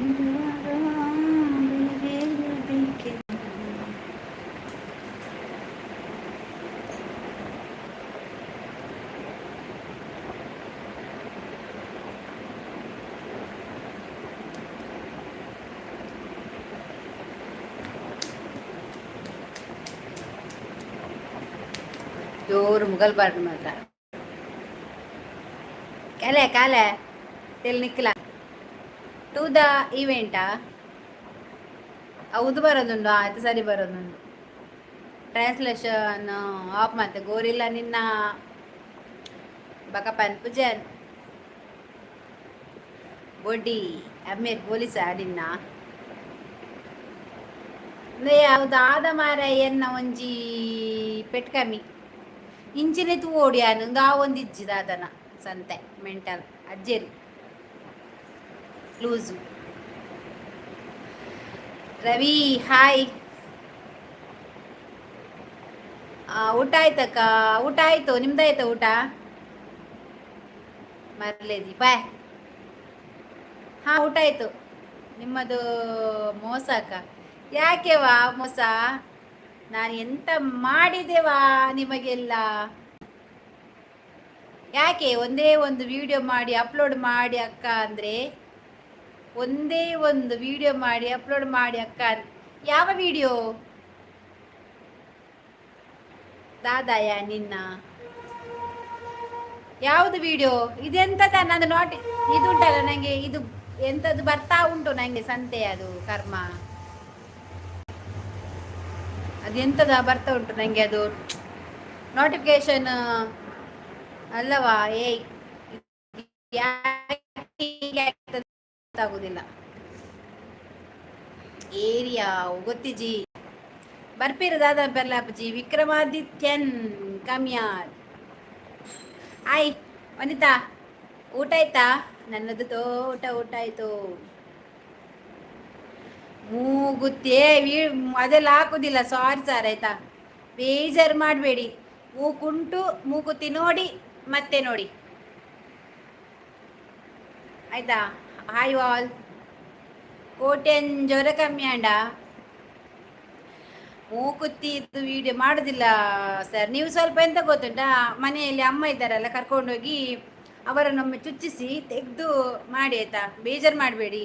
ಇರುವಾಗ ಬೇರೇನು ಬೇಕೆ? ಜೋರು ಮುಗಲ್ಬಾರ್ದು ಮಾತ್ರ. ಕಾಲೆ ಕಾಲೆ ತೆಲ್ ನಿಕ್ಕಲ ಟು the ಇವೆಂಟಾ? ಹೌದು, ಬರೋದುಂಡು. ಆಯ್ತು, ಸರಿ, ಬರೋದುಂಡು. Translation off. ಮತ್ತೆ ಗೋರಿಲ್ಲ ನಿನ್ನ ಬಕಪನ್ ಪೂಜನ್ ಬೊಡ್ಡಿ ಅಮ್ಮೇರ್ ಪೊಲೀಸ ನಿನ್ನ ಯಾವ್ದು ಮಾರ ಎನ್ನ ಒಂಜಿ ಪೆಟ್ಕಮಿ ಇಂಚಿನೆ ತೂವೊಡು ಯಾನ್. ಒಂದು ಇಜ್ಜಿ ದಾದನ ಸಂತೆ ಮೆಂಟಲ್ ಅಜ್ಜೆರು ಲೂಸು. ರವಿ, ಹಾಯ್. ಊಟ ಆಯ್ತಕ್ಕ? ಊಟ ಆಯ್ತು. ನಿಮ್ದಾಯ್ತಾ ಊಟ? ಮರ್ಲೇದಿ ಬಾಯ್. ಹಾ, ಊಟ ಆಯ್ತು. ನಿಮ್ಮದು ಮೋಸ ಅಕ್ಕ. ಯಾಕೆವಾ ಮೋಸ? ನಾನು ಎಂತ ಮಾಡಿದೆವಾ ನಿಮಗೆಲ್ಲ? ಯಾಕೆ? ಒಂದೇ ಒಂದು ವಿಡಿಯೋ ಮಾಡಿ ಅಪ್ಲೋಡ್ ಮಾಡಿ ಅಕ್ಕ ಅಂದರೆ, ಒಂದೇ ಒಂದು ವಿಡಿಯೋ ಮಾಡಿ ಅಪ್ಲೋಡ್ ಮಾಡಿ ಅಕ್ಕ. ಯಾವ ವಿಡಿಯೋ ದಾದಾಯ ನಿನ್ನ? ಯಾವುದು ವಿಡಿಯೋ? ಇದೆಂತದ ನಂದು not ಇದು ಉಂಟಲ್ಲ ನಂಗೆ, ಇದು ಎಂತದ್ದು ಬರ್ತಾ ಉಂಟು ನಂಗೆ ಸಂತೆ. ಅದು ಕರ್ಮ, ಅದೆಂತದ ಬರ್ತಾ ಉಂಟು ನಂಗೆ ಅದು ನೋಟಿಫಿಕೇಶನ್ ಅಲ್ಲವಾ? ಏಯ್, ಗೊತ್ತಾಗುದಿಲ್ಲ. ಏರಿಯಾ ಗೊತ್ತಿಜಿ. ಬರ್ಪೀರ ದಾದಾ ಪೆರ್ಲಾಪುಜಿ. ವಿಕ್ರಮಾದಿತ್ಯನ್ ಕಮ್ಯಾರ್. ಆಯ್ ವನಿತಾ, ಊಟ ಆಯ್ತಾ? ನನ್ನದು ತೋಟ ಊಟ ಆಯ್ತು. ಮೂಗುತ್ತೇ ಅದೆಲ್ಲ ಹಾಕುದಿಲ್ಲ, ಸಾರಿ ಸರ್, ಆಯ್ತಾ? ಬೇಜಾರು ಮಾಡಬೇಡಿ. ಮೂಕುಂಟು, ಮೂಗುತಿ ನೋಡಿ, ಮತ್ತೆ ನೋಡಿ, ಆಯ್ತಾ? ಹಾಯ್ ಆಲ್. ಕೋಟೆನ್ ಜ್ವರ ಕಮ್ಮಿ ಅಂಡ? ಮೂಕುತ್ತಿ ಇದು ವಿಡಿಯೋ ಮಾಡೋದಿಲ್ಲ ಸರ್. ನೀವು ಸ್ವಲ್ಪ ಎಂತ ಗೊತ್ತುಂಟಾ, ಮನೆಯಲ್ಲಿ ಅಮ್ಮ ಇದ್ದಾರಲ್ಲ, ಕರ್ಕೊಂಡೋಗಿ ಅವರನ್ನೊಮ್ಮೆ ಚುಚ್ಚಿಸಿ ತೆಗೆದು ಮಾಡಿ, ಆಯ್ತಾ? ಬೇಜಾರು ಮಾಡಬೇಡಿ,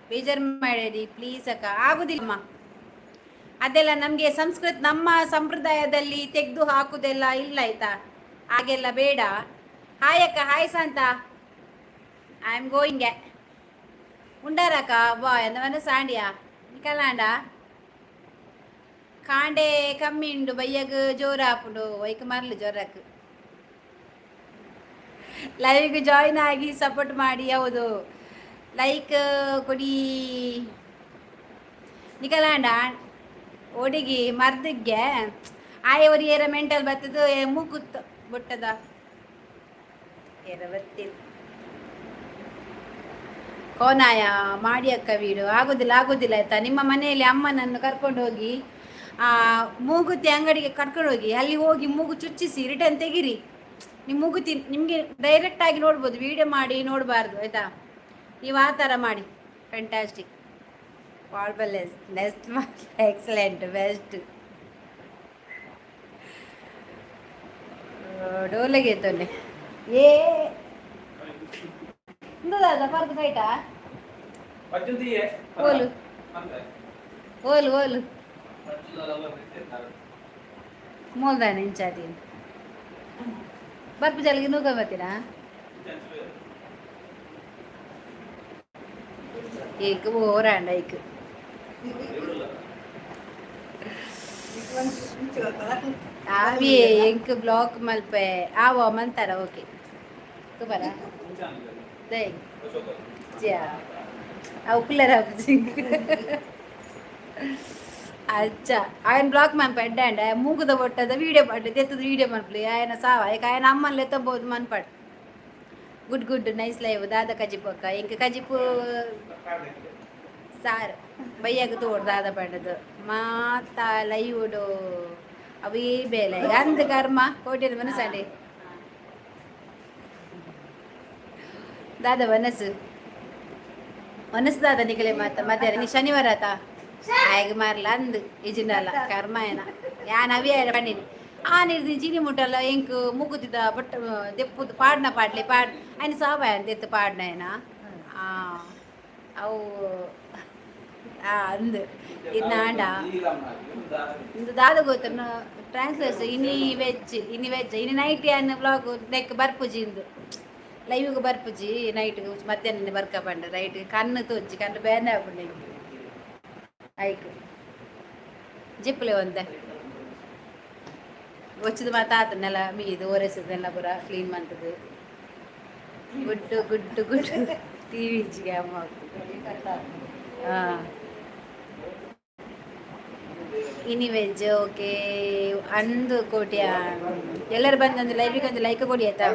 ಬೇಜಾರು ಮಾಡಬೇಡಿ ಪ್ಲೀಸ್ ಅಕ್ಕ. ಆಗುದಿಲ್ಲಮ್ಮ ಅದೆಲ್ಲ ನಮಗೆ. ಸಂಸ್ಕೃತ ನಮ್ಮ ಸಂಪ್ರದಾಯದಲ್ಲಿ ತೆಗೆದು ಹಾಕುದೆಲ್ಲ ಇಲ್ಲ, ಆಯ್ತಾ? ಹಾಗೆಲ್ಲ ಬೇಡ. ಹಾಯ್ ಅಕ್ಕ. ಹಾಯ್ ಸಂತ. I am going. ಉಂಡಾರಕ್ಕ? ಬಾ ಎಂದವನ ಸಾಂಡಿಯಾ ನಿಕಲಾಂಡ. ಕಾಂಡೆ ಕಮ್ಮಿ ಉಂಡು, ಬಯ್ಯಗ್ ಜೋರು ಆಪುಂಡು. ಒಯ್ಕ್ ಮರ್ಲು ಜೋರಕ್. ಲೈವ್ಗೆ ಜಾಯಿನ್ ಆಗಿ ಸಪೋರ್ಟ್ ಮಾಡಿ. ಹೌದು, ಲೈಕ್ ಕೊಡಿ. ನಿಕಲಾಂಡ ಒಡಿಗಿ ಮರ್ದಿಗೆ ಆಯವರು ಏರ ಮೆಂಟಲ್ ಬರ್ತದೆ. ಮೂಕುತ್ತ ಬುಟ್ಟದ ಏರ ಬತ್ತಿಲ್ಲ. ಕೋನಾಯ ಮಾಡಿ ಅಕ್ಕ. ವೀಡು ಆಗುದಿಲ್ಲ, ಆಗುದಿಲ್ಲ, ಆಯ್ತಾ? ನಿಮ್ಮ ಮನೆಯಲ್ಲಿ ಅಮ್ಮನನ್ನು ಕರ್ಕೊಂಡು ಹೋಗಿ, ಆ ಮೂಗುತಿ ಅಂಗಡಿಗೆ ಕರ್ಕೊಂಡು ಹೋಗಿ, ಅಲ್ಲಿ ಹೋಗಿ ಮೂಗು ಚುಚ್ಚಿಸಿ ರಿಟರ್ನ್ ತೆಗೀರಿ. ನಿಮ್ಮ ಮೂಗುತಿ ನಿಮಗೆ ಡೈರೆಕ್ಟ್ ಆಗಿ ನೋಡ್ಬೋದು, ವಿಡಿಯೋ ಮಾಡಿ ನೋಡಬಾರ್ದು, ಆಯ್ತಾ? ನೀವು ಆ ಥರ ಮಾಡಿ. Fantastic, marvellous, next, excellent, best. ಡೋಲೆಗೆ ತೊನ್ನೆ. ಏ ದಾದ ಪರ್ದು ಫೈಟಾ? ಓಲು ಓಲು ಓಲು ಮೋಲ್ದಾನೆ ಇಂಚಾತಿ ಬರ್ಪು ಜಲ್ಗಿ ನೂಕ ಬರ್ತೀರಾ? ಏಕ್ ಓರಾಂಡ ಐಕ್. ಆವಿ ಎಂಕ್ ಬ್ಲಾಕ್ ಮಲ್ಪೆ ಆವ ಮಂತಾರ. ಓಕೆ, ತುಬರ ದೈ ಅವು ಕುಲ್ಲರ. ಅಚ್ಚ, ఆయన ಬ್ಲಾಕ್ ಮನ್ಪ ಎಡ್ಡೆ ಮೂಗುದ ಬೊಟ್ಟದ ವಿಡಿಯೋ ಪಡ್ಡು ತೆತ್ತದ ವಿಡಿಯೋ ಮನ್ಪಲಿ. ఆయన ಸಾವ ಏಕ ఆయన ಅಮ್ಮನ್ ಎತ್ತಬಹುದು ಮನ್ಪಡ್. Good good, nice live. ದಾದ ಕಜಿಪು ಅಕ್ಕ? ಇಂಕ ಕಜಿಪು ಸಾರು ಬಯ್ಯಾಗ ತೋಡ್. ದಾದ ಪಂಡದು ಮಾತ ಲೈವುಡು ಅವೇ ಬೇಲೆ ಅಂದ ಕರ್ಮ ಕೋಟಿನ ಮನಸ್ಸಂಡಿ. ದಾದ ಮನಸ್ಸು. ಮನಸ್ದಾದ ನಿಗಲೆ ಮಾತ ಮಧ್ಯಾಹ್ನ ನೀ ಶನಿವಾರ ಆತ ಆಯ್ಗೆ ಮಾರ್ಲ ಅಂದು ಇಜಿನಲ್ಲ ಕರ್ಮಾಯನ ಯಾನ್ ಅವಿಯ ಪಂಡಿನಿ ಆ ನೀರು ಚೀನಿ ಮುಟ್ಟಲ್ಲ ಎಂಕ್ ಮೂಗುತಿದ ಬೊಟ್ಟ ದೆಪ್ಪುದು ಪಾಡ್ನ ಪಾಡ್ಲೆ ಪಾಡ್ ఆయన ಸಾಬಾಯ ಅಂತ ಪಾಡ್ನ ಆ ಅವು ಆ ಅಂದು ಇನ್ನಾಂಡ ಇಂದು ದಾದ ಗೊತ್ತನ್ನು ಟ್ರಾನ್ಸ್ಲೇಷನ್ ಇನಿ ವೆಜ್, ಇನಿ ವೆಜ್, ಇನಿ ನೈಟ್ ಯಾನ್ ವ್ಲಾಗ್ ನೆಕ್ ಬರ್ಪುಜಿ ಇಂದು ಲೈವ್ಗೆ ಬರ್ಪುಜಿ. ನೈಟ್ ಮಧ್ಯಾಹ್ನ ಬರ್ಕ ಪಂಡ ರೈಟ್ ಕಣ್ಣು ತೋಜಿ, ಕಣ್ಣು ಬೇನೆ ಆಪುಂಡು ಎಂಕ್. ಐಕ್ ಜಿಪ್ಪಲೆ ಒಂತೆ వచ్చిದ ಮಾತ ಆತನೆಲ್ಲ ಮೀದು ಒರೆಸದೆಲ್ಲ ಪೂರ ಕ್ಲೀನ್ ಮಂತದು. ಗುಡ್ಡು ಗುಡ್ಡು ಗುಡ್ಡು ಟಿವಿ ಇಜ್ಜಿಗೆ ಅಮ್ಮ. ಹಾಂ, ಇನಿ ವೆಜ್, ಓಕೆ. ಅಂದು ಕೋಟ್ಯ ಎಲ್ಲರೂ ಬಂದು ಲೈವಿಗೆ ಒಂದು ಲೈಕ್ ಕೊಡಿ ಆಯ್ತಾ?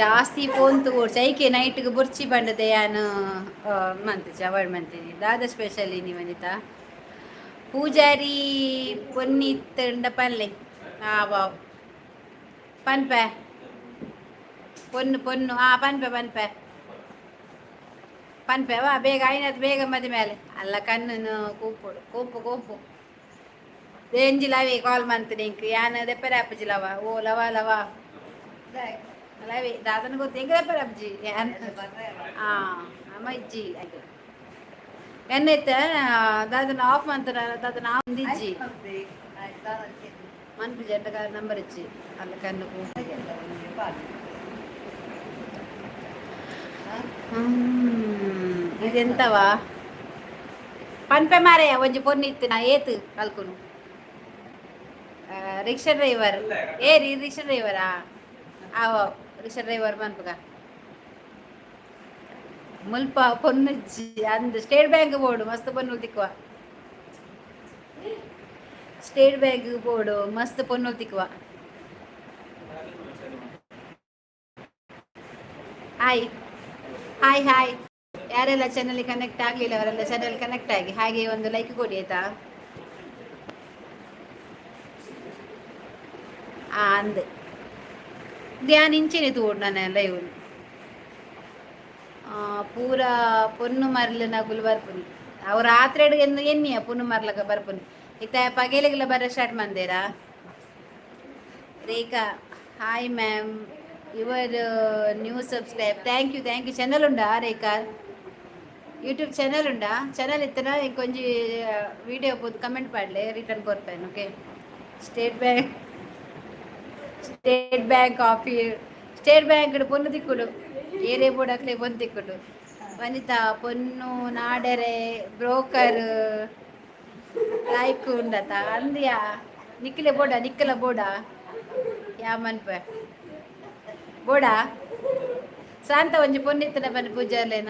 ಜಾಸ್ತಿ ಫೋನ್ ತಗೋಡ್ಚಿ ಐಕೆ ನೈಟ್ಗೆ ಬುರ್ಚಿ ಬಂಡದೆ ಯಾನು ಮಂತಿಜಿ, ಅವಾಯ್ಡ್ ಮಂತೀನಿ. ದಾದ ಸ್ಪೆಷಲ್ ಇನಿ ವನಿತಾ? ಪೂಜಾರಿ ಪೊನ್ನಿತ್ತಂಡ ಪನ್ಲೆ. ಆ ವಾವ್, ಪನ್ಪೆ ಪೊನ್ನು ಪೊನ್ನು. ಆ ಪನ್ಪೆ ಪನ್ಪೆ ಪನ್ಪೆ ವಾ. ಬೇಗ ಆಯ್ನದು ಬೇಗ ಮದಿ ಮೇಲೆ ಅಲ್ಲ. ಕಣ್ಣು ಕೂಪುಡು ಕೂಪು ಕೂಪು ದೇಂಜಿ ಲವೆ ಕಾಲ್ ಮಂತೀನಿ ಇಂಕ್ ಯಾನ್ ದೆಪ್ಪರೆ ಅಪ್ಪಜಿ ಲವ ಓ ಲವ ಲವ ಲವೆ ದಾದನ ಗೊತ್ತು ಎಂಕ್ ದೆಪ್ಪರೆ ಅಪ್ಪಜಿ ಯಾನ್. ಆ ಅಮ್ಮ ಇಜ್ಜಿ ಆಯ್ತು ಎನ್ನೈತೆ ದಾದನ ಆಫ್ ಮಂತನ ದಾದನ ಆಫ್ ಇಜ್ಜಿ ಮನ್ಪುಜಿ ಎಂಟ ನಂಬರ್ ಇಜ್ಜಿ ಅಲ್ಲ ಕಣ್ಣು ಕೂಪು. ಇದೆಂತವಾ ಪನ್ಪೆ ಮಾರೆಯ ಒಂಜಿ ಪೊನ್ನು ಇತ್ತು ನಾ ಏತು ಕಲ್ಕುನು. ರಿಕ್ಷಾ ಡ್ರೈವರ್ ಏ ರೀ, ರಿಕ್ಷಾ ಡ್ರೈವರಾ? ಆವ ರಿಕ್ಷಾ ಡ್ರೈವರ್ ಮನ್ಪುಗ ಮುಲ್ಪ ಪೊನ್ನುಜ್ಜಿ ಅಂದ್. ಸ್ಟೇಟ್ ಬ್ಯಾಂಕ್ ಬೋರ್ಡು ಮಸ್ತ್ ಪೊನ್ನು ತಿಕ್ಕುವ. ಸ್ಟೇಟ್ ಬ್ಯಾಂಕ್ ಬೋರ್ಡು ಮಸ್ತ್ ಪೊನ್ನು ತಿಕ್ಕುವ. Hi hi hi. ಯಾರೆಲ್ಲ ಚಾನಲ್ ಕನೆಕ್ಟ್ ಆಗಲಿಲ್ಲ ಅವರೆಲ್ಲ ಚಾನಲ್ ಕನೆಕ್ಟ್ ಆಗಿ, ಹಾಗೆ ಒಂದು ಲೈಕ್ ಕೊಡಿ ಆಯ್ತಾ? ಆ ಅಂದ್ ಧ್ಯಾನ ಇಂಚೆನೆ ತೂಡು ನಾನು ಲೈವ್ ಪೂರ ಪೊನ್ನು ಮರ್ಲು ನಗುಲು ಬರ್ಪುನಿ. ಅವು ರಾತ್ರಿ ಎನ್ನು ಎನ್ನಿಯ ಪೊನ್ನು ಮರ್ಲಕ ಬರ್ಪುನಿ. ಇತ್ತ ಪಗೇಲಿಗೆಲ್ಲ ಬರ start ಮಂದೇರಾ. Rekha hi ma'am, your new subscribe. Thank you, thank you. Channel ಉಂಡಾ ರೇಖಾ? ಯೂಟ್ಯೂಬ್ ಚಾನಲ್ ಉಂಡಾ? ಚಾನಲ್ ಇತ್ತನ ಇಂಕೊಂಜಿ ವಿಡಿಯೋ ಪೋದು ಕಮೆಂಟ್ ಪಾಡ್ಲೆ, ರಿಟರ್ನ್ ಕೊರ್ಪೇನು. Okay, State Bank of State Bank ಪೊನ್ನು ತಿಕ್ಕುಡು ಏರೇ ಬೋಡಕ್ಲೆ ಪೊನ್ನು ತಿಕ್ಕುಡು. ವನಿತಾ ಪೊನ್ನು ನಾಡರೆ ಬ್ರೋಕರ್ ಲೈಕ್ ಉಂಡತ ಅಂದ್ಯಾ? ನಿಕ್ಲೆ ಬೋಡ, ನಿಕ್ಕಲ ಬೋಡ ಯಾ ಮನ್ಪೆ ಬೋಡ ಶಾಂತ ಒಂಜಿ ಪೊನ್ನಿತ್ತನ ಬನ್ನಿ ಪೂಜಾರ್ಲೇನ.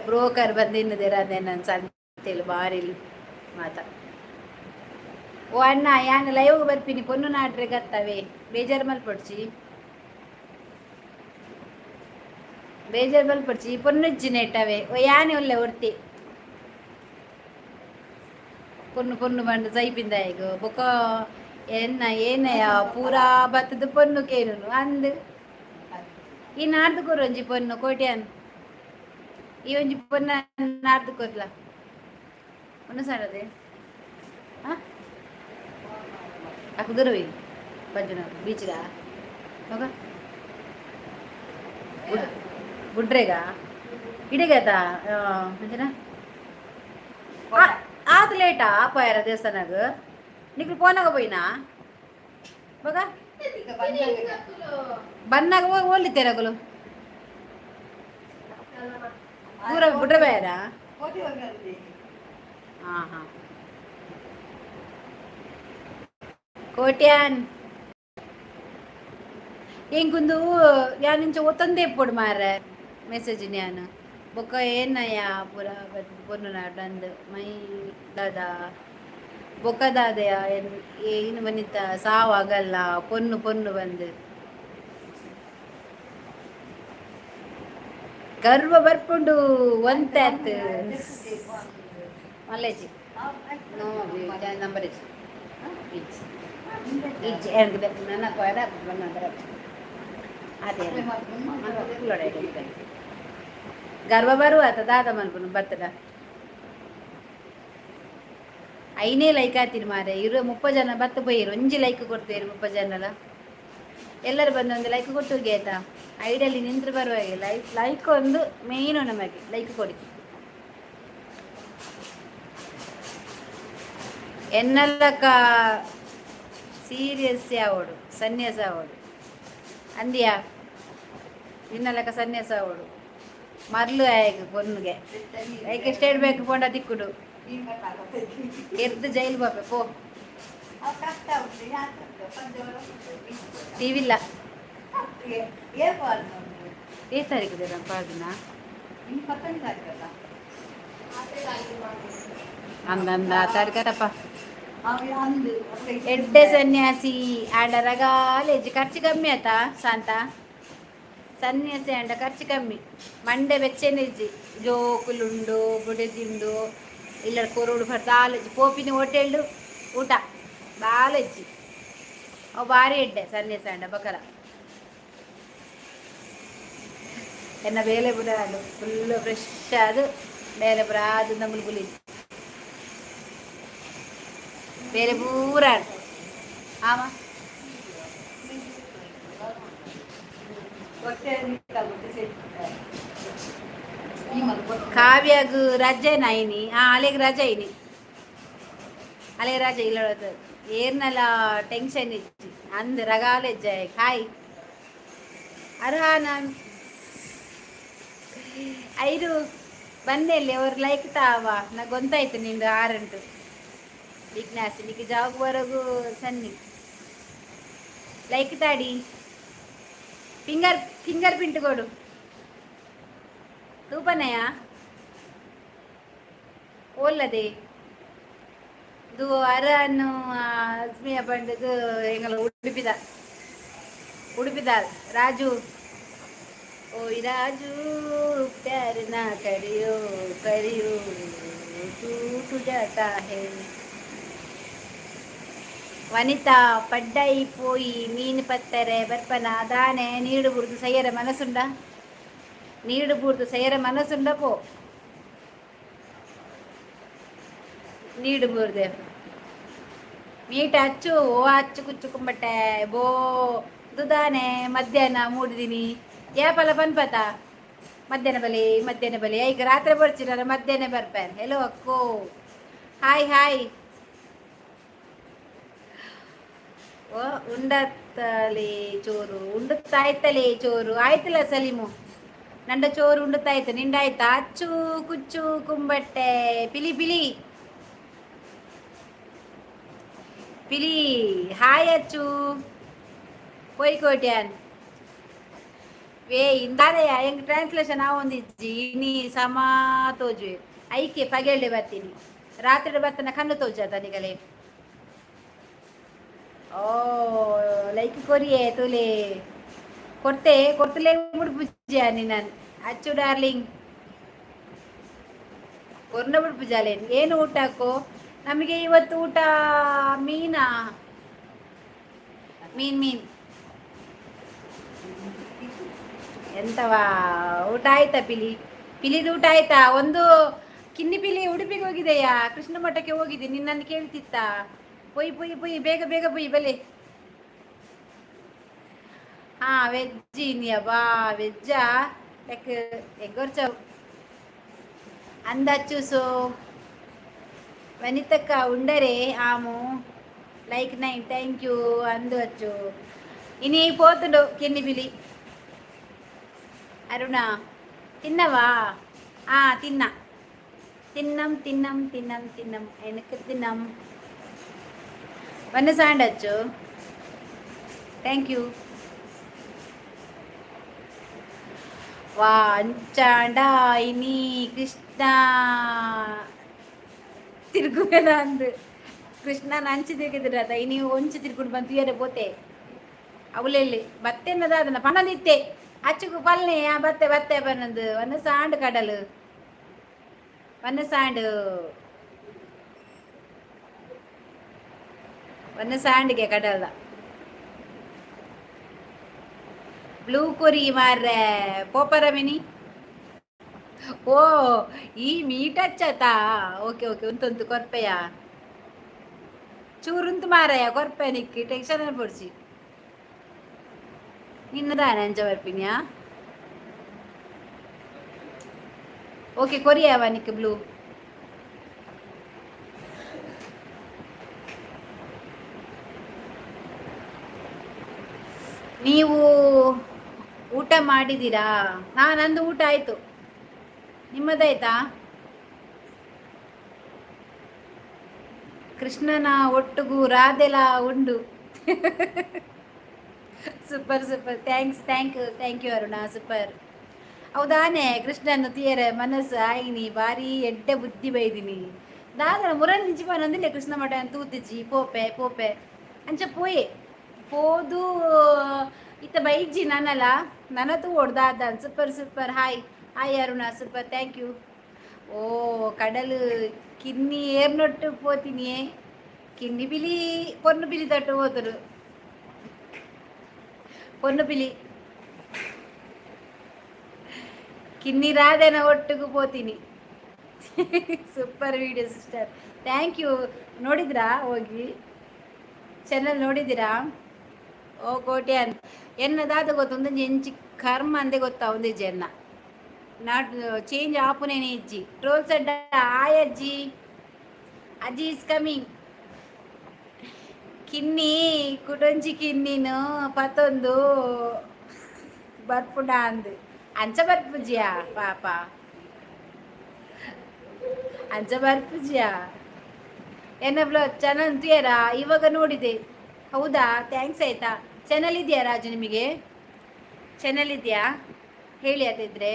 ಬ್ರೋಕರ್ ಬಂದಿನ್ನದೇರ ನನ್ನ ಸಂತೆಲು ಬಾರಿಲ್ ಮಾತ. ಓ ಅಣ್ಣ, ಯಾನ್ ಲೈವ್ ಬರ್ಪಿನಿ ಪೊನ್ನು ನಾಡ್ರೆ ಗತ್ತವೆ. ಬೇಜಾರು ಮಲ್ಪೊಡ್ಚಿ, ಬೇಜಾರು ಮಲ್ಪೊಡ್ಚಿ. ಪೊನ್ನುಜ್ಜಿ ನೆಟ್ಟವೆ. ಓ ಯಾನೆ ಉಲ್ಲೆ ಒರ್ತಿ ಪೊನ್ನು ಪೊನ್ನು ಬಂಡು ಸೈಪಿಂದಾಯಿಗು ಬೊಕ ಎನ್ನ ಏನಯ ಪೂರಾ ಬತ್ತದ ಪೊನ್ನು ಕೇನುನು ಅಂದ್. ಈ ನಾಡ್ದು ಕೊರು ಒಂಜಿ ಪೊನ್ನು ಕೋಟ್ಯಾನ್. ಈ ಒಂಜಿ ಪೊನ್ನ ನಾಡ್ದು ಕೊರ್ಲ. ಪೊನ್ನು ಸಾರದೆ ಅಕ್ ದೂರವಿ ಬಂಜುನ ಬೀಚ್ಗ ಹೋಗ ಗುಡ್ರೆಗ ಇಡಿಗತ ಮಂಜನ ಆತ್ ಲೇಟಾ ಪೋಯಾರ ದೇವಸ್ಥಾನಗ್ ನಿಕ್ಲು? ಪೋನಾಗ ಪೋಯಿನಾ ಬಗ ಬನ್ನಾಗ ಓಲಿತ್ತೇರಗುಲು ದೂರ ಬುಡ್ರೆ ಬೇಡ. ಹಾಂ ಹಾಂ ಕೋಟ್ಯಾನ್ ಎಂಕೊಂದು ಯಾನ್ ಇಂಚ ಒತ್ತೊಂದೇ ಇಪ್ಪೊಡು ಮಾರ್ರೆ ಮೆಸೇಜ್ ಯಾನ್. ಬೊಕ್ಕ ಏನಯ್ಯ ಪೂರ ಪೊನ್ನು ಅಂದ್ ಮೈ ದಾದ ಬೊಕ್ಕ ದಾದಯ ಏನು ಬನ್ನಿತ್ತ ಸಾವಾಗಲ್ಲ ಪೊನ್ನು ಪೊನ್ನು ಬಂದು ಗರ್ವ ಬರ್ಪುಂಡು ಒಂತೆ ಆತ್. ಮಲ್ಲೇಜಿ ನೋ ನಂಬರ್ ಇಜ್ಜಿ. ಇಜ್ಜಿ ಇಜ್ಜಿ ಎಂಕ್ ನನ್ನ ಕೊರ ಬಂದ್ರೆ ಅದೇ ಗರ್ವ ಬರುವ ಆತ ದಾದ ಮಲ್ಪುನು ಬತ್ತದ. ಐನೇ ಲೈಕ್ ಆತಿನ ಮಾರೆ. ಇರು 30 ಜನ ಬತ್ತ ಪೋಯಿರು, ಒಂಜಿ ಲೈಕ್ ಕೊಡ್ತೇರು 30 ಜನಲ. ಎಲ್ಲರೂ ಬಂದು ಒಂದು ಲೈಕ್ ಕೊಟ್ಟು ಹೋಗಿ, ಆಯ್ತಾ? ಐಡಲ್ಲಿ ನಿಂತ್ರು ಬರುವಾಗೆ ಲೈಕ್ ಲೈಕ್ ಒಂದು ಮೇಯ್ನು ನಮಗೆ. ಲೈಕ್ ಕೊಡಿ. ಎನ್ನಲ್ಲಕ ಸೀರಿಯಸ್ ಆವಡು, ಸನ್ಯಾಸ ಆವಡು ಅಂದಿಯಾ? ನಿನ್ನಲಕ ಸನ್ಯಾಸ ಆವಡು. ಮರ್ಲು ಆಯ್ತು ಪೊನ್ನುಗೆ. ಐಕೆ ಸ್ಟೇಟ್ ಬ್ಯಾಂಕ್ ಪೋಂಡ ತಿಕ್ಕುಡು, ಎರ್ದು ಜೈಲು ಬಾಪೆ ಪೋ. ಟಿವಿ ಇಲ್ಲ. ಏ ತಾರೀಕು ಪಾಡ್ದಿನ? ಅಂದಂದ ತಾರೀಕಪ್ಪ. ಎಡ್ಡೆ ಸನ್ಯಾಸಿ ಆಂಡ ರಗಾಲೇಜ್ ಖರ್ಚು ಕಮ್ಮಿ ಆತಾ ಶಾಂತ. ಸನ್ಯಾಸಿ ಆಂಡ ಖರ್ಚು ಕಮ್ಮಿ, ಮಂಡೆ ಬೆಚ್ಚನೆಜ್ಜಿ. ಜೋಕುಲುಂಡು, ಬುಡೆದಿಂಡು, ಇಲ್ಲ ಕೊರೋಡು ದಾಲೆಜ್ಜಿ. ಪೋಪಿನ ಹೋಟೆಲ್ಡು ಊಟ ಬಾಲೆಜ್ಜಿ. ಅವು ಭಾರಿ ಎಡ್ಡೆ ಸನ್ಯಾಸಿ ಆಂಡ ಬಕಲ. ಎನ್ನ ಬೇಲೆ ಬುಡ ಫುಲ್ ಫ್ರೆಶ್ ಅದು ಬೇಲೆ ಪೂರ ಅದು ನಮ್ಮಲ್ಲಿ ಗುಲಿ ಬೇರೆ ಪೂರ ಆಮ. ಕಾವ್ಯಾಗ ರಜೆ ನಾಯಿನಿ. ಆ ಅಲೆಗ್ ರಜೆ ಐನಿ, ಅಲೆ ರಜೆ ಇಲ್ಲ. ಏರ್ನಲ ಟೆನ್ಷನ್ ಇಜ್ಜಿ ಅಂದ್ ರಗಾಲೆಜ್ಜ. ಹಾಯ್ ಅರ್ಹಾನ ಐರು ಬಂದೆಲ್ಲಿ ಅವ್ರು ಲೈಕ್ ತಾವ. ನಾ ಗೊತ್ತಾಯ್ತು ನಿಂದು ಆರಂಟು ವಿಘ್ನಾಸಿ ನಿಕ್ಕೆ ಜಾಗ ಬರೋಗು ಸನ್ನಿ. ಲೈಕ್ ತಾಡಿ, ಫಿಂಗರ್ ಫಿಂಗರ್ ಪ್ರಿಂಟ್ ಕೊಡು. ತೂಪನಯ ಓಲ್ಲದೆ ಇದು ಅರನ್ನು ಅಸ್ಮಿಯ ಪಂಡದು ಎಂಗಲ ಉಡುಪಿದ ಉಡುಪಿದ ರಾಜು. ಓಯ್ ರಾಜು, ಪ್ಯಾರ್ ನಾ ಕರಿಯೋ ಕರಿಯೋ, ಟೂಟು ಜಾತಾ ಹೇ. ವನಿತಾ ಪಡ್ಡೈ ಪೋಯಿ ಮೀನು ಪತ್ತರೆ ಬರ್ಪನ ದಾನೆ? ನೀಡು ಬುಡ್ದು ಸಯ್ಯರ ಮನಸ್ಸುಂಡ? ನೀಡು ಬೂರ್ದು ಸಯ್ಯರ ಮನಸ್ಸುಂಡ? ಪೋ ನೀಡು ಬೂರ್ದೆ ಮೀಟ ಅಚ್ಚು. ಓ ಅಚ್ಚು ಕುಚ್ಚು ಕುಂಬಟ್ಟೆ ಬೋ ದುದಾನೆ ಮಧ್ಯಾಹ್ನ ಮೂಡಿದೀನಿ. ಯಾಪಲ ಪನ್ಪತ ಮಧ್ಯಾಹ್ನ ಬಲಿ, ಮಧ್ಯಾಹ್ನ ಬಲಿ. ಈಗ ರಾತ್ರಿ ಬರ್ಚಿರ, ಮಧ್ಯಾಹ್ನ ಬರ್ಪೇನೆ. ಹೆಲೋ ಅಕ್ಕೋ, ಹಾಯ್ ಹಾಯ್. ಓ ಉಂಡತ್ತಲೇ ಚೋರು, ಉಂಡುತ್ತಾಯ್ತಲೇ ಚೋರು. ಆಯ್ತಲ್ಲ ಸಲೀಮು, ನಂಡ ಚೋರು ಉಂಡುತ್ತಾಯ್ತು, ನಿಂಡಾಯ್ತಾ? ಅಚ್ಚು ಕುಚ್ಚು ಕುಂಬಟ್ಟೆ ಪಿಲಿ ಪಿಲಿ ಪಿಲಿ. ಹಾಯ್ ಅಚ್ಚು. ಪೋಯ್ಕೋಟ್ಯಾನ್ ವೇ ಇಂದಾದೆಯ ಹೆಂಗ್ ಟ್ರಾನ್ಸ್ಲೇಷನ್ ಆವೊಂದಿಜ್ಜಿ. ಇನಿ ಸಮ ತೋಜುವೆ. ಐಕೆ ಪಗೆಳ್ಳೆ ಬರ್ತೀನಿ, ರಾತ್ರಿ ಬರ್ತನ ಕಣ್ಣು ತೋಜದ ನಿಗಲೆ. ಓ ಲೈಕ್ ಕೊರಿಯೇ ತುಲೆ ಕೊಡ್ತೆ ಕೊಡ್ತಲೇ ಮುಡ್ಪುಜ್ಜ ನಿನ್ನ. ಅಚ್ಚು ಡಾರ್ಲಿಂಗ್, ಕೊರ್ನ ಬಿಡ್ಪುಜಾಲೆ. ಏನು ಊಟಕ್ಕೋ ನಮಗೆ ಇವತ್ತು? ಊಟ ಮೀನಾ? ಮೀನ್ ಮೀನ್ ಎಂತವಾ? ಊಟ ಆಯ್ತಾ ಪಿಲಿ? ಪಿಲಿದು ಊಟ ಆಯ್ತಾ? ಒಂದು ಕಿನ್ನಿ ಪಿಲಿ ಉಡುಪಿಗೆ ಹೋಗಿದೆಯಾ? ಕೃಷ್ಣ ಮಠಕ್ಕೆ ಹೋಗಿದೆ. ನಿನ್ನನ್ನು ಕೇಳ್ತಿತ್ತ. ಪೊಯ್ ಪೊಯ್ ಪೊಯ್, ಬೇಗ ಬೇಗ ಪೊಯ್ ಬಲೆ. ಹಾ ವೆಜ್ ಇನ್ನಿಯ ಬಾ ವೆಜ್ಜಾ ಲೈಕ್ ಎಗ್ಗೊರ್ಚವು ಅಂದಚ್ಚು. ಸೊ ವನಿತಕ್ಕ ಉಂಡರೆ ಆಮು ಲೈಕ್ ನೈನ್ thank you ಅಂದು ಅಚ್ಚು. ಇನಿ ಪೋತುಂಡು ಕಿನ್ನಿ ಬಿಲಿ. ಅರುಣ ತಿನ್ನವಾ? ಆ ತಿನ್ನ ತಿನ್ನಂ ತಿನ್ನಂ ತಿನ್ನಂ ತಿನ್ನಂ ಎನಕ್ಕೆ ತಿನ್ನಂ ವನ್ನ ಸಾಂಡಚ್ಚು. Thank you. ವಾ ಅಂಚಾಂಡ ಇನಿ ಕೃಷ್ಣ ತಿರುಗುವೆನ ಅಂದು. ಕೃಷ್ಣನ ಅಂಚು ತಿರುಗಿದ್ರತ. ಇನಿ ಒಂಚು ತಿರ್ಕೊಂಡು ಬಂದು ತುಯ್ಯರೆ ಪೋತೆ ಅವಲೆಲ್ಲಿ ಬತ್ತೆನ್ನದ ಅದನ್ನ ಪಣದಿತ್ತೆ ಅಚ್ಚುಕು ಪಲ್ನೆ. ಆ ಬತ್ತೆ ಬತ್ತೆ ಬನ್ನದು ವನ್ನ ಸಾಂಡು ಕಡಲು ವನ್ನ ಸಾಂಡು. ಒಂದೆ ಸಾಂಡಿಗೆ ಕಡಲ್ದ ಬ್ಲೂ ಕೊರಿ ಮಾರ್ರೆ ಪೋಪರ ಮಿನಿ. ಓ, ಈ ಮೀಟ್ ಹಚ್ಚತಾ? ಓಕೆ ಓಕೆ, ಉಂತುಂತು ಕೊರ್ಪೆಯ, ಚೂರುಂತು ಮಾರಯ್ಯ, ಕೊರ್ಪೆ ನಿಕ್ಕಿ, ಟೆನ್ಷನ್ ಪೊಡ್ಚಿ. ನಿನ್ನದಾನೆ ಅಂಚ ಬರ್ಪಿನ್ಯಾ? ಓಕೆ, ಕೊರಿಯಾವ ನಿಕ್ ಬ್ಲೂ. ನೀವು ಊಟ ಮಾಡಿದ್ದೀರಾ? ನಾ ನಂದು ಊಟ ಆಯ್ತು, ನಿಮ್ಮದಾಯ್ತಾ? ಕೃಷ್ಣನ ಒಟ್ಟುಗೂ ರಾಧೆಲ ಉಂಡು. Super super, thanks, thank you, thank you Aruna, super. ಹೌದಾನೆ, ಕೃಷ್ಣನ ತೀಯರೆ ಮನಸ್ಸು ಆಯ್ನಿ, ಭಾರಿ ಎಡ್ಡೆ ಬುದ್ಧಿ ಬೈದಿನಿ. ದಾದನ ಮುರನ್ ನಿಜ ಪನೊಂದಿಲ್ಲ ಕೃಷ್ಣ ಮಠ ತೂತಿಜಿ. ಪೋಪೆ ಪೋಪೆ ಅಂಚ ಪೋಯೆ ಪೋದು ಇತ್ತ ಬೈಜಿ ನಾನಲ್ಲ ನನ ತೂವೊಡು ದಾದ. Super super, hi hi Aruna, super, thank you. ಓ ಕಡಲು ಕಿನ್ನಿ ಏರ್ನೊಟ್ಟು ಪೋತಿನಿಯೇ, ಕಿನ್ನಿ ಬಿಲಿ ಪೊನ್ನು ಬಿಲಿ ತಟ್ಟು ಹೋದರು, ಪೊನ್ನು ಬಿಲಿ ಕಿನ್ನಿ ರಾಧೆನ ಒಟ್ಟಿಗೂ ಪೋತೀನಿ. Super video sister, thank you. ನೋಡಿದ್ರಾ? ಹೋಗಿ ಚಾನಲ್ ನೋಡಿದ್ದೀರಾ? ಓ ಕೋಟ್ಯಾನ್ ಎನ್ನದಾದ ಗೊತ್ತು, ಎಂಚಿ ಕರ್ಮ ಅಂದೆ ಗೊತ್ತಾ? ಒಂದಿಜ್ಜಿ ಎನ್ನ not change ಆಪುನೇನೆ ಇಜ್ಜಿ. ಟ್ರೋಲ್ಸ್ ಅಡ್ಡ ಆಯ್ ಅಜ್ಜಿ, ಅಜ್ಜಿ is coming. ಕಿನ್ನಿ ಕುಡೊಂಜಿ ಕಿನ್ನಿನು ಪತ್ತೊಂದು ಬರ್ಪುಂಡ ಅಂದ್ ಅಂಚ ಬರ್ಪುಜಿಯಾ ಪಾಪ, ಅಂಚ ಬರ್ಪುಜಿಯಾ? ಏನಬ್ಲ ಚಾನಲ್ ಅಂತೀಯರಾ? ಇವಾಗ ನೋಡಿದೆ. ಹೌದಾ? Thanks ಆಯ್ತಾ. ಚಾನಲ್ ಇದೆಯಾ ರಾಜು ನಿಮಗೆ? ಚಾನಲ್ ಇದೆಯಾ ಹೇಳಿ ಅದಿದ್ರೆ.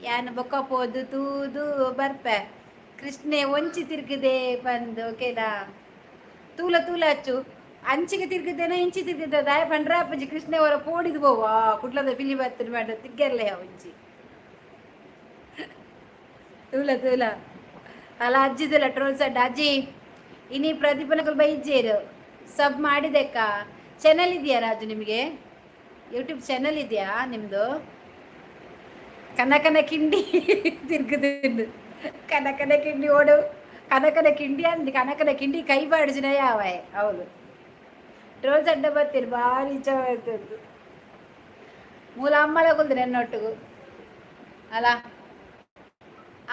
ಯಾನ್ ಬೊಕ್ಕ ಪೋದು ತೂದು ಬರ್ಪೆ. ಕೃಷ್ಣೆ ಒಂಚಿ ತಿರ್ಗದೆ ಬಂದು ಓಕೆನಾ? ತೂಲ ತೂಲ ಅಚ್ಚು ಅಂಚಿಗೆ ತಿರ್ಗದೇನ ಇಂಚಿ ತಿರ್ಗದೆ ದಾಯ ಪಂಡ್ರ ಅಪ್ಪಜಿ. ಕೃಷ್ಣೆ ಅವರ ಪೋಡಿದ್ ಬೋವಾ ಕುಟ್ಲದ ಪಿಲಿ ಬತ್ತಿನ ಮಾಡ ತಿಗ್ಗರ್ಲೆ ಒಂಚಿ ತೂಲ ತೂಲ. ಅಲ್ಲ ಅಜ್ಜಿದಲ್ಲ ಟ್ರೋಲ್ಸ್ ಅಡ್ಡ ಅಜ್ಜಿ ಇನಿ ಪ್ರದೀಪನಕುಲು ಬೈಜೇರು ಸಬ್ ಮಾಡಿದೆಕ್ಕ. ಚಾನಲ್ ಇದೆಯಾ ರಾಜು ನಿಮಗೆ? ಯೂಟ್ಯೂಬ್ ಚಾನಲ್ ಇದೆಯಾ ನಿಮ್ಮದು? ಕನಕನ ಕಿಂಡಿ ತಿರ್ಗುದುಂಡು, ಕನಕನ ಕಿಂಡಿ ಓಡು, ಕನಕನ ಕಿಂಡಿ ಅಂದ್ ಕನಕನ ಕಿಂಡಿ ಕೈ ಬಾಡಿಜಿನ ಯಾವಾಯ್. ಹೌದು, ಟ್ರೋಲ್ಸ್ ಅಡ್ಡ ಬರ್ತೀರಿ, ಭಾರಿ ಇಚ್ಛ ಬರ್ತದ್ದು. ಮೂಲ ಅಮ್ಮಳ ಕುಲ್ದು ಎನ್ನೊಟ್ಟಿಗೂ ಅಲ್ಲ,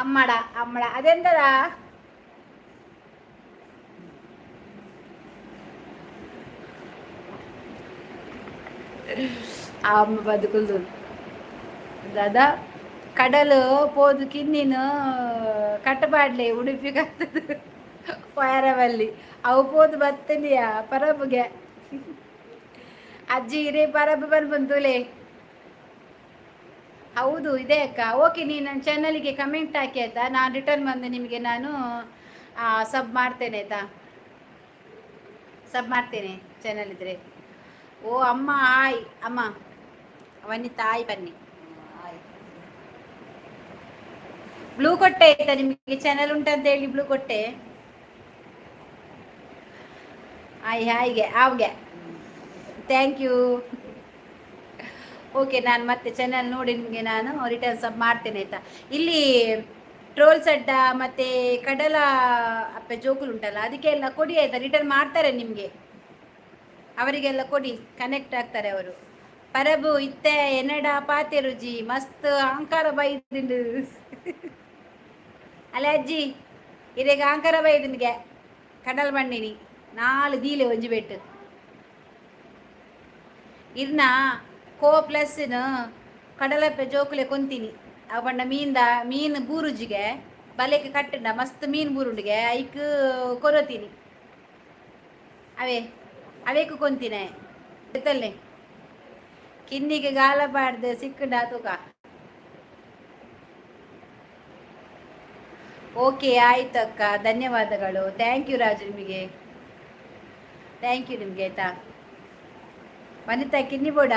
ಅಮ್ಮಡ ಅಮ್ಮಡ ಅದೆಂತದ? ಆ ಅಮ್ಮ ಬದುಕುಲ್ದು ದಾದಾ ಕಡಲು ಪೋದು ಕಿನ್ನಿನು ಕಟ್ಟಪಾಡ್ಲೆ ಉಡುಪಿ ಕತ್ತದು ಪೊಯರವಲ್ಲಿ ಅವು ಪೋದು ಬತ್ತನಿಯ ಪರಬುಗೆ. ಅಜ್ಜಿ ಇರೇ ಪರಬು ಬಂತುಲೆ. ಹೌದು ಇದೆ ಅಕ್ಕ. ಓಕೆ, ನೀನು ನನ್ನ ಚಾನಲಿಗೆ ಕಮೆಂಟ್ ಹಾಕಿ ಆಯಿತಾ? ನಾನು ರಿಟರ್ನ್ ಬಂದು ನಿಮಗೆ ನಾನು ಸಬ್ ಮಾಡ್ತೇನೆ ಆಯಿತಾ? ಸಬ್ ಮಾಡ್ತೇನೆ ಚಾನಲ್ ಇದ್ದರೆ. ಓ ಅಮ್ಮ, ಹಾಯ್ ಅಮ್ಮ, ವನಿತಾ ಹಾಯ್ ಬನ್ನಿ. ಬ್ಲೂ ಕೊಟ್ಟೆ ಆಯ್ತಾ ನಿಮಗೆ? ಚಾನಲ್ ಉಂಟಂತ ಹೇಳಿ ಬ್ಲೂ ಕೊಟ್ಟೆ. ಹಾಯ್ ಹಾಯ್ಗೆ ಆವ್ಗೆ, thank you. Okay, ನಾನು ಮತ್ತೆ ಚಾನಲ್ ನೋಡಿ ನಿಮಗೆ ನಾನು ರಿಟರ್ನ್ ಸಬ್ ಮಾಡ್ತೇನೆ ಆಯಿತಾ? ಇಲ್ಲಿ ಟ್ರೋಲ್ಸ್ ಅಡ್ಡ ಮತ್ತು ಕಡಲ ಅಪ್ಪೆ ಜೋಕುಲು ಉಂಟಲ್ಲ, ಅದಕ್ಕೆಲ್ಲ ಕೊಡಿ ಆಯಿತಾ? ರಿಟರ್ನ್ ಮಾಡ್ತಾರೆ ನಿಮಗೆ, ಅವರಿಗೆಲ್ಲ ಕೊಡಿ, ಕನೆಕ್ಟ್ ಆಗ್ತಾರೆ ಅವರು. ಪರಬು ಇತ್ತೆ ಎನ್ನಡ ಪಾತೆ ರುಜಿ ಮಸ್ತ್ ಅಹಂಕಾರ ಬೈದಿಂಡು ಅಲ್ಲ ಅಜ್ಜಿ, ಇರೆಗ್ ಅಹಂಕಾರ ಬೈದಿಂಡ್ಗೆ ಕಡಲ್ ಮಣ್ಣಿನಿ ನಾಲು ದೀಲೆ ಒಂಜಿ ಬೆಟ್ಟು ಇರ್ನ ಕೋ ಪ್ಲಸ್ನ ಕಡಲಪ್ಪೆ ಜೋಕುಲೆ ಕೊಂತೀನಿ. ಅವು ಪಂಡ ಮೀನ್ದ ಮೀನು ಬೂರುಜಿಗೆ ಬಲೆಕ್ ಕಟ್ಟಂಡ ಮಸ್ತ್ ಮೀನು ಬೂರುಂಡಿಗೆ ಐಕ್ ಕೊರತೀನಿ, ಅವೇ ಅವೇಕು ಕೊಂತಿನೆ ಗೊತ್ತಲ್ಲೇ. ಕಿನ್ನಿಗೆ ಗಾಲ ಪಾಡ್ದು ಸಿಕ್ಕುಂಡ ತೂಕ. ಓಕೆ ಆಯ್ತು ಅಕ್ಕ, ಧನ್ಯವಾದಗಳು. Thank you Raju ನಿಮಗೆ, thank you ನಿಮಗೆ ಆಯ್ತಾ. ವನಿತಾ ಕಿನ್ನಿ ಬೋಡ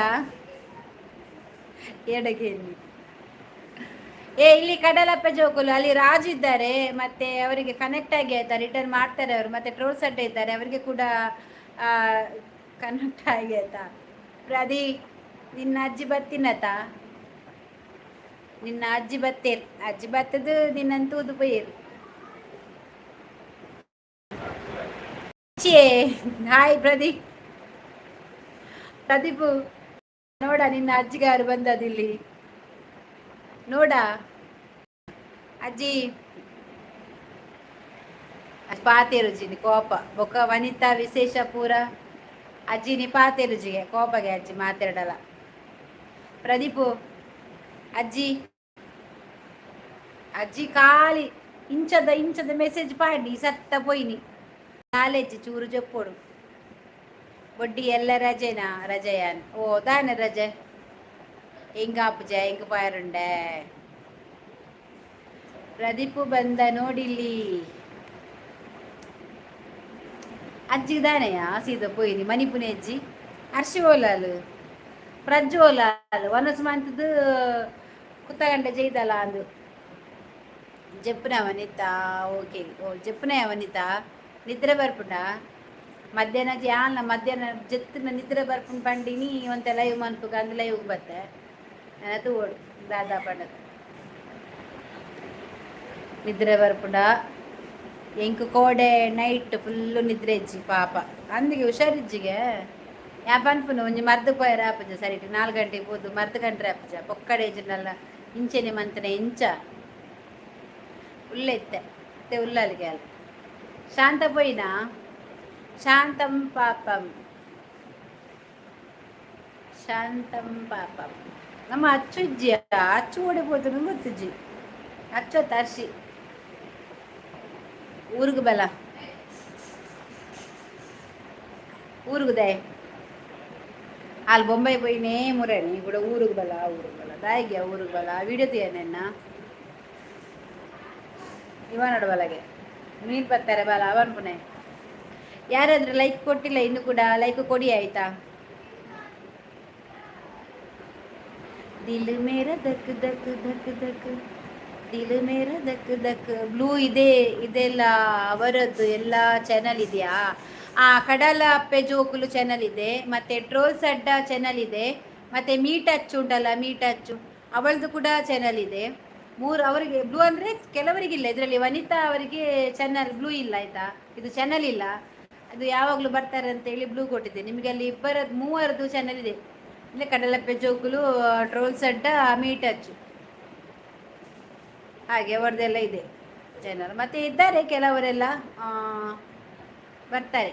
ಎಡಗೆ. ಏ ಇಲ್ಲಿ ಕಡಲಪ್ಪ ಜೋಕುಲು ಅಲ್ಲಿ ರಾಜು ಇದ್ದಾರೆ, ಮತ್ತೆ ಅವರಿಗೆ ಕನೆಕ್ಟ್ ಆಗಿ ಆಯ್ತಾ, ರಿಟರ್ನ್ ಮಾಡ್ತಾರೆ ಅವರು. ಮತ್ತೆ ಟ್ರೋಲ್ಸ್ ಅಡ್ಡ ಇದ್ದಾರೆ, ಅವರಿಗೆ ಕೂಡ ಕನೆಕ್ಟ್ ಆಗ್ಯತಾ? ಪ್ರದಿ, ನಿನ್ನ ಅಜ್ಜಿ ಬತ್ತಿನತ? ನಿನ್ನ ಅಜ್ಜಿ ಬತ್ತೇರ್, ಅಜ್ಜಿ ಬತ್ತದು ನಿನ್ನನ್ ತೂದು ಪೋಯೇರು. ಹಾಯ್ ಪ್ರದೀಪ್. ಪ್ರದೀಪ್, ನೋಡ, ನಿನ್ನ ಅಜ್ಜಿಗಾರು ಬಂದದಿಲ್ಲಿ ನೋಡ. ಅಜ್ಜಿ ಪಾತೇರುಜಿನಿ ಕೋಪ ಬೊಕ್ಕ ವನಿತಾ ವಿಶೇಷ ಪೂರ. ಅಜ್ಜಿನಿ ಪಾತೇರುಜಿಗೆ ಕೋಪಗೆ ಅಜ್ಜಿ ಮಾತಾಡಲ್ಲ. ಪ್ರದೀಪು, ಅಜ್ಜಿ ಅಜ್ಜಿ ಖಾಲಿ ಇಂಚದ ಇಂಚದ ಮೆಸೇಜ್ ಪಾಡಿ ಸತ್ತ ಪೋಯಿನಿ. ಕಾಲೇಜ್ ಚೂರು ಜಪ್ಪೋಡು ಬೊಡ್ಡಿ. ಎಲ್ಲ ರಜೆನಾ? ರಜೆಯಾನ್? ಓ, ದಾನೆ ರಜೆ? ಎಂಗಾಪುಜ, ಎಂಗ ಪಾರುಂಡೆ? ಪ್ರದೀಪು ಬಂದ ನೋಡಿಲ್ಲಿ. ಅಜ್ಜಿ ದಾನೆಯ ಸೀದ ಪೋಯಿನಿ ಮಣಿಪುನೆ. ಅಜ್ಜಿ ಅರ್ಶಿ ಓಲಾಲು, ಪ್ರಜ್ಜು ಓಲಾಲು, ವನಸ್ ಮಂತದ್ದು ಕುತ್ತಗಂಡೆ ಜೈದಲ್ಲ ಅಂದು ಜೆಪ್ಪುನ ವನಿತಾ. ಓಕೆ, ಓ ಜೆಪ್ಪುನ ವನಿತಾ. ನಿದ್ರೆ ಬರ್ಪುಂಡ ಮಧ್ಯಾಹ್ನ? ಯಾನ್ಲ ಮಧ್ಯಾಹ್ನ ಜೆತ್ತಿನ ನಿದ್ರೆ ಬರ್ಪುಂಡು ಪಂಡಿನಿ. ಒಂತೆ ಲೈವ್ ಮನ್ಪುಗ ಅಂದ್ ಲೈವ್ ಬತ್ತೆ. ನನ್ನ ತೂವೊಡು ದಾದಾ ಪಂಡದ. ನಿದ್ರೆ ಬರ್ಪುಂಡ ಎಂಕ್? ಕೋಡೆ ನೈಟ್ ಫುಲ್ಲು ನಿದ್ರೆ ಇಜ್ಜಿ ಪಾಪ. ಅಂದಿಗೆ ಹುಷಾರಿಜ್ಜಿಗೆ ಯಾ ಪನ್ಪುನು. ಒಂಜಿ ಮರ್ದ್ ಪೋಯರ ಆಪುಜ. ಸರಿಟ್ 4 ಗಂಟೆಗೆ ಪೋದು ಮರ್ದ್ ಕಂಡ್ರೆ ಆಪುಜ. ಪೊಕ್ಕಡೆ ಇಜ್ಜಿಂಡಲ್ಲ ಇಂಚೆನೆ ಮಂತನೆ ಇಂಚ ಉಲ್ಲ ಇತ್ತೆ ಇತ್ತೆ ಉಲ್ಲಲಿಗೆ ಅಲ್ಲ. ಶಾಂತ ಪೋಯಿನಾ? ಶಾಂತಂ ಪಾಪಂ, ಶಾಂತಂ ಪಾಪಂ. ನಮ್ಮ ಅಚ್ಚು ಇಜ್ಜಿಯ? ಅಚ್ಚು ಓಡಿ ಪೋತನು ಗೊತ್ತಿಜ್ಜಿ. ಅಚ್ಚು ತರ್ಶಿ ಊರಿಗೆ ಬಲ ಊರುಗುದೆ. ಅಲ್ಲಿ ಬೊಂಬೈ ಪೋಯಿನೇ ಮುರಣಿ ಕೂಡ ಊರಿಗೆ ಬಲ, ಊರಿಗೆ ಬಲ. ದಾಯಿಗೆ ಊರಿಗೆ ಬಲ? ವಿಡಿಯೋ ತೀಯ ನಿನ್ನ ಇವ ನೋಡು. ಮೀನು ಬತ್ತಾರೆ ಬಲ ಅವನ್ ಪುಣೆ. ಯಾರಾದ್ರೂ ಲೈಕ್ ಕೊಟ್ಟಿಲ್ಲ ಇನ್ನು ಕೂಡ, ಲೈಕ್ ಕೊಡಿ ಆಯ್ತಾ? ದಿಲ್ ಮೇರ ದಕ್ ದಕ್ ದಕ್ ದಕ್, ದಿಲ್ ಮೇರ ದಕ್ ದಕ್. ಬ್ಲೂ ಇದೆ. ಇದೆಲ್ಲ ಅವರದ್ದು ಎಲ್ಲ ಚಾನಲ್ ಇದೆಯಾ? ಆ ಕಡಲ ಅಪ್ಪೆ ಜೋಕುಲು ಚಾನಲ್ ಇದೆ, ಮತ್ತೆ ಟ್ರೋಲ್ಸ್ ಅಡ್ಡ ಚಾನಲ್ ಇದೆ, ಮತ್ತೆ ಮೀಟ್ ಅಚ್ಚು ಉಂಟಲ್ಲ, ಮೀಟ್ ಅಚ್ಚು, ಅವಳದು ಕೂಡ ಚಾನಲ್ ಇದೆ. ಮೂರು ಅವರಿಗೆ ಬ್ಲೂ ಅಂದರೆ ಕೆಲವರಿಗಿಲ್ಲ. ಇದರಲ್ಲಿ ವನಿತಾ ಅವರಿಗೆ ಚಾನಲ್ ಬ್ಲೂ ಇಲ್ಲ ಆಯ್ತಾ? ಇದು ಚಾನಲ್ ಇಲ್ಲ. ಅದು ಯಾವಾಗಲೂ ಬರ್ತಾರೆ ಅಂತೇಳಿ ಬ್ಲೂ ಕೊಟ್ಟಿದ್ದೆ ನಿಮಗೆ. ಅಲ್ಲಿ ಇಬ್ಬರದ್ದು ಮೂವರದ್ದು ಚಾನಲ್ ಇದೆ. ಇಲ್ಲ, ಕಡಲಪ್ಪೆ ಜೋಕುಲು, ಟ್ರೋಲ್ಸ್ ಅಡ್ಡ, ಮೀಟ್ ಅಚ್ಚು, ಹಾಗೆ ಅವರದೆಲ್ಲ ಇದೆ ಚಾನಲ್. ಮತ್ತೆ ಇದ್ದಾರೆ ಕೆಲವರೆಲ್ಲ ಬರ್ತಾರೆ.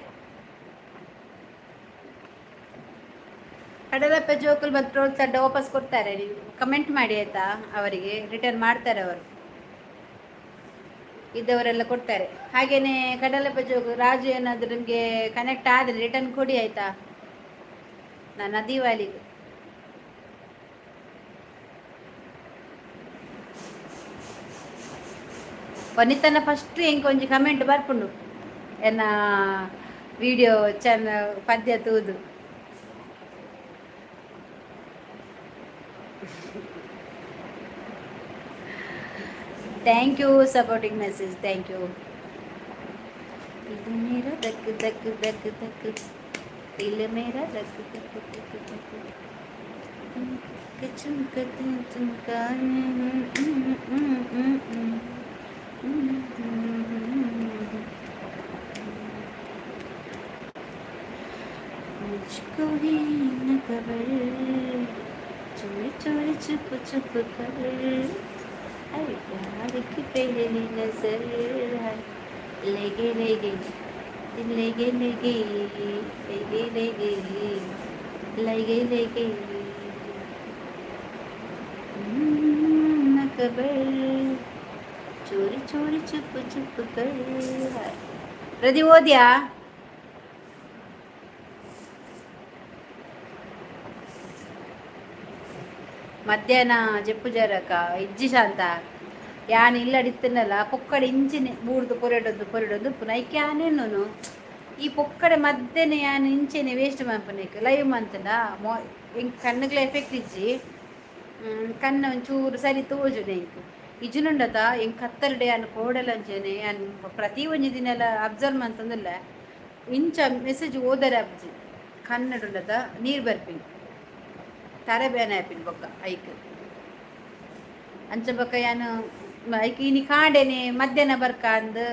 ಕಡಲಪ್ಪೆ ಜೋಕುಲ್ ಮತ್ತು ಟ್ರೋಲ್ಸ್ ಅಡ್ಡ ವಾಪಸ್ ಕೊಡ್ತಾರೆ. ನೀವು ಕಮೆಂಟ್ ಮಾಡಿ ಆಯ್ತಾ? ಅವರಿಗೆ ರಿಟರ್ನ್ ಮಾಡ್ತಾರೆ ಅವರು. ಇದ್ದವರೆಲ್ಲ ಕೊಡ್ತಾರೆ. ಹಾಗೇನೆ ಕಡಲಪ್ಪ ಜೋಗು ರಾಜು ಏನಾದರೂ ನಿಮಗೆ ಕನೆಕ್ಟ್ ಆದರೆ ರಿಟರ್ನ್ ಕೊಡಿ ಆಯ್ತಾ? ನನ್ನ ದಿವಾಲಿಗೆ ವನಿತನ ಫಸ್ಟ್ ಎಂಕ್ ಒಂಜಿ ಕಮೆಂಟ್ ಬರ್ಪುಂಡು ಎನ್ನ ವಿಡಿಯೋ ಚೆನ್ನ ಪದ್ಯ ತೂದು. Thank you supporting message, thank you. दिल मेरा धक धक धक धक, दिल मेरा धक धक धक धक, चुमका चुमका. मुझको ही न खबर, चोरी चोरी चुप चुप कर, अरे प्यार की पहली नजर है, लेगे लेगे लेगे लेगे लेगे लेगे लेगे लेगे न खबर, चोरी चोरी चुप चुप कर. ಪ್ರದಿ ಓದ್ಯಾ? ಮಧ್ಯಾಹ್ನ ಜಪ್ಪು ಜರಕ ಇಜ್ಜಿ ಶಾಂತ. ಯಾನ್ ಇಲ್ಲಡಿತ್ತನಲ್ಲ, ಪೊಕ್ಕಡೆ ಇಂಚಿನೆ ಬೂಡ್ದು ಪೊರೆಡೊಂದು ಪೊರೆಡೊಂದು ಪುನಃ ಐಕೆ ಯಾನೇನು ಈ ಪೊಕ್ಕಡೆ ಮದ್ದೆನೆ ಯಾನ್ ಇಂಚೆನೆ ವೇಸ್ಟ್ ಮನ್ಪುನೆಕ್ ಲೈವ್ ಮಂತುಂಡ ಮೊ ಎಂಕ್ ಕಣ್ಣುಗ್ಲ ಎಫೆಕ್ಟ್ ಇಜ್ಜಿ. ಕಣ್ಣು ಒಂಚೂರು ಸರಿ ತೋಜುನೆ ಎಂಕ್. ಇಜ್ಜುನುಂಡತ ಎಂಕ್ ಕತ್ತಲುಡೆ ಯಾನ್ ಕೋಡಲಂಚೆನೆ ಯಾನ್ ಪ್ರತಿ ಒಂಜಿ ದಿನಲ ಅಬ್ಸರ್ವ್ ಮಂತೊಂದುಲ್ಲೆ. ಇಂಚ ಮೆಸೇಜ್ ಓದರೆ ಅಬ್ಜಿ ಕನ್ನಡದ ನೀರು ಬರ್ಪಿನಿ, ತರೆ ಬೇನೆ ಆಪಿನ ಬೊಕ್ಕ ಐಕ್. ಅಂಚ ಬೊಕ್ಕ ಯಾನು ಐಕ್ ಇನಿ ಕಾಂಡೆನೆ ಮಧ್ಯಾಹ್ನ ಬರ್ಕ ಅಂದ್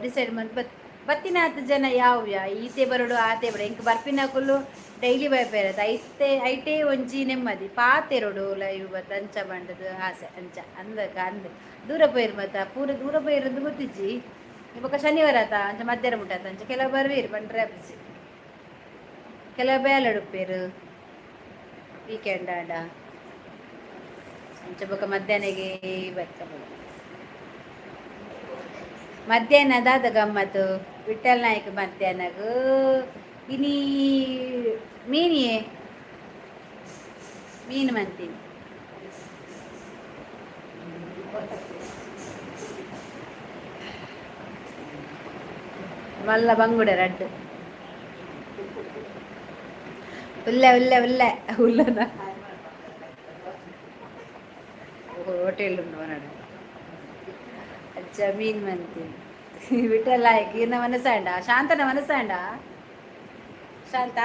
ಡಿಸೈಡ್ ಮಂತ್ ಬತ್ ಬತ್ತಿನಾತ್ ಜನ ಯಾವ್ಯ ಈತೆ ಬರೋಡು ಆತೆ ಬರೋ. ಇಂಕ್ ಬರ್ಪಿನಕುಲು ಡೈಲಿ ಬರ್ಪೇರತ್ ಐತೆ, ಐಟೇ ಒಂಜಿ ನೆಮ್ಮದಿ. ಪಾತೆರೊಡು ಲೈವ್ ಬತ್ತ ಅಂಚ ಬಂಡದು ಆಸೆ. ಅಂಚ ಅಂದಕ ಅಂದ್ ದೂರ ಪೋಯಿರ್ ಮತ್ತ ಪೂರ ದೂರ ಪೋಯಿರಂದು ಗೊತ್ತಿಜ್ಜಿ. ಬೊಕ್ಕ ಶನಿವಾರ ಆತ, ಅಂಚ ಮಧ್ಯಾಹ್ನ ಮುಟ್ಟಾತ. ಅಂಚ ಕೆಲವು ಬರ್ವೀರು ಪಂಡ್ರೆ ಆಪುಜಿ. ಕೆಲವು ಬೇಲಡುಪ್ಪೇರು ವೀಕೆಂಡ್ ಆಂಡ. ಅಂಚ ಬೊಕ್ಕ ಮಧ್ಯಾಹ್ನಗೆ ಬರ್ಕ. ಮಧ್ಯಾಹ್ನ ದಾದ ಗಮ್ಮತ್ತು ವಿಠಲ್ ನಾಯ್ಕ? ಮಧ್ಯಾಹ್ನಗ್ ಇನಿ ಮೀನಿಯೇ, ಮೀನು ಮಂತೀನಿ. ಮಲ್ಲ ಬಂಗುಡೆ ರಡ್ಡು ಉಲ್ಲೆ ಉಲ್ಲೆ ಉಲ್ಲೆ ಉಲ್ಲನ ಹೋಟೆಲ್ ಉಂಡು ಮನಡ. ಅಚ್ಚ ಮೀನ್ ಮಂತೀನಿ. ವಿಠಲ್ ನಾಯ್ಕ ಇನ್ನ ಮನಸಾಂಡ, ಶಾಂತನ ಮನಸಾಂಡ, ಶಾಂತ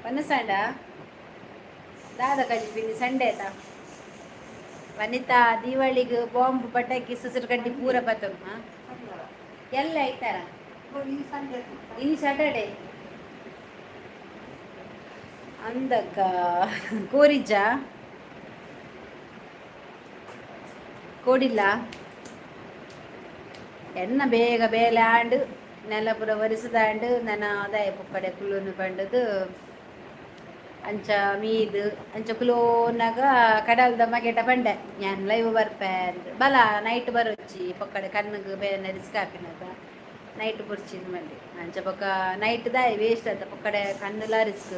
ಮನಸಾಂಡ. ದಾದ ಕಜಿಪಿನಿ ಸಂಡೆ ಆತ? ವನಿತಾ, ದೀವಾಳಿಗೆ ಬಾಂಬ್, ಪಟಾಕಿ, ಸುಸುರು ಕಡ್ಡಿ ಪೂರ ಬತ್ತಮ್ಮ ಎಲ್ಲ ಐತಾರ. ಇನ್ನು ಸ್ಯಾಟರ್ಡೆ ಅಂದಕ್ಕ ಕೋರಿಜ್ಜ ಕೋಡಿಲ್ಲ. ಎನ್ನ ಬೇಗ ಬೇಲೆ ಆಂಡ್, ನೆಲ ಪೂರ ಒರೆಸುದಾಂಡ್. ನನ ಅದಾಯ ಪೊಕ್ಕಡೆ ಕುಲ್ಲುನು ಪಂಡದು. ಅಂಚ ಮೀದು ಅಂಚ ಕುಲೋನಾಗ ಕಡಲ್ದ ಮಗೆಟ ಪಂಡೆ ಯಾನ್ ಲೈವ್ ಬರ್ಪೆ ಅಂದ್. ಬಲ ನೈಟ್ ಬರೊಚ್ಚಿ, ಪೊಕ್ಕಡೆ ಕಣ್ಣುಗ್ ಬೇನೆ ರಿಸ್ಕ್ ಆಪಿನದ, ನೈಟ್ ಬೊರ್ಚಿಂದ್ ಮಂಡಿ. ಅಂಚ ಬೊಕ್ಕ ನೈಟ್ ದಾಯ ವೇಸ್ಟ್ ಆತ, ಪೊಕ್ಕಡೆ ಕಣ್ಣುಲ ರಿಸ್ಕ್.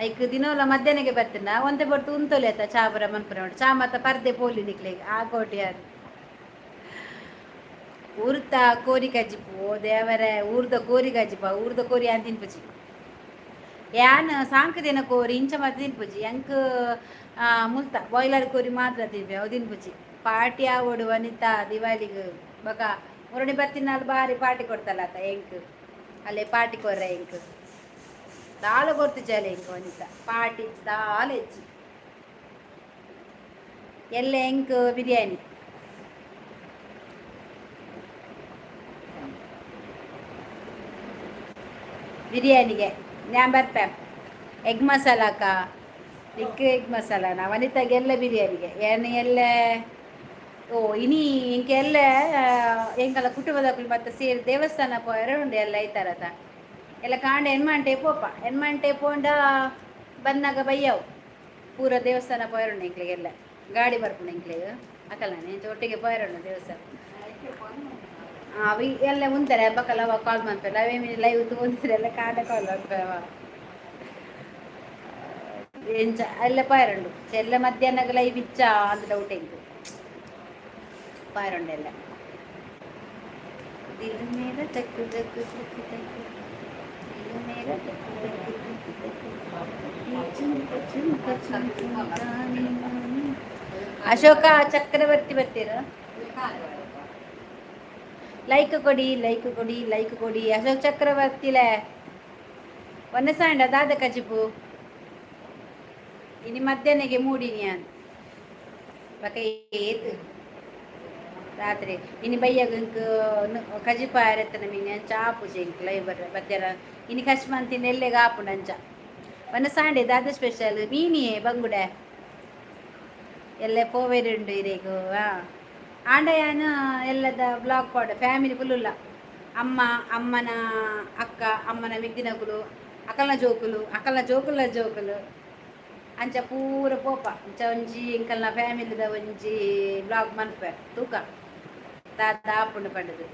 ಐಕ್ ದಿನೋಲ ಮಧ್ಯಾಹ್ನಕ್ಕೆ ಬರ್ತಿನ ಒಂತೆ ಪೊರ್ತು ಉಂತೊಲಿ ಆತ. ಚಾ ಪೂರ ಮನ್ಪುನ ಚಾ ಮತ್ತ ಪರ್ದೆ ಪೋಲಿ ನಿಕ್ಲೆಗ್ ಆ ಕೋಟಿ ಅದು. ಊರ್ತ ಕೋರಿ ಕಜ್ಜಿಪು, ಓ ದೇವರೇ, ಊರ್ದ ಕೋರಿ ಕಜ್ಜಿಪ. ಊರ್ದ ಕೋರಿ ಯಾನ್ ತಿನ್ಪುಜಿ. ಯಾನ್ ಸಾಂಕದಿನ ಕೋರಿ ಇಂಚ ಮಾತ ತಿನ್ಪುಜಿ. ಎಂಕ್ ಮುಲ್ತ ಬಾಯ್ಲರ್ ಕೋರಿ ಮಾತ್ರ ತಿನ್ಪೆ, ಅವು ತಿನ್ಪುಜಿ. ಪಾರ್ಟಿ ಆವೊಡು ವನಿತಾ ದಿವಾಳಿಗ್. ಬೊಕ ಮುರಣಿ ಬತ್ತಿನಾಲ್ ಬಾರಿ ಪಾರ್ಟಿ ಕೊಡ್ತಲ್ಲ ಆತ ಎಂಕ್. ಅಲ್ಲೇ ಪಾರ್ಟಿ ಕೊರ್ರೆ ಎಂಕ್ ದಾಲ ಕೊರ್ತಿಜಾಲೆ ಎಂಕ್ ವನಿತಾ. ಪಾರ್ಟಿ ದಾಲ ಹೆಚ್ಚಿ ಎಲ್ಲ ಎಂಕ್ ಬಿರಿಯಾನಿ. ಬಿರಿಯಾನಿಗೆ ഞാൻ ಬರ್ಪೆ. ಎಗ್ ಮಸಾಲಾಕ ನಿಕ್ ಎಗ್ ಮಸಾಲಾನ? ವನಿತಾಗೆ ಎಲ್ಲ ಬಿರಿಯಾನಿಗೆ ಏನು ಎಲ್ಲ. ಓ ಇನಿ ಇಂಕ ಎಲ್ಲ ಎಂಕಲ ಕುಟುಂಬದಕುಲು ಮತ್ತೆ ಸೇರಿ ದೇವಸ್ಥಾನ ಪೋಯರೆ ಉಂಡು. ಎಲ್ಲ ಐತಾರತ ಎಲ್ಲ ಕಾಂಡೆ ಎನ್ಮಂಟೆ ಪೋಪ. ಎನ್ಮಂಟೆ ಪೋಂಡ ಬನ್ನಾಗ ಬಯ್ಯವು. ಪೂರ ದೇವಸ್ಥಾನ ಪೋಯರುಂಡು ಎಂಕ್ಲಿಗೆಲ್ಲ. ಗಾಡಿ ಬರ್ಪುಂಡು ಎಂಕ್ಲೆಗ್ ಅಕಲ್ನ ಒಟ್ಟಿಗೆ ಪೋಯರುಂಡು ದೇವಸ್ಥಾನ. ಅವಿ ಎಲ್ಲ ಉಂತಾರೆ ಬಕ್ಕಲ್ಲ ಕಾಲ್ ಮಾಡ್ತಾರೆ. ಅವೇ ಲೈವ್ ತಗೊಂಡಿದ್ರೆ ಎಲ್ಲ ಕಾಂಡೆ ಕಾಲ್ ಮಾಡ್ತಾರೆ. ಎಂಚ ಎಲ್ಲ ಪಾಯರುಂಡು ಎಲ್ಲ ಮಧ್ಯಾಹ್ನ ಲೈವ್ ಇಚ್ಚ ಅಂದ್ ಡೌಟ್ ಎಂಕ್. ಪಾಯರುಂಡು ಎಲ್ಲ. दिल मेरा धक धक धक धक, दिल मेरा धक धक धक धक, ಚುಂಕ ಚುಂಕ ಚುಂಕ. ಅಶೋಕ ಚಕ್ರವರ್ತಿ ಬರ್ತೀರ? ಲೈಕ್ ಕೊಡಿ, ಲೈಕ್ ಕೊಡಿ, ಲೈಕ್ ಕೊಡಿ. ಅಶೋಕ್ ಚಕ್ರವರ್ತಿಲೆ ಒನ್ನೆಸಾಂಡ ದಾದ ಕಜಿಪು? ಇನಿ ಮಧ್ಯಾಹ್ನಗೆ ಮೂಡಿನಿ ಯಾನ್. ಬಕ ಏತ್ ರಾತ್ರಿ ಇನಿ ಬಯ್ಯಾಗ ಇಂಕ್ ಕಜಿಪ ಆರೆತ್ತನ ಮೀನು ಅಂಚ ಆಪುಜಿ ಇಂಕ್ ಲೈವ್ ಬರ್ರೆ. ಮಧ್ಯಾಹ್ನ ಇನಿ ಕಶ್ ಮಂತಿನ ಎಲ್ಲೆಗ್ ಆಪುಂಡು ಅಂಚ. ಒನ್ನ ಸಾಂಡೆ ದಾದ ಸ್ಪೆಷಲ್? ಮೀನಿಯೇ, ಬಂಗುಡೆ. ಎಲ್ಲೆ ಪೋವೆರುಂಡು ಇರೆಗು? ಆಂಡ ಯಾನ್ ಎಲ್ಲದ ಬ್ಲಾಗ್ ಪಾಡ ಫ್ಯಾಮಿಲಿ ಫುಲ್. ಅಮ್ಮ, ಅಮ್ಮನ ಅಕ್ಕ, ಅಮ್ಮನ ಮಿದ್ದಿನಕುಲು, ಅಕಲ್ನ ಜೋಕುಲು, ಅಕಲ್ನ ಜೋಕುಲ್ನ ಜೋಕುಲು, ಅಂಚ ಪೂರ ಪೋಪ. ಅಂಚ ಒಂಜಿ ಎಂಕಲ್ನ ಫ್ಯಾಮಿಲಿದ ಒಂಜಿ ಬ್ಲಾಗ್ ಮನ್ಪೆ. ತೂಕ ದಾದ ಆಪುಂಡು ಪಂಡದು.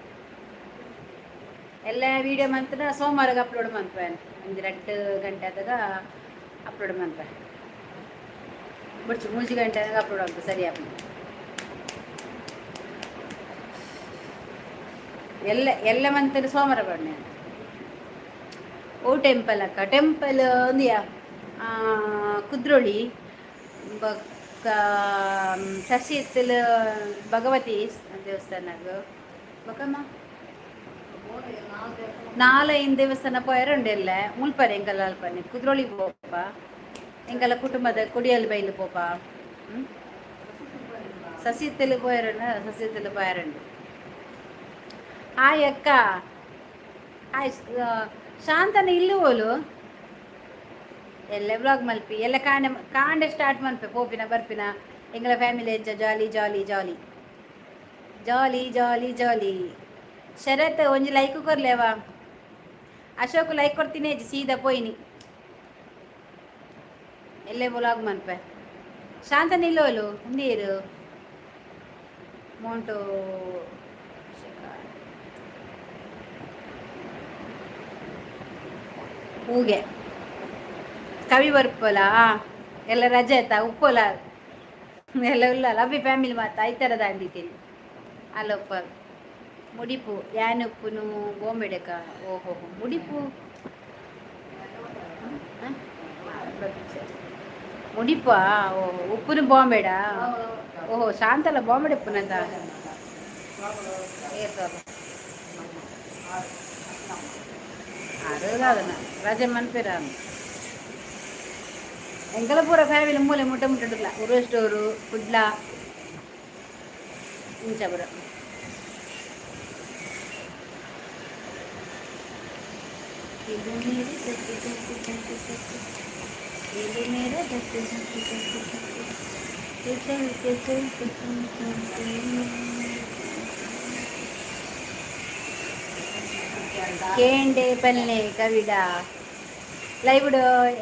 ಎಲ್ಲ ವೀಡಿಯೋ ಮಂತ್ನ ಸೋಮವಾರ ಅಪ್ಲೋಡ್ ಮನ್ಪೆ. ಒಂಜಿ 2 ಗಂಟೆ ಆದಾಗ ಅಪ್ಲೋಡ್ ಮನ್ಪೆ. ಬುಡ್ಚಿ, 3 ಗಂಟೆ ಆದಾಗ ಅಪ್ಲೋಡ್ ಆಗ್ತದೆ. ಸರಿ ಆಪುಂಡು. ಎಲ್ಲ ಎಲ್ಲ ಮಂತನ ಸೋಮವಾರ ಬಣ್ಣೆ. ಓ ಟೆಂಪಲ್ ಅಕ್ಕ? ಟೆಂಪಲ್ ಒಂದಿಯಾ ಕುದ್ರೋಳಿ ಬೊಕ್ಕ ಸಸಿಹಿತ್ಲು ಭಗವತಿ ದೇವಸ್ಥಾನಗ್. ಬೊಕ್ಕಮ್ಮ ನಾಲೈನ್ ದೇವಸ್ಥಾನ ಪೋಯರ ಉಂಡು ಎಲ್ಲ ಮುಲ್ಪರೆ ಎಂಕಲ್ಲ ಅಲ್ಪನೆ ಕುದ್ರೋಳಿ ಪೋಪ, ಎಂಕಲ್ಲ ಕುಟುಂಬದ ಕೊಡಿಯಲ್ ಬೈಲು ಪೋಪ. ಹ್ಮ್? ಸಸಿತ್ತಲು ಪೋಯರಂಡ, ಸಸಿತ್ತಲು ಪೋಯರಂಡು. ಹಾಯ್ ಅಕ್ಕ, ಹಾಯ್ ಶಾಂತನ. ಇಲ್ಲು ಓಲು? ಎಲ್ಲ ವ್ಲಾಗ್ ಮಲ್ಪಿ ಎಲ್ಲ ಕಾಂಡೆ ಕಾಂಡೆ ಸ್ಟಾರ್ಟ್ ಮನ್ಪೆ. ಪೋಪಿನ ಬರ್ಪಿನ ಎಂಗಳ ಫ್ಯಾಮಿಲಿ ಎಂಚ ಜಾಲಿ ಜಾಲಿ ಜಾಲಿ ಜಾಲಿ ಜಾಲಿ ಜಾಲಿ. ಶರತ್, ಒಂಜಿ ಲೈಕ್ ಕೊರ್ಲೇವಾ. ಅಶೋಕ್ ಲೈಕ್ ಕೊಡ್ತೀನಿ, ಸೀದಾ ಪೋಯಿನಿ. ಎಲ್ಲೇ ವ್ಲಾಗ್ ಮನ್ಪೆ. ಶಾಂತ ನಿಲ್ಲೋಲು ಉಂದಿರು ಮೋಂಟು. ಹೂಗೆ ಕವಿ ಬರ್ಪೋಲ. ಎಲ್ಲ ರಜೆ ಆಯ್ತಾ? ಉಪ್ಪೋಲ ಎಲ್ಲ ಇಲ್ಲ. ಲವ್ವಿ ಫ್ಯಾಮಿಲಿ ಮಾತ ಐತರದ ಅಂದಿದ್ದೀನಿ ಅಲ್ಲೊಪ್ಪ. ಮುಡಿಪು ಯಾನುಪ್ಪುನು ಬೋಂಬೆಡಕ. ಓಹೋ, ಮುಡಿಪು. ಹ? ಮುಡಿಪಾ? ಓಹೋ, ಉಪ್ಪುನು ಬಾಂಬೆಡ. ಓಹೋ, ಶಾಂತಲ ಬಾಂಬೆಡ್ ಉಪ್ಪುನಂತ. ಏ ಅರುದಾದನ ರಜೆ ಮನ್ಪಿರ. ಎಂಕಲ ಪೂರ ಫ್ಯಾಮಿಲಿ ಮೂಲೆ ಮುಟ್ಟ ಮುಟ್ಟುಲ್ಲ. ಉರುವಷ್ಟೂರು, ಕುಡ್ಲ, ಇಂಚಪುರ. ಇದು ಮೇರೆ ತಟ್ಟಿ ತಟ್ಟಿ ತಟ್ಟಿ ತಟ್ಟಿ, ಇದು ಮೇರೆ ತಟ್ಟಿ ತಟ್ಟಿ ತಟ್ಟಿ ತಟ್ಟಿ ಚಲ್ತೆ ಚಲ್ತೆ ಚಲ್ತೆ. ಕೇಂಡೆ ಪಲ್ಲೆ ಕವಿಡ ಲೈವ್ಡ್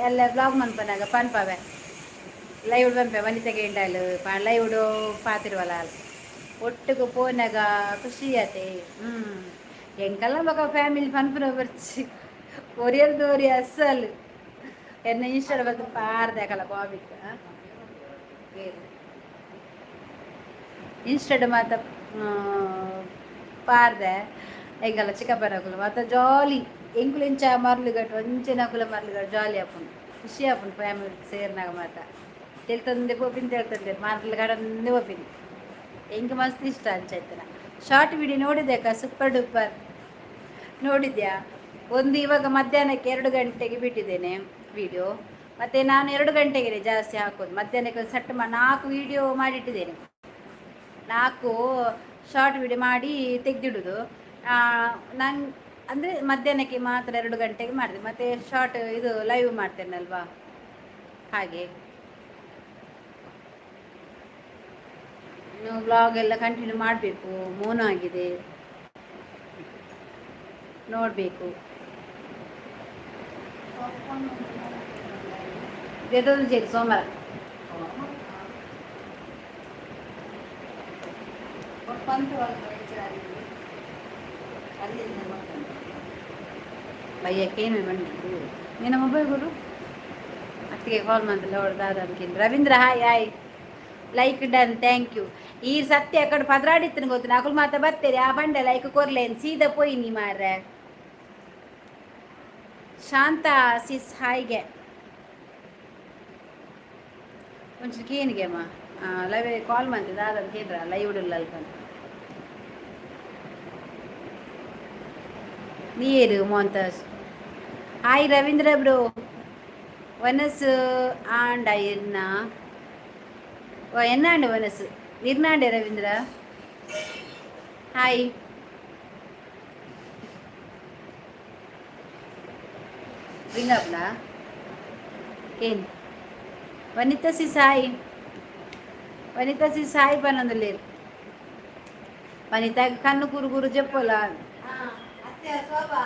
ಎಲ್ಲ ಬ್ಲಾಗ್ ಮನ್ಪನಾಗ ಪನ್ಪವೆ. ಲೈವ್ಡ್ ಪನ್ಪೆ ವನಿತ ಕೇಂಡಲು ಲೈವ್ಡ್ ಪಾತಿರುವಲ್ಲ. ಒಟ್ಟುಗು ಪೋನಾಗ ಖುಷಿ ಆತೆ. ಎಂಕಲ್ಲ ಬೊಕ ಫ್ಯಾಮಿಲಿ ಪನ್ಪುನ ಬರ್ಚಿ ಒರಿಯರ್ದು ಒರಿ ಅಸ್ಸಲ್. ಎನ್ನ ಇನ್ಸ್ಟಾಡ ಬತ್ತು ಪಾರ್ದೆ ಅಕಲ ಕಾಮಿಕ್. ಇನ್ಸ್ಟಾಡ್ ಮಾತ ಪಾರ್ದೆ. ಎಂಕಲ್ಲ ಚಿಕ್ಕಪ್ಪನಕುಲು ಮಾತ ಜಾಲಿ. ಎಂಕುಲು ಇಂಚ ಮರ್ಲುಗಟ್ಟು ಒಂಚೆನಕುಲ ಮರ್ಲುಗಟ್ಟು ಜಾಲಿ ಆಪುಂಡು, ಖುಷಿ ಆಪುಂಡು. ಫ್ಯಾಮಿಲಿ ಸೇರ್ನಾಗ ಮಾತ ತೆಲ್ತಂದೆ ಪೋಪಿನ, ತೆಲ್ತಂದೆ ಮರ್ಲು ಕಡಂದೆ ಪೋಪಿನಿ. ಎಂಕ್ ಮಸ್ತ್ ಇಷ್ಟ ಅಂಚೈತನ. ಶಾರ್ಟ್ ವಿಡಿಯೋ ನೋಡಿದೆ ಅಕ್ಕ, ಸೂಪರ್ ಡೂಪರ್. ನೋಡಿದ್ಯಾ? ಒಂದು ಇವಾಗ ಮಧ್ಯಾಹ್ನಕ್ಕೆ 2 ಗಂಟೆಗೆ ಬಿಟ್ಟಿದ್ದೇನೆ ವಿಡಿಯೋ. ಮತ್ತು ನಾನು 2 ಗಂಟೆಗೆ ಜಾಸ್ತಿ ಹಾಕೋದು. ಮಧ್ಯಾಹ್ನಕ್ಕೆ ಒಂದು ಸೆಟ್ ಮಾಡಿ ನಾಲ್ಕು ವಿಡಿಯೋ ಮಾಡಿಟ್ಟಿದ್ದೇನೆ. ನಾಲ್ಕು ಶಾರ್ಟ್ ವಿಡಿಯೋ ಮಾಡಿ ತೆಗೆದಿಡೋದು ನಂಗೆ. ಅಂದರೆ ಮಧ್ಯಾಹ್ನಕ್ಕೆ ಮಾತ್ರ 2 ಗಂಟೆಗೆ ಮಾಡಿದೆ. ಮತ್ತು ಶಾರ್ಟ್ ಇದು ಲೈವ್ ಮಾಡ್ತೇನಲ್ವಾ, ಹಾಗೆ. ಇನ್ನು ವ್ಲಾಗ್ ಎಲ್ಲ ಕಂಟಿನ್ಯೂ ಮಾಡಬೇಕು. ಮೋನು ಆಗಿದೆ, ನೋಡಬೇಕು. ಸೇರಿ ಸೋಮವಾರ. ಬಯ್ಯಕ್ಕೇನು ಬಂಡಿ ನಿನ್ನ ಮೊಬೈಲ್ ಗುರು. ಅತ್ತಿಗೆ ಕಾಲ್ ಮಾಡ್ತಿಲ್ಲ ಅವಳು ದಾದ ಅನ್ಕೇನು. Ravindra, hi hi. Like done, thank you. ಈ ಸತ್ಯ ಅಕಡೆ ಪದ್ರಾಡಿತ್ತನ ಗೊತ್ತು. ಅಕುಲು ಮಾತ ಬತ್ತೇರಿ. ಆ ಬಂಡೆ ಲೈಕ್ ಕೊರ್ಲೇನ್, ಸೀದಾ ಪೋಯಿ ನೀ ಮಾರ್ರೆ. ಶಾಂತ ಸಿಸ್, ಹಾಯ್ಗೆ. ಒಂಚೂರು ಕೇನಿಗೆ ಅಮ್ಮ ಲೈವ್ ಕಾಲ್ ಮಾಡ್ತಿದ್ದ ದಾದ ಕೇಂದ್ರ ಲೈವ್ ಇಡಲ್ಲ ಅಲ್ಪ. ನೀರು ಮೋಂತಾಸ್. Hi Ravindra bro. ವನಸು ಆಂಡ ಇರ್ನ ಎನ್ನಾಂಡ ವನಸು ನಿರ್ನಾಂಡೆ. ರವೀಂದ್ರ, ಹಾಯ್. ರಿಂಗ್ ಆಪ್ಲ ಏನ್? ವನಿತಾ ಸಿ ಸಾಯಿ, ವನಿತಾ ಸಿ ಸಾಯಿ ಪನ್ನೊಂದುಲ್ಲೇರು. ವನಿತಾ ಕಣ್ಣು ಕುರು ಕುರು ಜಪ್ಪೊಲ. ಶೋಭಾ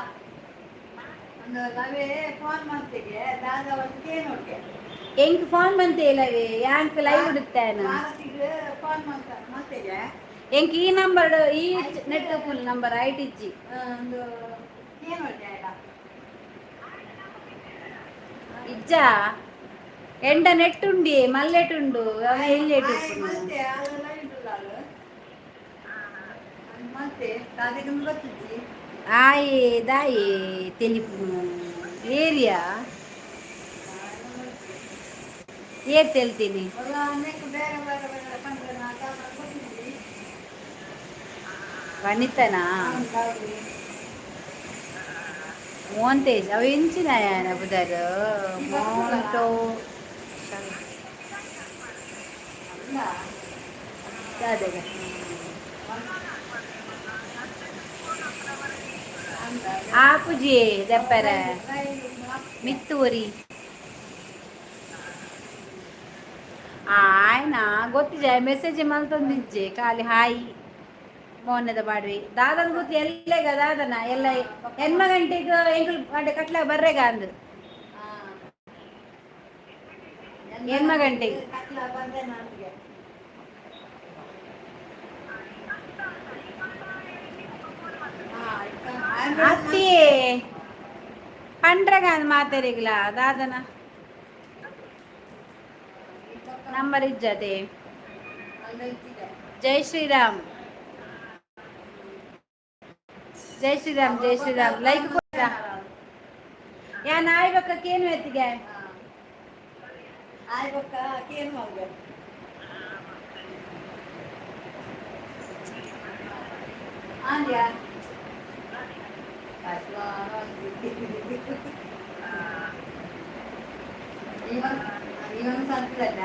ಫೋನ್ ಮಂತಿಗೆ ದಾದ ನೋಡ್ಕೆ. ಎಂಕ್ ಫೋನ್ ಮಂತೆ ಇಲ್ಲವೇ? ಯಾಂಕ್ ಲೈವ್ ಇಡುತ್ತೇನ? ಫೋನ್ ಮಂತ ಮಂತಿಗೆ. ಎಂಕ್ ಈ ನಂಬರ್, ಈ ನೆಟ್ ಫುಲ್ ನಂಬರ್ ಐಟ್ ಇಜ್ಜಿ. ಒಂದು ಏನು ನೋಡ್ಕೆ. ಇಜ್ಜ, ಎಂಡ ನೆಟ್ ಉಂಡಿ ಮಲ್ಲೆಟ್ ಉಂಡು ಅವ ಎಲ್ಲೆಟ್. ಮಂತೆ ಅದೆಲ್ಲ ಉಂಟಲ್ಲ ಮಂತೆ ದಾದಿಗೆ ಗೊತ್ತಿಜ್ಜಿ. ಆಯೆ ದಾಯೆ ತೆಲಿಪು ಏರಿಯಾ ಏರ್ ತೆಲ್ತೀನಿ. ಬೇರೆ ಬೇರೆ ಬೇರೆ ಪಂಡ್ರೆ ಗೊತ್ತಿಜ್ಜಿ. ವನಿತನಾ? ಮೋಂತೇಶ್ ಅವು ಎಂಚಿನ ಬುದಾರ್ ಮೋಂಟೋ. ಅಲ್ಲ. ದಾದಗ? ಆಪುಜಿ ದೆಪ್ಪರ ಮಿತ್ತೂರಿ. ఆయన ಗೊತ್ತಿಜ, ಮೆಸೇಜ್ ಮಲ್ತೊಂದಿಜ್ಜೆ, ಖಾಲಿ ಹಾಯ್ ಮೋನೆದ ಬಾಡ್ವಿ. ದಾದನ ಗೊತ್ತಿ ಎಲ್ಲೆಗ ದಾದನ ಎಲ್ಲ ಎನ್ಮ ಗಂಟೆಗೆ ಎಂಕುಲು ಗಂಟೆ ಕಟ್ಲ ಬರ್ರೆಗ ಅಂದು. ಎನ್ಮ ಗಂಟೆಗೆ. ಕಟ್ಲ ಬಂದೆ ನನಗೆ. ಅತ್ತಿಯೇ ಪಂಡ್ರಗ ಮಾತಾರಿಗ್ಲ ದಾದನ ನಂಬರ್ ಇಜ್ಜತೆ. ಜೈ ಶ್ರೀರಾಮ್, ಜೈ ಶ್ರೀರಾಮ್, ಜೈ ಶ್ರೀರಾಮ್. ಲೈಕ್ ಕೊಡ ಯಾ ನಾಯಿ ಬಕ್ಕೇನು ಎತ್ತಿಗೆ. ಆಯ್ಬಕ್ಕ ಕೇನು ಮಗ. ಆಂದ್ಯಾ. ಈ ಒಂದು ಸಾಧ್ಯಲ್ಲ,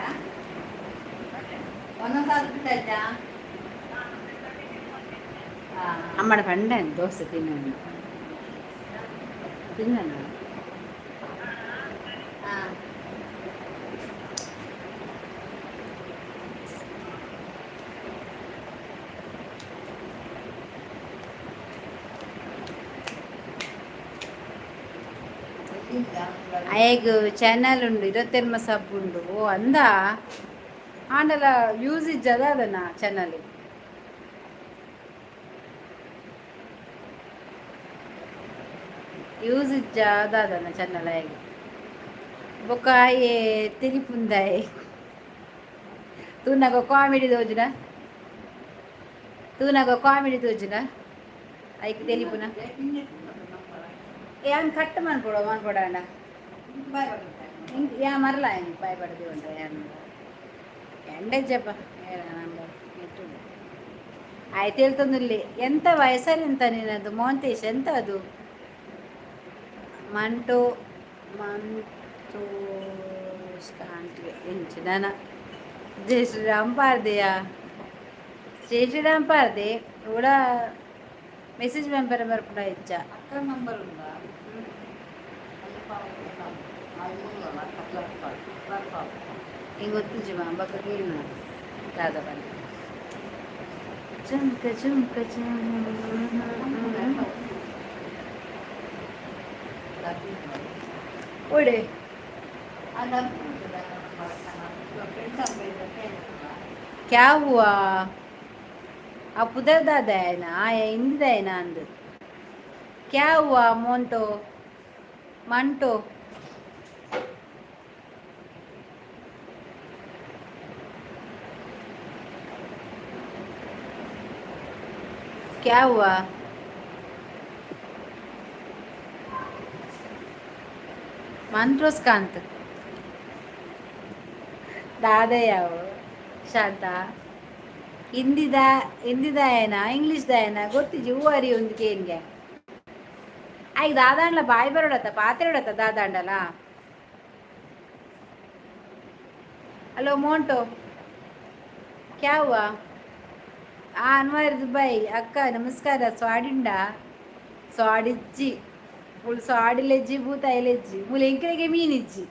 ಒಂದೊಂದು ಸಾಧ್ಯಲ್ಲ. ಅಮ್ಮಡ ಪಂಡ ದೋಸೆ ತಿನ್ನೋಣ ತಿನ್ನೋಣ. ಹಾಂ. ಅಯ್ಯಗ್ ಚಾನಲ್ ಉಂಡು, ಇರತ್ತೆರ್ಮ ಸಬ್ ಉಂಡು. ಓ ಅಂದ ಆಂಡಲ ಯೂಸ್ ಇಜ್ಜದ ಅದನ್ನ ಚಾನಲ್ ಯೂಸ್ ಇಜ್ಜದ ಅದನ್ನ ಚಾನಲ್. ಅಯ್ಯಗ್ ಬೊಕ್ಕ ಆಯೆ ತೆಲಿಪುಂದಾಯೆ ತೂನಗ ಕಾಮಿಡಿ ತೋಜುನ, ತೂನಗ ಕಾಮಿಡಿ ತೋಜುನ ಐಕ್ ತೆಲಿಪುನ. ಯಾನ್ ಕಟ್ ಮನ್ಪೊಡು ಮನ್ಪೊಡಾಂಡ ಯಾ ಮರಲ ಹೆಂಗೆ ಬಾಯ್ ಪಡೆದು ಉಂಟು. ಯಾನ್ ಎಂಡಜ್ಜಪ್ಪ ಆಯ್ತು ಹೇಳ್ತಂದಿಲ್ಲಿ. ಎಂತ ವಯಸ್ಸಲ್ಲಿ ಎಂತ ನೀನದು ಮೋಂತೇಶ್ ಎಂತ ಅದು ಮಂಟು ಮಂಟು ಕಾಂಟ್ಗೆ ಎಂಚಿನ. ಜೈ ಶ್ರೀರಾಮ್ ಪಾರ್ದೆಯಾ, ಜೈ ಶ್ರೀರಾಮ್ ಪಾರ್ದೆ ಕೂಡ ಮೆಸೇಜ್ ಮೆಂಬರ್ ಬರ್ಪುಡ ಇಚ್ಚ. ಅಕ್ಕ ನಂಬರ್ ఉందా? ಹಿಂಗೆ ಗೊತ್ತಿಜ್ಜಿ ಬಕ್ಕ ಕೇಳಿ ದಾದ ಬನ್ನಿ. ಚುಮ್ಕ ಚುಮ್ಕ ಚುಮ್ ಒಡೆ. क्या हुआ? ಆ ಪುದರ್ ದಾದ ಆಯ ಹಿಂದಿದಾಯನ ಅಂದು. ಕ್ಯಾ ಹುವಾ ಮೋಂಟೋ ಮಂಟೋ? क्या हुआ ಮಂತ್ರೋಸ್ಕಾಂತ್ ದಾದಯ್ಯ ಶಾಂತ ಹಿಂದಿದ ಹಿಂದಿದಾಯನ ಇಂಗ್ಲೀಷ್ ದಾಯನ ಗೊತ್ತಿಜ್ಜಿ. ಹೂವು ಅರಿ ಒಂದು ಕೇನ್ಗೆ ಆಯ್ತು. ದಾದಾಂಡ್ಲ ಬಾಯಿ ಬರೋಡತ್ತ ಪಾತ್ರೆ ಇಡತ್ತ ದಾದಾಂಡಲ. ಹಲೋ ಮೋಂಟೋ, ಕ್ಯಾ ಹುವಾ? ಆ ಅನ್ವರ್ ದುಬೈ ಅಕ್ಕ ನಮಸ್ಕಾರ. ಸ್ವಾಡಿಂಡ ಸ್ವಾಡಿಜ್ಜಿ ಫುಲ್ ಸ್ವಾಡಿಲೆಜ್ಜಿ ಭೂತಾಯಿಲೆಜ್ಜಿ ಮೂಲೆ ಎಂಕರೆಗೆ ಮೀನಿಜ್ಜಿ.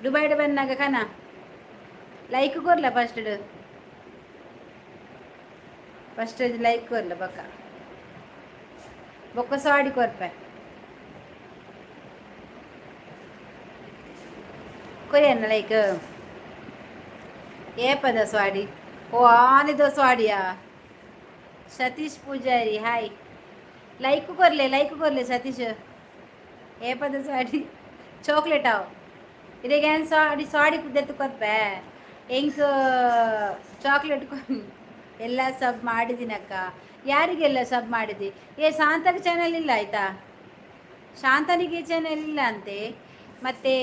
ದುಬೈಡ್ ಬಂದಾಗ ಕನ ಲೈಕ್ ಕೊರ್ಲ. ಫಸ್ಟ್ ಫಸ್ಟ್ ಲೈಕ್ ಕೊರ್ಲ ಬೊಕ್ಕ ಬೊಕ್ಕ ಸಾಡಿ ಕೊರ್ಪೆ ಕೊರಿಯನ್ನ ಲೈಕ್ ಏಪದ ಸ್ವಾಡಿ. ಓ ಆನಿದ ಸ್ವಾಡಿಯಾ. ಸತೀಶ್ ಪೂಜಾರಿ ಹಾಯ್. ಲೈಕ್ ಕೊರ್ಲೆ, ಲೈಕ್ ಕೊರ್ಲೆ ಸತೀಶ್. ಏಪದ ಸ್ವಾಡಿ? ಚಾಕ್ಲೇಟ್ ಅವು ಇದಾಗ ಸಾಡಿ ಸಾಡಿ ಕುದ್ದೆತ್ತು ಕೊರ್ಪೆ ಎಂಕ್ ಚಾಕ್ಲೇಟ್ ಎಲ್ಲ ಸಬ್ ಮಾಡಿದ್ದೀನಕ್ಕ. ಯಾರಿಗೆಲ್ಲ ಸಬ್ ಮಾಡಿದ್ದಿ? ಏ ಶಾಂತಗೆ ಚಾನಲ್ ಇಲ್ಲ ಆಯಿತಾ? ಶಾಂತನಿಗೆ ಚಾನಲ್ ಇಲ್ಲ ಅಂತೆ. ಮತ್ತು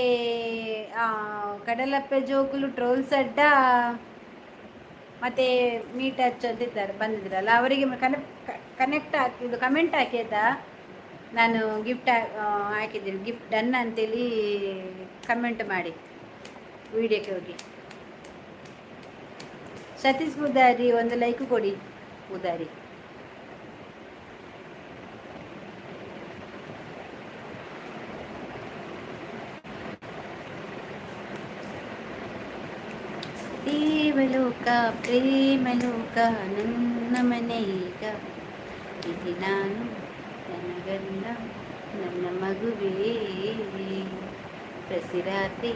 ಕಡಲಪ್ಪೆ ಜೋಕುಲು ಟ್ರೋಲ್ಸ್ ಅಡ್ಡ ಮತ್ತು ಮೀಟ್ ಹಚ್ಚು ಅಂತಿದ್ದಾರೆ ಬಂದಿದ್ರಲ್ಲ, ಅವರಿಗೆ ಕನೆಕ್ಟ್ ಕನೆಕ್ಟ್ ಹಾಕಿ ಇದು ಕಮೆಂಟ್ ಹಾಕಿ ಆಯ್ತಾ? ನಾನು ಗಿಫ್ಟ್ ಹಾಕಿದ್ದೀನಿ. ಗಿಫ್ಟ್ ಡನ್ ಅಂತೇಳಿ ಕಮೆಂಟ್ ಮಾಡಿ ವಿಡಿಯೋಕ್ಕೆ ಹೋಗಿ. ಸತೀಶ್ ಪೂಜಾರಿ, ಒಂದು ಲೈಕ್ ಕೊಡಿ ಪೂಜಾರಿ. ದೇವಲೋಕ ಪ್ರೇಮಲೋಕ ನನ್ನ ಮನೆ ಈಗ. ಇಲ್ಲಿ ನಾನು, ನನ್ನ ಗಂಡ, ನನ್ನ ಮಗುವೇ. ಪ್ರತಿ ರಾತ್ರಿ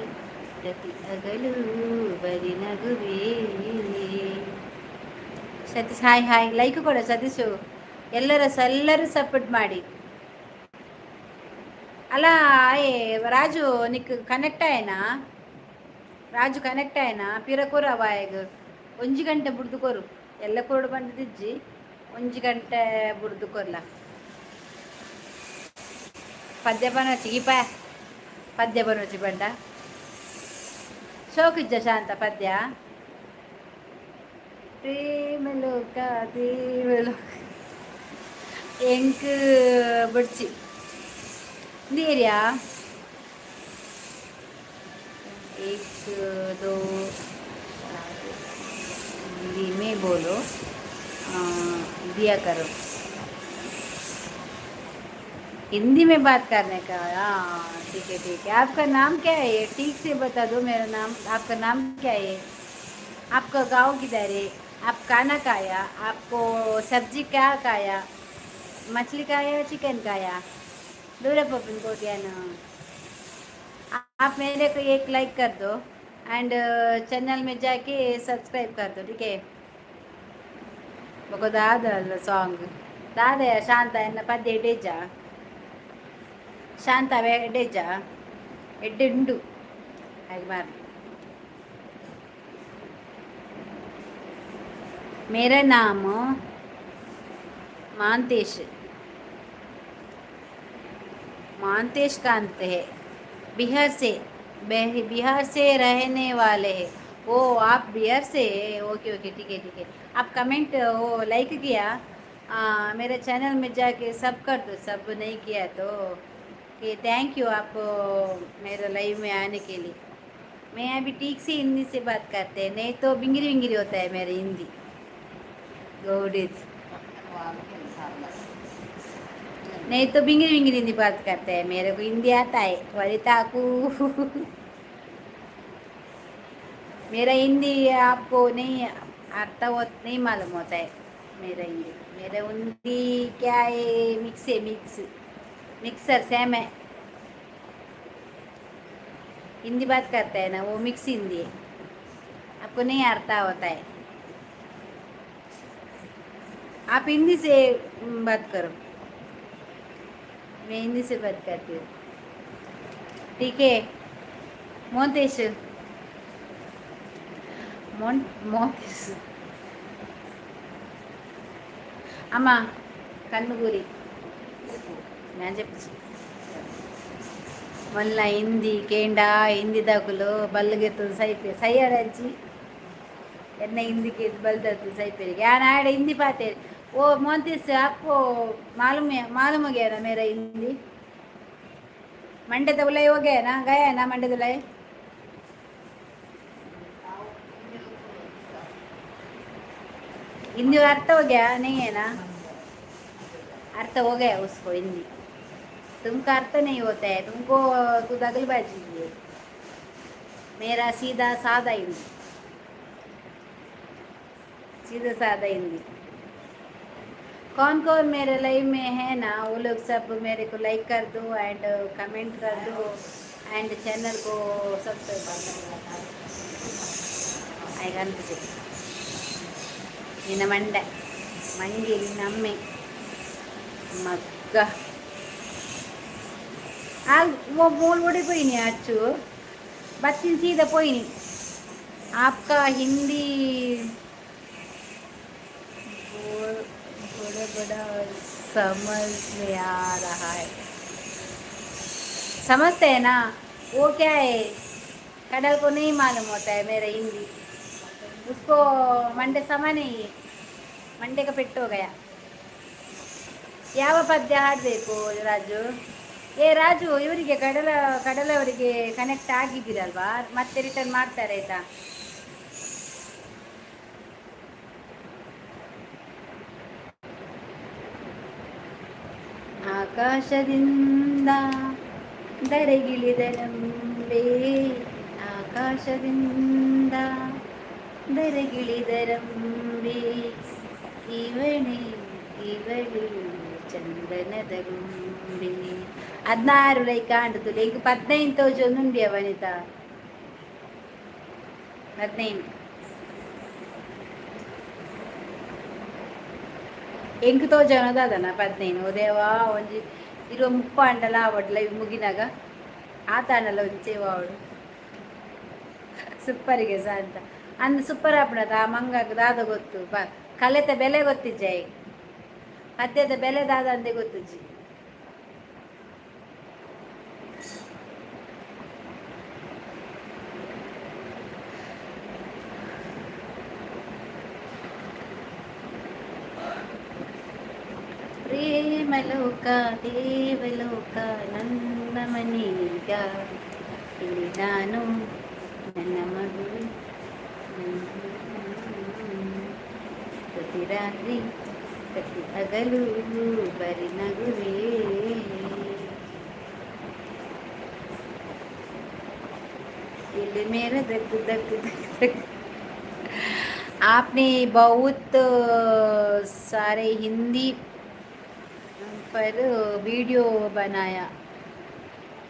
ಪ್ರತಿ ಹಗಲು ಬರಿ ನಗುವೇ. Satish, hi hi. ಲೈಕ್ ಕೊಡ ಸತೀಶು. ಎಲ್ಲರೂ ಸಪೋರ್ಟ್ ಮಾಡಿ. ಅಲ್ಲ, ಏ ರಾಜು, ನಿಕ್ ಕನೆಕ್ಟ್ ಆಯನಾ? ರಾಜು ಕನೆಕ್ಟ್ ಆಯನಾ? ಪಿರ ಕೊರು ಅವಾಯಗ್. ಒಂಜಿ ಗಂಟೆ ಬುಡ್ದು ಕೊರು. ಎಲ್ಲ ಕೊರಡು ಬಂದಿಜ್ಜಿ, ಒಂಜಿ ಗಂಟೆ ಬುಡ್ದು ಕೊರ್ಲ. ಪದ್ಯ ಪನೋಚಿ ಗೀಪ, ಪದ್ಯ ಪನೋಚಿ ಬಂಡ ಶೋಕಿಜ್ಜ ಶಾಂತ ಪದ್ಯ. ಪ್ರೇಮಲೋಕ ದೇವಲೋಕ ಎಂಕ್ ಬಡ್ಚಿ ಏರಿಯಾ. एक दो हिंदी में बोलो, दिया करो. हिंदी में बात करने का? हाँ, ठीक है, ठीक है. आपका नाम क्या है? ठीक से बता दो. मेरा नाम, आपका नाम क्या है? आपका गांव किधर है? आप खाना खाया? आपको सब्जी क्या खाया? मछली खाया, चिकन खाया? दूर पपिन कोटियान. आप मेरे को एक लाइक कर दो एंड चैनल में जाके सब्सक्राइब कर दो, ठीक है? ಬೊಕ ದಾದ ಸಾಂಗ್ ದಾದ? ಶಾಂತ, ಎನ್ನ ಪದ್ಯ ಎಡ್ಡೆಜ್ಜ? ಶಾಂತ, ಎಡ್ಡೆಜ್ಜ? ಎಡ್ಡೆ ಉಂಡು ಹಾಗೆ ಮಾರ್. मेरा नाम मानतेश, मानतेश कांत है. बिहार से, बिहार से रहने वाले हैं. ओ, आप बिहार से है? ओके ओके, ठीक है, ठीक है. आप कमेंट वो लाइक किया? मेरे चैनल में जाके सब कर दो. सब नहीं किया तो कि thank you आप मेरे लाइव में आने के लिए. मैं अभी ठीक से हिंदी से बात करते हैं, नहीं तो बिंगिरी बिंगिरी होता है मेरी हिंदी. गौरी, नहीं तो बिंगिरी बिंगिरी हिंदी बात करते हैं. मेरे को हिंदी आता है वरिता को. मेरा हिंदी आपको नहीं आता, वो नहीं मालूम होता है मेरा हिंदी. मेरा हिंदी क्या है? मिक्स है, मिक्स, मिक्सर सेम है. हिंदी बात करता है ना, वो मिक्स हिंदी है. आपको नहीं आता होता है. आप हिंदी से बात करो. मैं हिंदी से बात करती हूँ, ठीक है? मोहतेश, मोन मोहतेश అమ్మ కన్నుగూరి నేను చెప్పచ్చు. మళ్ళీ హిందీ కేండా హిందీ దాకులు బల్లుగెత్తు సైపే సయ్యాడచ్చి ಎನ್ನ ಹಿಂದಿಗೆ ಬಲ್ದತ್ತು ಸೈಪೇರಿಗೆ. आड़ हिंदी पाते. ओ मोहंतीस, आपको मालूम है? मालूम हो गया ना मेरा हिंदी? मंडे तो बुलाई हो गया ना? गया ना मंडे दुलाई? हिंदी अर्थ हो गया नहीं है ना? अर्थ हो गया उसको हिंदी. तुमका अर्थ नहीं होता है. तुमको तू दगलबाजी है. मेरा सीधा सादा हिंदी, सीधा सादा हिंदी. कौन कौन मेरे लाइव में है ना, वो लोग सब मेरे को लाइक कर दो एंड कमेंट कर दो एंड चैनल को सब्सक्राइब कर दो. ಆಯ್ತು. ನಿನ್ನ ಮಂಡೆ ಮಂಗಿ, ನಿನ್ನ ಅಮ್ಮೆ ಮಗ್ಗ. ಮೂಲು ಓಡಿ ಅಚ್ಚು ಬತ್ತಿನ ಸೀದಾ ಪೋಯಿನಿ. आपका हिंदी बड़ा बड़ा समझ में आ रहा है. समझते हैं ना? वो क्या है, कडल को नहीं मालूम होता है मेरा हिंदी. उसको मंडे समा नहीं है. मंडे का पेट हो गया. ಯಾವ ಪದ್ಯ ಹಾಡಬೇಕು ರಾಜು? ಏ ರಾಜು, ಇವರಿಗೆ ಕಡಲ ಕಡಲವರಿಗೆ ಕನೆಕ್ಟ್ ಆಗಿದ್ದೀರಲ್ವಾ? ಮತ್ತೆ ರಿಟರ್ನ್ ಮಾಡ್ತಾರೆ, ಆಯ್ತಾ? ಆಕಾಶದಿಂದ ಧರೆಗಿಳಿದರಂಬೆ, ಆಕಾಶದಿಂದ ಧರೆಗಿಳಿದರಂಬೆ, ಇವನೇ ಇವಳು ಚಂದನದ ಗೊಂಬೆ. 16 ಲೈಕ್ ಆಂಡ್. ಈಗ 15 ತೋಜೊಂದು ಉಂಡಿಯ ವನಿತಾ, 15. ಎಂಕ್ ತೋಜನ ದಾದನ 15. ದೇವಾ, ಒಂಜಿ 20 30 ಅಂಡಲ ಆವಡ್. ಲೈವ್ ಮುಗಿನಾಗ ಆತಾನಲ್ಲ ಒಂಜಿ ಸೇವಾ ಅವಳು ಸೂಪರಿಗೆ ಅಂತ ಅಂದ್ ಸೂಪರ್ ಆಪಣದ. ಆ ಮಂಗಾಗ ದಾದ ಗೊತ್ತು? ಬ ಕಲೆತ ಬೆಲೆ ಗೊತ್ತಿಜ್ಜ? ಪದ್ಯದ ಬೆಲೆ ದಾದ ಅಂದೆ ಗೊತ್ತುಜ್ಜಿ. ಪ್ರೇಮಲೋಕ ದೇವಲೋಕ ನನ್ನ ಮನೀಗ, ಇಲ್ಲಿ ನಾನು ನನ್ನ ಮಗುವೆ, ಪ್ರತಿ ರಾತ್ರಿ ಪ್ರತಿ ಹಗಲು ಬರಿ ನಗುವೆ. ಇಲ್ಲಿ ಮೇರೆ ದಕ್ ದಕ್ ದಕ್ ದಕ್. आपने बहुत सारे हिंदी पर वीडियो बनाया?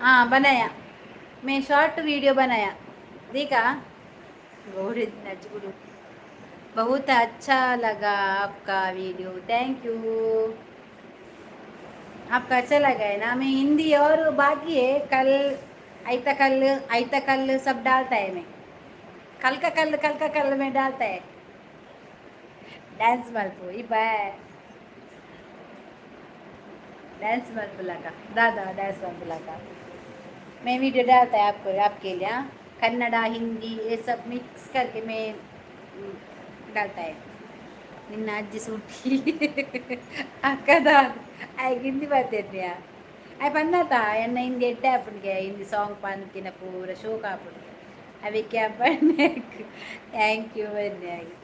हाँ, बनाया. मैं शॉर्ट वीडियो बनाया, देखा? गौरी नजगुरु, बहुत अच्छा लगा आपका वीडियो. Thank you. आपका अच्छा लगा है ना? मैं हिंदी और बाकी है, कल आयता कल आयता कल सब डालता है मैं. कल का कल, कल का कल में डालता है. ಡ್ಯಾನ್ಸ್ ಮಲ್ಪು ಈ ಬಾಯ್, ಡ್ಯಾನ್स मल्पुलाका दादा, ಡ್ಯಾನ್ಸ್ मल्पुलाका. मैं वीडियो डालता है आपको, आपके लिए. हाँ, कन्नड़ा हिंदी ये सब मिक्स करके मैं डालता है. ನಿನ್ನ ಅಜ್ಜಿ ಸೂಟಿ ಅಕ್ಕದ ಆಯ್ಕೆ ಹಿಂದಿ ಬರ್ತೇನೆ. ಆಯ್ ಪನ್ನತ ಎನ್ನ ಹಿಂದಿ ಎಡ್ಡೆ ಆಪುಂಡ್ಗೆ. ಹಿಂದಿ ಸಾಂಗ್ ಪಂತಿನ ಪೂರ ಶೋಕ್ ಆಪುಂಡು. ಅವಿಕೆ ಪಣ್ಣೆ thank you ಬನ್ನಿ. ಆಗಿ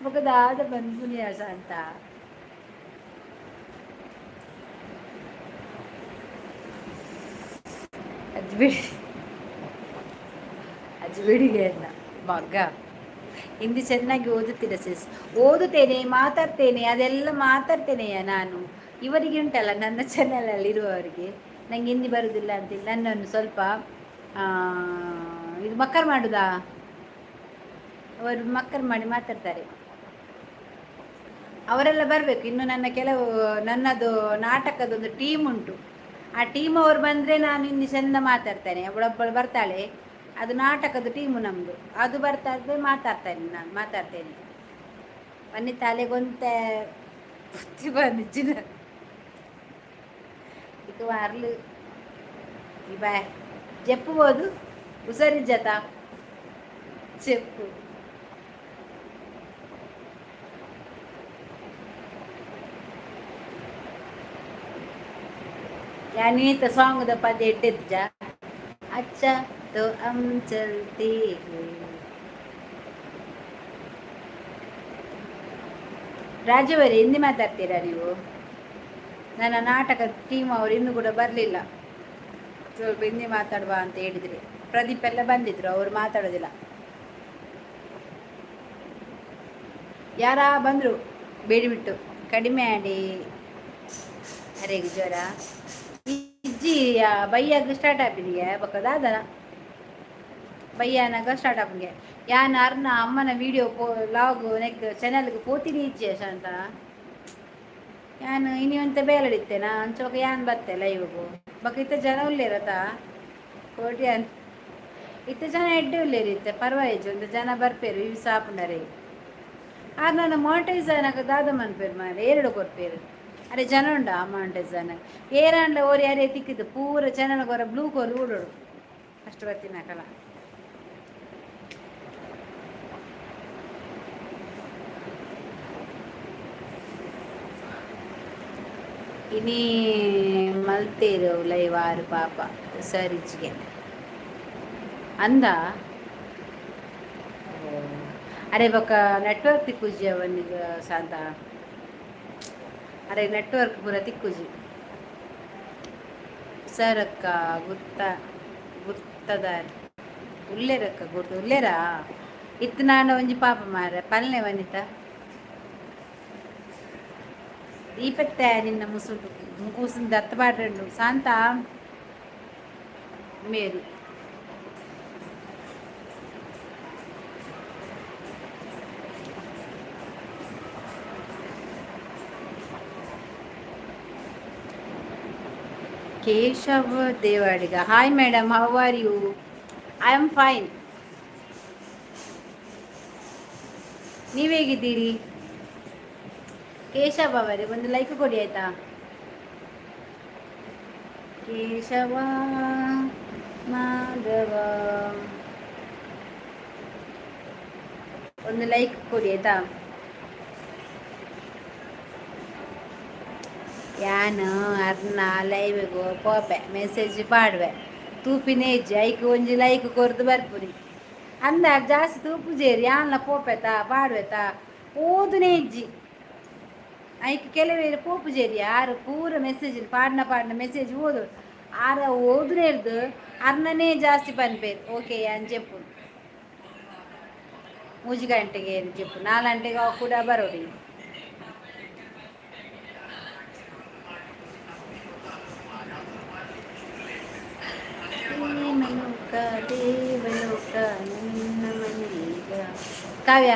ಬೊಕ ದಾದ ಪನ್ಪುನಿಯ ಶಾಂತ? ಅಜ್ಬಿಡಿ ಅಜ್ಬಿಡಿಗೆ ಅನ್ನ ಮಗ್ಗ. ಹಿಂದಿ ಚೆನ್ನಾಗಿ ಓದುತ್ತೀರ ಸಿಸ್? ಓದುತ್ತೇನೆ, ಮಾತಾಡ್ತೇನೆ, ಅದೆಲ್ಲ ಮಾತಾಡ್ತೇನೆ ನಾನು. ಇವರಿಗೆ ಉಂಟಲ್ಲ, ನನ್ನ ಚಾನಲಲ್ಲಿ ಇರುವವರಿಗೆ ನಂಗೆ ಹಿಂದಿ ಬರುವುದಿಲ್ಲ ಅಂತೇಳಿ ನನ್ನನ್ನು ಸ್ವಲ್ಪ ಇದು ಮಕ್ಕರ್ ಮಾಡುದಾ? ಅವರು ಮಕ್ಕರ್ ಮಾಡಿ ಮಾತಾಡ್ತಾರೆ. ಅವರೆಲ್ಲ ಬರಬೇಕು ಇನ್ನು. ನನ್ನ ಕೆಲವು ನನ್ನದು ನಾಟಕದೊಂದು ಟೀಮ್ ಉಂಟು. ಆ ಟೀಮ್ ಅವರು ಬಂದರೆ ನಾನು ಹಿಂದಿ ಚೆಂದ ಮಾತಾಡ್ತೇನೆ. ಒಬ್ಬಳೊಬ್ಬಳು ಬರ್ತಾಳೆ. ಅದು ನಾಟಕದ ಟೀಮು ನಮ್ಮದು. ಅದು ಬರ್ತಾ ಇದ್ದರೆ ಮಾತಾಡ್ತೇನೆ, ನಾನು ಮಾತಾಡ್ತೇನೆ. ವನಿತಾಲೆಗೊಂತೆ ಬುದ್ಧಿ ಬಂದಿಚ್ಚಿನ ಇಕ ವಾರ್ಲು ಈ ಬಾಯ್ ಜೆಪ್ಪಬೋದು ಹುಷಾರಿಜ್ಜತ చెప్పు. यानी ಸಾಂಗ್ the ಪದ್ಯ ಇಟ್ಟಿದ್ದ. अच्छा तो हम चलते हैं. ರಾಜವರೇ, ಹಿಂದಿ ಮಾತಾಡ್ತೀರಾ ನೀವು? ನನ್ನ ನಾಟಕ ಟೀಮ್ ಅವರು ಇನ್ನೂ ಕೂಡ ಬರಲಿಲ್ಲ. ಸ್ವಲ್ಪ ಹಿಂದಿ ಮಾತಾಡುವ ಅಂತ ಹೇಳಿದ್ರಿ. ಪ್ರದೀಪ್ ಎಲ್ಲ ಬಂದಿದ್ರು, ಅವರು ಮಾತಾಡೋದಿಲ್ಲ. ಯಾರ ಬಂದರು ಬೇಡಿ ಬಿಟ್ಟು ಕಡಿಮೆ ಆಡಿ. ಅರೆ ಜ್ವರ ಇಜ್ಜಿ ಬೈಯಾಗ ಸ್ಟಾರ್ಟ್ ಆಪಿನಿಗೆ ಬೊಕ್ಕ ದಾದನ ಬಯ್ಯಾನಾಗ ಸ್ಟಾರ್ಟ್ ಆಪುಂಗೆ. ಯಾನ್ ಅರ್ನ ಅಮ್ಮನ ವಿಡಿಯೋ ಪೋ ಲಾಗ್ ನೆಕ್ ಚಾನೆಲ್ಗೆ ಪೋತಿನಿ ಇಜ್ಜಿ ಶಾಂತ. ಯಾನ್ ಇನಿ ಒಂತೆ ಬೇಲಡಿತ್ತೇನಾ ಅಂಚ ಯಾನ್ ಬತ್ತೆ ಲೈವ್ಗು. ಬೊಕ ಇತ್ತೆ ಜನ ಉಲ್ಲೇರತ ಕೋಟಿ ಅನ್ ಇತ್ತೆ ಜನ ಎಡ್ಡೆ ಉಲ್ಲೇರಿ. ಇತ್ತೆ ಪರ್ವಾಯಿಜ್ಜಿ, ಒಂದು ಜನ ಬರ್ಪೇರು ಇವು ಸಾಪುಂಡರೆ. ಆರ್ ನನ್ನ ಮಾನಿಟೈಸ್ ಆನಗ ದಾದ ಮನ್ಪೇರು ಮಾರೆ? ಏರಡು ಕೊರ್ಪೇರು. ಅರೆ ಜನ ಉಂಡ ಮಾನಿಟೈಸ್ ಆನಗ ಏರಾಂಡ್ಲ ಓರಿ ಅರೆ ತಿಕ್ಕಿದ್ದು ಪೂರ ಚಾನಲ್ ಕೊರ ಬ್ಲೂ ಕೋರು ಊಡೋಡು ಅಷ್ಟು ಬರ್ತೀನಕಲ. ಇನಿ ಮಲ್ತೇರು ಲೈವ್ ಆರು ಪಾಪ ಸರಿಜಿಗೆ ಅಂದ. ಅರೆ, ಬೊಕ ನೆಟ್ವರ್ಕ್ ತಿಕ್ಕುಜಿ ಅವನಿಗೆ ಶಾಂತ. ಅರೆ, ನೆಟ್ವರ್ಕ್ ಪೂರ ತಿಕ್ಕುಜಿ. ಸರಕ್ಕ ಗುರ್ತ ಗುರ್ತದಾರ್ ಉಲ್ಲೇರಕ್ಕ ಗುರ್ತ ಉಲ್ಲೇರಾ ಇತ್ತು. ನಾನು ಒಂಜಿ ಪಾಪ ಮಾರ ಪಲ್ನೆ ವನಿತ ದೀಪತ್ತೆ ನಿನ್ನ ಮುಸುಂಟು ಮುಗೂಸಿನ ದತ್ತ ಪಾಡ್ರಂಡು ಶಾಂತ ಮೇರು. Keshav Devadiga, "Hi madam, how are you?" I am fine. ನೀವು ಹೇಗಿದ್ದೀರಿ? ಕೇಶವ್ ಅವರೇ, ಒಂದು ಲೈಕ್ ಕೊಡಿ ಆಯ್ತಾ? ಕೇಶವ ಮಾಧವ, ಒಂದು ಲೈಕ್ ಕೊಡಿ ಆಯ್ತಾ? ಯಾನು ಅರ್ನ ಲೈವ್ಗು ಪೋಪೆ, ಮೆಸೇಜ್ ಪಾಡುವೆ, ತೂಪಿನ ಹೆಜ್ಜೆ ಐಕ್ ಒಂಜಿ ಲೈಕ್ ಕೊರ್ದು ಬರ್ಪುನಿ ಅಂದ. ಜಾಸ್ತಿ ತೂಪುಜೇರಿ. ಯಾನ್ಲ ಪೋಪೆತಾ ಪಾಡುವೆತಾ, ಓದುನೇ ಇಜ್ಜಿ ಐಕ್. ಕೆಲವೇರು ಪೋಪುಜೇರಿ ಯಾರು. ಪೂರ ಮೆಸೇಜ್ ಪಾಡ್ನ ಪಾಡ್ನ ಮೆಸೇಜ್ ಓದು ಆರ ಓದುನೇ ಇರ್ದು ಅರ್ನನೇ ಜಾಸ್ತಿ ಪನ್ಪೇರು. ಓಕೆ అని చెప్పು. ಮೂಜಿ ಗಂಟೆಗೆ ಏನು చెప్పು, ನಾಲ್ಕು ಗಂಟೆಗೆ ಅವು ಕೂಡ ಬರೋಡಿ. ಪ್ರೇಮಲೋಕ ದೇವಲೋಕ ನನ್ನ ಮನೀಗ. ಕಾವ್ಯ,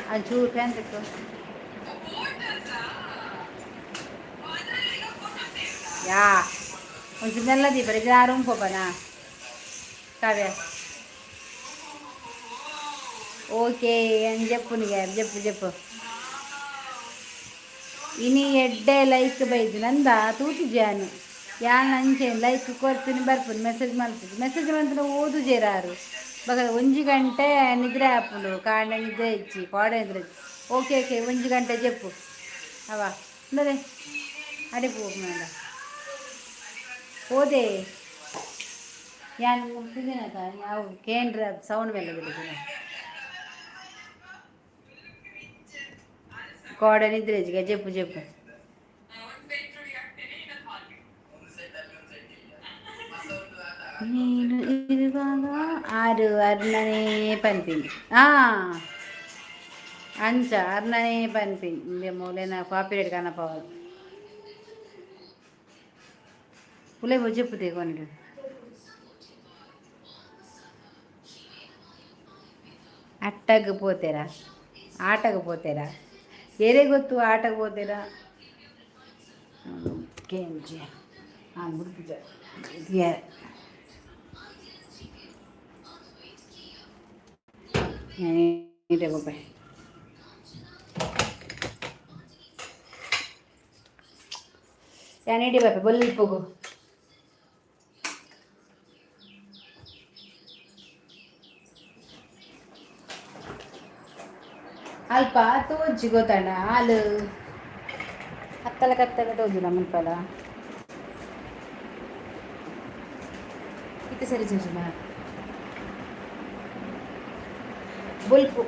ಅದು ಚೂರು ಫ್ಯಾನ್ ತೆಕ್ಕೋ. ಯಾ, ಒಂಚೂರು ಮೆಲ್ಲ ದೀಪರೆ ಜಾರು ಪೋಪನಾ ಕಾವ್ಯ. ಓಕೆ అని చెప్పు నీకు. చెప్పు చెప్పು. ಇನಿ ಎಡ್ಡೆ ಲೈಕ್ ಬೈದು ನಂದ ತೂತು ಜಾನು. ಯಾನ್ ಅಂಚೆ ಲೈಕ್ ಕೊರ್ತೀನಿ, ಬರ್ಪುನಿ, ಮೆಸೇಜ್ ಮಲ್ಪುಜಿ. ಮೆಸೇಜ್ ಮಂತ್ರ ಓದು ಜೇರಾರು ಬಗ. ಒಂಜಿ ಗಂಟೆ ನಿದ್ರೆ ಆಪುಂಡು, ಕಾಂಡೆ ನಿದ್ರೆ ಇಜ್ಜಿ, ಕೋಡೆ ನಿದ್ರೆ ಇಜ್ಜಿ. ಓಕೆ ಓಕೆ, ಒಂಜಿ ಗಂಟೆ చెప్పು ಅವ ಉಂಡದೆ ಅಡೆ ಪೋಪುನಂಡ ಹೋದೆ. ಯಾನ್ ಮುಗ್ದಿದ್ದೀನಕ ಯಾವ ಕೇಂದ್ರ ಸೌಂಡ್ ಮೇಲೆ ಬಿಡುದಿನ. ಕೋಡೆ ನಿದ್ರೆ ಇಜ್ಜಿಗೆ. చెప్పು చెప్పು. ನೀನು ಇರುವಾಗ ಆರು ಅರ್ನನೇ ಪನ್ಪಿನಿ. ಅಂಚ ಅರ್ನನೇ ಪನ್ಪಿನಿ. ಮೂಲೆನ ಕಾಪಿರೇಟ್ ಕನಪವ ಉಲೆ చెప్పు ತೆಗೊಂಡು. ಅಟ್ಟಗ್ ಪೋತೇರಾ, ಆಟಗ್ ಪೋತೇರಾ, ಏರೇ ಗೊತ್ತು ಆಟಗ್ ಪೋತೇರಾ? ಕೇಂಜಿ ಹಾಂ ಬಿಡ್ತಿದ್ದೆ. ನೀಟಾಗಿ ಯಾನ್ ಇಡಿ ಬಾಪೆ ಬೊಲ್ಪುಗು. ಅಲ್ಪ ತೋಜಿ ಗೊತ್ತಣ್ಣ, ಹಾಲು ಕತ್ತಲ ಕತ್ತಲ ತೋಜುನ ಮುಲ್ಪಲ. ಇತ್ತೆ ಸರಿ ಚೂಜುನ ಬೊಲ್ಪು.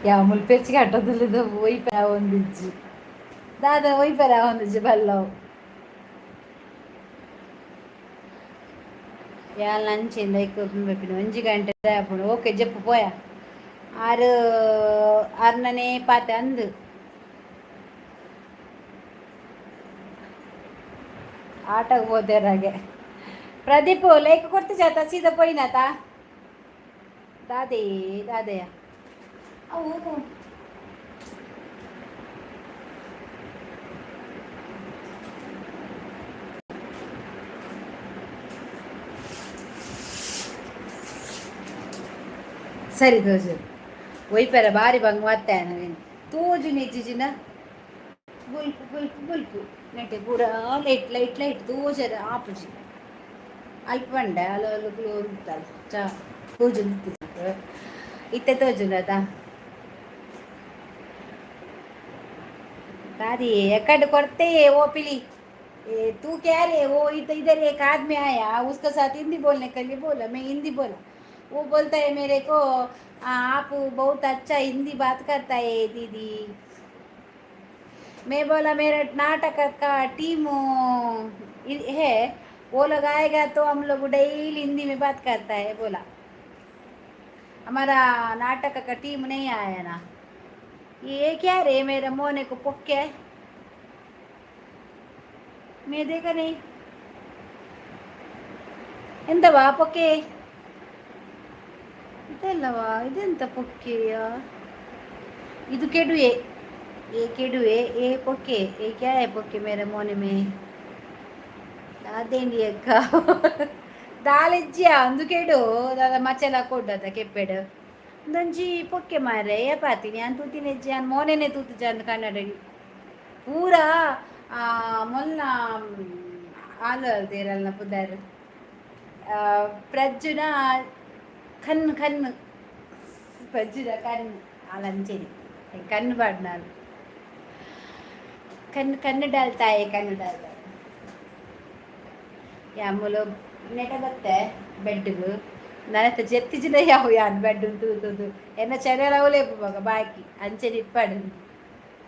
ಯಾವ ಮುಲ್ಪೆಚ್ಚಿಗೆ ಆಟೋದಲ್ಲಿದ್ದು ಒಯ್ಪೆರ ಒಂದಿಜ್ಜಿ ದಾದ, ಒಯ್ಪೆರ ಒಂದಿಜ್ಜಿ ಬಲ್ಲವು. ಯಾಲ್ ಅಂಚಿಂದ ಐಕ್ 1 ಗಂಟೆ ಆಪುಂಡು. ಓಕೆ, ಜಪ್ಪು ಪೋಯ. ಆರು ಆರ್ನನೇ ಪಾತೆ ಅಂದು ಆಟಕ್ಕೆ ಹೋದೆರಾಗೆ. ಪ್ರದೀಪ್, ಲೈಕ್ ಕೊಡ್ತಿ ಜಾತ ಸೀದಾ ಪೋಯಿನಾತ. ದಾದೆ ದಾದೆಯ ಅವು? ಸರಿ ತೋಜು ಒಯ್ಪೆರ ಬಾರಿ ಬಂಗ್ ಮತ್ತೆ ನವೀನ್ ತೋಜು ನಿಜ್ಜಿನ. ಬುಲ್ಪು ಬುಲ್ಪು ಬುಲ್ಪು ನೆಟೆ ಪೂರ ಲೈಟ್ ಲೈಟ್ ಲೈಟ್ ತೋಜರ ಆಪುಜಿ. ಅಲ್ಪ ಪಂಡ ಅಲ್ಲ ಅಲ್ಲುಕುಲು ಉಂತಲ್ಲ ಚಾ ತೋಜು ಇತ್ತೆ ತೋಜುಂಡತ. दादी एकड करते वो पिली ए, तू क्या रे? वो इधर एक आदमी आया, उसके साथ हिंदी बोलने के लिए बोला। मैं हिंदी बोला, वो बोलता है मेरे को, आप बहुत अच्छा हिंदी बात करता है दीदी। मैं बोला, मेरा नाटक का टीम है, वो लोग आएगा तो हम लोग डेली हिंदी में बात करता है। बोला, हमारा नाटक का टीम नहीं आया ना। ये क्या रे, मेरा मोने को पोक्के है? मैं देखा नहीं। ಎಂತವಾ ಪೊಕ್ಕೆ ಇದೆಲ್ಲವಾ? ಇದೆಂತ ಪೊಕ್ಕೆಯ ಇದು? ಕೆಡುವೆ ये ಕೆಡುವೆ, ये ಪೊಕ್ಕೆ, ये क्या है ಪೊಕ್ಕೆ मेरे मोने में? ಅದೇಂಡಿ ಅಕ್ಕ ದಾಲಿಜ್ಯ ಅಂದು ಕೆಡು ದಾದ ಮಚಲ ಕೊಡ್ಡದ ಕೆಪ್ಪೆಡು ಒಂದೊಂಜಿ ಪೊಕ್ಕೆ ಮಾರೆ ಏಪಾತೀನಿ ಅನ್ ತೂತಿನೆಜ್ಜಿ ಅನ್ ಮೋನೆನೆ ತೂತುಜ ಅಂದ್ ಕನ್ನಡ ಪೂರ ಮೊಲ್ಲ ಆಲು ಅಲ್ತೇರಲ್ನ ಪುದಾರ್ ಪ್ರಜ್ಜುನ ಕಣ್ಣು ಕಣ್ಣು ಪ್ರಜ್ಜುನ ಕಣ್ಣು ಆಲಂಚೇರಿ ಕಣ್ಣು ಪಾಡ್ನಾಳು ಕಣ್ಣು ಕಣ್ಣು ಡಾಲ್ತಾಯೆ ಕಣ್ಣು ಡಾಲ್ತಾಯಿ. ಯಾಮೂಲು ನೆಟ ಬತ್ತೆ ಬೆಡ್ಗ್ ನನತ್ತ ಜೆತ್ತಿಜಿನ ಯಾವ ಯಾನ್ ಬೆಡ್ ತೂತುದು ಎನ್ನ ಚೆನೆಲ ಅವಲೇಪು ಬೊಕ ಬಾಕಿ ಅಂಚನೆ ಇಪ್ಪಡು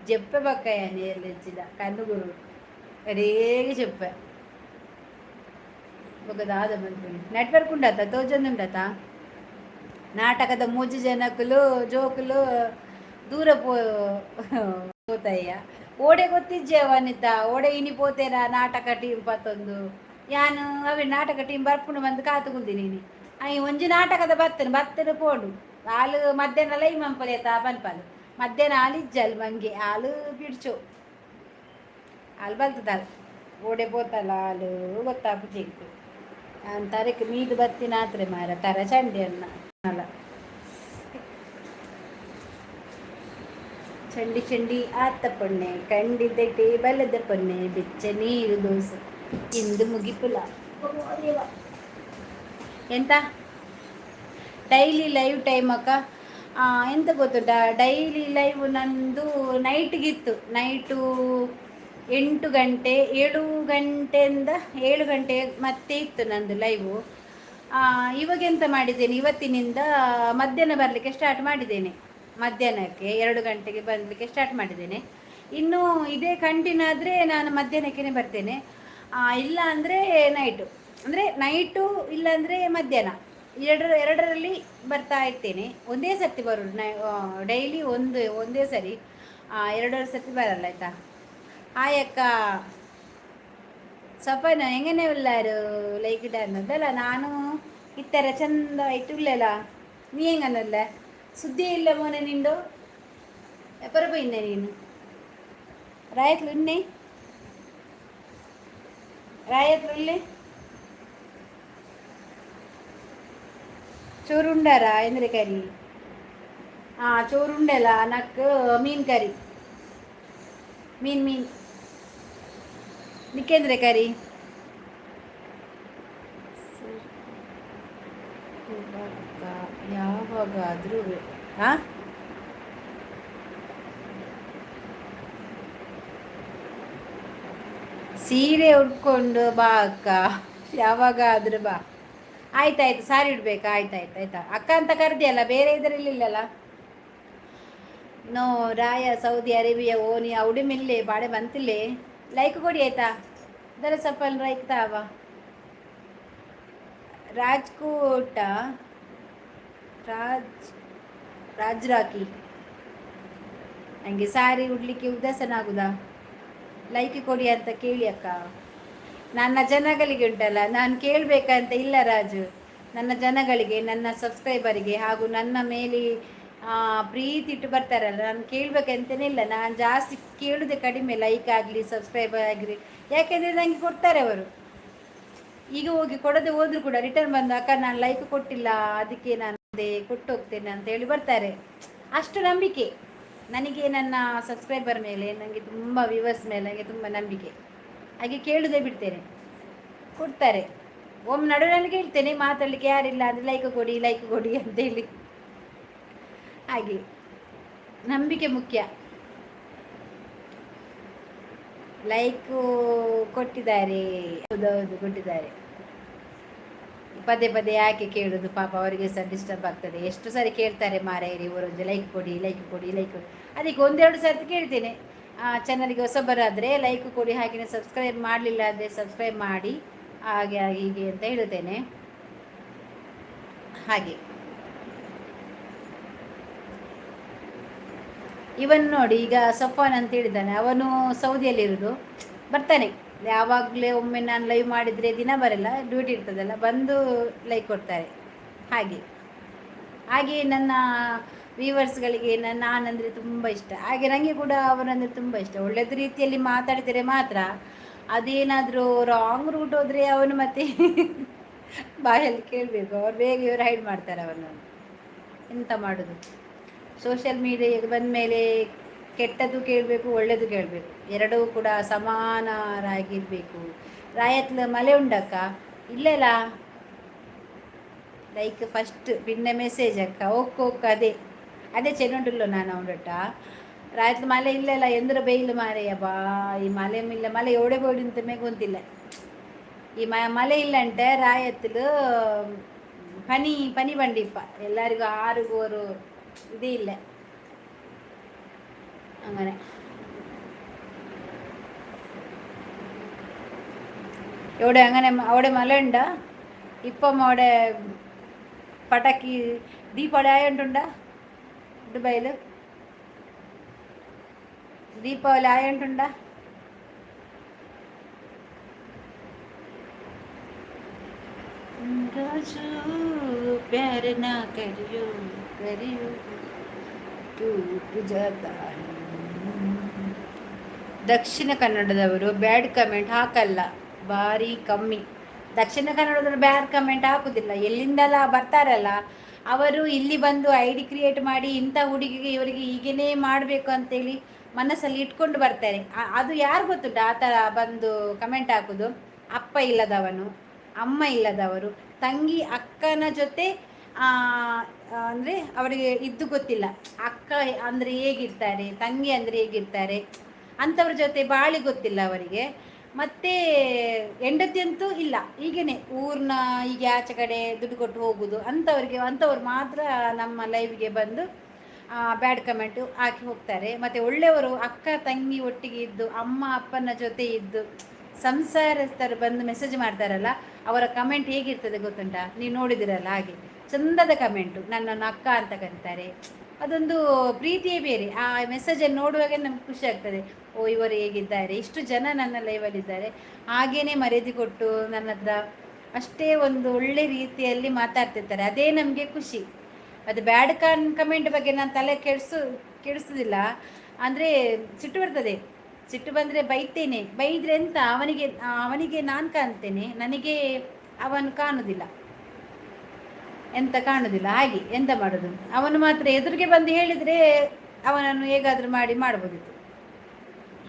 ಜೆಪ್ಪೆ ಬೊಕ್ಕ ಯಾನ್ ಏರ್ಲೆಜ್ಜಿಡ ಕಣ್ಣುಗುರು ಅಡೇಗೆ ಜೆಪ್ಪೆ ಬೊಕ ದಾದ ಮನ್ಪುನಿ. ನೆಟ್ವರ್ಕ್ ಉಂಡತ ತೋಜೊಂದುಂಡತ? ನಾಟಕದ ಮೂಜಿ ಜನಕುಲು ಜೋಕುಲು ದೂರ ಪೋ ಪೋತಯ್ಯ. ಓಡೆ ಗೊತ್ತಿಜ್ಜೆ ವನಿತಾ, ಓಡೆ ಇನಿ ಪೋತೇರ ನಾಟಕ ಟೀಮ್ ಪತ್ತೊಂದು. ಯಾನು ಅವೆ ನಾಟಕ ಟೀಮ್ ಬರ್ಪುಂಡು ಬಂದು ಕಾತು ಕುಲ್ದಿನಿ. I ಒಂಜಿ ನಾಟಕದ ಬತ್ತನು ಬತ್ತನು ಪೋಂಡು. ಆಲು ಮಧ್ಯಾಹ್ನ ಲೈ ಮಂಪಲೇತ ಪನ್ಪಲು. ಮಧ್ಯಾಹ್ನ ಆಲು ಇಜ್ಜಲ್ ಮಂಗೆ ಆಲು ಬಿಡ್ಚು ಆಲು ಬಲ್ತದಲ್. ಓಡೆ ಪೋತಲ್ಲ ಆಲು ಗೊತ್ತಾಪುಜಿ ಎಂಕ್. ಯಾನ್ ತರೆಕ್ ಮೀದ್ ಬತ್ತಿನಾತ್ರೆ ಮಾರ ತರ ಚಂಡಿ ಅನ್ನ ಅಲ್ಲ. ಚಂಡಿ ಚಂಡಿ ಆತ ಪೊಣ್ಣೆ ಕಂಡಿದ್ದ ಬಲದ ಪೊನ್ನೆ ಬೆಚ್ಚ ನೀರು ದೋಸೆ ಇಂದು ಮುಗಿಪುಲ. ಎಂತ ಡೈಲಿ ಲೈವ್ ಟೈಮ್ ಅಕ್ಕ? ಎಂತ ಗೊತ್ತುಂಟಾ, ಡೈಲಿ ಲೈವ್ ನಂದು ನೈಟ್ಗಿತ್ತು. ನೈಟು 8 ಗಂಟೆ, 7 ಗಂಟೆಯಿಂದ 7 ಗಂಟೆ ಮತ್ತೆ ಇತ್ತು ನಂದು ಲೈವು. ಇವಾಗ ಎಂತ ಮಾಡಿದ್ದೇನೆ, ಇವತ್ತಿನಿಂದ ಮಧ್ಯಾಹ್ನ ಬರಲಿಕ್ಕೆ ಸ್ಟಾರ್ಟ್ ಮಾಡಿದ್ದೇನೆ. ಮಧ್ಯಾಹ್ನಕ್ಕೆ 2 ಗಂಟೆಗೆ ಬರಲಿಕ್ಕೆ ಸ್ಟಾರ್ಟ್ ಮಾಡಿದ್ದೇನೆ. ಇನ್ನು ಇದೇ ಕಂಟಿನ್ಯೂ ಆದರೆ ನಾನು ಮಧ್ಯಾಹ್ನಕ್ಕೇ ಬರ್ತೇನೆ. ಇಲ್ಲ ಅಂದರೆ ನೈಟು, ಅಂದರೆ ನೈಟು ಇಲ್ಲಾಂದರೆ ಮಧ್ಯಾಹ್ನ, ಎರಡರಲ್ಲಿ ಬರ್ತಾ ಇರ್ತೇನೆ. ಒಂದೇ ಸರ್ತಿ ಬರೋದು ಡೈಲಿ ಒಂದು ಒಂದೇ ಸರಿ, ಎರಡೆರಡು ಸರ್ತಿ ಬರಲ್ಲ, ಆಯಿತಾ? ಹಾಯ್ ಅಕ್ಕ ಸಫನ ಹೆಂಗನೆ ಉಲ್ಲಾರು? ಲೈಕ್ ಡನ್ ಅದಲ್ಲ. ನಾನು ಇತ್ತರ ಚಂದ ಇಟ್ಟುಲ್ಲಲ್ಲ, ನೀ ಹೆಂಗನಲ್ಲ? ಸುದ್ದಿ ಇಲ್ಲ ಮೋನೆ ನಿಂಡು. ಎಪ್ಪರ ಪೋಯಿಂದೆ ನೀನು? ರಾಯತ್ಲು ಉನ್ನೆ ರಾಯತ್ಲು ಉಲ್ಲೆ ಚೋರುಂಡಾರ ಎಂದ್ರೆ ಕರಿ? ಹಾಂ, ಚೋರುಂಡೆಲ್ಲ ನಕ್ ಮೀನು ಕರಿ. ಮೀನು ಮೀನು ನಿಕ್ಕೆಂದ್ರೆ ಕರಿ? ಯಾವಾಗಾದರೂ ಹಾಂ ಸೀರೆ ಉಟ್ಕೊಂಡು ಬಾ ಅಕ್ಕ, ಯಾವಾಗಾದ್ರೂ ಬಾ. ಆಯ್ತಾಯ್ತು, ಸಾರಿ ಉಡ್ಬೇಕಾ? ಆಯ್ತಾಯ್ತು ಆಯ್ತಾ. ಅಕ್ಕ ಅಂತ ಕರೆದಿಯಲ್ಲ, ಬೇರೆ ಇದರಲ್ಲಿ ಇಲ್ಲಲ್ಲ. ನೋ ರಾಯ ಸೌದಿ ಅರೇಬಿಯಾ ಓನಿ ಅವಡಿ ಮಿಲ್ಲೆ ಬಾಡೆ ಬಂತಿಲ್ಲೆ. ಲೈಕ್ ಕೊಡಿ ಆಯ್ತಾ? ದರ ಸಫಲ್ ರೈಕ್ ತಾವ. ರಾಜ್ಕೋಟ, ರಾಜ್ ರಾಜ್ರಾಕಿ. ನನಗೆ ಸಾರಿ ಉಡ್ಲಿಕ್ಕೆ ಉದಾಸನ ಆಗುದಾ? ಲೈಕ್ ಕೊಡಿ ಅಂತ ಕೇಳಿ ಅಕ್ಕ. ನನ್ನ ಜನಗಳಿಗೆ ಉಂಟಲ್ಲ, ನಾನು ಕೇಳಬೇಕಂತ ಇಲ್ಲ ರಾಜು. ನನ್ನ ಜನಗಳಿಗೆ, ನನ್ನ ಸಬ್ಸ್ಕ್ರೈಬರಿಗೆ ಹಾಗೂ ನನ್ನ ಮೇಲೆ ಪ್ರೀತಿ ಇಟ್ಟು ಬರ್ತಾರಲ್ಲ, ನಾನು ಕೇಳಬೇಕಂತಲೇ ಇಲ್ಲ. ನಾನು ಜಾಸ್ತಿ ಕೇಳುವುದೇ ಕಡಿಮೆ, ಲೈಕ್ ಆಗಲಿ, ಸಬ್ಸ್ಕ್ರೈಬರ್ ಆಗಲಿ. ಯಾಕೆಂದರೆ ನನಗೆ ಕೊಡ್ತಾರೆ ಅವರು. ಈಗ ಹೋಗಿ ಕೊಡದೆ ಹೋದ್ರು ಕೂಡ ರಿಟರ್ನ್ ಬಂದು, "ಅಕ್ಕ, ನಾನು ಲೈಕ್ ಕೊಟ್ಟಿಲ್ಲ, ಅದಕ್ಕೆ ನಾನು ಅದೇ ಕೊಟ್ಟು ಹೋಗ್ತೇನೆ" ಅಂತ ಹೇಳಿ ಬರ್ತಾರೆ. ಅಷ್ಟು ನಂಬಿಕೆ ನನಗೆ ನನ್ನ ಸಬ್ಸ್ಕ್ರೈಬರ್ ಮೇಲೆ. ನನಗೆ ತುಂಬ ವ್ಯೂವರ್ಸ್ ಮೇಲೆ ನನಗೆ ತುಂಬ ನಂಬಿಕೆ. ಹಾಗೆ ಕೇಳುವುದೇ ಬಿಡ್ತೇನೆ, ಕೊಡ್ತಾರೆ. ಒಮ್ಮೆ ನಡುವಿನಲ್ಲಿ ಕೇಳ್ತೇನೆ, ಮಾತಾಡಲಿಕ್ಕೆ ಯಾರಿಲ್ಲ ಅಂದರೆ, ಲೈಕ್ ಕೊಡಿ, ಲೈಕ್ ಕೊಡಿ ಅಂತೇಳಿ. ಹಾಗೆ ನಂಬಿಕೆ ಮುಖ್ಯ. ಲೈಕು ಕೊಟ್ಟಿದ್ದಾರೆ. ಹೌದೌದು, ಕೊಟ್ಟಿದ್ದಾರೆ. ಪದೇ ಪದೇ ಯಾಕೆ ಕೇಳುದು? ಪಾಪ, ಅವರಿಗೆ ಸಹ ಡಿಸ್ಟರ್ಬ್ ಆಗ್ತದೆ. ಎಷ್ಟು ಸಾರಿ ಕೇಳ್ತಾರೆ ಮಾರಾಯರಿ ಇವರೊಂದು, ಲೈಕ್ ಕೊಡಿ, ಲೈಕ್ ಕೊಡಿ, ಲೈಕ್ ಕೊಡಿ. ಅದಕ್ಕೆ ಒಂದೆರಡು ಸರ್ತಿ ಕೇಳ್ತೇನೆ. ಚಾನಲ್ಗೆ ಹೊಸಬರಾದರೆ ಲೈಕ್ ಕೊಡಿ, ಹಾಗೆಯೇ ಸಬ್ಸ್ಕ್ರೈಬ್ ಮಾಡಲಿಲ್ಲ ಅಂದರೆ ಸಬ್ಸ್ಕ್ರೈಬ್ ಮಾಡಿ, ಹಾಗೆ ಹಾಗೆ ಹೀಗೆ ಅಂತ ಹೇಳುತ್ತೇನೆ. ಹಾಗೆ ಇವನ್ ನೋಡಿ, ಈಗ ಸಫಾನ್ ಅಂತ ಹೇಳಿದ್ದಾನೆ. ಅವನು ಸೌದಿಯಲ್ಲಿರೋದು. ಬರ್ತಾನೆ ಯಾವಾಗಲೇ ಒಮ್ಮೆ. ನಾನು ಲೈವ್ ಮಾಡಿದರೆ ದಿನ ಬರಲ್ಲ, ಡ್ಯೂಟಿ ಇರ್ತದಲ್ಲ, ಬಂದು ಲೈಕ್ ಕೊಡ್ತಾರೆ. ಹಾಗೆ ಹಾಗೆ ನನ್ನ ವ್ಯೂವರ್ಸ್ಗಳಿಗೆ ನನ್ನ ನಾನಂದರೆ ತುಂಬ ಇಷ್ಟ. ಹಾಗೆ ನನಗೆ ಕೂಡ ಅವರಂದರೆ ತುಂಬ ಇಷ್ಟ. ಒಳ್ಳೆಯದು ರೀತಿಯಲ್ಲಿ ಮಾತಾಡಿದರೆ ಮಾತ್ರ. ಅದೇನಾದರೂ ರಾಂಗ್ ರೂಟ್ ಹೋದರೆ ಅವನು ಮತ್ತೆ ಬಾಯಲ್ಲಿ ಕೇಳಬೇಕು. ಅವ್ರು ಬೇಗ ಇವರು ಹೈಡ್ ಮಾಡ್ತಾರೆ ಅವನನ್ನು. ಎಂತ ಮಾಡೋದು? ಸೋಷಿಯಲ್ ಮೀಡಿಯಾಗೆ ಬಂದ ಮೇಲೆ ಕೆಟ್ಟದ್ದು ಕೇಳಬೇಕು, ಒಳ್ಳೆಯದು ಕೇಳಬೇಕು, ಎರಡೂ ಕೂಡ ಸಮಾನರಾಗಿರಬೇಕು. ರಾಯತ್ಲ ಮಲೆ ಉಂಡಕ್ಕ? ಇಲ್ಲಲ್ಲ. ಲೈಕ್ ಫಸ್ಟ್ ಪಿನ್ನೆ ಮೆಸೇಜ್ ಅಕ್ಕ. ಓಕ್ ಓಕ್, ಅದೇ ಅದೇ ಚೆನ್ನುಂಟುಲ್ಲ ನಾನು ಅವನೊಟ್ಟ. ರಾಯತ್ಲ ಮಲೆ ಇಲ್ಲಲ್ಲ, ಎಂದ್ರ ಬೈಲು ಮಾರೆಯ ಬಾ. ಈ ಮಲೆ ಮಿಲ್ಲ ಮಲೆ ಎವಡೆ ಬೋಡಿ ಗೊತ್ತಿಲ್ಲ. ಈ ಮಲೆ ಇಲ್ಲಂಟೆ ರಾಯತ್ಲು ಪನಿ ಪನಿ ಬಂಡಿಪ್ಪ ಎಲ್ಲರಿಗೂ ಆರುಗೋರು ಇದೇ ಇಲ್ಲ അങ്ങനെ. എവിടെ അങ്ങനെ അവിടെ മല ഉണ്ടാ? ഇപ്പം അവിടെ പടക്കി ദീപാവളി ആയോണ്ടുണ്ടാ? ദുബായിൽ ദീപാവലി ആയോണ്ടുണ്ടാ? राजू, प्यार ना करियो करियो, टूट जाता है. ದಕ್ಷಿಣ ಕನ್ನಡದವರು ಬ್ಯಾಡ್ ಕಮೆಂಟ್ ಹಾಕಲ್ಲ, ಭಾರಿ ಕಮ್ಮಿ. ದಕ್ಷಿಣ ಕನ್ನಡದವರು ಬ್ಯಾಡ್ ಕಮೆಂಟ್ ಹಾಕುದಿಲ್ಲ. ಎಲ್ಲಿಂದೆಲ್ಲ ಬರ್ತಾರಲ್ಲ ಅವರು, ಇಲ್ಲಿ ಬಂದು ಐಡಿ ಕ್ರಿಯೇಟ್ ಮಾಡಿ, ಇಂಥ ಹುಡುಗಿಗೆ ಇವರಿಗೆ ಹೀಗೇನೇ ಮಾಡಬೇಕು ಅಂತೇಳಿ ಮನಸ್ಸಲ್ಲಿ ಇಟ್ಕೊಂಡು ಬರ್ತಾರೆ. ಅದು ಯಾರು ಗೊತ್ತುಂಟ ಆ ಥರ ಬಂದು ಕಮೆಂಟ್ ಹಾಕೋದು? ಅಪ್ಪ ಇಲ್ಲದವನು, ಅಮ್ಮ ಇಲ್ಲದವರು, ತಂಗಿ ಅಕ್ಕನ ಜೊತೆ ಅಂದರೆ ಅವರಿಗೆ ಇದ್ದು ಗೊತ್ತಿಲ್ಲ. ಅಕ್ಕ ಅಂದರೆ ಹೇಗಿರ್ತಾರೆ, ತಂಗಿ ಅಂದರೆ ಹೇಗಿರ್ತಾರೆ ಅಂಥವ್ರ ಜೊತೆ ಬಾಳಿ ಗೊತ್ತಿಲ್ಲ ಅವರಿಗೆ. ಮತ್ತು ಹೆಂಡತಿ ಅಂತೂ ಇಲ್ಲ. ಹೀಗೇನೆ ಊರಿನ ಹೀಗೆ ಆಚೆ ಕಡೆ ದುಡ್ಡು ಕೊಟ್ಟು ಹೋಗುದು ಅಂಥವರಿಗೆ, ಅಂಥವ್ರು ಮಾತ್ರ ನಮ್ಮ ಲೈವ್ಗೆ ಬಂದು ಬ್ಯಾಡ್ ಕಮೆಂಟು ಹಾಕಿ ಹೋಗ್ತಾರೆ. ಮತ್ತು ಒಳ್ಳೆಯವರು, ಅಕ್ಕ ತಂಗಿ ಒಟ್ಟಿಗೆ ಇದ್ದು, ಅಮ್ಮ ಅಪ್ಪನ ಜೊತೆ ಇದ್ದು, ಸಂಸಾರಸ್ಥರು ಬಂದು ಮೆಸೇಜ್ ಮಾಡ್ತಾರಲ್ಲ, ಅವರ ಕಮೆಂಟ್ ಹೇಗಿರ್ತದೆ ಗೊತ್ತುಂಟಾ? ನೀವು ನೋಡಿದಿರಲ್ಲ, ಹಾಗೆ ಚಂದದ ಕಮೆಂಟು. ನನ್ನನ್ನು ಅಕ್ಕ ಅಂತ ಕರೀತಾರೆ. ಅದೊಂದು ಪ್ರೀತಿಯೇ ಬೇರೆ. ಆ ಮೆಸೇಜನ್ನು ನೋಡುವಾಗ ನಮ್ಗೆ ಖುಷಿ ಆಗ್ತದೆ. ಓ, ಇವರು ಹೇಗಿದ್ದಾರೆ, ಇಷ್ಟು ಜನ ನನ್ನ ಲೈವಲ್ಲಿದ್ದಾರೆ, ಹಾಗೇನೆ ಮರ್ಯಾದೆ ಕೊಟ್ಟು ನನ್ನ ಹತ್ರ ಅಷ್ಟೇ ಒಂದು ಒಳ್ಳೆ ರೀತಿಯಲ್ಲಿ ಮಾತಾಡ್ತಿರ್ತಾರೆ. ಅದೇ ನಮಗೆ ಖುಷಿ. ಅದು ಬ್ಯಾಡ್ ಕಮೆಂಟ್ ಬಗ್ಗೆ ನಾನು ತಲೆ ಕೆಡಿಸೋದಿಲ್ಲ. ಅಂದರೆ ಸಿಟ್ಟು ಬರ್ತದೆ. ಸಿಟ್ಟು ಬಂದರೆ ಬೈತೇನೆ. ಬೈದರೆ ಎಂತ, ಅವನಿಗೆ ಅವನಿಗೆ ನಾನು ಕಾಣ್ತೇನೆ, ನನಗೆ ಅವನು ಕಾಣುದಿಲ್ಲ. ಎಂತ ಕಾಣುದಿಲ್ಲ. ಹಾಗೆ ಎಂತ ಮಾಡೋದು? ಅವನು ಮಾತ್ರ ಎದುರಿಗೆ ಬಂದು ಹೇಳಿದರೆ ಅವನನ್ನು ಹೇಗಾದರೂ ಮಾಡಿ ಮಾಡ್ಬೋದಿತ್ತು.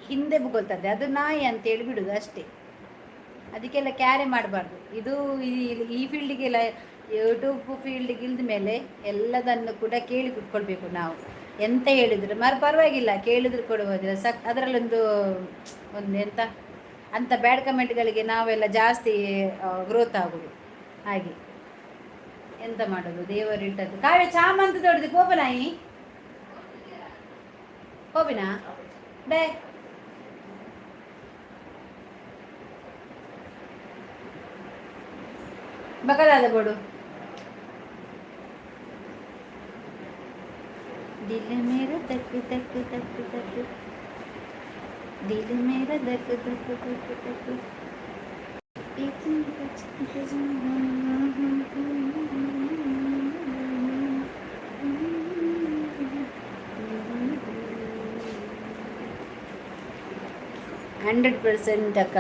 ಹಿಂದೆ ಬೊಗಳ್ತದೆ ಅದು, ನಾಯಿ ಅಂತೇಳಿ ಬಿಡುದು ಅಷ್ಟೇ. ಅದಕ್ಕೆಲ್ಲ ಕ್ಯಾರೆ ಮಾಡಬಾರ್ದು. ಇದು ಈ ಫೀಲ್ಡಿಗೆಲ್ಲ, ಯೂಟ್ಯೂಬ್ ಫೀಲ್ಡಿಗೆ ಇಳಿದ ಮೇಲೆ ಎಲ್ಲದನ್ನು ಕೂಡ ಕೇಳಿ ಕುತ್ಕೊಳ್ಬೇಕು ನಾವು. ಎಂತ ಹೇಳಿದ್ರು ಮರ ಪರವಾಗಿಲ್ಲ, ಕೇಳಿದ್ರು ಕೊಡುವುದಿಲ್ಲ. ಸಕ್ ಅದರಲ್ಲೊಂದು ಒಂದು ಎಂತ ಅಂಥ ಬ್ಯಾಡ್ ಕಮೆಂಟ್ಗಳಿಗೆ ನಾವೆಲ್ಲ ಜಾಸ್ತಿ ಗ್ರೋತ್ ಆಗೋದು. ಹಾಗೆ ಎಂತ ಮಾಡೋದು, ದೇವರು ಇಟ್ಟದ್ದು. ಕಾವ್ಯ, ಚಾಮಂತ ದೊಡ್ಡದು ಕೋಪನಾಯಿ ಕೋಪಿನಾ ಡೇ. ಬಕದಾದ ಬೋಡು. दिल मेरा धक धक धक धक, दिल मेरा धक धक धक धक. 100% ಅಕ್ಕ.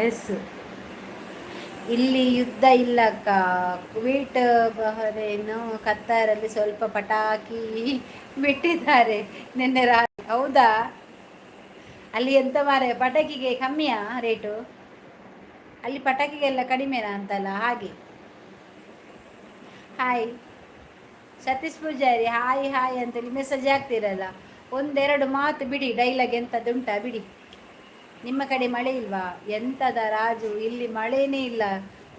ಎಸ್, ಇಲ್ಲಿ ಯುದ್ಧ ಇಲ್ಲ ಅಕ್ಕ. ಕುವೈಟ್, ಬಹರೇನು, ಕತ್ತಾರಲ್ಲಿ ಸ್ವಲ್ಪ ಪಟಾಕಿ ಬಿಟ್ಟಿದ್ದಾರೆ ನಿನ್ನೆ ರಾತ್ರಿ. ಹೌದಾ? ಅಲ್ಲಿ ಎಂತ ಮಾರೆ, ಪಟಾಕಿಗೆ ಕಮ್ಮಿಯಾ ರೇಟು? ಅಲ್ಲಿ ಪಟಾಕಿಗೆಲ್ಲ ಕಡಿಮೆನಾ ಅಂತಲ್ಲ ಹಾಗೆ. Hi Satish Poojary, hi hi ಅಂತೇಳಿ ಮೆಸೇಜ್ ಹಾಕ್ತಿರಲ್ಲ, ಒಂದೆರಡು ಮಾತು ಬಿಡಿ. ಡೈಲಾಗ್ ಎಂಥದ್ದುಂಟಾ ಬಿಡಿ. ನಿಮ್ಮ ಕಡೆ ಮಳೆ ಇಲ್ವಾ? ಎಂತದ ರಾಜು, ಇಲ್ಲಿ ಮಳೆನೇ ಇಲ್ಲ.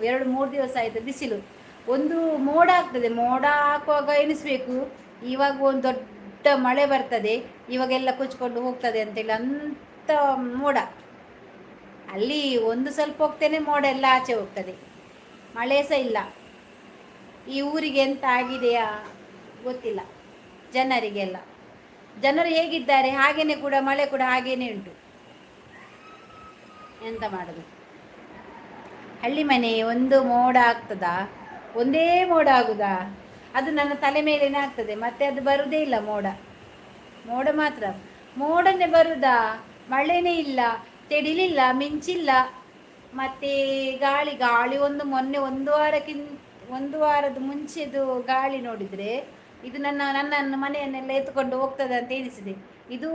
2-3 ದಿವಸ ಆಯಿತು ಬಿಸಿಲು. ಒಂದು ಮೋಡ ಆಗ್ತದೆ, ಮೋಡ ಹಾಕುವಾಗ ಎನಿಸ್ಬೇಕು ಇವಾಗ ಒಂದು ದೊಡ್ಡ ಮಳೆ ಬರ್ತದೆ, ಇವಾಗೆಲ್ಲ ಕೊಚ್ಕೊಂಡು ಹೋಗ್ತದೆ ಅಂತೇಳಿ. ಅಂತ ಮೋಡ ಅಲ್ಲಿ ಒಂದು ಸ್ವಲ್ಪ ಹೋಗ್ತೇನೆ, ಮೋಡ ಎಲ್ಲ ಆಚೆ ಹೋಗ್ತದೆ. ಮಳೆ ಸಹ ಇಲ್ಲ. ಈ ಊರಿಗೆ ಎಂತ ಆಗಿದೆಯಾ ಗೊತ್ತಿಲ್ಲ ಜನರಿಗೆಲ್ಲ. ಜನರು ಹೇಗಿದ್ದಾರೆ ಹಾಗೇನೆ ಕೂಡ ಮಳೆ ಕೂಡ ಹಾಗೇನೆ ಉಂಟು. ಎಂತ ಮಾಡೋದು? ಹಳ್ಳಿ ಮನೆ, ಒಂದು ಮೋಡ ಆಗ್ತದಾ? ಒಂದೇ ಮೋಡ ಆಗುದಾ? ಅದು ನನ್ನ ತಲೆ ಮೇಲೇನೆ ಆಗ್ತದೆ, ಮತ್ತೆ ಅದು ಬರುವುದೇ ಇಲ್ಲ ಮೋಡ. ಮೋಡ ಮಾತ್ರ ಮೋಡನೆ ಬರುದಾ? ಮಳೆನೇ ಇಲ್ಲ, ತೆಡಿಲಿಲ್ಲ, ಮಿಂಚಿಲ್ಲ, ಮತ್ತೆ ಗಾಳಿ ಗಾಳಿ ಒಂದು ಮೊನ್ನೆ ಒಂದು ವಾರಕ್ಕಿಂತ ಒಂದು ವಾರದ ಮುಂಚೆದು ಗಾಳಿ ನೋಡಿದರೆ, ಇದು ನನ್ನ ನನ್ನನ್ನು ಮನೆಯನ್ನೆಲ್ಲ ಎತ್ತುಕೊಂಡು ಹೋಗ್ತದೆ ಅಂತ ಎನಿಸಿದೆ. ಇದು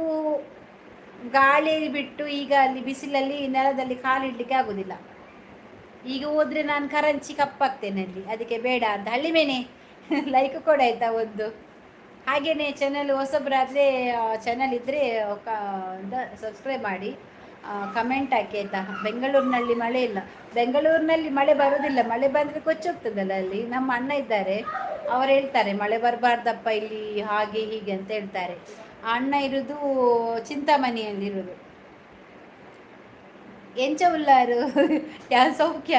ಗಾಳಿ ಬಿಟ್ಟು ಈಗ ಅಲ್ಲಿ ಬಿಸಿಲಲ್ಲಿ ನೆಲದಲ್ಲಿ ಕಾಲಿಡಲಿಕ್ಕೆ ಆಗೋದಿಲ್ಲ. ಈಗ ಹೋದ್ರೆ ನಾನು ಕರಂಚಿ ಕಪ್ಪಾಗ್ತೇನೆ ಅಲ್ಲಿ, ಅದಕ್ಕೆ ಬೇಡ ಅಂತ. ಹಳ್ಳಿ ಮೇನೆ, ಲೈಕ್ ಕೊಡ ಆಯ್ತಾ ಒಂದು. ಹಾಗೆಯೇ ಚಾನಲ್ ಹೊಸಬ್ರಾದರೆ, ಚಾನಲ್ ಇದ್ದರೆ ಸಬ್ಸ್ಕ್ರೈಬ್ ಮಾಡಿ, ಕಮೆಂಟ್ ಹಾಕಿ ಆಯ್ತಾ. ಬೆಂಗಳೂರಿನಲ್ಲಿ ಮಳೆ ಇಲ್ಲ. ಬೆಂಗಳೂರಿನಲ್ಲಿ ಮಳೆ ಬರುವುದಿಲ್ಲ. ಮಳೆ ಬಂದರೆ ಕೊಚ್ಚೋಗ್ತದಲ್ಲ ಅಲ್ಲಿ. ನಮ್ಮ ಅಣ್ಣ ಇದ್ದಾರೆ, ಅವರು ಹೇಳ್ತಾರೆ ಮಳೆ ಬರಬಾರ್ದಪ್ಪ ಇಲ್ಲಿ, ಹಾಗೆ ಹೀಗೆ ಅಂತ ಹೇಳ್ತಾರೆ. ಆ ಅಣ್ಣ ಇರುವುದು ಚಿಂತಾಮಣಿಯಲ್ಲಿರುವುದು. ಎಂಚ ಉಲ್ಲಾರು? ಯಾ ಸೌಖ್ಯ.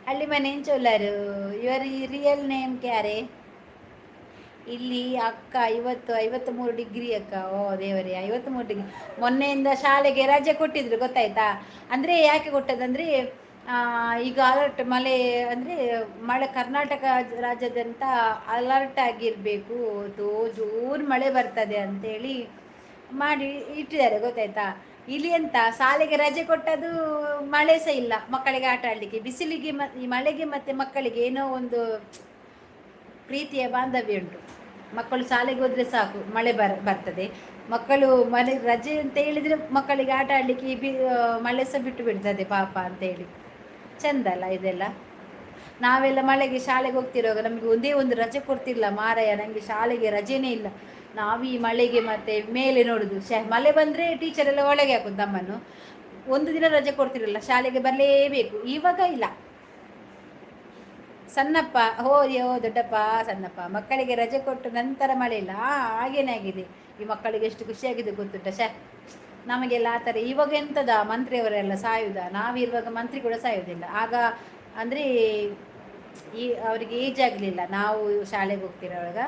ಹಳ್ಳಿ ಮನೆ, ಎಂಚ ಉಲ್ಲಾರು? Your real name ಕ್ಯಾರೆ? ಇಲ್ಲಿ ಅಕ್ಕ ಇವತ್ತು 53 ಡಿಗ್ರಿ ಅಕ್ಕ. ಓ ದೇವರೇ, 53 ಡಿಗ್ರಿ. ಮೊನ್ನೆಯಿಂದ ಶಾಲೆಗೆ ರಜೆ ಕೊಟ್ಟಿದ್ರು, ಗೊತ್ತಾಯ್ತಾ? ಅಂದರೆ ಯಾಕೆ ಕೊಟ್ಟದಂದರೆ, ಈಗ ಅಲರ್ಟ್ ಮಳೆ, ಅಂದರೆ ಮಳೆ, ಕರ್ನಾಟಕ ರಾಜ್ಯಾದ್ಯಂತ ಅಲರ್ಟ್ ಆಗಿರಬೇಕು, ಜೋರು ಮಳೆ ಬರ್ತದೆ ಅಂತೇಳಿ ಮಾಡಿ ಇಟ್ಟಿದ್ದಾರೆ, ಗೊತ್ತಾಯ್ತಾ? ಇಲ್ಲಿ ಎಂತ, ಶಾಲೆಗೆ ರಜೆ ಕೊಟ್ಟದು, ಮಳೆ ಸಹ ಇಲ್ಲ. ಮಕ್ಕಳಿಗೆ ಆಟ ಆಡಲಿಕ್ಕೆ ಬಿಸಿಲಿಗೆ ಈ ಮಳೆಗೆ ಮತ್ತು ಮಕ್ಕಳಿಗೆ ಏನೋ ಒಂದು ಪ್ರೀತಿಯ ಬಾಂಧವ್ಯ ಉಂಟು. ಮಕ್ಕಳು ಶಾಲೆಗೆ ಹೋದರೆ ಸಾಕು, ಮಳೆ ಬರ್ತದೆ. ಮಕ್ಕಳು ಮನೆ ರಜೆ ಅಂತ ಹೇಳಿದರೆ ಮಕ್ಕಳಿಗೆ ಆಟ ಆಡಲಿಕ್ಕೆ ಮಳೆ ಸಹ ಬಿಟ್ಟು ಬಿಡ್ತದೆ ಪಾಪ ಅಂತೇಳಿ. ಚಂದಲ್ಲ ಇದೆಲ್ಲ? ನಾವೆಲ್ಲ ಮಳೆಗೆ ಶಾಲೆಗೆ ಹೋಗ್ತಿರುವಾಗ ನಮಗೆ ಒಂದೇ ಒಂದು ರಜೆ ಕೊಡ್ತಿಲ್ಲ ಮಾರಾಯ. ನನಗೆ ಶಾಲೆಗೆ ರಜೆನೇ ಇಲ್ಲ. ನಾವು ಈ ಮಳೆಗೆ ಮತ್ತೆ ಮೇಲೆ ನೋಡುದು. ಮಳೆ ಬಂದರೆ ಟೀಚರ್ ಎಲ್ಲ ಒಳಗೆ ಹಾಕುದು ನಮ್ಮನ್ನು. ಒಂದು ದಿನ ರಜೆ ಕೊಡ್ತಿರಲಿಲ್ಲ, ಶಾಲೆಗೆ ಬರಲೇಬೇಕು. ಇವಾಗ ಇಲ್ಲ. ಸಣ್ಣಪ್ಪ, ಹೋ ಅಯ್ಯೋ ದೊಡ್ಡಪ್ಪ ಸಣ್ಣಪ್ಪ. ಮಕ್ಕಳಿಗೆ ರಜೆ ಕೊಟ್ಟು ನಂತರ ಮಳೆ ಇಲ್ಲ. ಹಾಗೇನೆ ಆಗಿದೆ. ಈ ಮಕ್ಕಳಿಗೆ ಎಷ್ಟು ಖುಷಿಯಾಗಿದೆ ಗೊತ್ತುಂಟ? ಶ ನಮಗೆಲ್ಲ ಆ ಥರ. ಇವಾಗ ಎಂತದ, ಮಂತ್ರಿಯವರೆಲ್ಲ ಸಾಯುವುದಾ? ನಾವಿರುವಾಗ ಮಂತ್ರಿ ಕೂಡ ಸಾಯುವುದಿಲ್ಲ ಆಗ. ಅಂದರೆ ಈ ಅವರಿಗೆ ಏಜ್ ಆಗಲಿಲ್ಲ. ನಾವು ಶಾಲೆಗೆ ಹೋಗ್ತಿರೋವಾಗ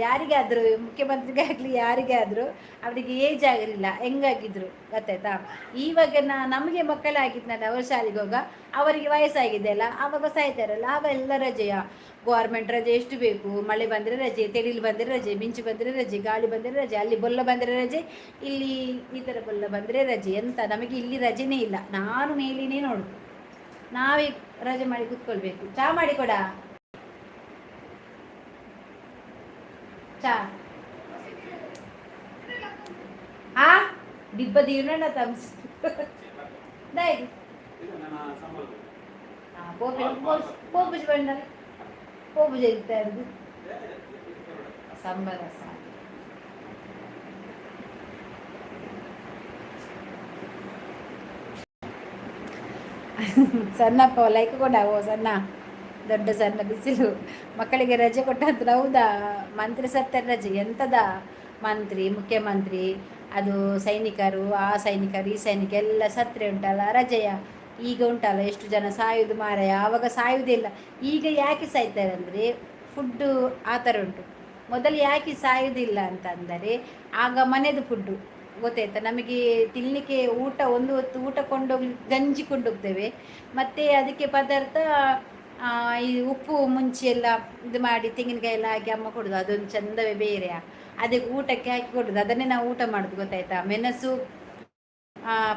ಯಾರಿಗೆ ಆದರೂ, ಮುಖ್ಯಮಂತ್ರಿಗೆ ಆಗಲಿ ಯಾರಿಗೆ ಆದರೂ, ಅವರಿಗೆ ಏಜ್ ಆಗಿರಲಿಲ್ಲ, ಹೆಂಗಾಗಿದ್ರು ಗೊತ್ತಾಯ್ತಾ? ಇವಾಗ ನಮಗೆ ಮಕ್ಕಳಾಗಿದ್ನಲ್ಲ, ಅವರು ಶಾಲೆಗೆ ಹೋಗ ಅವರಿಗೆ ವಯಸ್ಸಾಗಿದೆ ಅಲ್ಲ, ಆವಾಗ ಸಾಯ್ತಾರಲ್ಲ. ಅವೆಲ್ಲ ರಜೆಯ, ಗೋರ್ಮೆಂಟ್ ರಜೆ ಎಷ್ಟು ಬೇಕು? ಮಳೆ ಬಂದರೆ ರಜೆ, ತೆಡಿಲು ಬಂದರೆ ರಜೆ, ಮಿಂಚು ಬಂದರೆ ರಜೆ, ಗಾಳಿ ಬಂದರೆ ರಜೆ, ಅಲ್ಲಿ ಬೊಲ್ಲ ಬಂದರೆ ರಜೆ, ಇಲ್ಲಿ ಈ ಥರ ಬೊಲ್ಲ ಬಂದರೆ ರಜೆ. ಎಂತ, ನಮಗೆ ಇಲ್ಲಿ ರಜೆನೇ ಇಲ್ಲ. ನಾನು ಮೇಲಿನೇ ನೋಡುದು. ನಾವೇ ರಜೆ ಮಾಡಿ ಕೂತ್ಕೊಳ್ಬೇಕು. ಚಾ ಮಾಡಿ ಕೊಡ ಚಾ. ಆ ದಿಬ್ಬ ದೀರ್ಣ ತಮ್ಸ್ ದಾಯಿ ಪೋಪು ಪೋಪುಜ್ ಬಂಡ ಪೋಪುಜ ಇರ್ತಾ ಸಂಬರ. ಸಣ್ಣಪ್ಪ, ಲೈಕ್ ಕೊಡ. ಓ ಸಣ್ಣ, ದೊಡ್ಡ ಸಣ್ಣ. ಬಿಸಿಲು, ಮಕ್ಕಳಿಗೆ ರಜೆ ಕೊಟ್ಟಂತ. ಹೌದಾ? ಮಂತ್ರಿ ಸತ್ತ ರಜೆ. ಎಂತದ ಮಂತ್ರಿ, ಮುಖ್ಯಮಂತ್ರಿ, ಅದು ಸೈನಿಕರು, ಆ ಸೈನಿಕರು, ಈ ಸೈನಿಕ ಎಲ್ಲ ಸತ್ರೆ ಉಂಟಲ್ಲ ರಜೆಯ. ಈಗ ಉಂಟಲ್ಲ ಎಷ್ಟು ಜನ ಸಾಯುವುದು ಮಾರಾಯ, ಆವಾಗ ಸಾಯುವುದೇ ಇಲ್ಲ. ಈಗ ಯಾಕೆ ಸಾಯ್ತಾರೆ ಅಂದರೆ ಫುಡ್ಡು ಆ ಥರ ಉಂಟು. ಮೊದಲು ಯಾಕೆ ಸಾಯುವುದಿಲ್ಲ ಅಂತಂದರೆ ಆಗ ಮನೆದು ಫುಡ್ಡು, ಗೊತ್ತಾಯ್ತಾ ನಮಗೆ? ತಿನ್ನಲಿಕ್ಕೆ ಊಟ, ಒಂದು ಹೊತ್ತು ಊಟ ಕೊಂಡೋಗ್ಲಿ ಗಂಜಿ ಕೊಂಡೋಗ್ತೇವೆ. ಮತ್ತು ಅದಕ್ಕೆ ಪದಾರ್ಥ ಈ ಉಪ್ಪು ಮುಂಚೆ ಎಲ್ಲ ಇದು ಮಾಡಿ, ತೆಂಗಿನಕಾಯಿ ಎಲ್ಲ ಹಾಕಿ ಅಮ್ಮ ಕೊಡೋದು, ಅದೊಂದು ಚಂದವೇ ಬೇರೆ. ಅದಕ್ಕೆ ಊಟಕ್ಕೆ ಹಾಕಿ ಕೊಡೋದು, ಅದನ್ನೇ ನಾವು ಊಟ ಮಾಡೋದು, ಗೊತ್ತಾಯ್ತಾ? ಮೆಣಸು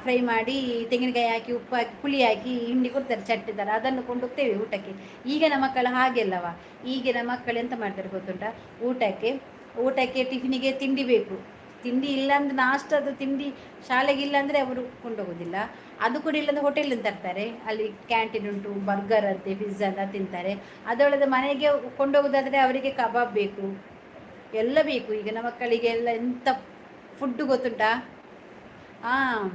ಫ್ರೈ ಮಾಡಿ, ತೆಂಗಿನಕಾಯಿ ಹಾಕಿ, ಉಪ್ಪು ಹಾಕಿ, ಪುಳಿ ಹಾಕಿ ಹಿಂಡಿ ಕೊಡ್ತಾರೆ ಚಟ್ನಿ ಥರ, ಅದನ್ನು ಕೊಂಡೋಗ್ತೇವೆ ಊಟಕ್ಕೆ. ಈಗಿನ ಮಕ್ಕಳು ಹಾಗೆಲ್ಲವ. ಈಗಿನ ಮಕ್ಕಳು ಎಂತ ಮಾಡ್ತಾರೆ ಗೊತ್ತುಂಟಾ? ಊಟಕ್ಕೆ ಊಟಕ್ಕೆ ಟಿಫಿನಿಗೆ ತಿಂಡಿ ಬೇಕು. ತಿಂಡಿ ಇಲ್ಲಾಂದ್ರೆ, ನಾಷ್ಟದ ತಿಂಡಿ ಶಾಲೆಗೆ ಇಲ್ಲ ಅಂದರೆ ಅವರು ಕೊಂಡೋಗೋದಿಲ್ಲ. ಅದು ಕೂಡ ಇಲ್ಲಾಂದ್ರೆ ಹೋಟೆಲಿಂದ ತರ್ತಾರೆ. ಅಲ್ಲಿ ಕ್ಯಾಂಟೀನ್ ಉಂಟು, ಬರ್ಗರ್ ಅಂತೆ, ಪಿಜ್ಜಾ ಅಂತ ತಿಂತಾರೆ. ಅದರೊಳಗೆ ಮನೆಗೆ ಕೊಂಡೋಗೋದಾದರೆ ಅವರಿಗೆ ಕಬಾಬ್ ಬೇಕು, ಎಲ್ಲ ಬೇಕು. ಈಗಿನ ಮಕ್ಕಳಿಗೆ ಎಲ್ಲ ಎಂಥ ಫುಡ್ಡು ಗೊತ್ತುಂಟಾ? ಹಾಂ,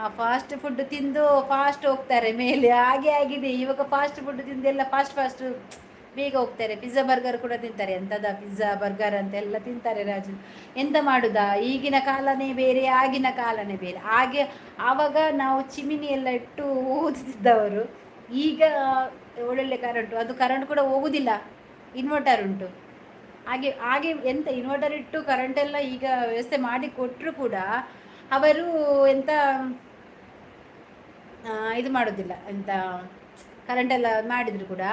ಆ ಫಾಸ್ಟ್ ಫುಡ್ ತಿಂದು ಫಾಸ್ಟ್ ಹೋಗ್ತಾರೆ ಮೇಲೆ. ಹಾಗೆ ಆಗಿದೆ ಇವಾಗ. ಫಾಸ್ಟ್ ಫುಡ್ ತಿಂದೆಲ್ಲ ಫಾಸ್ಟ್ ಫಾಸ್ಟ್ ಬೇಗ ಹೋಗ್ತಾರೆ. ಪಿಜ್ಜಾ, ಬರ್ಗರ್ ಕೂಡ ತಿಂತಾರೆ. ಎಂಥದ ಪಿಜ್ಜಾ, ಬರ್ಗರ್ ಅಂತ ಎಲ್ಲ ತಿಂತಾರೆ ರಾಜು. ಎಂತ ಮಾಡುದಾ? ಈಗಿನ ಕಾಲನೇ ಬೇರೆ, ಆಗಿನ ಕಾಲನೇ ಬೇರೆ. ಹಾಗೆ ಆವಾಗ ನಾವು ಚಿಮಿನಿ ಎಲ್ಲ ಇಟ್ಟು ಓದುತ್ತಿದ್ದವರು. ಈಗ ಒಳ್ಳೊಳ್ಳೆ ಕರೆಂಟು, ಅದು ಕರೆಂಟ್ ಕೂಡ ಹೋಗುದಿಲ್ಲ, ಇನ್ವರ್ಟರ್ ಉಂಟು. ಹಾಗೆ ಹಾಗೆ ಎಂತ ಇನ್ವರ್ಟರ್ ಇಟ್ಟು ಕರೆಂಟೆಲ್ಲ ಈಗ ವ್ಯವಸ್ಥೆ ಮಾಡಿ ಕೊಟ್ಟರು ಕೂಡ ಅವರು ಎಂತ ಇದು ಮಾಡೋದಿಲ್ಲ. ಎಂತ ಕರೆಂಟೆಲ್ಲ ಮಾಡಿದ್ರು ಕೂಡ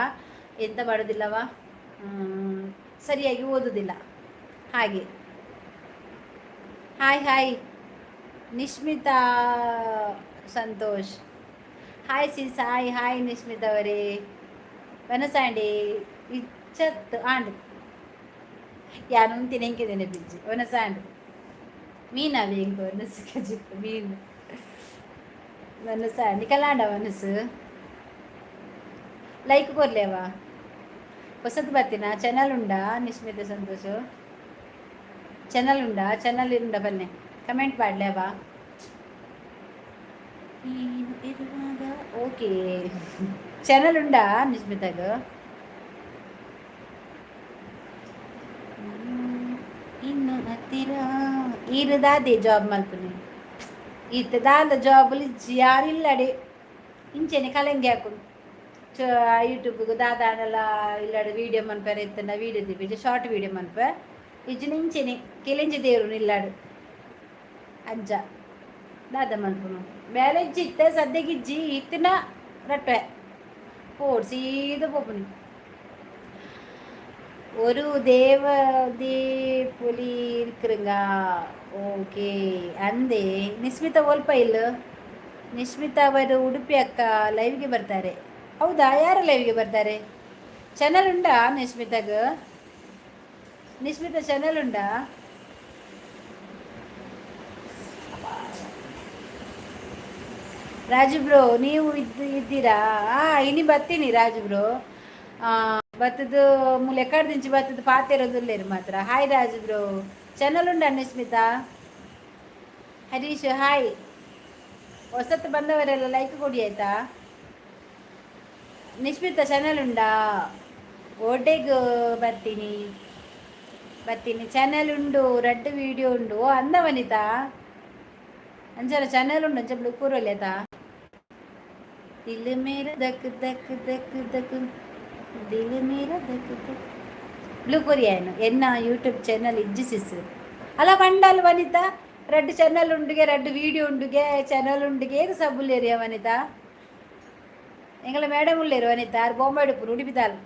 ಎಂತ ಮಾಡೋದಿಲ್ಲವ, ಸರಿಯಾಗಿ ಓದುವುದಿಲ್ಲ ಹಾಗೆ. Hi hi Nishmitha Santosh, hi sis, hi hi Nishmitha ಅವರೇ. ವನಸಾಂಡಿ ಇಚ್ಚತ್ತು ಆಂಡ್ ಯಾನು ತಿನೆಂಕಿದ್ದೇನೆ ಬಿಜ್ಜಿ. ವನಸಾಂಡ್ ಮೀನವಿ ಎಂಕು ವನಸು ಕಜಿಪ್ ಮೀನು ವನಸಾಂಡಿ ಕಲಾಂಡ ವನಸು. ಲೈಕ್ ಕೊರ್ಲೇವಾ? ಹೊಸದು ಬರ್ತೀನ. ಚಾನಲ್ ಉಂಡಾ ನಿಶ್ಮಿತ ಸಂತೋಷ್? ಚಾನಲ್ ಉಂಡಾ? ಚಾನಲ್ ಉಂಡ ಬನ್ನಿ, ಕಮೆಂಟ್ ಮಾಡಲೇವಾ? ನೀನು ಇರುವಾಗ. ಓಕೆ, ಚಾನಲ್ ಉಂಡಾ ನಿಶ್ಮಿತಾಗ? ಇನ್ನು ಹತ್ತಿರ ಈರದಾದೆ ಜಾಬ್ ಮಲ್ಪುನಿ. ಈತ ದಾಲ ಜಾಬ್ ಯಾರಿಲ್ಲಡೆ ಇಂಚೆನೆ ಕಲಂಗಿ ಹಾಕುನು. ಯೂಟ್ಯೂಬ್ಗೆ ದಾದಾನಲ ಇಲ್ಲಡೆ ವೀಡಿಯೋ ಮನ್ಪೆರೆ ಇತ್ತನ ವೀಡಿಯೋ ದಿಪಿಜ, ಶಾರ್ಟ್ ವೀಡಿಯೋ ಮನ್ಪೆ. ಇಜ್ಜಿನ ಇಂಚೆನೆ ಕೆಲೆಂಜಿ ದೇವರು ನಿಲ್ಲಾಡು ಅಜ್ಜ ದಾದ ಮನ್ಪುನು. ಬೇಲೆ ಇಜ್ಜಿ ಇತ್ತೆ ಸದ್ಯಕ್ಕೆ ಇಜ್ಜಿ. ಇತ್ತಿನ ರಟ್ಟೆ ಪೋಡ್ ಸೀದ ಪೋಪುನಿ. ஒரு தேவதி புலி இருக்கிறங்க. ಓಕೆ ಅಂದೆ. ನಿಸ್ಮಿತಾ ಒಲ್ಪ ಇಲ್ಲ. ನಿಸ್ಮಿತಾ ಅವರು ಉಡುಪಿ ಅಕ್ಕ ಲೈವ್ಗೆ ಬರ್ತಾರೆ. ಹೌದಾ? ಯಾರು ಲೈವ್ಗೆ ಬರ್ತಾರೆ? ಚಾನಲ್ ಉಂಡಾ ನಿಸ್ಮಿತಾಗ? ನಿಸ್ಮಿತಾ ಚಾನಲ್ ಉಂಡಾ? ರಾಜು ಬ್ರೋ, ನೀವು ಇದ್ದೀರಾ? ಹಾಂ, ಇನಿ ಬರ್ತೀನಿ ರಾಜು ಬ್ರೋ. ಬತ್ತದ ಮುಲೆಕಾಡ್ದಿಂಚಿ ಬತ್ತದ ಪಾತೆರೋದುಲ್ಲೇರು ಮಾತ್ರ. Hi Raju bro. ಚಾನಲ್ ಉಂಡಾ ನಿಸ್ಮಿತಾ? ಹರೀಶ್ ಹಾಯ್. ಹೊಸತು ಬಂದವರೆಲ್ಲ ಲೈಕ್ ಕೊಡಿ, ಆಯ್ತಾ? ನಿಶ್ಮಿತಾ ಚಾನಲ್ ಉಂಡಾ? ಓಟೆಗ್ ಬರ್ತೀನಿ ಬರ್ತೀನಿ. ಚಾನಲ್ ಉಂಡು, ರಡ್ಡು ವೀಡಿಯೋ ಉಂಡು. ಓ ಅಂದ ವನಿತಾ, ಅಂಚನ ಚಾನಲ್ ಉಂಡು ಅಂಚ ಕೂರಲಿ ಆಯ್ತಾ? ದಿಲ್ ಮೇರ ದಕ್ ದಕ್ ದಕ್ ದಕ್, ದಿಲ್ ಮೇರ ದಕ್ ದಕ್. ಬ್ಲೂ ಕೊರಿಯಾನು ಎನ್ನ ಯೂಟ್ಯೂಬ್ ಚಾನಲ್ ಇಜ್ಜಿ ಸಿಸ್. ಅಲ್ಲ ಪಂಡಲ್ ವನಿತಾ, ರಡ್ಡು ಚಾನಲ್ ಉಂಡುಗೆ, ರಡ್ಡು ವೀಡಿಯೋ ಉಂಡುಗೆ, ಚಾನಲ್ ಉಂಡುಗೆ. ಏದು ಸಬ್ಬುಲ್ಲೇರಿಯ ವನಿತಾ? ಎಂಗಳ ಮೇಡಮ್ ಉಳ್ಳೇರು ವನಿತಾ. ಆರು ಬೊಂಬೆ ಉಡುಪು ಉಡುಪಿದಾಲ್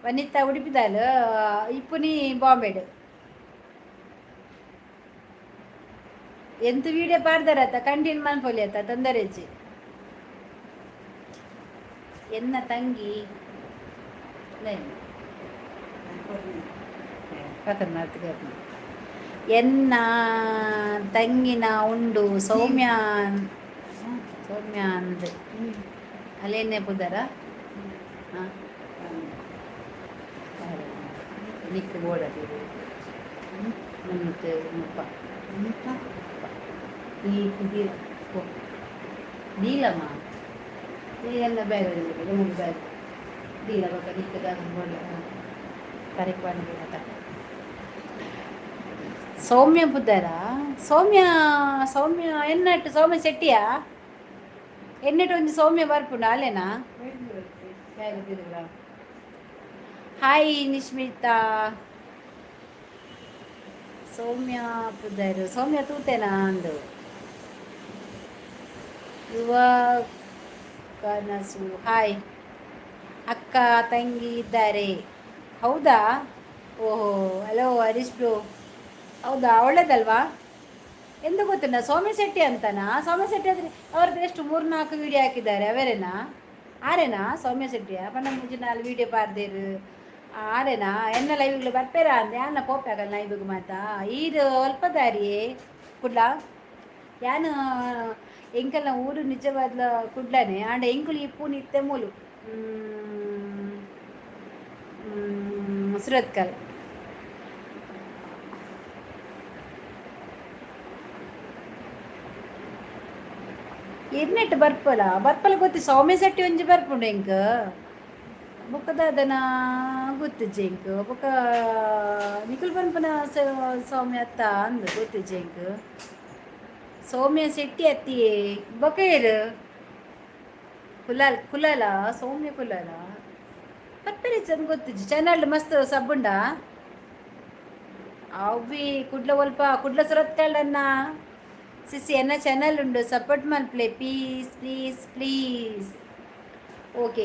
ವನಿತಾ, ಉಡುಪಿದಾಲ್ ಇಪ್ಪುನಿ ಬಾಂಬೆಡ್. ಎಂತ ವೀಡಿಯೋ ಪಾಡ್ದಾರತ್ತ ಕಂಟಿನ್ಯೂ ಮನ್ಪೊಲಿ ಅತ್ತ, ತೊಂದರೆ ಇಜ್ಜಿ. ಎನ್ನ ತಂಗಿ ಎನ್ನ ತಂಗಿನ ಉಂಡು ಸೌಮ್ಯ, ಸೌಮ್ಯ ಅಂದ್ ಅಲ್ಲೇನೆ ಪುದರ. ಹಾಂ, ನಿಕ್ ಬೋಡ 330 ಈ ದೀಲಮ್ಮ ಎಲ್ಲ ಬ್ಯಾಗ್ ಮೂರು ಬ್ಯಾಗ್ ದೀಲ ಬೊಕ ನಿಕ್ಕದ ಬೋಡ ಕರೆಕ್ಟ್. ಸೌಮ್ಯ ಪುದರ? ಸೌಮ್ಯ, ಸೌಮ್ಯ ಎನ್ನಟ್ಟು? ಸೌಮ್ಯ ಶೆಟ್ಟಿಯಾ? ಎನ್ನೆಟ್ ಒಂಜಿ ಸೌಮ್ಯ ಬರ್ಪುಂಡು ಅಲ್ಲೇನಾ? ಹಾಯ್ ನಿಶ್ಮಿತಾ. ಸೌಮ್ಯ ಪುದರ್ ಸೌಮ್ಯ ತೂತೆನಾ ಅಂದು. ಯುವ ಕನಸು, ಹಾಯ್. ಅಕ್ಕ ತಂಗಿ ಇದ್ದಾರೆ, ಹೌದಾ? ಓಹೋ, ಹಲೋ ಹರೀಶ್ ಬ್ರೋ, ಹೌದಾ? ಒಳ್ಳೇದಲ್ವಾ? ಎಂದು ಗೊತ್ತಿಲ್ಲ. ಸೌಮ್ಯ ಶೆಟ್ಟಿ ಅಂತನಾ? ಸೌಮ್ಯ ಶೆಟ್ಟಿ ಆದರೆ ಅವ್ರದ್ದು ಎಷ್ಟು ಮೂರು ನಾಲ್ಕು ವೀಡಿಯೋ ಹಾಕಿದ್ದಾರೆ. ಅವರೇನಾ? ಆರೇನಾ ಸೌಮ್ಯ ಶೆಟ್ಟಿಯ? ಪಂಡ ಮುಂಚೆ ನಾಲ್ ವೀಡಿಯೋ ಪಾರ್ದೇರು, ಆರೇನಾ? ಎನ್ನ ಲೈವ್ಗಳು ಬರ್ಪೇರಾ ಅಂದೆ ಅನ್ನ ಪೋಪೆ ಆಗಲ್ಲ ಲೈವ್ಗೆ ಮಾತಾ. ಈರು ಅಲ್ಪ ದಾರಿಯೇ ಕುಡ್ಲ. ಯಾನ್ ಎಂಕಲ್ನ ಊರು ನಿಜವಾದ್ಲ ಕುಡ್ಲನೆ. ಆಂಡ ಎಂಕುಲು ಇಪ್ಪುನು ಇತ್ತೆ ಮೂಲು ಸುರತ್ಕಲ್. ಎರ್ನೆಟ್ ಬರ್ಪಲ ಬರ್ಪಲ ಗೊತ್ತಿ. ಸೌಮ್ಯ ಶೆಟ್ಟಿ ಒಂಜಿ ಬರ್ಪುಂಡು ಎಂಕ್. ಬೊಕ್ಕ ದಾದನ ಗೊತ್ತಿಜ್ಜಿ ಎಂಕ್. ಬೊಕ್ಕ ನಿಕುಲು ಪನ್ಪುನ ಸೌಮ್ಯ ಅತ್ತ ಅಂದ್ ಗೊತ್ತಿಜ್ಜಿ ಎಂಕ್. ಸೌಮ್ಯ ಶೆಟ್ಟಿ ಅತ್ತಿಯೇ? ಬೊಕ ಏರ್? ಕುಲಾಲ್, ಕುಲಾಲ, ಸೌಮ್ಯ ಕುಲಾಲ ಪರ್ಪೆರೆ ಚಂದ ಗೊತ್ತಿಜ್ಜಿ. ಚಾನಲ್ ಮಸ್ತ್ ಸಬ್ಬುಂಡ ಅವ್ವಿ. ಕುಡ್ಲ ಒಲ್ಪ? ಕುಡ್ಲ ಸುರತ್ಕಲ್ ಅನ್ನ. ಸಿಸಿ, ಎನ್ನ ಚಾನಲ್ ಉಂಡು, ಸಪೋರ್ಟ್ ಮಲ್ಪ್ಲೆ, ಪ್ಲೀಸ್ ಪ್ಲೀಸ್ ಪ್ಲೀಸ್. ಓಕೆ,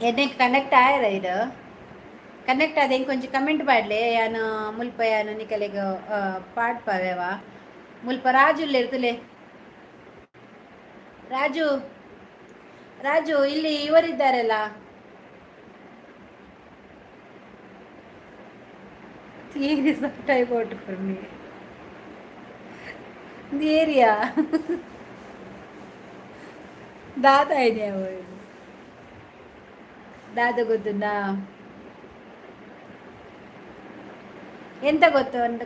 ಎನ್ನೆ ಕನೆಕ್ಟ್ ಆಯರ? ಇದು ಕನೆಕ್ಟ್ ಆದ ಇಂಕೊಂಚ ಕಮೆಂಟ್ ಪಾಡ್ಲೆ. ಯಾನ್ ಮುಲ್ಪ ಯಾನ್ ನಿಕಲೆಗ್ ಪಾಡ್ಪವೇವ. ಮುಲ್ಪ ರಾಜು ಉಲ್ಲೆರ್. ರಾಜು, ರಾಜು, ಇಲ್ಲಿ ಇವರಿದ್ದಾರಲ್ಲ. ತೀರಿ ಟೈಪ್ ಔಟ್ ಕೊರ್ನಿ ಏರಿಯಾ ದಾದ ಅವರು ದಾದ ಗೊತ್ತುಂಡಾ? ಎಂತ ಗೊತ್ತು ಅಂತ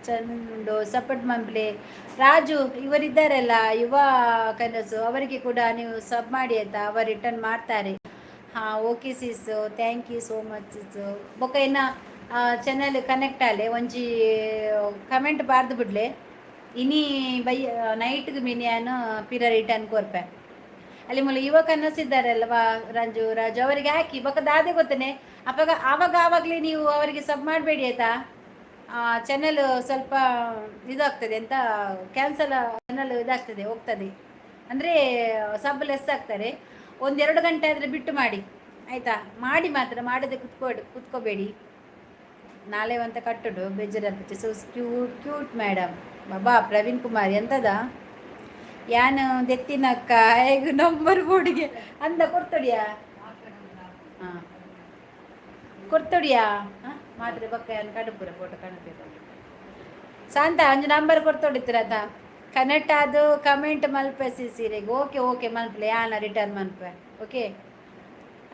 ಚಂಡು ಸಪೋರ್ಟ್ ಮಂಪ್ಲೆ. ರಾಜು, ಇವರಿದ್ದಾರಲ್ಲ ಯುವ ಕನಸು, ಅವರಿಗೆ ಕೂಡ ನೀವು ಸಬ್ ಮಾಡಿ ಆಯ್ತಾ? ಅವರು ರಿಟರ್ನ್ ಮಾಡ್ತಾರೆ. ಹಾಂ, okay sis, thank you so much sis. ಬೊಕ ಎನ್ನ ಚಾನಲ್ ಕನೆಕ್ಟ್ ಆಲೆ, ಒಂಜಿ ಕಮೆಂಟ್ ಬಾರ್ದು ಬಿಡ್ಲೆ. ಇನಿ ಬೈ ನೈಟ್ಗೆ ಮಿನಿ ಯಾನು ಪಿರ ರಿಟರ್ನ್ ಕೊರ್ಪೆ. ಅಲ್ಲಿ ಮೂಲ ಯುವ ಕನಸಿದ್ದಾರಲ್ವಾ ರಂಜು, ರಾಜು, ಅವರಿಗೆ ಹಾಕಿ. ಬೊಕ ದಾದೆ ಗೊತ್ತನೆ, ಅವಾಗ ಆವಾಗ ಆವಾಗಲೇ ನೀವು ಅವರಿಗೆ ಸಬ್ ಮಾಡಬೇಡಿ ಆಯ್ತಾ? ಚಾನಲ್ ಸ್ವಲ್ಪ ಇದಾಗ್ತದೆ ಅಂತ, ಕ್ಯಾನ್ಸಲ್ ಚಾನಲ್ ಇದಾಗ್ತದೆ, ಹೋಗ್ತದೆ. ಅಂದರೆ ಸಬ್ ಲೆಸ್ ಆಗ್ತಾರೆ. ಒಂದೆರಡು ಗಂಟೆ ಆದರೆ ಬಿಟ್ಟು ಮಾಡಿ ಆಯಿತಾ? ಮಾಡಿ ಮಾತ್ರ, ಮಾಡದೆ ಕುತ್ಕೋಬೇಡಿ. ನಾಳೆ ಅಂತ ಕಟ್ಟುಡು ಬೇಜಾರು. ಸೊ ಕ್ಯೂಟ್ ಕ್ಯೂಟ್ ಮೇಡಮ್. ಬಾಬಾ ಪ್ರವೀಣ್ ಕುಮಾರ್, ಎಂತದ ಯಾನ್ ದೆತ್ತಿನಕ್ಕ ಹೇಗ ನಂಬರ್ ಬೋರ್ಡಿಗೆ ಅಂದ ಕೊಡ್ತೊಡಿಯಾ? ಹಾಂ, ಕೊಡ್ತೊಡಿಯಾ? ಹಾಂ, ಮಾತ್ರೆ ಬಕ್ಕ ಯಾನ್ ಕಡುಪುರ ಫೋಟೋ ಕಾಣಬೇಕು. ಶಾಂತ, ಒಂಜಿ ನಂಬರ್ ಕೊಡ್ತೊಡಿತ್ತಿರತ? ಕನೆಕ್ಟ್ ಅದು ಕಮೆಂಟ್ ಮಲ್ಪೆ ಸೀರೆಗೆ. ಓಕೆ ಓಕೆ, ಮಲ್ಪಲೆ. ಯಾನ ರಿಟರ್ನ್ ಮನ್ಪೆ. ಓಕೆ,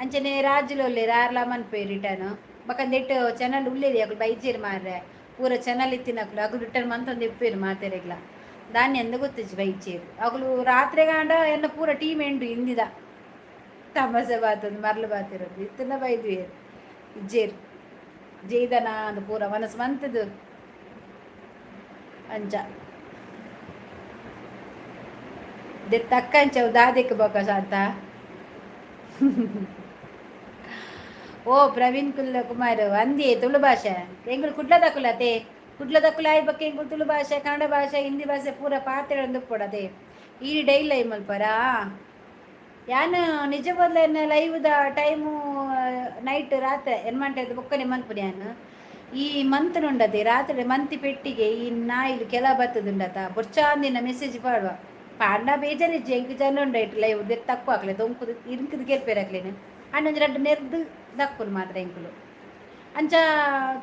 ಅಂಚನೆ ರಾಜುಲು ರಾರ್ಲಾ ಮನ್ಪೆ ರಿಟರ್ನ್. ಬಕಂದೆಟ್ಟು ಚಾನಲ್ ಉಲ್ಲೇರಿ ಅಕುಲು ಬೈಜೇರು ಮಾರ್ರೆ. ಪೂರ ಚಾನಲ್ ಇತ್ತಿನಕುಲು ಅಕುಲು ರಿಟರ್ನ್ ಮಂತೊಂದು ಇಪ್ಪೇರು ಮಾತೆರೆಗ್ಲ. ದಾನ್ಯ ಎಂದ ಗೊತ್ತಿಜ್ಜಿ ಬೈಚೇರು ಅಕುಲು. ರಾತ್ರಿ ಗಾಂಡ ಎನ್ನ ಪೂರ ಟೀಮ್ ಎಂಡು ಇಂದಿದ ತಮಾಷೆ ಬಾತಂದು ಮರ್ಲು ಬಾತಿರೋದು ಇತ್ತನ ಬೈದ್ವಿ ಇಜ್ಜೇರು ಜೈದನ ಅದು ಪೂರ ಮನಸ್ಸು ಮಂತದು ಅಂಚ ದೆತ್ತಕ್ಕಂಚವು ದಾದೆಕ್ ಬೊಕ ಶಾಂತ. ಓ ಪ್ರವೀಣ್ ಕುಲ್ಲ ಕುಮಾರ್, ಅಂದಿ ತುಳು ಭಾಷೆ ಎಂಗುಲು ಕುಡ್ಲದಕುಲತೆ. ಕುಡ್ಲದಕುಲು ಆಯ್ ಬೊಕ್ಕ ಎಂಕುಲು ತುಳು ಭಾಷೆ, ಕನ್ನಡ ಭಾಷೆ, ಹಿಂದಿ ಭಾಷೆ ಪೂರ ಪಾತೆರೊಂದು ಉಪ್ಪೊಡತೆ. ಈ ಡೈಲಿ ಲೈವ್ ಮಲ್ಪರಾ? ಯಾನ್ ನಿಜ ಬದಲ ಲೈವ್ದ ಟೈಮು ನೈಟ್ ರಾತ್ರೆ ಎನ್ಮಂಟೆದ ಬೊಕ್ಕನೆ ಮನ್ಪುನಿ ಯಾನ್. ಈ ಮಂತ್ನುಂಡತೆ ರಾತ್ರಿ ಮಂತಿ ಪೆಟ್ಟಿಗೆ ಈ ನಾಯಿಲು ಕೆಲ ಬತ್ತದುಂಡತ. ಬೊರ್ಚಾಂದಿನ ಮೆಸೇಜ್ ಪಾಡುವ ಪಾಂಡ ಬೇಜಾರಿಜ್ಜಿ ಎಂಕ್. ಜನ ಉಂಡೈಟ್ ಲೈವ್ ತಕ್ಕು ಆಕ್ಲೆ ದೊಂಕುದು ಇರ್ಕುದು ಕೇರ್ಪೇರು ಅಕ್ಲೇನು. ಅಂಡ ಒಂಜಿ ರಡ್ಡ್ ನೆರ್ದು ದಕ್ಕುಲು ಮಾತ್ರ ಎಂಕುಲು. ಅಂಚ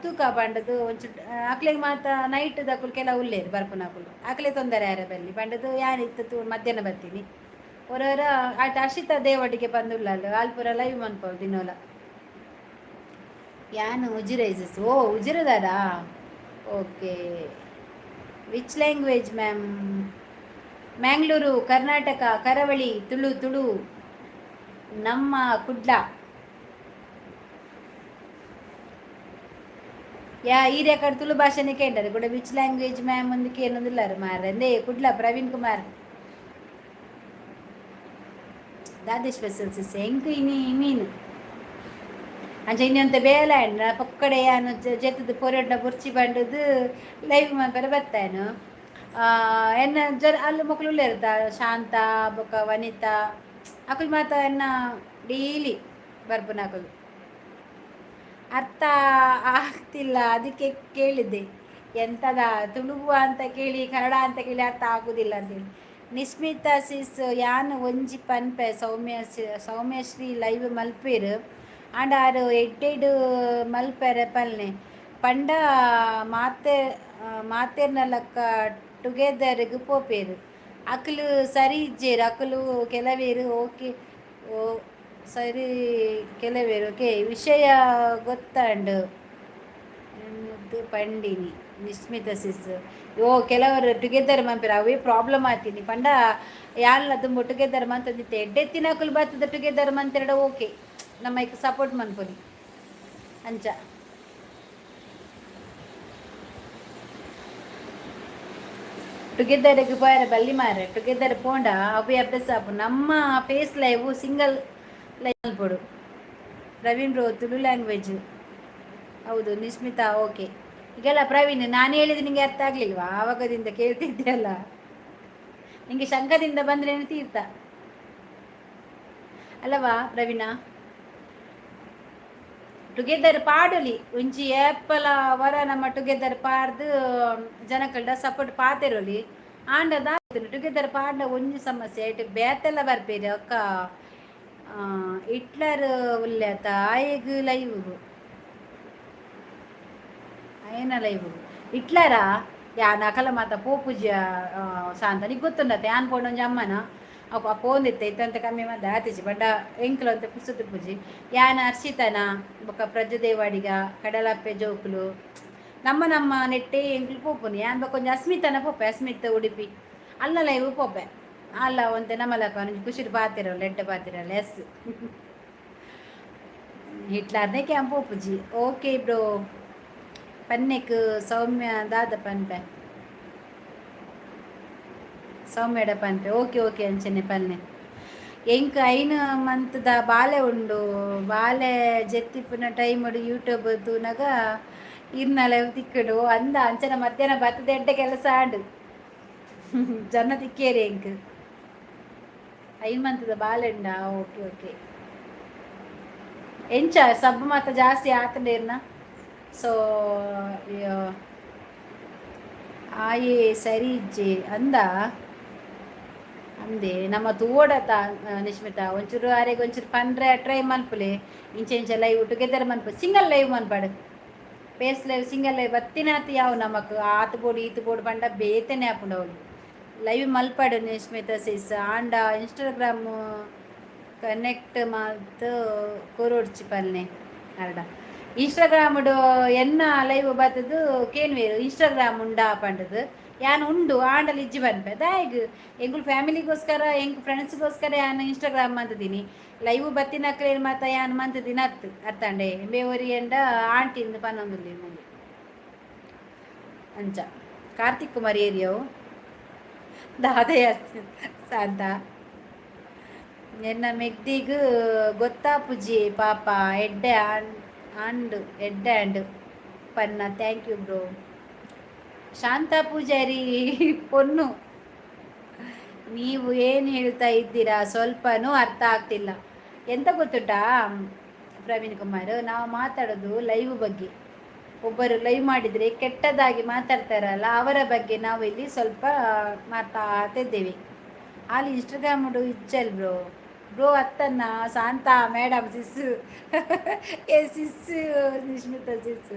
ತೂಕ ಪಂಡದು ಒಂಚು ಅಕ್ಲೆಗ್ ಮಾತ ನೈಟ್ ದಕುಲು ಕೆಲವು ಉಲ್ಲೇರು ಬರ್ಪುನಕುಲು. ಅಕ್ಲೆ ತೊಂದರೆ ಆರೆ ಬಲ್ಲಿ ಪಂಡದು ಯಾನ್ ಇತ್ತು ತೂ ಮಧ್ಯಾಹ್ನ ಬರ್ತೀನಿ. ಒರೊರ ಆಯ್ತು. ಅರ್ಷಿತಾ ದೇವಟಿಗೆ ಬಂದುಳ್ಳಲು ಆಲ್ಪುರ ಲೈವ್ ಮನ್ಪವು ದಿನೋಲ. ಯಾನ್ ಉಜಿರೆ ಐಸಸ್. ಓ, ಉಜಿರೆದಾರಾ? Okay, which language ma'am? Mangaluru, Karnataka, Karavali, Tulu, Tulu ನಮ್ಮ ಕುಡ್ಲ. ಯಾ ಈ ರೆಕಾರ್ಡ್ ತುಳು ಭಾಷೆನೇ ಕೇಂಡರು ಕೂಡ. Which language ma'am ಒಂದು ಕೇನೊಂದಿಲ್ಲಾರ ಮಾರ್ರೆ. ಅಂದೇ ಕುಡ್ಲ ಪ್ರವೀಣ್ ಕುಮಾರ್. ದಾದೆ ಸ್ಪೆಷಲ್ ಸಿಸ್? ಎಂಕ್ ಇನಿ ಮೀನು. ಅಂಚ ಇನಿ ಅಂತ ಬೇಲೆ ಆಂಡ್. ಪೊಕ್ಕಡೆ ಯಾನು ಜೆತ್ತದು ಪೊರೊಡ್ಡ ಬೊರ್ಚಿ ಬಂಡದು ಲೈವ್ ಮಲ್ಪೆರೆ ಬತ್ತೇನು. ಎನ್ನ ಜರ ಅಲ್ಲಿ ಮೊಕ್ಲು ಉಲ್ಲೆರ್, ಶಾಂತ ಬೊಕ್ಕ ವನಿತಾ. ಅಕುಲು ಮಾತ ಎನ್ನ ಡೈಲಿ ಬರ್ಪುನ ಅಕುಲು. ಅರ್ಥ ಆಗ್ತಿಲ್ಲ, ಅದಕ್ಕೆ ಕೇಳಿದ್ದೆ. ಎಂತದ, ತುಳುವ ಅಂತ ಕೇಳಿ, ಕನ್ನಡ ಅಂತ ಕೇಳಿ, ಅರ್ಥ ಆಗುದಿಲ್ಲ ಅಂತೇಳಿ. ನಿಸ್ಮಿತಾ ಸಿಸ್, ಯಾನ್ ಒಂಜಿ ಪನ್ಪೆ. ಸೌಮ್ಯ, ಸೌಮ್ಯಶ್ರೀ ಲೈವ್ ಮಲ್ಪೇರು ಆಂಡ ಆರು ಎಡ್ಡೆಡ್ ಮಲ್ಪೆರೆ ಪಲ್ನೆ ಪಂಡ ಮಾತೆ ಮಾತೆರ್ನಲಕ್ಕ ಟುಗೆದರ್ಗ್ ಪೋಪೇರು. ಅಕುಲು ಸರಿ ಇಜ್ಜೇರು. ಅಕುಲು ಕೆಲವೇರು. ಓಕೆ, ಓ ಸರಿ, ಕೆಲವೇರು. ಓಕೆ, ವಿಷಯ ಗೊತ್ತಾಂಡು ಪಂಡಿನಿ. ನಿಸ್ಮಿತ ಸಿಸ್, ಓ, ಕೆಲವರು ಟುಗೆದರ್ ಮನ್ಪೆರ್, ಅವೇ ಪ್ರಾಬ್ಲಮ್ ಆತೀನಿ. ಪಂಡ ಯಾನ್ಲ ದುಂಬು ಟುಗೆದರ್ ಮಂತೊಂದಿತ್ತೆ. ಎಡ್ಡೆತ್ತಿನಕುಲು ಬತ್ತದ ಟುಗೆದರ್ ಮಂತೆರಡ ಓಕೆ, ನಮ್ಮ ಐಕ್ ಸಪೋರ್ಟ್ ಮನ್ಪೊಲಿ ಅಂಚ. ಟುಗೆದರ್ಗೆ ಪೋಯರ ಬಲ್ಲಿ ಮಾರೆ. ಟುಗೆದರ್ ಪೋಂಡ ಅವೇ ಅಭ್ಯಾಸ ಆಪುಂಡು. ನಮ್ಮ ಫೇಸ್ ಲೈವ್, ಸಿಂಗಲ್ ಲೈವ್ ಮಲ್ಪೊಡು. Praveen bro, Tulu language. ಹೌದು ನಿಸ್ಮಿತಾ, ಓಕೆ. ಈಗೆಲ್ಲ ಪ್ರವೀಣ್, ನಾನು ಹೇಳಿದ್ದು ನಿಂಗೆ ಅರ್ಥ ಆಗ್ಲಿಲ್ವಾ? ಆವಾಗದಿಂದ ಕೇಳ್ತಿದ್ದೆ ಅಲ್ಲ. ನಿಂಗೆ ಶಂಕದಿಂದ ಬಂದ್ರೇನು ತೀರ್ಥ ಅಲ್ಲವಾ ಪ್ರವೀಣ? ಟುಗೆದರ್ ಪಾಡೊಲಿ. ಒಂಜಿ ಏಪಲ ವರ ನಮ್ಮ ಟುಗೆದರ್ ಪಾಡ್ದು ಜನಕಲ್ಡ ಸಪೋರ್ಟ್ ಪಾತೆರೊಲಿ. ಆಂಡ ಟುಗೆದರ್ ಪಾಡ್ನ ಒಂಜಿ ಸಮಸ್ಯೆ, ಐಟ್ ಬೇತೆಲ್ಲ ಬರ್ಪೇರು. ಅಕ್ಕ, ಹಿಟ್ಲರ್ ಉಲ್ಲೇತ ಆಯೆಗ್ ಲೈವ್, ಅಯನ ಲೈವ್ ಹಿಟ್ಲರಾ? ಯಾನ್ ಅಕಲ ಮಾತ ಪೋಪುಜಿ ಶಾಂತ, ನಿಕ್ ಗೊತ್ತುಂಡತ್ತೆ. ಯಾನ್ ಪೋಂಡ ಒಂಜಿ ಅಮ್ಮನ ಅವು ಪೋಂದಿತ್ತೆ. ಇತ್ತಂತೆ ಕಮ್ಮಿ ಮಂದೆ ಆತಿಜಿ. ಬಟ್ ಎಂಕ್ಲ ಒಂತೆ ಪುರ್ಸೊತ್ತು ಇಪ್ಪುಜಿ. ಯಾನ್ ಅರ್ಷಿತನ ಬೊಕ್ಕ ಪ್ರಜುದೇವಾಡಿಗ, ಕಡಲಪ್ಪೆ ಜೋಕುಲು, ನಮ್ಮ ನಮ್ಮ ನೆಟ್ಟೆ ಎಂಕ್ಲು ಪೋಪುನಿ. ಯಾನ್ ಬೊಕ್ಕ ಒಂಜಿ ಅಸ್ಮಿತನ ಪೋಪೆ, ಅಸ್ಮಿತ್ ಉಡುಪಿ, ಅಲ್ಲ ಲೈವ್ ಪೋಪೆ. ಅಲ್ಲ ಒಂತೆ ನಮ್ಮಲಕ ಒಂಜಿ ಖುಷಿಡ್ ಪಾತೆರಲ್ಲ, ಎಡ್ಡೆ ಪಾತೆರಲ್ಲ. ಎಸ್, ಹಿಟ್ಲಾರ್ನೆ ಕ್ಯಾಂಪ್ ಪೋಪುಜಿ. ಓಕೆ ಬ್ರೋ, ಪನ್ನೆಕ್ ಸೌಮ್ಯ ದಾದ ಪನ್ಪೆ? ಸೌಮ್ಯಡ ಪನ್ಪೆ. ಓಕೆ ಓಕೆ, ಅಂಚನೆ ಪನ್ನೆ. ಎಂಕ್ 5 ಮಂತ್ದ ಬಾಲೆ ಉಂಡು. ಬಾಲೆ ಜೆತ್ತಿಪ್ಪುನ ಟೈಮುಡು ಯೂಟ್ಯೂಬ್ ತೂನಗ ಇರ್ನಲೆ ತಿಕ್ಕುಡು ಅಂದ. ಅಂಚನ ಮಧ್ಯಾಹ್ನ ಬತ್ತದ ಎಡ್ಡೆ ಕೆಲಸ ಆಂಡು. ಜನ ತಿಕ್ಕೇರಿ ಎಂಕ್. 5 ಮಂತ್ದ ಬಾಲೆ ಉಂಡಾ? Okay okay. ಎಂಚ ಸಬ್ ಮಾತ ಜಾಸ್ತಿ ಆತಂಡೇರ್ನ? ಸೊ ಆಯೆ ಸರಿ ಇಜ್ಜೆ ಅಂದ ಅಂದೆ. ನಮ್ಮ ತೂವೊಡತ ನಿಶ್ಮಿತ, ಒಂಚೂರು ಆರೆಗ್ ಒಂಚೂರು ಪನ್ರೆ ಟ್ರೈ ಮನ್ಪುಲೆ. ಇಂಚ ಇಂಚ ಲೈವ್ ಟುಗೆದರ್ ಮನ್ಪು, ಸಿಂಗಲ್ ಲೈವ್ ಮನ್ಪಡು. ಫೇಸ್ ಲೈವ್, ಸಿಂಗಲ್ ಲೈವ್ ಬತ್ತಿನಾತ್ ಯಾವು ನಮಕ್. ಆತ್ ಬೋಡು, ಈತ್ ಬೋಡು ಪಂಡ ಬೇತೆನೆ ಆಪುಂಡು ಅವ್ಲು. ಲೈವ್ ಮಲ್ಪಡು ನಿಶ್ಮಿತ ಸಿಸ್. ಆಂಡ ಇನ್ಸ್ಟಾಗ್ರಾಮ್ ಕನೆಕ್ಟ್ ಮಲ್ತ್ ಕೊರೊಡ್ಚಿ ಪನ್ನೆ ಅರ್ಡ. ಇನ್ಸ್ಟಾಗ್ರಾಮ್ಡು ಎನ್ನ ಲೈವ್ ಬತ್ತದು ಕೇನ್ವೇರು, ಇನ್ಸ್ಟಾಗ್ರಾಮ್ ಉಂಡಾ ಪಂಡದು. ಯಾನ್ ಉಂಡು ಆಂಡಲ್ ಇಜ್ಜಿ ಪನ್ಪೆ. ದಾಯೆಗ್? ಎಂಕುಲು ಫ್ಯಾಮಿಲಿಗೋಸ್ಕರ, ಎಂಕ್ ಫ್ರೆಂಡ್ಸ್ಗೋಸ್ಕರ ಯಾನ್ ಇನ್ಸ್ಟಾಗ್ರಾಮ್ ಮಂತಿದ್ದೀನಿ. ಲೈವ್ ಬತ್ತಿನಕ್ಲೇನ್ ಮಾತ ಯಾನ್ ಮಂತಿದ್ದೀನಿ ಅತ್ತು, ಅತ್ತಂಡೆ? ಬೇವರಿ ಎಂಡ ಆಂಟಿಂದು ಪನ್ನೊಂದುಲ್ಲೆ ಮುಂದೆ ಅಂಚ. ಕಾರ್ತಿಕ್ ಕುಮಾರ್ ಏರಿಯವು ದಾದಯ ಶಾಂತ. ಎನ್ನ ಮೆಗ್ದಿಗ್ ಗೊತ್ತಾಪುಜಿ ಪಾಪ. ಎಡ್ಡೆ ಆಂಡ್, ಎಡ್ಡೆ ಆಂಡ್ ಪನ್ನ. Thank you bro. Shanta Poojary ಪೊನ್ನು, ನೀವು ಏನು ಹೇಳ್ತಾ ಇದ್ದೀರಾ ಸ್ವಲ್ಪನೂ ಅರ್ಥ ಆಗ್ತಿಲ್ಲ. ಎಂತ ಗೊತ್ತುಂಟಾ ಪ್ರವೀಣ್ ಕುಮಾರ್, ನಾವು ಮಾತಾಡೋದು ಲೈವ್ ಬಗ್ಗೆ. ಒಬ್ಬರು ಲೈವ್ ಮಾಡಿದರೆ ಕೆಟ್ಟದಾಗಿ ಮಾತಾಡ್ತಾರಲ್ಲ, ಅವರ ಬಗ್ಗೆ ನಾವು ಇಲ್ಲಿ ಸ್ವಲ್ಪ ಮಾತಾಡ್ತಿದ್ದೇವೆ. ಅಲ್ಲಿ ಇನ್ಸ್ಟಾಗ್ರಾಮ್ ಇಜ್ಜಲ್ ಬ್ರೋ. ಬ್ರೋ ಅತ್ತನ್ನ ಶಾಂತ ಮೇಡಮ್ ಸಿಸ್, ಏ ಸಿಸ್, ನಿಶ್ಮಿತ ಸಿಸ್,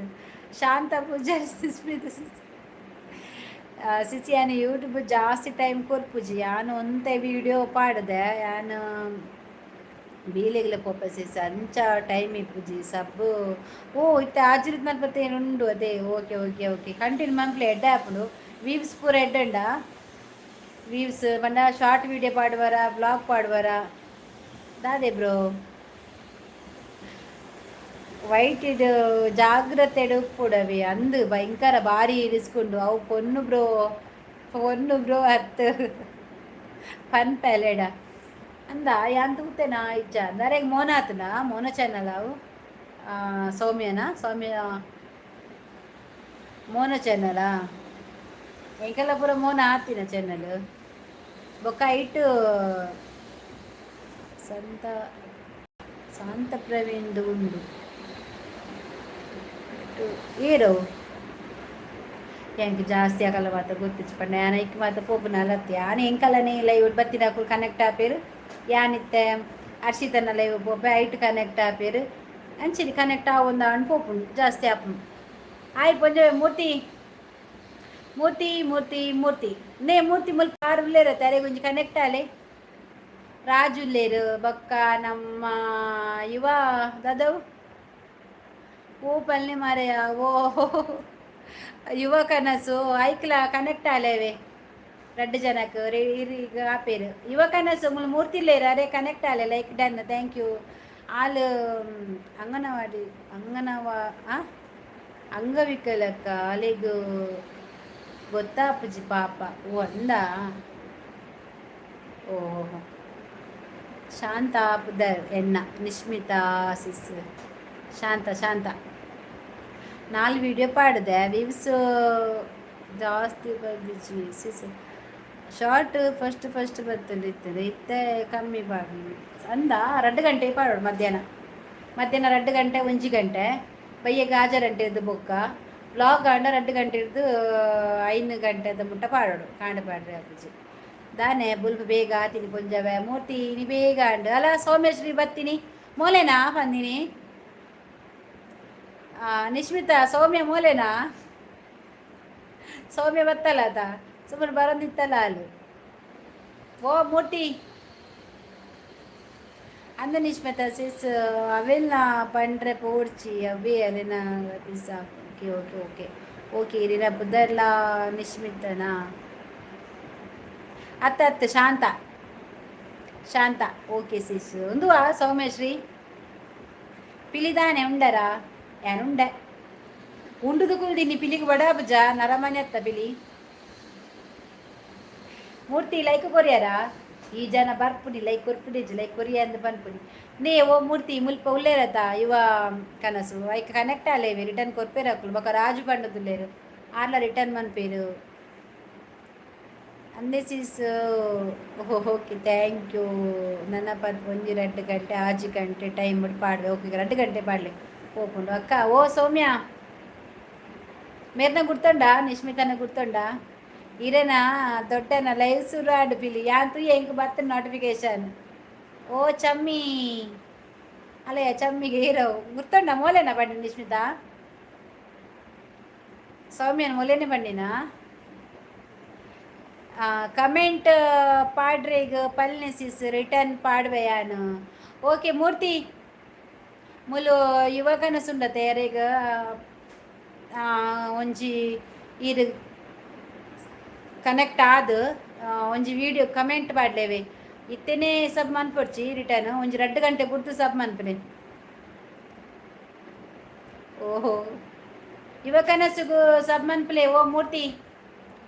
ಶಾಂತ ಪೂಜಾರಿ, ಸುಸ್ಮಿತ ಸಿಸ್. ಸಿಸಿ, ಯಾನ್ ಯೂಟ್ಯೂಬ್ ಜಾಸ್ತಿ ಟೈಮ್ ಕೊರ್ಪುಜಿ. ಯಾನ್ ಒಂತೆ ವಿಡಿಯೋ ಪಾಡ್ದೆ. ಯಾನ್ ಬೇಲೆಗ್ಲ ಪೋಪೆ ಸಿಸ್, ಅಂಚ ಟೈಮ್ ಇಪ್ಪುಜಿ. ಸಬ್ ಓ ಇತ್ತೆ ಆಜಿರಿತ್ ಮಲ್ಪತ್ತೆ ಉಂಡು ಅದೇ. ಓಕೆ ಓಕೆ ಓಕೆ, ಕಂಟಿನ್ಯೂ ಮನ್ಪುಲೆ, ಎಡ್ಡೆ ಆಪುಂಡು. ವೀವ್ಸ್ ಪೂರ ಎಡ್ಡೆ ಉಂಡಾ? ವೀವ್ಸ್ ಪಂಡ ಶಾರ್ಟ್ ವೀಡಿಯೋ ಪಾಡುವರ, ವ್ಲಾಗ್ ಪಾಡುವರ, ದಾದೆ ಬ್ರೋ? ವೈಟ್ ಇಡ್ ಜಾಗ್ರತೆ ಉಪ್ಪುಡವಿ ಅಂದು. ಭಯಂಕರ ಭಾರಿ ರಿಸ್ಕ್ ಉಂಡು ಅವು. ಪೊನ್ನು ಬ್ರೋ, ಪೊನ್ನು ಬ್ರೋ ಅತ್ತು ಪನ್ಪೆಲೆಡ. ಅಂದ ಯಾನ್ ತೂತೆನಾ ಇಜ್ಜ ಅಂದಾರೆಗ್ ಮೋನ ಆತನ ಮೋನ ಚಾನಲ್ ಅವು ಸೌಮ್ಯನಾ? ಸೌಮ್ಯ ಮೋನ ಚಾನಲಾ? ಎಂಕೆಲ್ಲ ಪೂರ ಮೋನ ಆತಿನ ಚಾನಲ್. ಬೊಕ್ಕ ಐಟ್ ಸಂತ ಶಾಂತ ಪ್ರವೀಣ್ದು ಉಂಡು. ಏರವು ಎಂಕ್ ಜಾಸ್ತಿ ಆಗಲ್ಲ ಮಾತ ಗೊತ್ತಿಜ್ಜಿ ಪಂಡ ಯಾನ್ ಐಕ್ ಮಾತ ಪೋಪುನಲ ಅತ್ತ್. ಯಾನ್ ಎಂಕಲನೇ ಲೈವ್ ಬತ್ತಿನಕುಲು ಕನೆಕ್ಟ್ ಆಪೆರ್. ಯಾನಿತ್ತೆ ಹರ್ಷಿತನ ಲೈವ್ ಪೋಪೆ, ಐಟ್ ಕನೆಕ್ಟ್ ಆಪೆರ್. ಅಂಚನೆ ಕನೆಕ್ಟ್ ಆವೊಂದು ಪೋಪುಂಡು, ಜಾಸ್ತಿ ಆಪುಂಡು. ಆಯ್ ಪೊಂಜೊವೆ ಮೂರ್ತಿ, ಮೂರ್ತಿ, ಮೂರ್ತಿ, ಮೂರ್ತಿ ನೇ ಮೂರ್ತಿ ಮುಲ್ಪ ಆರು ಉಲ್ಲೇರ ಅರೆಗೊಂಜಿ ಕನೆಕ್ಟ್ ಆಲೆ. ರಾಜು ಉಲ್ಲೇರು, ಬೊಕ್ಕ ನಮ್ಮ ಯುವ ದಾದವು. ಓ ಪಲ್ಲೆ ಮಾರೆಯ, ಓ ಯುವ ಕನಸು, ಐಕ್ಲ ಕನೆಕ್ಟ್ ಆಲೇವೆ. ರಡ್ಡು ಜನಕ್ ಈಗ ಆಪೇರು. ಯುವ ಕನಸು ಮುಲ್ ಮೂರ್ತಿ ಉಲ್ಲೇರು, ಅರೆ connect Aale. Like done, thank you all. Anganwadi ಅಂಗನವಾ ಅಂಗವಿಕಲಕ್ಕ ಅಲೆಗ್ ಗೊತ್ತಾಪುಜಿ ಪಾಪ. ಓ ಅಂದ, ಓಹೋ. ಶಾಂತ ಪುದರ್ ಎನ್ನ ನಿಶ್ಮಿತಾ ಸಿಸ್. ಶಾಂತ, ಶಾಂತ. ನಾಲ್ ವಿಡಿಯೋ ಪಾಡಿದೆ, ವ್ಯೂಸ್ ಜಾಸ್ತಿ ಬಂದಿಜ್ಜಿ ಸಿಸ್. ಶಾರ್ಟ್ ಫಸ್ಟ್ ಫಸ್ಟ್ ಬರ್ತದೆ ಇತ್ತೆ ಕಮ್ಮಿ ಪಾಡು ಅಂದ. 2 ಗಂಟೆ ಪಾಡೋಡು ಮಧ್ಯಾಹ್ನ. ಮಧ್ಯಾಹ್ನ 2 ಗಂಟೆ, 1 ಗಂಟೆ, ಬಯ್ಯ ಗಾಜರಂಟೆ ಇದ್ದು ಬೊಕ್ಕ ವ್ಲಾಗ್ ಆಂಡ 2 ಗಂಟೆ ಹಿಡ್ದು 5 ಗಂಟೆದ ಮುಟ್ಟ ಪಾಡೋಡು. ಕಾಂಡ ಪಾಡ್ರೆ ಅಪ್ಪುಜಿ ದಾನೆ. ಬುಲ್ಪು ಬೇಗ ಆತೀನಿ ಪೊಂಜವೆ. ಮೂರ್ತಿ ನೀ ಬೇಗ ಅಂಡು ಅಲ್ಲ. ಸೌಮ್ಯಶ್ರೀ ಬತ್ತೀನಿ ಮೋಲೆನಾ ಬಂದಿನಿ. ನಿಶ್ಮಿತಾ, ಸೌಮ್ಯ ಮೋಲೆನಾ? ಸೌಮ್ಯ ಬತ್ತಲ್ಲ ಆತ ಸುಮ್ಮನೆ ಬರೋದಿತ್ತಲ್ಲ ಅಲ್ಲಿ. ಓ ಮೂರ್ತಿ ಅಂದ ನಿಶ್ಮಿತಾ ಸಿಸ್ ಅವೆಲ್ಲ ಪಂಡ್ರೆ ಪೋಡ್ಚಿ ಅವೇ ಅಲ್ಲಿನ. Okay okay okay okay. ಇರಿನ ಪುದರ್ಲ ನಿಶ್ಮಿತನಾ? ಅತ್ತ ಅತ್ತ. ಶಾಂತ, ಶಾಂತ. Okay sis. ಒಂದು ಸೌಮ್ಯಶ್ರೀ ಪಿಲಿದಾನೆ ಉಂಡರಾ? ಯಾನ್ ಉಂಡೆ. ಉಂಡುದು ಕುಲ್ದಿನಿ. ಪಿಲಿಗೆ ಬಡಾಬುಜ ನರಮನೆ ಅತ್ತ ಪಿಲಿ. ಮೂರ್ತಿ ಲೈಕ್ ಕೊರಿಯಾರ? ಈ ಜನ ಬರ್ಪುನಿ, ಲೈಕ್ ಕೊರ್ಪುಡಿ, ಲೈಕ್ ಕೊರಿಯ ಅಂದ್ ಪನ್ಪುನಿ. ನೇ ಓ ಮೂರ್ತಿ ಮುಲ್ಪ ಉಲ್ಲೇರತ ಇವ ಕನಸು, ಐಕ್ ಕನೆಕ್ಟ್ ಆಲೇವೆ. ರಿಟರ್ನ್ ಕೊರ್ಪೇರು ಅಕುಲು. ಬೊಕ ರಾಜು ಪಂಡದುಲ್ಲೇರು, ಆರ್ಲ ರಿಟರ್ನ್ ಮನ್ಪೇರು. ಅಂದೆ ಸಿಸ್. Okay, thank you. ನನ್ನ ಪತ್ ಒಂಜಿ 2 ಗಂಟೆ 6 ಗಂಟೆ ಟೈಮ್ ಪಾಡ್ವೆ. ಓಕೆ, 2 ಗಂಟೆ ಪಾಡ್ಲೆ ಪೋಪುಂಡು ಅಕ್ಕ. ಓ ಸೌಮ್ಯ ಮೇರ್ನ ಗುರ್ತುಂಡ? ನಿಶ್ಮಿತನ ಗುರ್ತುಂಡ? ಇರೇನಾ ದೊಡ್ಡನ ಲೈವ್ ಸುರು ಆಡು ಪಿಲಿ ಯಾನ್ ತೂಯೆ, ಎಂಕ್ ಬತ್ತ ನೋಟಿಫಿಕೇಶನ್. ಓ ಚಮ್ಮಿ ಅಲ್ಲಯ್ಯ, ಚಮ್ಮಿಗೆ ಹೀರೋ ಗುರ್ತುಂಡ? ಮೋಲೆನ ಬಂಡಿ ನಿಶ್ಮಿತಾ? ಸೌಮ್ಯನ ಮೊಲೆನೆ ಬಂಡಿನಾ? ಕಮೆಂಟ್ ಪಾಡ್ರೆಗ್ ಪಲ್ನೆ ಸಿಸ್, ರಿಟರ್ನ್ ಪಾಡ್ವೆ ಯಾನು. ಓಕೆ ಮೂರ್ತಿ, ಮುಲು ಯುವಕನ ಸುಂಡತೆ ಯಾರಿಗ ಒಂಜಿ ಇರು ಕನೆಕ್ಟ್ ಆದ್ ಒಂಜಿ ವಿಡಿಯೋ ಕಮೆಂಟ್ ಪಾಡ್ಲೇವೆ. ಇತ್ತೆನೇ ಸಬ್ ಮನ್ಪೊಡ್ಚಿ, ರಿಟರ್ನ್ ಒಂಜಿ 2 ಗಂಟೆ ಬುಡ್ದು ಸಬ್ ಮನ್ಪುನೆ. ಓಹೋ, ಯುವ ಕನಸುಗು ಸಬ್ ಮನ್ಪುಲೆ. ಓ ಮೂರ್ತಿ,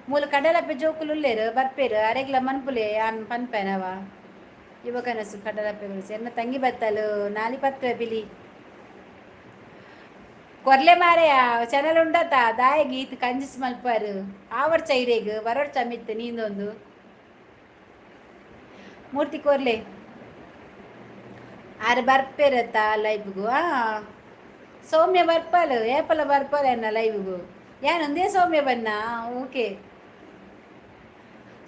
ಮೂಲು ಕಡಲಪ್ಪೆ ಜೋಕುಲು ಉಲ್ಲೇರು, ಬರ್ಪೇರು. ಅರೆಗ್ಲ ಮನ್ಪುಲೆ, ಯಾನ್ ಪನ್ಪೇನವ. ಯುವ ಕನಸು ಕಡಲಪ್ಪೆ ಎನ್ನ ತಂಗಿ ಬತ್ತಲು ನಾಲಿ ಪತ್ವೆ. ಪಿಲಿ ಕೊರ್ಲೆ ಮಾರೆಯ. ಚಾನಲ್ ಉಂಡತ ದಾಯಗ್ ಈತ್ ಕಂಜಸ್ ಮಲ್ಪಾರು? ಆವರ್ ಚೈರೇಗ್ ಬರೋಡ್ ಚಮಿತ್ತು ನೀಂದೊಂದು. ಮೂರ್ತಿ ಕೊರ್ಲೆ, ಆರು ಬರ್ಪೇರತ್ತ ಲೈವ್ಗು? ಆ ಸೌಮ್ಯ ಬರ್ಪಾಲು, ಏಪಲ ಬರ್ಪಾಲ ಎನ್ನ ಲೈವ್ಗು. ಯಾನೊಂದೇ ಸೌಮ್ಯ ಬನ್ನ. ಓಕೆ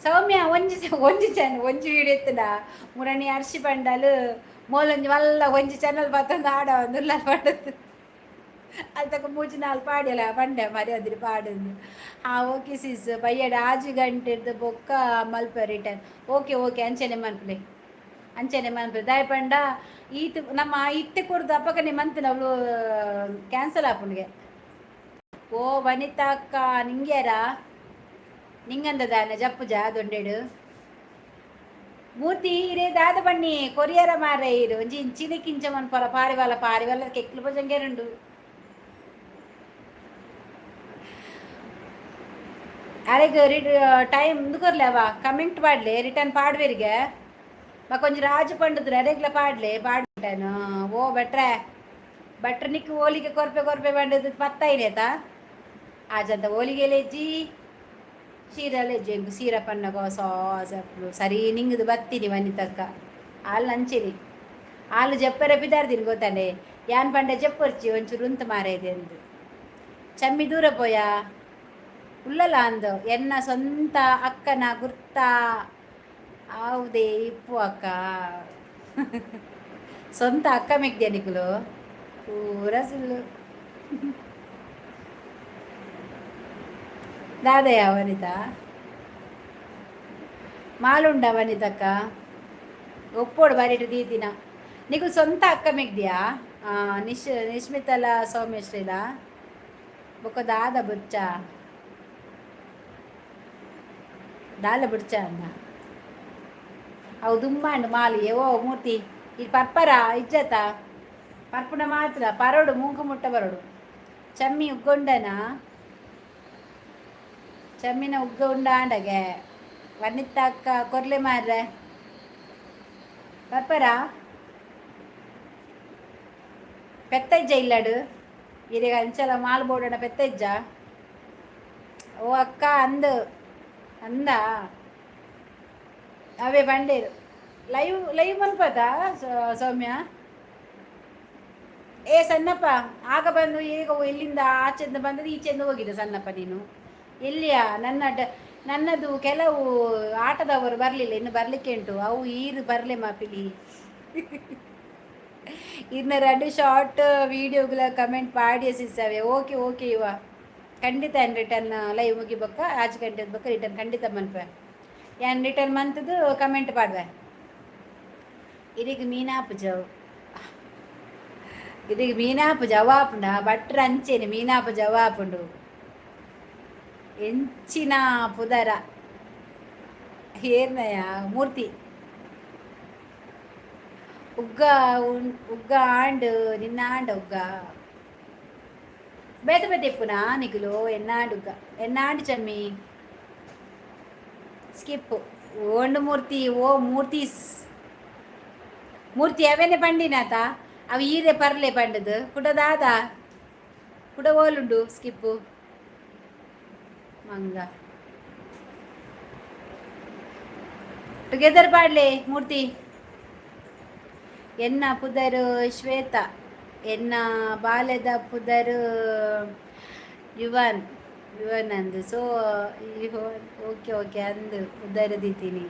ಸೌಮ್ಯ, ಒಂಜಿ ಒಂಜಿ ಚಾನಲ್ ಒಂಜಿ ವಿಡಿಯೋ ಇತ್ತದ. ಮುರಣಿ ಅರ್ಶಿ ಪಂಡಲು ಮೋಲೊಂಜಿ ಮಲ್ಲ ಒಂಜಿ ಚಾನಲ್ ಬತ್ತೊಂದು ಆಡ ಒಂದು ಪಂಡತ್ತು. ಅಲ್ತಕ ಮೂಜಿ ನಾಲ್ ಪಾಡಿಯಲ್ಲ ಪಂಡೆ ಮರ್ಯಾದಿರಿ ಪಾಡಂದು. ಹಾಂ ಓಕೆ ಸಿಸ್, ಬಯ್ಯಡ 6 ಗಂಟೆರ್ದು ಬೊಕ್ಕ ಮಲ್ಪ ರಿಟರ್ನ್. ಓಕೆ ಓಕೆ, ಅಂಚನೆ ಮನ್ಪುಲೆ, ಅಂಚನೆ ಮನ್ಪುಲೆ. ದಾಯ ಪಂಡ ಈತ್ ನಮ್ಮ ಇತ್ತೆ ಕೊಡ್ದು ಅಪ್ಪಕನೆ ಮಂತ್ ಅವಳು ಕ್ಯಾನ್ಸಲ್ ಆಪುಂಡಿಗೆ. ಓ ವನಿತಾ ಅಕ್ಕ, ನಿಂಗ್ಯಾರ ನಿಂಗಂದದಾನೆ ಜಪ್ಪುಜ ದೊಂಡೆಡು. ಮೂರ್ತಿ ರೇ ದಾದ ಬಣ್ಣಿ ಕೊರಿಯರ ಮಾರೆ ಇರು. ಒಂಜಿ ಇಂಚಿನ ಕಿಂಚ ಮನ್ಪರ ಪಾರಿವಾಲ ಪಾರಿವಾಲ ಕೆಕ್ಲು ಪೊಜಂಗೇರುಂಡು. ಅರೆಗ್ ಟೈಮ್ ಕೊರ್ಲೆ ಅವ ಕಮೆಂಟ್ ಪಾಡ್ಲೆ, ರಿಟರ್ನ್ ಪಾಡ್ವೇರಿಗೆ. ಬಕೊಂಜಿ ರಾಜು ಪಂಡುದ್ರು ಅರೆಗ್ಲ ಪಾಡ್ಲೆ ಪಾಡ್ಬಿಟ್ಟನು. ಓ ಭಟ್ರೆ, ಭಟ್ರ ನಿಕ್ಕು ಹೋಲಿಗೆ ಕೊರ್ಪೆ ಕೊರ್ಪೆ ಪಂಡದು ಪತ್ತೈನೇತಾ ಆಜಂತ ಹೋಲಿಗೆ ಲೆಜ್ಜಿ ಸೀರೆ ಲೆಜ್ಜಿ ಎಂಕು ಸೀರೆ ಪನ್ನಗ ಹೊಸ ಸರಿ ನಿಂಗದು ಬತ್ತೀನಿ ವನಿತಕ್ಕ. ಆಲ್ ಅಂಚಿನಿ ಆಲು ಜಪ್ಪರೆ ಪಿದಾರ್ದಿನಿ ಗೊತ್ತಾನೆ. ಯಾನ್ ಪಂಡ ಜಪ್ಪೊರ್ಚಿ ಒಂಚೂರು ಉಂತು ಮಾರೇದೆ ಅಂದು. ಚಮ್ಮಿ ದೂರ ಪೋಯ ಉಲ್ಲಲ ಅಂದು. ಎನ್ನ ಸ್ವಂತ ಅಕ್ಕನ ಗುರ್ತ ಆವುದೇ ಇಪ್ಪು ಅಕ್ಕ. ಸ್ವಂತ ಅಕ್ಕ ಮೆಗ್ದಿಯ ನಿಕುಲು? ಪೂರ ಸುಳ್ಳು. ದಾದಯ್ಯ ವನಿತಾ ಮಾಲುಂಡ ವನಿತಕ್ಕ ಒಪ್ಪೋಡು ಬಾರಿಟು ದೀತಿನ. ನಿಕುಲು ಸ್ವಂತ ಅಕ್ಕ ಮೆಗ್ದಿಯಾ? ನಿಶ್ ನಿಶ್ಮಿತಲ ಸೌಮ್ಯಶ್ರೀಲ ಬೊಕ್ಕ ದಾದ ಬುಚ್ಚ ದಾಲ ಬುಡ್ಚ ಅಂದ ಅವು ದುಂಬಾಂಡ್ ಮಾಲು. ಓ ಮೂರ್ತಿ, ಇದು ಪರ್ಪರ ಇಜ್ಜತ ಪರ್ಪುನ ಮಾತ್ರ ಪರೋಡು ಮೂಂಕು ಮುಟ್ಟ ಬರೋಡು. ಚಮ್ಮಿ ಉಗ್ಗೊಂಡನ? ಚಮ್ಮಿನ ಉಗ್ಗ ಉಂಡಾಂಡಗೆ. ವನಿತಕ್ಕ ಕೊರ್ಲೆ ಮಾರ್ರೆ. ಪರ್ಪರ ಪೆತ್ತಜ್ಜ ಇಲ್ಲಡು ಇರೆಗ ಅಂಚಲ ಮಾಲ್ ಬೋಡಣ ಪೆತ್ತಜ್ಜ. ಓ ಅಕ್ಕ ಅಂದು ಅಂದ ಅವೇ ಬಂಡೇರು. ಲೈವ್ ಲೈವ್ ಮನ್ಪದ ಸೌಮ್ಯ? ಏ ಸಣ್ಣಪ್ಪ, ಆಗ ಬಂದು ಈಗ ಎಲ್ಲಿಂದ ಆಚೆಯಿಂದ ಬಂದದ್ದು, ಈಚೆಯಿಂದ ಹೋಗಿದೆ. ಸಣ್ಣಪ್ಪ, ನೀನು ಎಲ್ಲಿಯ? ನನ್ನ ನನ್ನದು ಕೆಲವು ಆಟದವರು ಬರಲಿಲ್ಲ, ಇನ್ನು ಬರಲಿಕ್ಕೆ ಉಂಟು. ಅವು ಈರು ಬರಲೆ ಮಾಪಿಲಿ. ಇನ್ನು ಎರಡು ಶಾರ್ಟ್ ವೀಡಿಯೋಗಳ ಕಮೆಂಟ್ ಪಾಡಿ ಸಿಸವೆ. ಓಕೆ ಓಕೆ ಇವ, ಖಂಡಿತ ರಿಟರ್ನ್ ಲೈವ್ ಮುಗಿಬೊಕ್ಕ ಆಜ್ ಗಂಟೆ ಬೊಕ್ಕ ರಿಟರ್ನ್ ಖಂಡಿತ ಮನ್ಪೆ. ಯಾನ್ ರಿಟರ್ನ್ ಮಂತದ್ದು ಕಮೆಂಟ್ ಪಾಡ್ವೆ. ಇದೀಗ ಮೀನಾಪುಜವು, ಇದೀಗ ಮೀನಾಪು ಜವಾಪುಂಡ ಭಟ್ರ ಅಂಚೆನೆ ಮೀನಾಪು ಜವಾಪುಂಡು. ಎಂಚಿನ ಪುದರ ಏರ್ನಯ ಮೂರ್ತಿ? ಉಗ್ಗ ಉಗ್ಗ ಆಂಡ್ ನಿನ್ನ ಆಂಡ ಉಗ್ಗ ಬೇತೆ ಬೇತೆ ಇಪ್ಪುನಾ ನಿಕುಲು? ಎನ್ನಾಂಡ್ ಉಗ್ಗ ಎನ್ನಾಂಡ್ ಚಮ್ಮಿ ಸ್ಕಿಪ್ ಓಂಡು ಮೂರ್ತಿ. ಓ ಮೂರ್ತೀಸ್, ಮೂರ್ತಿ ಅವೇನೆ ಪಂಡಿನಾತ ಅವು ಈರೆ ಪರ್ಲೆ ಪಂಡದು ಕುಡ ದಾದ ಕುಡ ಓಲುಂಡು ಸ್ಕಿಪ್ಪು ಮಂಗ. ಟುಗೆದರ್ ಪಾಡ್ಲೆ ಮೂರ್ತಿ. ಎನ್ನ ಪುದರು ಶ್ವೇತ, ಎನ್ನ ಬಾಲ್ಯದ ಪುದರು ಯುವನ್ ಯುವನ್ ಅಂದು. ಸೊ ಓಕೆ ಓಕೆ ಅಂದು ಪುದರ್ ದೀತೀನಿ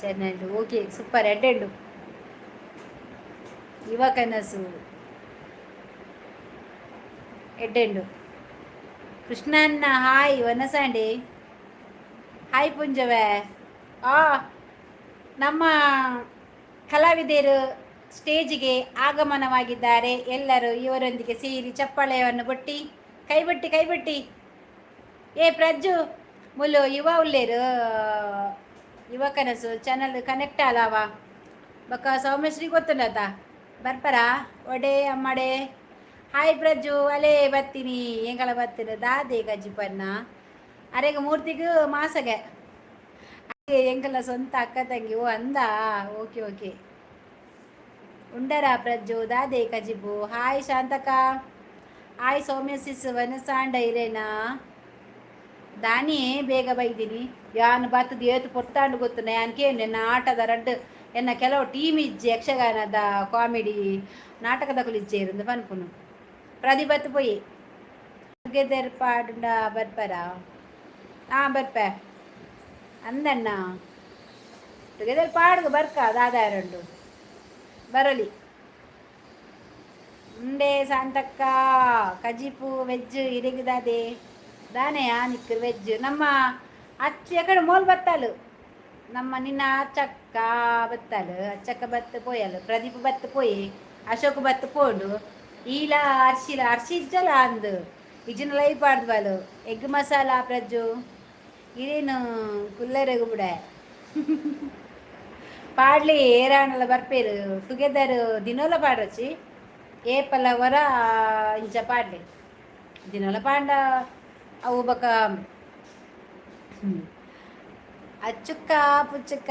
ಚಾನೆಲ್. ಓಕೆ, ಸೂಪರ್, ಎಡ್ಡೆಂಡು ಯುವ ಕನಸು ಎಡ್ಡೆಂಡು. Krishnanna hi, ವನಸಾಂಡಿ hi, ಪುಂಜವೇ. ಆ ನಮ್ಮ ಕಲಾವಿದರು ಸ್ಟೇಜಿಗೆ ಆಗಮನವಾಗಿದ್ದಾರೆ. ಎಲ್ಲರೂ ಇವರೊಂದಿಗೆ ಸೇರಿ ಚಪ್ಪಾಳೆಯನ್ನು ಬೊಟ್ಟಿ, ಕೈಬಟ್ಟಿ ಕೈಬಟ್ಟಿ. ಏ ಪ್ರಜ್ಜು, ಮುಲು ಯುವ ಉಲ್ಲೇರು ಯುವ ಕನಸು ಚಾನಲ್ ಕನೆಕ್ಟ್ ಅಲ್ಲವ. ಬೊಕ್ಕ ಸೌಮ್ಯಶ್ರೀ ಗೊತ್ತುಂಡತ ಬರ್ಪರ ಒಡೆ ಅಮ್ಮಡೆ. ಹಾಯ್ ಪ್ರಜ್ಜು, ಅಲೇ ಬತ್ತೀನಿ ಎಂಗಳ ಬತ್ತೀನಿ ದಾದೆ ಗಜ್ಜಿಪನ್ನ ಅರೆಗ ಮೂರ್ತಿಗೂ ಮಾಸಗೆ ಎಂಕಲ್ನ ಸ್ವಂತ ಅಕ್ಕ ತಂಗಿ. ಓ ಅಂದ, ಓಕೆ ಓಕೆ. ಉಂಡರ ಪ್ರಜ್ಜು? ದಾದೆ ಕಜಿಬು? ಹಾಯ್ ಶಾಂತಕ, ಹಾಯ್ ಸೌಮ್ಯ ಸಿಸ್. ವನಸಾಂಡ ಇರೇನಾ? ದಾನಿ ಬೇಗ ಬೈದಿನಿ. ಯಾನ್ ಬತ್ತದ ಏತು ಪೊರ್ತಾಂಡು ಗೊತ್ತುನ. ಯಾನ್ ಕೇಂಡೆ ಎನ್ನ ಆಟದ ರಡ್ಡ್ ಎನ್ನ ಕೆಲವು ಟೀಮ್ ಇಜ್ಜಿ, ಯಕ್ಷಗಾನದ ಕಾಮಿಡಿ ನಾಟಕದಕುಲು ಇಜ್ಜೆ ಇರಂದು ಪನ್ಪುನು. ಪ್ರತಿಭತ್ ಪೋಯಿ ಟುಗೆದರ್ ಪಾಡುಂಡ ಬರ್ಪರ? ಹಾಂ ಬರ್ಪೆ ಅಂದಣ್ಣ. ಟುಗೆದರ್ ಪಾಡುಗ ಬರ್ಕ ದಾದಾರುಂಡು ಬರಲಿ. ಉಂಡೆ ಶಾಂತಕ್ಕ ಕಜಿಪು ವೆಜ್ ಇರೆಗುದಾದೆ ದಾನೆ ನಿಕ್ಕರ್ ವೆಜ್. ನಮ್ಮ ಅಚ್ಚು ಎಕಡೆ ಮೋಲ್ ಬತ್ತಾಲು. ನಮ್ಮ ನಿನ್ನ ಅಚ್ಚಕ್ಕ ಬತ್ತಾಲು, ಅಚ್ಚಕ್ಕ ಬತ್ತು ಪೋಯಲು, ಪ್ರದೀಪ್ ಬತ್ತು ಪೋಯಿ, ಅಶೋಕ್ ಬತ್ತು ಪೋಂಡು, ಈಲ ಅರ್ಶಿಲ ಅರ್ಶಿ ಇಜ್ಜಲ ಅಂದು ಇಜ್ಜಿನ ಲೈವ್ ಪಾಡ್ದು. ಎಗ್ ಮಸಾಲ ಪ್ರಜ್ಜು ಇದೇನು ಕುಲ್ಲರೆಗು ಬಿಡ ಪಾಡ್ಲಿ. ಏರಾಣಲ ಬರ್ಪೇರು ಟುಗೆದರ್ ದಿನೋಲ ಪಾಡೊಚ್ಚಿ. ಏಪಲ ವರ ಇಂಚ ಪಾಡ್ಲಿ, ದಿನೋಲ ಪಾಂಡ ಅವು ಬಕ. ಅಚ್ಚುಕ್ಕ ಪುಚ್ಚುಕ್ಕ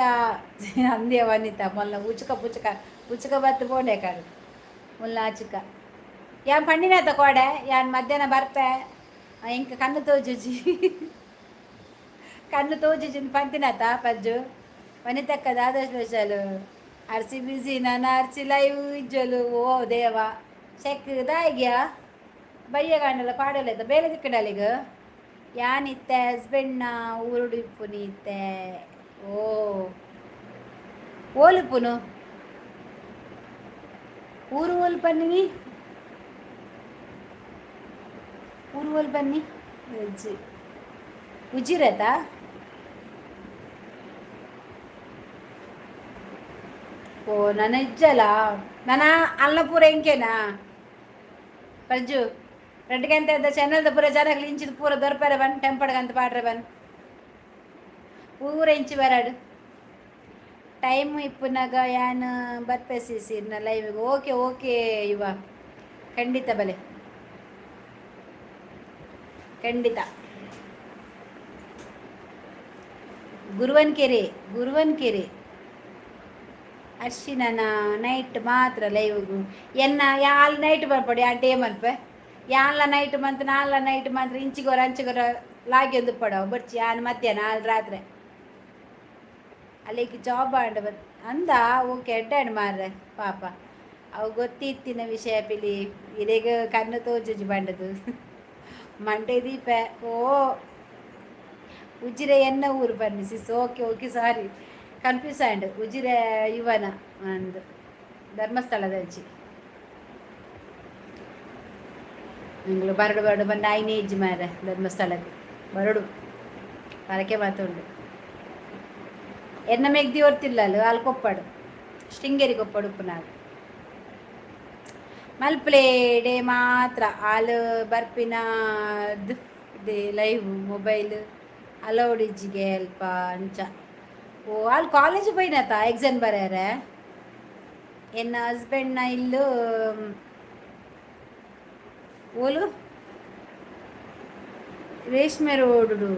ಅಂದೇ ವನಿತ ಮೊಲ್ಲ ಉಚುಕ ಪುಚ್ಚುಕ ಪುಚ್ಚುಕ ಬತ್ತು ಪೋಂಡೆ ಕಾಡು ಮುಲ್ಲ ಅಚ್ಚುಕ. ಯಾನ್ ಪಂಡಿನಾತ ಕೋಡೆ ಯಾನ್ ಮಧ್ಯಾಹ್ನ ಬರ್ಪೆ, ಇಂಕ ಕಣ್ಣು ತೋಜುಜಿ, ಕಣ್ಣು ತೋಜುಜಿ ಪಂತಿನಾತ ಪಜ್ಜು. ವನಿತಕ್ಕ ದಾದ ಸ್ಪೆಷಲ್? ಅರ್ಸಿ ಬಿಸಿ ನಾನು ಅರ್ಸಿ ಲೈವ್ ಇಜ್ಜಲು. ಓ ದೇವ, ಚೆಕ್ ದಾಯಿಗ್ಯಾ ಬಯ್ಯ ಕಾಂಡಲ ಪಾಡಲ ಬೇಲೆ ತಿಕ್ಕಡಲಿಗ. ಯಾನಿತ್ತೆ ಹಸ್ಬೆಂಡ್ನ ಊರುಡು ಇಪ್ಪುನಿ ಇತ್ತೆ. ಓ, ಓಲುಪುನು ಊರು? ಓಲು ಪನ್ನಿ? ಊರು ಓಲು ಬನ್ನಿ? ಉಜ್ಜಿ ಉಜ್ಜಿರತಾ? ಓ, ನನ್ನ ಇಜ್ಜಲ ನನ್ನ ಅಲ್ಲ ಪೂರ ಎಂಕೇನಾ ಪ್ರಜ್ಜು 2 ಗಂಟೆ ಚಾನಲ್ದ ಪೂರ ಜನಗಳು ಇಂಚಿದ ಪೂರ ದೊರ್ಪರೆ ಬನ್, ಟೆಂಪಡ್ಗಂತ ಪಾಡ್ರೆ ಬನ್, ಪೂರ ಇಂಚಿ ಬರಾಡು. ಟೈಮ್ ಇಪ್ಪುನಾಗ ಯಾನ್ ಬರ್ಪೆ ಸಿಸಿರ್ನ ಲೈವ್ಗೆ. ಓಕೆ ಓಕೆ ಯುವ, ಖಂಡಿತ ಬಲೆ, ಖಂಡಿತ. ಗುರುವನ್ಕೆರೆ, ಗುರುವನ್ಕೆರೆ. ಅರ್ಶಿನ ನೈಟ್ ಮಾತ್ರ ಲೈವ್ಗು. ಎನ್ನ ಯಾಲ್ ನೈಟ್ ಬರ್ಪೊಡು, ಯಾನ್ ಟೇ ಮಲ್ಪೆ. ಯಾನ್ಲ ನೈಟ್ ಮಂತ್, ನಾಲ್ಲ ನೈಟ್ ಮಂತ್ರ ಇಂಚಿಗೋರ ಅಂಚಿಗೋರ ಲಾಗಿ ಪಡವು ಬೊರ್ಚಿ. ಯಾನ್ ಮಧ್ಯಾಹ್ನ, ಆಲ್ ರಾತ್ರೆ. ಅಲ್ಲಿಗೆ ಜಾಬ್ ಆಂಡ ಅಂದ. ಓಕೆ, ಎಡ್ಡೆ ಮಾರ್ರೆ ಪಾಪ. ಅವು ಗೊತ್ತಿತ್ತಿನ ವಿಷಯ ಪಿಲಿ. ಇರೆಗ್ ಕಣ್ಣು ತೋಜುಜಿ ಬಂಡದು ಮಂಡೆ ದೀಪ. ಓ, ಉಜಿರೆ ಎನ್ನ ಊರು ಬನ್ನಿ sis. Okay okay, sorry, confuse and. Ujire ಯುವನ ಅಂದು ಧರ್ಮಸ್ಥಳದ ಅಜ್ಜಿ. ನಿಂಗಳು ಬರಡು ಬರಡು ಬಂದು ಐನೇ ಇಜ್ಜಿ ಮಾರೆ. ಧರ್ಮಸ್ಥಳಕ್ಕೆ ಬರಡು ಪರಕೆ ಮಾತುಂಡು. ಎನ್ನ ಮೆಗ್ದಿ ಓರ್ತಿಲ್ಲಲ್ಲ ಅಲ್ಲಿ ಕೊಪ್ಪಡು, ಶೃಂಗೇರಿ ಕೊಪ್ಪಡು ಉಪ್ಪುನಾಗ. ಮಲ್ಪಲೆ ಡೇ ಮಾತ್ರ ಆಲ್ ಬರ್ಪಿನ ಲೈವ್ ಮೊಬೈಲ್ ಅಲೌಡ್ ಇಜ್ಜಿಗೆ ಅಲ್ಪ ಅಂಚ. ಓ, ಅಲ್ಲಿ ಕಾಲೇಜ್ ಪೋಯಿನತ ಎಕ್ಸಾಮ್ ಬರ್ಯಾರೆ. ಎನ್ನ ಹಸ್ಬೆಂಡ್ನ ಇಲ್ಲು ಓಲು? ರೇಷ್ಮೆ ರೋಡು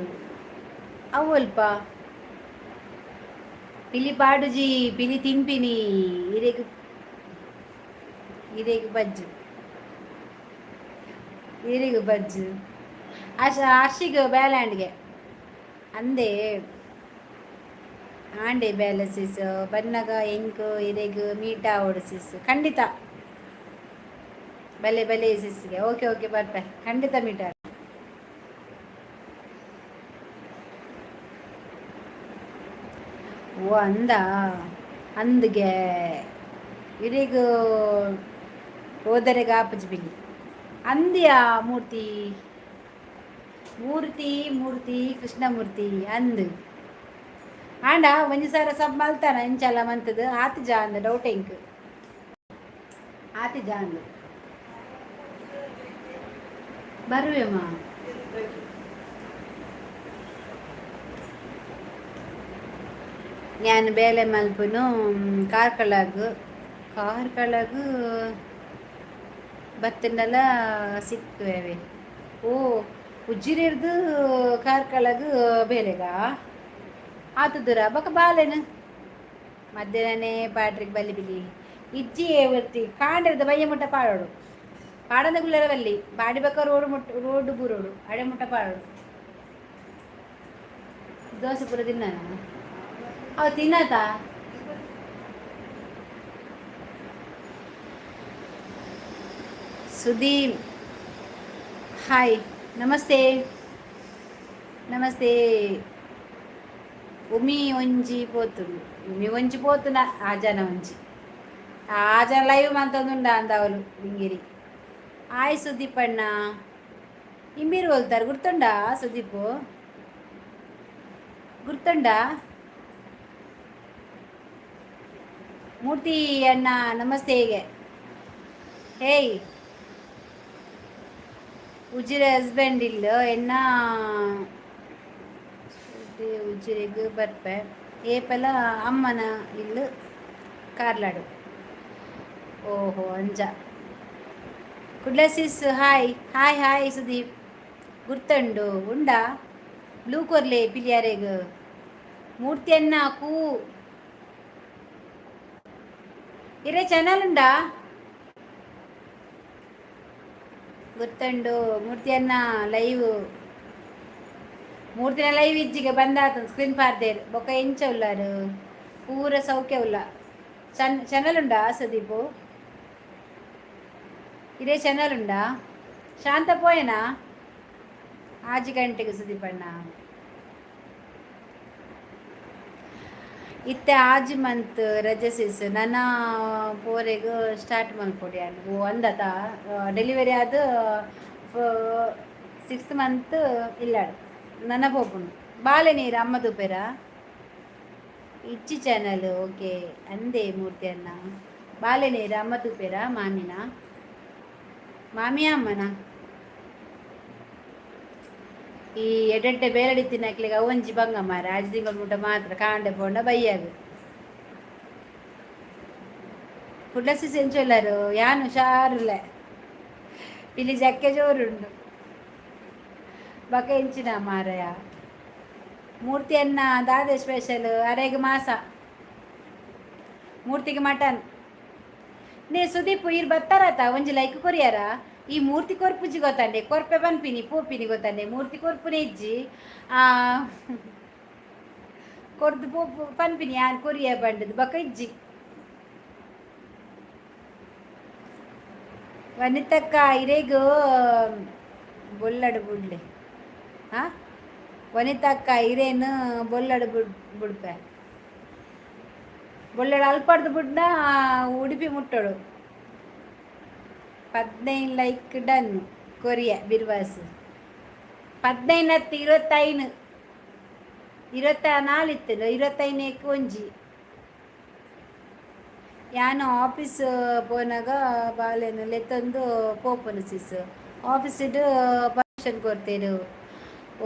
ಅವಲ್ಪ. ಪಿಲಿ ಪಾಡುಜಿ, ಪಿಲಿ ತಿನ್ಪಿನಿ. ಇರೆಗ್ ಇರೆಗ್ ಬಜ್ಜು, ಇರೆಗ್ ಬಜ್ಜು. ಅಶ ಅರ್ಶಿಗ್ ಬೇಲ್ಯಾಂಡ್ಗೆ ಅಂದೇ ಆಂಡೆ ಬೇಲೆ ಸಿಸ್. ಬನ್ನಗ ಎಂಕ್ ಇರೆಗ್ ಮೀಟ್ ಆವೊಡು ಸಿಸ್. ಖಂಡಿತ ಬಲೆ ಬಲೆ ಸಿಸ್ಗೆ. ಓಕೆ ಓಕೆ, ಬರ್ಪೆ, ಖಂಡಿತ ಮೀಟ್. ಓ, ಅಂದ ಅಂದ್ಗೆ ಇರೆಗ್ ಹೋದರೆಗ್ ಆಪುಜಿ ಬಿಲ್ಲಿ ಅಂದ್ಯಾ. ಮೂರ್ತಿ ಮೂರ್ತಿ ಮೂರ್ತಿ ಕೃಷ್ಣಮೂರ್ತಿ ಅಂದ್ ಆಂಡ ಒಂಜಿ ಸಾರ ಸಬ್ ಮಲ್ತಾನ ಇಂಚಲ ಮಂತದು ಆತಿ ಜಾ ಅಂದ್. ಡೌಟ್ ಎಂಕ್, ಆತಿ ಜಾ ಅಂದ್. ಬರುವೆಮ್ಮ. ಯಾನ್ ಬೇಲೆ ಮಲ್ಪುನು ಕಾರ್ಕಳಗ್. ಕಾರ್ಕಳಗ್ ಬತ್ತಂಡಲ ಸಿಕ್ಕುವೆ. ಓ, ಉಜ್ಜಿರೆರ್ದು ಕಾರ್ಕಳಗ್ ಬೇಲೆಗ ಆತು ದೂರ ಬೊಕ ಬಾಲೆನು ಮಧ್ಯಾಹ್ನನೇ ಪಾಡ್ರಿಗೆ ಬಲ್ಲಿ ಬಿಲಿ. ಇಜ್ಜಿ ಒರ್ತಿ ಕಾಂಡೆರ್ದ ಬಯ್ಯ ಮುಟ್ಟ ಪಾಡೋಡು. ಪಾಡಂದ ಗುಲ್ಲರ ಬಲ್ಲಿ ಪಾಡಿ ಬೊಕ ರೋಡ್ ಮುಟ್ಟ, ರೋಡ್ ಬೂರೋಡು, ಅಡೆ ಮುಟ್ಟ ಪಾಡೋಡು. ದೋಸೆ ಪೂರ ತಿನ್ನಾನ ಅವು ತಿನ್ನತಾ. ಸುದೀಪ್ ಹಾಯ್, ನಮಸ್ತೆ ನಮಸ್ತೆ. ಉಮಿ ಒಂಜಿ ಪೋತುಂಡು, ಉಮಿ ಒಂಜಿ ಪೋತುನ. ಆ ಜನ ಒಂಜಿ ಆ ಜನ ಲೈವ್ ಮಂತೊಂದುಂಡ ಅಂದವಲು ಲಿಂಗಿರಿ. ಆಯ್ ಸುದೀಪ್ ಅಣ್ಣ, ಇಂಬೀರು ಹೋಲ್ತಾರೆ ಗುರ್ತುಂಡಾ? ಸುದೀಪ್ ಗುರ್ತುಂಡಾ? ಮೂರ್ತಿ ಅಣ್ಣ ನಮಸ್ತೆ. ಹೀಗೆ ಹೇಯ್ ಉಜಿರೆ ಹಸ್ಬೆಂಡ್ ಇಲ್ಲ ಎನ್ನ ಉಜಿರೆಗ್ ಬರ್ಪೆ ಏಪಲ. ಅಮ್ಮನ ಇಲ್ಲು ಕಾರ್ಲಾಡು. ಓಹೋ, ಅಂಜ. Kudla sis hi hi hi. Sudeep ಗುರ್ತುಂಡು ಉಂಡಾ? ಬ್ಲೂ ಕೊರ್ಲೆ ಪಿಲಿಯಾರೆಗ್. ಮೂರ್ತಿಯನ್ನ ಕೂ ಇರೆ ಚಾನಲ್ ಉಂಡಾ? ಗೊತ್ತುಂಡು ಮೂರ್ತಿಯನ್ನ ಲೈವ್. ಮೂರ್ತಿನ ಲೈವ್ ಇಜ್ಜಿಗೆ ಬಂದಾತ ಸ್ಕ್ರೀನ್ ಪಾರ್ದೇರ್. ಬೊಕ ಎಂಚ ಉಲ್ಲಾರು? ಪೂರ ಸೌಖ್ಯ ಉಲ್ಲ. ಚನ್ ಚಾನಲ್ ಉಂಡಾ ಸುದೀಪು? ಇದೇ ಚಾನಲ್ ಉಂಡಾ? ಶಾಂತ ಪೋಯನಾ? ಆಜಿ ಗಂಟೆಗೆ ಸುದೀಪಣ್ಣ. ಇತ್ತೆ ಆಜಿ ಮಂತ್ ರಜೆ ಸೀಸ್ ನನ್ನ ಪೋರೆಗ್ ಸ್ಟಾರ್ಟ್ ಮಲ್ಪೊಡಿ. ಓ ಅಂದತ ಡೆಲಿವರಿ ಆದ್ ಸಿಕ್ಸ್ತ್ ಮಂತ್ ಇಲ್ಲಾಡು ನನ್ನ ಪೋಪುಂಡು. ಬಾಲೆ ನೀರು ಅಮ್ಮ ತೂಪೆರಾ? ಇಚ್ಚಿ ಚಾನಲ್ ಓಕೆ ಅಂದೆ ಮೂರ್ತಿ ಅಣ್ಣ. ಬಾಲೆ ನೀರು ಅಮ್ಮ ತೂಪೆರಾ? ಮಾಮಿನ ಮಾಮಿಯ ಅಮ್ಮನ? ಈ ಎಡೆಡ್ಡೆ ಬೇಲಡಿ ತಿನ್ನಕ್ಲಿಗೆ ಅವಂಜಿ ಬಂಗ ಮಾರ. ಆಜಿ ತಿಂಗಳು ಮುಟ್ಟ ಮಾತ್ರ ಕಾಂಡೆ ಪೋಂಡ ಬಯ್ಯಾಗ. ಕುಡ್ಲಸಿ ಸೆಂಚೊಲ್ಲರು ಯಾನ್ ಹುಷಾರುಲ್ಲೆ. ಪಿಲಿ ಜಕ್ಕೆ ಜೋರುಂಡು. ಬಕ ಎಂಚಿನ ಮಾರಯ ಮೂರ್ತಿಯನ್ನ? ದಾದೆ ಸ್ಪೆಷಲ್? ಅರೆಗ್ ಮಾಸ, ಮೂರ್ತಿಗೆ ಮಟನ್. ನೇ ಸುದೀಪ್, ಇರ್ ಬತ್ತಾರತ ಒಂಜಿ ಲೈಕ್ ಕೊರಿಯಾರ? ಈ ಮೂರ್ತಿ ಕೊರ್ಪುಜಿ ಗೊತ್ತಂಡೆ. ಕೊರ್ಪೆ ಪನ್ಪಿನಿ ಪೋಪಿನಿ ಗೊತ್ತಂಡೆ. ಮೂರ್ತಿ ಕೊರ್ಪುನೆ ಇಜ್ಜಿ. ಕೊರ್ದು ಪೋಪು ಪನ್ಪಿನಿ ಯಾನ್ ಕೊರಿಯ ಬಂಡದು ಬಕ ಇಜ್ಜಿ. ವನಿತಕ್ಕ, ಇರೆಗ್ ಬೊಲ್ಲಡು ಬುಡ್ಲೆ. ಹಾ ವನಿತಕ್ಕ, ಇರೇನು ಬೊಲ್ಲಡು ಬುಡ್ ಬುಡ್ಪೆ. ಬೊಲ್ಲಡು ಅಲ್ಪಡ್ದು ಬುಡ್ನ ಉಡುಪಿ ಮುಟ್ಟೋಡು. 15 ಲೈಕ್ ಡನ್. ಕೊರಿಯ ಬಿರ್ವಾಸ್ 15 ಹತ್ತು 25 24 ಇತ್ತು. 25ಕ್ಕೆ ಒಂಜಿ. ಯಾನು ಆಫೀಸ್ ಪೋನಾಗ ಬಾಲೆನ್ ಲೆತ್ತೊಂದು ಪೋಪುನು ಸಿಸ್. ಆಫೀಸಿಡ್ ಪರ್ಮಿಷನ್ ಕೊರ್ತೇರು.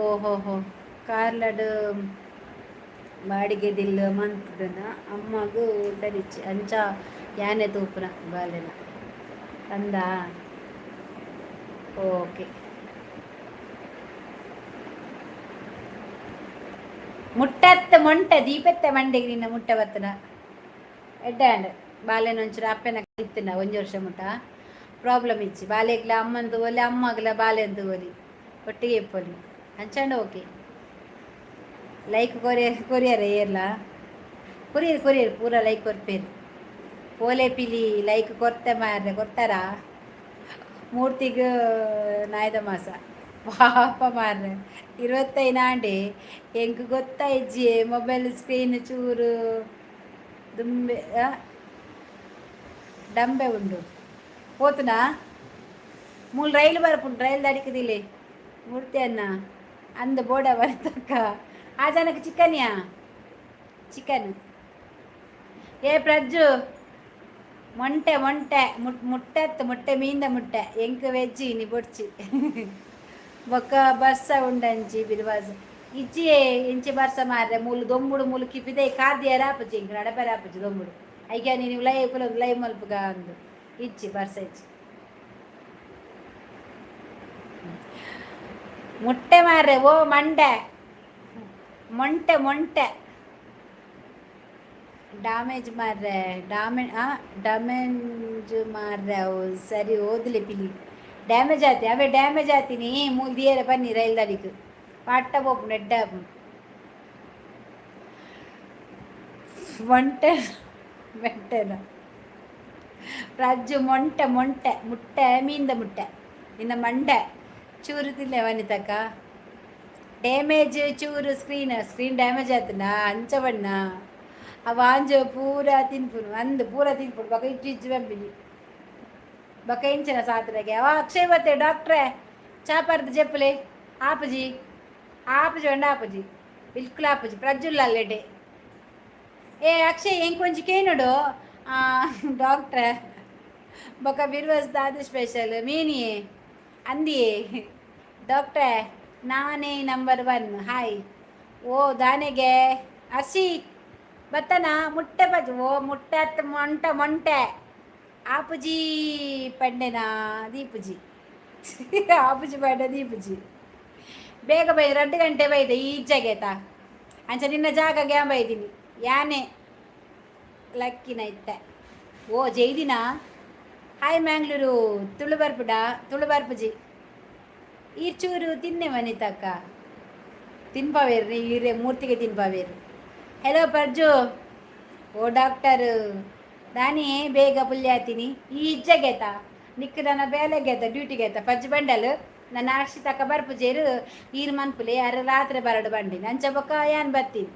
ಓಹೋ ಹೋ, ಕಾರ್ಲಡ್ ಬಾಡಿಗೆ ದಿಲ್ ಮಂತ್ದನ ಅಮ್ಮಗು ಸರಿಚ್ ಅಂಚ ಯಾನೆ ತೂಪುನ ಬಾಲೆನ ಅಂದ. ಓಕೆ, ಮುಟ್ಟತ್ತ ಮೊಂಟ ದೀಪತ್ತೆ ಮಂಡೆಗೆ ನಿನ್ನ ಮುಟ್ಟ ಬತ್ತನ. ಎಡ್ಡೆ ಆಂಡ್. ಬಾಲೆನ ಒಂಚೂರು ಅಪ್ಪೆನ ಇತ್ತಿನ ಒಂಜಿ ವರ್ಷ ಮುಟ್ಟ ಪ್ರಾಬ್ಲಮ್ ಇಚ್ಚಿ. ಬಾಲೆಗ್ಲ ಅಮ್ಮನ ತೂವೊಲಿ, ಅಮ್ಮಗ್ಲ ಬಾಲೆನ್ ತೂವೊಲಿ, ಒಟ್ಟಿಗೆ ಇಪ್ಪೊಲಿ ಅಂಚಾಂಡ. ಓಕೆ, ಲೈಕ್ ಕೊರಿಯರ್ ಕೊರಿಯರ್ ಏರ್ಲ ಕೊರಿಯರ್ ಕೊರಿಯರ್ ಪೂರ ಲೈಕ್ ಕೊರ್ಪೇರು. ಪೋಲೆ ಪಿಲಿ ಲೈಕ್ ಕೊರ್ತೆ ಮಾರ್ರೆ. ಕೊರ್ತಾರಾ? ಮೂರ್ತಿಗ್ ನಾಯ್ದ ಮಾಸ ಪಾಪ ಮಾರ್ರೆ. 25 ಆಂಡೆ ಎಂಕ್ ಗೊತ್ತಾಯಿಜ್ಜಿ. ಮೊಬೈಲ್ ಸ್ಕ್ರೀನ್ ಚೂರು ದುಂಬೆ ಡಂಬೆ ಉಂಡು. ಪೋತುನಾ? ಮೂಲು ರೈಲು ಬರ್ಪುಂಡು, ರೈಲ್ ದಡಿಕದಿಲೆ. ಮೂರ್ತಿ ಅಣ್ಣ ಅಂದ ಬೋಡ ಬರ್ತಕ್ಕ. ಆ ಜನಕ್ಕೆ ಚಿಕನ್ಯಾ? ಚಿಕನ್. ಏ ಪ್ರಜ್ಜು, ಮೊಂಟೆ ಮೊಂಟೆ ಮುಟ್ಟತ್ತು ಮುಟ್ಟೆ ಮೀಂದ ಮುಟ್ಟೆ. ಎಂಕ್ ವೆಜ್ ಇನಿ ಬೊಡ್ಚಿ. ಬೊಕ್ಕ ಬರ್ಸ ಉಂಡಂಚಿ ಬಿರ್ವಾಸ್ ಇಜ್ಜಿ. ಇಂಚಿ ಬರ್ಸ ಮಾರ್ರೆ. ಮೂಲು ದೊಂಬುಡು ಮೂಲು ಕಿಪಿದೆ ಕಾದಿಯರ ಆಪುಜಿ. ಇಂಕ್ ನಡಪರ ಆಪುಜಿ ದೊಂಬುಡು. ಐಕ್ಯ ನೀನು ಲೈವ್ ಕುಲೊಂದು ಲೈವ್ ಮಲ್ಪುಗ ಅಂದು. ಇಜ್ಜಿ, ಬರ್ಸ ಇಜ್ಜಿ. ಮುಟ್ಟೆ ಮಾರ್ರೆ. ಓ ಮಂಡೆ ಮೊಂಟೆ ಮೊಂಟೆ ಡ್ಯಾಮೇಜ್ ಮಾರ್ರೆ. ಡ್ಯಾಮೇಜ್ ಮಾರ್ರೆ. ಅವು ಸರಿ ಓದ್ಲೆ ಪಿಲಿ. ಡ್ಯಾಮೇಜ್ ಆತಿ ಅವೇ ಡ್ಯಾಮೇಜ್ ಆತೀನಿ. ಮೂಲು ದಿಯರೆ ಬನ್ನಿ ರೈಲ್ ದಡಿಕ್ ಪಟ್ಟ ಪೋಪುಂಡು. ಎಡ್ಡೆ ಆಪುಂಡು. ಮೊಂಟೆ ಮೆಟ್ಟೆನ ರಜ್ಜು ಮೊಂಟೆ ಮೊಂಟೆ ಮುಟ್ಟೆ ಮೀಂದ ಮುಟ್ಟೆ ನಿನ್ನ ಮಂಡೆ ಚೂರು ತಿನ್ಲೆ. ವನಿತಕ್ಕ, ಡ್ಯಾಮೇಜ್ ಚೂರು ಸ್ಕ್ರೀನ್ ಸ್ಕ್ರೀನ್ ಡ್ಯಾಮೇಜ್ ಆತನಾ? ಅಂಚ ಬಣ್ಣ ಅವ ಆಂಜ ಪೂರ ತಿನ್ಪುನು ಅಂದ್ ಪೂರ ತಿನ್ಪುನು. ಬೊಕ ಇಜ್ಜು ಇಜ್ಜು ಬಂಬಿನಿ. ಬೊಕ ಇಂಚಿನ ಸಾತ್ರಗೆ ಅವ ಅಕ್ಷಯ್ ಬತ್ತೆ. ಡಾಕ್ಟ್ರೆ, ಚಾ ಪರ್ದು ಜೆಪ್ಪಲೆ. ಆಪುಜಿ ಆಪುಜಿ ಪಂಡ ಆಪುಜಿ, ಬಿಲ್ಕುಲ್ ಆಪುಜಿ. ಪ್ರಜ್ಜುಲ್ಲ ಅಲ್ಲೆಡೆ. ಏ ಅಕ್ಷಯ್, ಎಂಕ್ ಒಂಜಿ ಕೇನುಡು ಡಾಕ್ಟ್ರೆ. ಬೊಕ ಬಿರ್ವಸ್ ದಾದ ಸ್ಪೆಷಲ್? ಮೀನಿಯೇ ಅಂದಿಯೇ ಡಾಕ್ಟ್ರೆ. ನಾನೇ ನಂಬರ್ ಒನ್. ಹಾಯ್. ಓ ದಾನೆಗೆ ಅರ್ಶಿ ಬತ್ತನ? ಮುಟ್ಟೆ ಬಜ್ ಓ ಮುಟ್ಟೆ ಅತ್ತ ಮೊಂಟ ಮೊಂಟೆ ಆಪುಜಿ ಪಂಡೆನಾ? ದೀಪುಜಿ ಆಪುಜಿ ಪಂಡೆ ದೀಪುಜಿ. ಬೇಗ ಬೈ 2 ಗಂಟೆ ಬೈದೆ ಈ ಇಜ್ಜಾಗೇತಾ. ಅಂಚ ನಿನ್ನ ಜಾಗ ಗ್ಯಾಂಬ ಇದ್ದೀನಿ ಯಾನೆ ಲಕ್ಕಿನ ಇತ್ತೆ. ಓ ಜೈದಿನ, ಹಾಯ್ ಮ್ಯಾಂಗ್ಳೂರು. ತುಳು ಬರ್ಪುಡ? ತುಳು ಬರ್ಪುಜಿ. ಈ ಚೂರು ತಿನ್ನೆ ವನಿತಕ್ಕ, ತಿನ್ಪವೇರು ಈರೆ ಮೂರ್ತಿಗೆ ತಿನ್ಪವೇರು. ಹೆಲೋ ಪರ್ಜು. ಓ ಡಾಕ್ಟರ್ ದಾನಿ, ಬೇಗ ಪುಲ್ಯಾತೀನಿ. ಈ ಇಜ್ಜಗೆತ ನಿಕ್ ನನ್ನ ಬೇಲೆಗೆತ ಡ್ಯೂಟಿಗೆ ಪಜ್ಜು ಬಂಡಲ್. ನನ್ನ ಅರ್ಷಿತಕ್ಕ ಬರ್ಪುಜೇರು, ಈರ್ ಮನ್ಪುಲೆ ಯಾರು ರಾತ್ರಿ ಬರಡು ಬಂಡಿ ನಂಚ ಬೊಕ್ಕ ಯಾನ್ ಬತ್ತೀನಿ.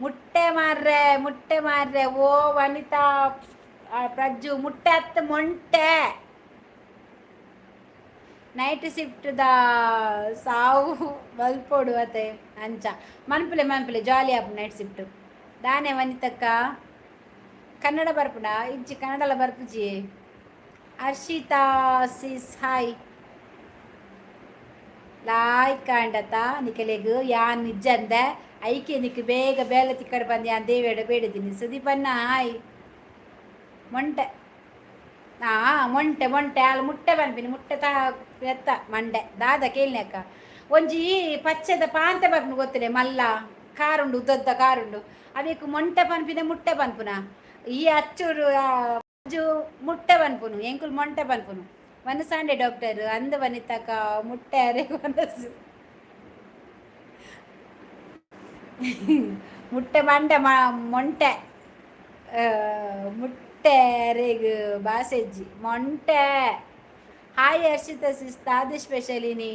ಮುಟ್ಟೆ ಮಾರ್ರೆ, ಮುಟ್ಟೆ ಮಾರ್ರೆ. ಓ ವನಿತಾ, ಪ್ರಜ್ಜು, ಮುಟ್ಟೆ ಅತ್ತ ಮೊಂಟೆ. ನೈಟ್ ಶಿಫ್ಟ್ದ ಸಾವು ಮಲ್ಪೊಡು ಅತೆ, ಅಂಚ ಮನ್ಪುಲೆ ಮನ್ಪುಲೆ, ಜಾಲಿ ಆಪು ನೈಟ್ ಶಿಫ್ಟ್ ದಾನೆ. ವನಿತಕ್ಕ, ಕನ್ನಡ ಬರ್ಪುಡ? ಇಜ್ಜಿ, ಕನ್ನಡಲ ಬರ್ಪುಜಿ. ಹರ್ಷಿತಾ ಸಿಸ್ ಹಾಯ್. ಲಾಯ್ಕ್ ಆಂಡತ ನಿಕಲೆಗ್ ಯಾನ್ ನಿಜ್ಜಂದೆ ಐಕೆ ನಿಕ್ ಬೇಗ ಬೇಲೆ ತಿಕ್ಕಡ್ ಬಂದು ಯಾನ್ ದೇವೇಡ ಬೇಡಿದ್ದೀನಿ. ಸುದೀಪಣ್ಣ ಹಾಯ್. ಮೊಂಟೆ, ಆ ಮೊಂಟೆ ಮೊಂಟೆ ಅಲ್ಲ, ಮುಟ್ಟೆ ಪನ್ಪಿನಿ. ಮುಟ್ಟೆ ತಾ ಎತ್ತ ಮಂಡೆ ದಾದ ಕೇಳಿನ ಅಕ್ಕ. ಒಂಜಿ ಪಚ್ಚೆದ ಪಾಂತೆ ಬರ್ಪುನು ಗೊತ್ತಿಲ್ಲ, ಮಲ್ಲ ಕಾರುಂಡು, ಉದ್ದದ್ದ ಕಾರುಂಡು. ಅವೇಕು ಮೊಂಟೆ ಪನ್ಪಿನ, ಮುಟ್ಟೆ ಪನ್ಪುನ? ಈ ಅಚ್ಚೂರು ಅಜ್ಜು ಮುಟ್ಟೆ ಪನ್ಪುನು, ಎಂಕುಲು ಮೊಂಟೆ ಪನ್ಪುನು. ವನಸಾಂಡೆ ಡಾಕ್ಟರ್ ಅಂದ ವನಿತಕ, ಮುಟ್ಟೆ ಅರೆ ವನಸು ಮುಟ್ಟೆ ಮಂಡೆ ಮೊಂಟೆ ಮುಟ್ಟೆ ಅರೆಗ್ ಬಾಸೆಜ್ಜಿ ಮೊಂಟೆ. ಹಾಯ್ ಹರ್ಷಿತ ಸಿಸ್, ದಾದ ಸ್ಪೆಷಲಿನಿ?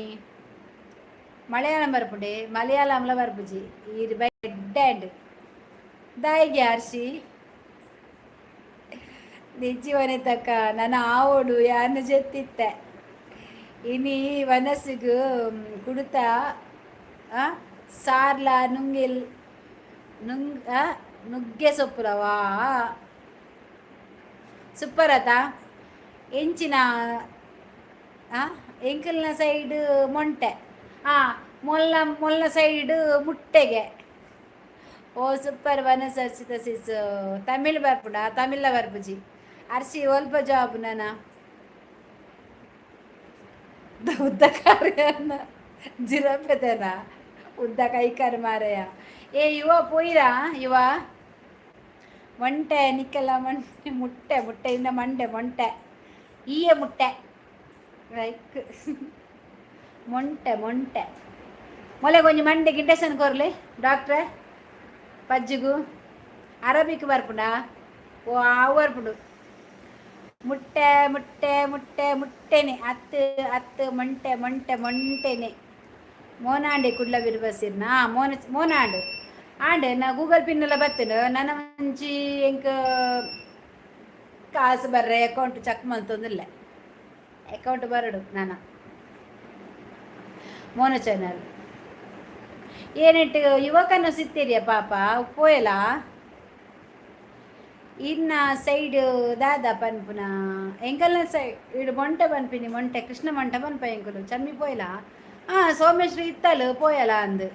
ಮಲಯಾಳಂ ಬರ್ಪುಂಡೆ? ಮಲಯಾಳಂಲ ಬರ್ಪುಜಿ. ಈರ್ ಬೆಡ್ ದಾಯಿಗೆ ಹರ್ಷಿ. ನಿಜವನೆ ತಕ್ಕ ನನ್ನ ಆವೋಡು ಯಾನು ಜೆತ್ತಿತ್ತೆ. ಇನಿ ವನಸ್ಸಿಗು ಕುಡುತ ಸಾರ್ಲ ನುಂಗಿಲ್ ನುಂಗ್ ನುಗ್ಗೆ ಸೊಪ್ಪುಲವಾ. ಸೂಪರ್ ಆತ. ಎಂಚಿನ ಎಂಕಲ್ನ ಸೈಡ್ ಮೊಂಟೆ, ಮೊಲ್ಲ ಮೊಲ್ಲ ಸೈಡ್ ಮುಟ್ಟೆಗೆ. ಓ ಸೂಪರ್ ವನಸ್. ಅರ್ಚಿತ ಸಿಸ್, ತಮಿಳ್ ಬರ್ಪುಂಡ? ತಮಿಳ ಬರ್ಪುಜಿ. ಅರ್ಶಿ, ಒಲ್ಪ ಜಾಬ್ ನಾನ ಉದ್ದ ಕಾರ್ಯನ ಜಿರಪೆದನ ಉದ್ದ ಕೈಕಾರ್ ಮಾರಯ. ಏ ಯುವ ಪೋಯಿರಾ ಯುವ? ಮೊಂಟೆ ನಿಕ್ಕೆಲ್ಲ ಮಂಡೆ ಮುಟ್ಟೆ ಮುಟ್ಟೆಯಿಂದ ಮಂಡೆ ಮೊಂಟೆ ಈಯ ಮುಟ್ಟೆ ಲೈಕ್ ಮೊಂಟೆ ಮೊಂಟೆ. ಮೊಲೆ ಕೊಂಚ ಮಂಡೆ ಗಿಂಡೇಶನ್ ಕೊರ್ಲಿ ಡಾಕ್ಟ್ರೆ ಪಜ್ಜಿಗು. ಅರಬಿಕ್ ಬರ್ಪುಂಡ? ಓ ಆವು ಬರ್ಪುಂಡು. ಮುಟ್ಟೆ ಮುಟ್ಟೆ ಮುಟ್ಟೆ ಮುಟ್ಟೆನೆ ಅತ್ತು ಅತ್ತು ಮೊಂಟೆ ಮೊಂಟೆ ಮೊಂಟೆನೆ. ಮೋನಾಂಡೆ ಕುಡ್ಲ ಬಿರ್ಬಸಿರ್ನ ಮೋನ ಮೋನಾಂಡು ಆಂಡ್ ನಾ ಗೂಗಲ್ ಪಿನ್ ಎಲ್ಲ ಬತ್ತನು. ನನ್ನ ಒಂಜಿ ಎಂಕ್ ಕಾಸು ಬರ್ರೆ ಅಕೌಂಟ್ ಚೆಕ್ ಮಂತೊಂದಿಲ್ಲ. ಅಕೌಂಟ್ ಬರಡು ನಾನ ಮೋನ ಚಾನಲ್ ಏನೆಟ್ಟು ಯುವಕನ ಸಿಕ್ತೀರಿಯ ಪಾಪ ಪೋಯಲ. ಇನ್ನ ಸೈಡ್ ದಾದ ಪನ್ಪುನ? ಎಂಕಲ್ನ side Monte ಪನ್ಪಿನಿ, Monte. Krishna Monte ಪನ್ಪ ಎಂಕುಲು. ಚಮ್ಮಿ ಪೋಯಲ? ಹಾಂ, ಸೋಮೇಶ್ವರಿ ಇತ್ತಲು ಪೋಯಲ ಅಂದು.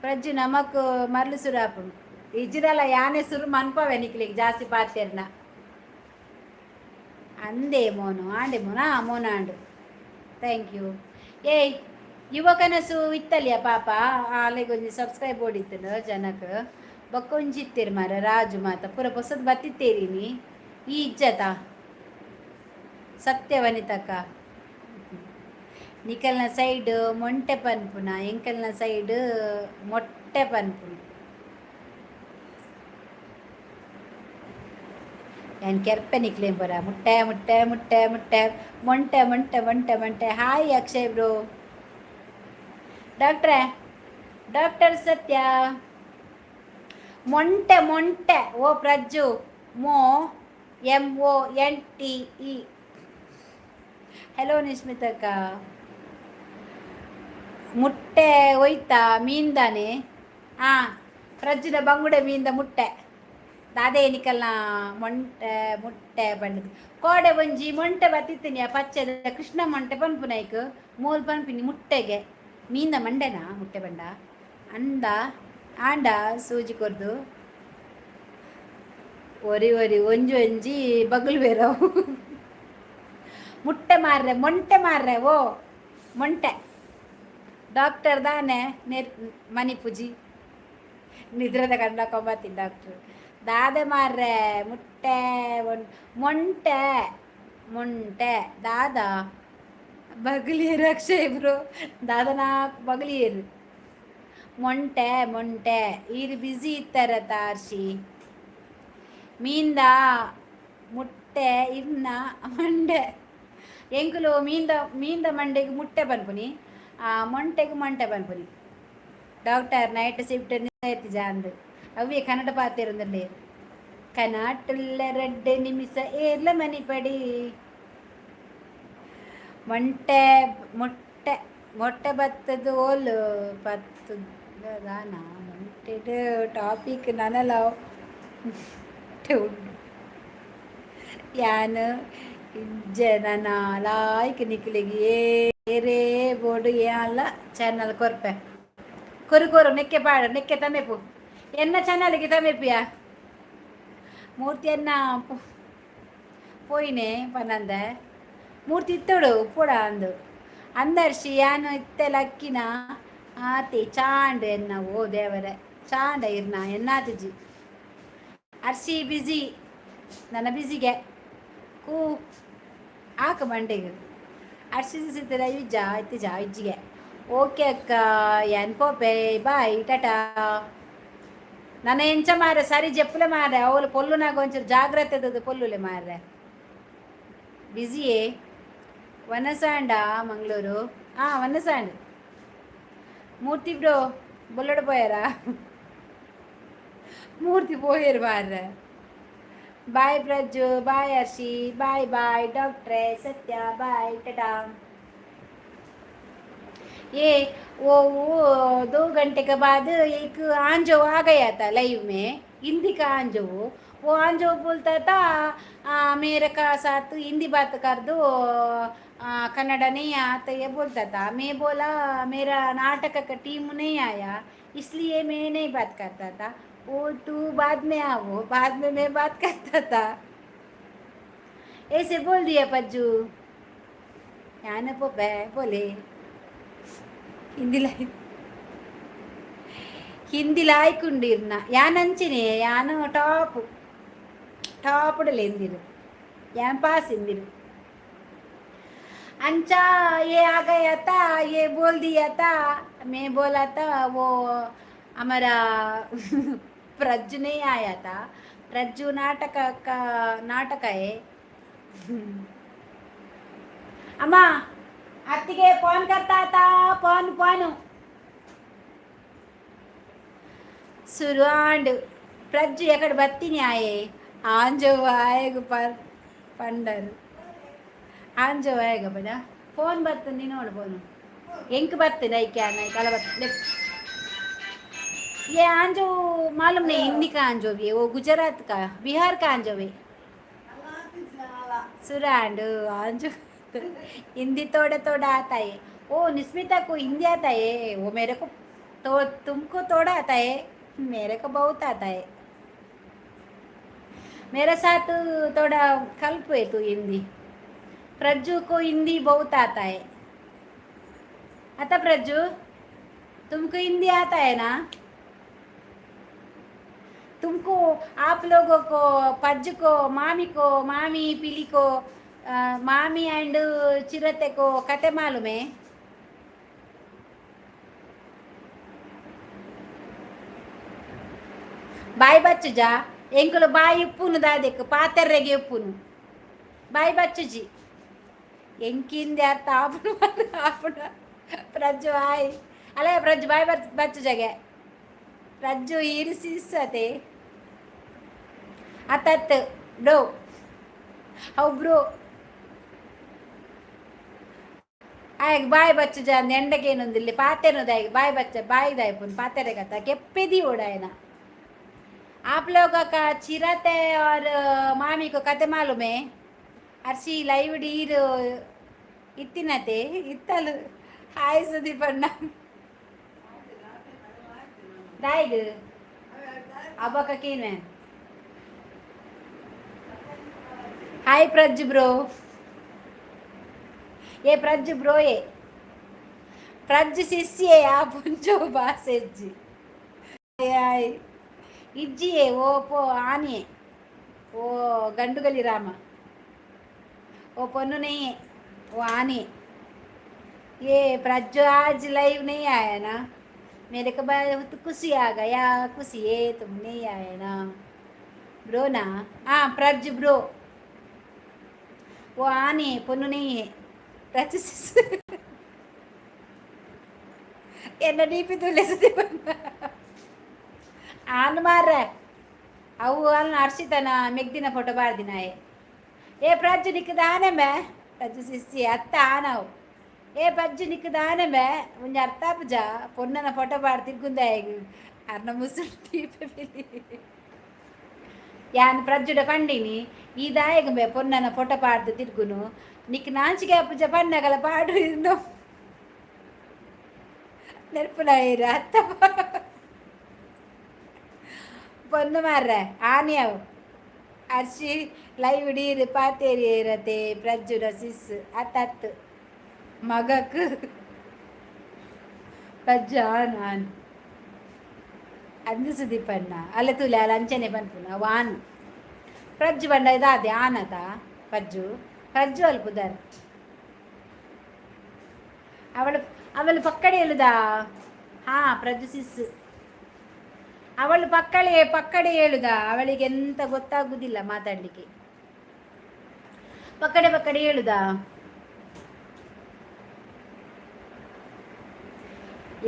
ಪ್ರಜ್ಜು, ನಮಕ್ ಮರ್ಲು ಸುರಾಪುಂಡು. ಇಜ್ಜಿರಲ್ಲ ಯಾನೆ ಸುರು ಮನ್ಪವೆ ನಿಕ್ಲಿಗೆ ಜಾಸ್ತಿ ಪಾತೆರ್ನ ಅಂದೇ. ಮೋನು ಆಂಡೆ ಮೋನ ಮೋನ ಆಂಡು. Thank you. ಏಯ್ ಯುವ ಕನಸು ಇತ್ತಲಿಯ ಪಾಪ, ಅಲೆಗೊಂಜಿ ಸಬ್ಸ್ಕ್ರೈಬ್ ಓಡಿತ್ತು ಜನಕ್. ಬೊಕ್ಕ ಒಂಜಿ ಇತ್ತೀರಿ ಮಾರ ರಾಜು ಮಾತ ಪೂರ ಪೊಸದ್ ಬತ್ತಿತ್ತೇರಿನಿ. ಈ ಇಜ್ಜತ ಸತ್ಯ ವನಿತಕ್ಕ, ನಿಕಲ್ನ ಸೈಡ್ ಮೊಂಟೆ ಪನ್ಪುನ, ಎಂಕಲ್ನ ಸೈಡ್ ಮೊಟ್ಟೆ ಪನ್ಪುನ. ಯಾನ್ ಕೆರ್ಪೆ ನಿಕ್ಲೇನ್ ಪೂರ. ಮುಟ್ಟೆ ಮುಟ್ಟೆ ಮುಟ್ಟೆ ಮುಟ್ಟೆ ಮೊಂಟೆ ಮೊಂಟೆ ಮೊಂಟೆ ಮೊಂಟೆ. Hi Akshay bro. ಡಾಕ್ಟ್ರೇ, ಡಾಕ್ಟರ್ ಸತ್ಯ, ಮೊಂಟೆ ಮೊಂಟೆ. ಓ ಪ್ರಜ್ಜು, ಮೋ MONTE. Hello ನಿಶ್ಮಿತಕ್ಕ. ಮುಟ್ಟೆ ಒಯ್ತಾ ಮೀನ್ದಾನೆ? ಹಾಂ, ಪ್ರಜ್ಜುನ ಬಂಗುಡೆ ಮೀನ್ದ ಮುಟ್ಟೆ. ದಾದೆ ನಿಕಲ್ನ ಮೊಂಟೆ ಮುಟ್ಟೆ ಪಂಡದು ಕೋಡೆ ಒಂಜಿ ಮೊಂಟೆ ಬತ್ತಿತ್ತೀನಿ ಪಚ್ಚೆದ ಕೃಷ್ಣ ಮೊಂಟೆ ಪನ್ಪುನೈಕ್ ಮೂಲ್ ಪನ್ಪಿನಿ ಮುಟ್ಟೆಗೆ. ಮೀಂದ ಮಂಡೆನಾ ಮುಟ್ಟೆ ಬಂಡ ಅಂದ ಆಂಡ ಸೂಜಿ ಕೊರ್ದು ಒರಿ ಒರಿ ಒಂಜಿ ಒಂಜಿ ಬಗಲು ಬೇರವು. ಮುಟ್ಟೆ ಮಾರ್ರೆ, ಮೊಂಟೆ ಮಾರ್ರೆ. ಓ ಮೊಂಟೆ ಡಾಕ್ಟರ್ ದಾನೆ ನೇರ್ ಮನಿಪುಜಿ. ನಿದ್ರದ ಕಂಡಕೊಂಬತ್ತಿ ಡಾಕ್ಟ್ರು. ದಾದೆ ಮಾರ್ರೆ, ಮುಟ್ಟೆ, ಮೊಂಟೆ ಮೊಂಟೆ ದಾದ ಬಗಲಿಯರು. Akshay bro, ದಾದನಾ ಬಗಲಿಯರು? Monte Monte. ಈರು busy ಇತ್ತಾರ ತಾರ್ಷಿ. ಮೀಂದ ಮುಟ್ಟೆ ಇರ್ನ ಮಂಡೆ. ಎಂಕುಲು ಮೀಂದ ಮೀಂದ ಮಂಡೆಗೆ ಮುಟ್ಟೆ ಪನ್ಪುನಿ, ಮೊಂಟೆಗೆ ಮೊಂಟೆ ಪನ್ಪುನಿ. ಡಾಕ್ಟರ್ ನೈಟ್ ಶಿಫ್ಟ್ ಜಾಂದು ಅವೇ ಕನ್ನಡ ಪಾತಿರುಂದಲ್ಲಿ ಕನಾಟುಲ್ಲ ರಡ್ಡೆ ನಿಮಿಷ ಏರ್ಲ ಮನಿಪಡಿ. ಮೊಂಟೆ ಮೊಟ್ಟೆ ಮೊಟ್ಟೆ ಬತ್ತದ ಓಲು ಬತ್ತದ? ಮೊಂಟೆಡ್ ಟಾಪಿಕ್ ನನಲ ಮೊಟ್ಟೆ ಉಂಡು. ಯಾನ್ ಇಜ್ಜೆ ನನ ಲಾಯ್ಕ್ ನಿಕ್ಲೆಗ್. ಏರೇ ಬೋಡು ಯಾನ್ಲ ಚಾನಲ್ ಕೊರ್ಪೆ. ಕೊರು ಕೊರು, ನೆಕ್ಕೆ ಪಾಡು, ನೆಕ್ಕೆ ತಮೆಪು. ಎನ್ನ ಚಾನಲ್ಗೆ ತಮೆಪಿಯ. ಮೂರ್ತಿ ಅನ್ನ ಪೋಯಿನೆ ಪನಂದೆ. ಮೂರ್ತಿ ಇತ್ತೋಡು ಉಪ್ಪುಡ ಅಂದು ಅಂದರ್ಶಿ. ಯಾನು ಇತ್ತೆ ಲಕ್ಕಿನ ಆತಿ ಚಾಂಡ್ ಎನ್ನ. ಓ ದೇವರೇ, ಚಾಂಡ ಇರ್ನ ಎನ್ನಾತಿಜಿ. ಅರ್ಶಿ ಬಿಸಿ, ನನ್ನ ಬಿಸಿಗೆ ಕೂ ಆಕ ಮಂಡೆಗೆ. ಅರ್ಶಿ ಸಿತ್ತದ ಇಜ್ಜ ಇತ್ತಿಜ ಇಜ್ಜಿಗೆ. ಓಕೆ ಅಕ್ಕ, ಯಾನ್ ಪೋಪೆ, ಬಾಯ್, ಟಾಟಾ. ನನ್ನ ಎಂಚ ಮಾರೆ, ಸರಿ ಜೆಪ್ಪುಲೆ ಮಾರೆ. ಅವಳು ಪೊಲ್ಲುನಾಗ ಒಂಚೂರು ಜಾಗ್ರತೆ ಪೊಲ್ಲುಲೆ ಮಾರ್ರೆ. ಬಿಸಿಯೇ ವನಸಾಂಡ ಮಂಗಳೂರು. ಹಾಂ, ವನಸಾಂಡ್. ಮೂರ್ತಿ ಬ್ರೋ ಬೊಲ್ಲಡ ಪೋಯಾರಾ? ಮೂರ್ತಿ ಪೋಯರು ಮಾರ್ರೆ. Boy ಪ್ರಜ್ಜು, boy Hershey, boy boy ಡಾಕ್ಟ್ರೆ, ಸತ್ಯ, ಬಾಯ್, ಟಟಾ. ये वो 2 घंटे के बाद एक आंजो आ गया था लाइव में, हिंदी का आंजो. वो आंजो बोलता था, मेरे का साथ हिंदी बात कर दो, कन्नड़ा नहीं आता, ये बोलता था. मैं बोला, मेरा नाटक का टीम नहीं आया, इसलिए मैं नहीं बात करता था. वो तू बाद में आओ, बाद में मैं बात करता था, ऐसे बोल दिया. पज्जू यान पोपे बोले. ಹಿಂದಿ ಹಿಂದಿ ಲಾಯ್ಕುಂಡಿರ್ನ. ಯಾನ್ ಅಂಚಿನೆ ಯಾನು ಟಾಪ್ ಟಾಪ್ಡಲೆ ಎಂದಿರು, ಯಾನ್ ಪಾಸ್ ಎಂದಿರು. अंचा ये आ गया था, ये बोल दिया था. मैं बोला था, वो हमारा प्रज्जु नहीं आया था. प्रज्जु नाटक का नाटक है. अम्मा अत्तिगे फोन करता था, फोन फोन ಸುರುವಾಂಡ್. ಪ್ರಜ್ಜು ಎಕಡೆ ಬತ್ತೀನಿ ಆಯೆ. ಆಂಜೋ ಆಯಗ್ ಪರ್ ಪಂಡರು. ಆಂಜೋ ಆಯಗ ಬಡ ಫೋನ್ ಬರ್ತದೆ ನೋಡು. ಫೋನು ಎಂಕ್ ಬರ್ತದೆ. ಐಕ್ಯ ಕಲ ಬರ್ತದೆ. ये आंजो मालूम नहीं, हिंदी का आंजो भी है, वो गुजरात का, बिहार का आंजो भी. सुरांड आंजो हिंदी थोड़ा थोड़ा आता है. ओ निस्मिता को हिंदी आता है. वो मेरे को तो तुमको थोड़ा आता है, मेरे को बहुत आता है. मेरे साथ थोड़ा कल्प है तू हिंदी. प्रज्जू को हिंदी बहुत आता है. आता प्रज्जू, तुमको हिंदी आता है ना? तुमको, आप लोगों को, पज्जू को, मामी को, मामी पिली को, मामी एंड चिरते को कते मालूम है? ಬಾಯ್ ಬಚ್ಚುಜ ಎಂಕುಲು ಬಾಯಿ ಉಪ್ಪುನು ದಾದೆಕ್ ಪಾತೆರ್ರೆಗೆ ಉಪ್ಪುನು. ಬಾಯ್ ಬಚ್ಚುಜಿ ಎಂಕಿಂದೆ ಅರ್ಥ ಆಪುನು ಆಪುನ. ಪ್ರಜ್ಜು ಬಾಯ್ ಅಲ್ಲ, ಪ್ರಜ್ಜು ಬಾಯ್ ಬಚ್ಚುಜಗೆ. ಪ್ರಜ್ಜು ಇರಿಸಿಸತೆ ಅತ್ತತ್ ಬ್ರೋ. ಅವು ಬ್ರೋ ಆಯ್ಗ್ ಬಾಯ್ ಬಚ್ಚುಜ ಅಂದ್ ಎಂಡಗೇನೊಂದಿಲ್ಲಿ ಪಾತೆನೋದಾಯ್ಗೆ ಬಾಯ್ ಬಚ್ಚ ಬಾಯ್ ದಾಯ್ಪುನ್ ಪಾತೆರೆಗತ್ತ ಕೆಪ್ಪೆದಿ ಓಡಾಯನ. आप लोगों का चिरते और मामी को कते मालूम है? ಅರ್ಶಿ ಲೈವ್ ಡೀರ್ ಇತ್ತಿನತೆ ಇತ್ತಲು. ಹಾಯ್ ಸುದೀಪ್ ಅಣ್ಣ. ದಾಯಿಗ್ ಅಬ್ಬಕ್ಕೇನು. Hi Prajju bro. ಏ ಪ್ರಜ್ಜು ಬ್ರೋ, ಏ ಪ್ರಜ್ಜು ಶಿಷ್ಯೆ. ಆ ಪುಂಜೋ ಬಾಸೆಜ್ಜಿ. ಆಯ್ ಇಜ್ಜಿಯೇ. ಓ ಪೋ ಆನೆ. ಓ ಗಂಡುಗಲಿ ರಾಮ. ओ पोन्नू नहीं है, वो आने। ये प्रज्जो आज लाइव नहीं आया ना। मेरे को बहुत खुशी आ गया। खुशी है, तुम नहीं आए ना। ब्रो ना? हाँ, प्रज्जु ब्रो, वो आने, पोन्नू नहीं है। प्रज्जु ಎನ್ನ ಡಿಪಿ ತುಳಿಸುತ್ತೆ ಆನ್ ಮಾರ್ರೆ. ಅವು ಅನ್ನ ಹರ್ಷಿತನ ಮೆಗ್ದಿನ ಫೋಟೋ ಬಾರ್ದಿನಾಯೆ. ಏ ಪ್ರಜ್ಜು, ನಿಕ್ಕದಾನೆ ಮೇ. ಪ್ರಜ್ಜು ಸಿಸ್ಸಿ ಅತ್ತ ಆನವು. ಏ ಪಜ್ಜು, ನಿಕ್ಕದಾನೆ ಮೇ. ಒಂಜಿ ಅರ್ಥ ಪೊನ್ನನ ಫೋಟೋ ಬಾರ್ ತಿರ್ಗುಂದಾಯಗ್ ಅರ್ನ ಮುಸುರು ದೀಪೆ. ಯಾನ್ ಪ್ರಜ್ಜುಡ ಪಂಡಿನಿ, ಈ ದಾಯಗ ಬೇ ಪೊನ್ನನ ಫೋಟೋ ಪಾಡ್ದು ತಿರ್ಗುನು, ನಿಕ್ ನಾಚಿಕೆ ಅಪ್ಪುಜ ಪಣ್ಣಗಲ ಪಾಡು ಇನ್ನು ನೆನಪುನ ಅತ್ತ. ಪೊನ್ನು ಮಾರ್ರೆ, ಆನೆ ಅವು. ಅರ್ಶಿ ಲೈವ್ ಡೀರ್ ಪಾತೇರಿ ಇರತೆ. ಪ್ರಜ್ಜುನ ಸಿಸ್ ಅತ್ತತ್ತು ಮಗಕ್ ಪ್ರಜ್ಜು ಆನ್ ಆನ್ ಅಂದು ಸುದೀಪಣ್ಣ ಅಲ್ಲ ತೂಲೆ ಅಲ್ಲ ಅಂಚನೆ ಪನ್ಪುನ ವಾನ್. ಪ್ರಜ್ಜು ಬಂಡ ಇದಾದೆ ಆನತ. ಪಜ್ಜು ಪ್ರಜ್ಜು ಅಲ್ಪುದಾರ್. ಅವಳು ಅವಳು ಪಕ್ಕಡೆ ಹೇಳುದಾ? ಹಾ, ಪ್ರಜ್ಜು ಸಿಸ್. ಅವಳು ಪಕ್ಕಳೆ ಪಕ್ಕಡೆ ಹೇಳುದ. ಅವಳಿಗೆ ಎಂತ ಗೊತ್ತಾಗುದಿಲ್ಲ ಮಾತಾಡ್ಲಿಕ್ಕೆ. ಪಕ್ಕಡೆ ಪಕ್ಕಡೆ ಹೇಳುದಾ.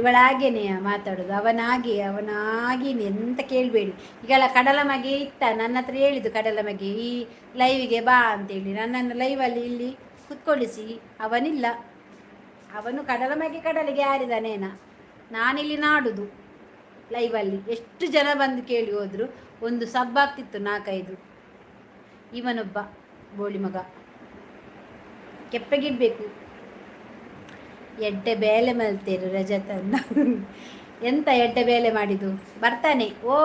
ಇವಳಾಗೇನೆ ಮಾತಾಡೋದು. ಅವನಾಗೆ ಅವನಾಗೇನೆ, ಎಂತ ಕೇಳಬೇಡಿ. ಈಗೆಲ್ಲ ಕಡಲ ಮಗೆ ಇತ್ತ ನನ್ನ ಹತ್ರ ಹೇಳಿದ್ದು, ಕಡಲ ಮಗೆ ಈ ಲೈವಿಗೆ ಬಾ ಅಂತೇಳಿ. ನನ್ನನ್ನು ಲೈವಲ್ಲಿ ಇಲ್ಲಿ ಕುತ್ಕೊಳ್ಳಿಸಿ ಅವನಿಲ್ಲ. ಅವನು ಕಡಲ ಮಗೆ ಕಡಲಿಗೆ ಯಾರಿದಾನೇನ. ನಾನಿಲ್ಲಿ ನಾಡುದು ಲೈವಲ್ಲಿ. ಎಷ್ಟು ಜನ ಬಂದು ಕೇಳಿ ಹೋದ್ರು. ಒಂದು ಸಬ್ಬಾಗ್ತಿತ್ತು, ನಾಲ್ಕೈದು. ಇವನೊಬ್ಬ ಬೋಳಿ ಮಗ ಕೆಪ್ಪಗಿಡ್ಬೇಕು. ಎಡ್ಡೆ ಬೇಲೆ ಮಲ್ತೇರು ರಜತನ್ನ. ಎಂತ ಎಡ್ಡೆ ಬೇಲೆ ಮಾಡಿದು? ಬರ್ತಾನೆ. ಓ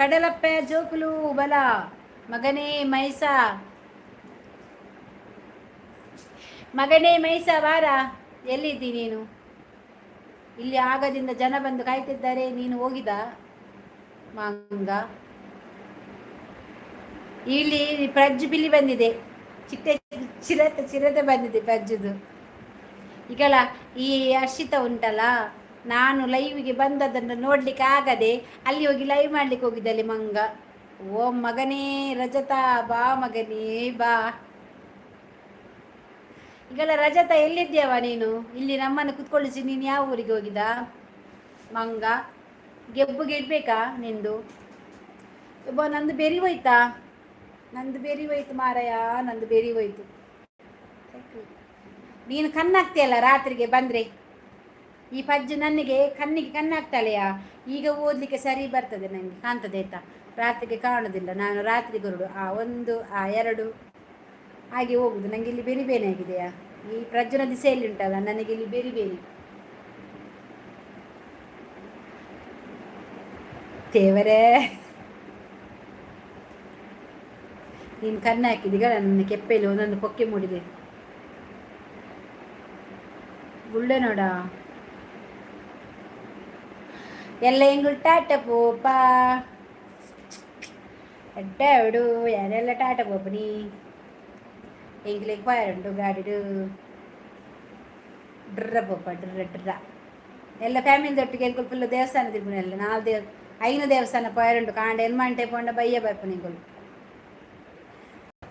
ಕಡಲಪ್ಪೆ ಜೋಕುಲು ಬಲ. ಮಗನೇ ಮೈಸ, ಮಗನೇ ಮೈಸ, ಬಾರ. ಎಲ್ಲಿದ್ದಿ ನೀನು? ಇಲ್ಲಿ ಆಗದಿಂದ ಜನ ಬಂದು ಕಾಯ್ತಿದ್ದಾರೆ. ನೀನು ಹೋಗಿದ ಮಂಗ. ಇಲ್ಲಿ ಪ್ರಜ್ಜು ಬಿಲ್ಲಿ ಬಂದಿದೆ. ಚಿಟ್ಟೆ ಚಿರತೆ ಚಿರತೆ ಬಂದಿದೆ ಪ್ರಜ್ಜುದು. ಈಗಲ್ಲ ಈ ಹರ್ಷಿತ ಉಂಟಲ್ಲ, ನಾನು ಲೈವ್ಗೆ ಬಂದದ್ದನ್ನು ನೋಡ್ಲಿಕ್ಕೆ ಆಗದೆ ಅಲ್ಲಿ ಹೋಗಿ ಲೈವ್ ಮಾಡ್ಲಿಕ್ಕೆ ಹೋಗಿದ್ದಲ್ಲಿ ಮಂಗ. ಓ ಮಗನೇ ರಜತ, ಬಾ ಮಗನೇ ಬಾ. ಈಗೆಲ್ಲ ರಜತ, ಎಲ್ಲಿದ್ಯಾವ ನೀನು? ಇಲ್ಲಿ ನಮ್ಮನ್ನು ಕುತ್ಕೊಳ್ಳಿಸಿ ನೀನು ಯಾವ ಊರಿಗೆ ಹೋಗಿದ್ದ ಮಂಗ? ಗೆಬ್ಬುಗೆ ಇಡ್ಬೇಕಾ ನಿಂದು? ಒಬ್ಬ ನಂದು ಬೆರಿ ಹೋಯ್ತಾ? ನಂದು ಬೆರಿ ಹೋಯ್ತು ಮಾರಯ್ಯ, ನಂದು ಬೆರಿ ಹೋಯ್ತು. ನೀನು ಕಣ್ಣಾಗ್ತೀಯಲ್ಲ ರಾತ್ರಿಗೆ ಬಂದರೆ. ಈ ಪಜ್ಜು ನನಗೆ ಕಣ್ಣಿಗೆ ಕಣ್ಣಾಗ್ತಾಳೆಯಾ. ಈಗ ಓದಲಿಕ್ಕೆ ಸರಿ ಬರ್ತದೆ ನನಗೆ, ಕಾಣ್ತದೆ ಆಯ್ತಾ. ರಾತ್ರಿಗೆ ಕಾಣೋದಿಲ್ಲ. ನಾನು ರಾತ್ರಿ ಗುರುಡು. ಆ ಒಂದು, ಆ ಎರಡು ಹಾಗೆ ಹೋಗುದು. ನನಗೆ ಇಲ್ಲಿ ಬೇರೆ ಬೇನೆ ಆಗಿದೆಯಾ. ಈ ಪ್ರಜ್ವನ ದಿಸೆಯಲ್ಲಿ ಉಂಟಲ್ಲ, ನನಗೆ ಇಲ್ಲಿ ಬೇರೆ ಬೇನೆ. ದೇವರೇ, ನೀನು ಕಣ್ಣು ಹಾಕಿದೀಗ ನನ್ನ ಕೆಪ್ಪೆಯಲ್ಲಿ ಒಂದೊಂದು ಪೊಕ್ಕೆ ಮೂಡಿದೆ. ಗುಳ್ಳೆ ನೋಡ ಎಲ್ಲ ಎಂಗುಲ್ ಟಾಟ ಪೋಪ ಎಡ್ಡೆ. ಯಾರೆಲ್ಲ ಟಾಟ ಪೋಪನಿ? ಎಂಗ್ಲಿಗೆ ಪೋಯರುಂಡು ಗಾಡಿಡು. ಡ್ರ ಪೋಪ ಡ್ರ ಡ್ರ. ಎಲ್ಲ ಫ್ಯಾಮಿಲಿ ದೊಟ್ಟಿಗೆ ಎಂಕುಲು ಫುಲ್ ದೇವಸ್ಥಾನ ತಿರ್ಗುನೆಲ್ಲ. ನಾಲ್ ದೇವ್ ಐನು ದೇವಸ್ಥಾನ ಪೋಯರುಂಡು. ಕಾಂಡ ಎನ್ಮಂಟೆ ಪೋಂಡ ಬಯ್ಯ ಬರ್ಪುನ ಎಂಕುಲು.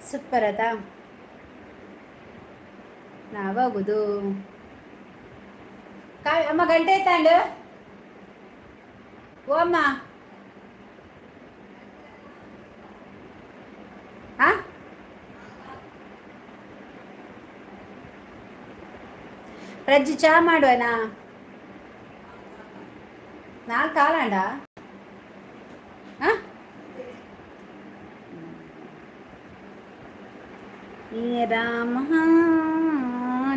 ಸೂಪರ್ ಅದ. ನಾವಾಗುದು ಕಾ ಅಮ್ಮ ಗಂಟೆ ಆಯ್ತಾಂಡು. ಓ ಅಮ್ಮ, ಹಾ ಪ್ರಜ್ಜು, ಚಾ ಮಾಡುವನಾ? ನಾಲ್ಕು ಕಾಲಾಂಡ. ನೀನೇ ರಾಮ,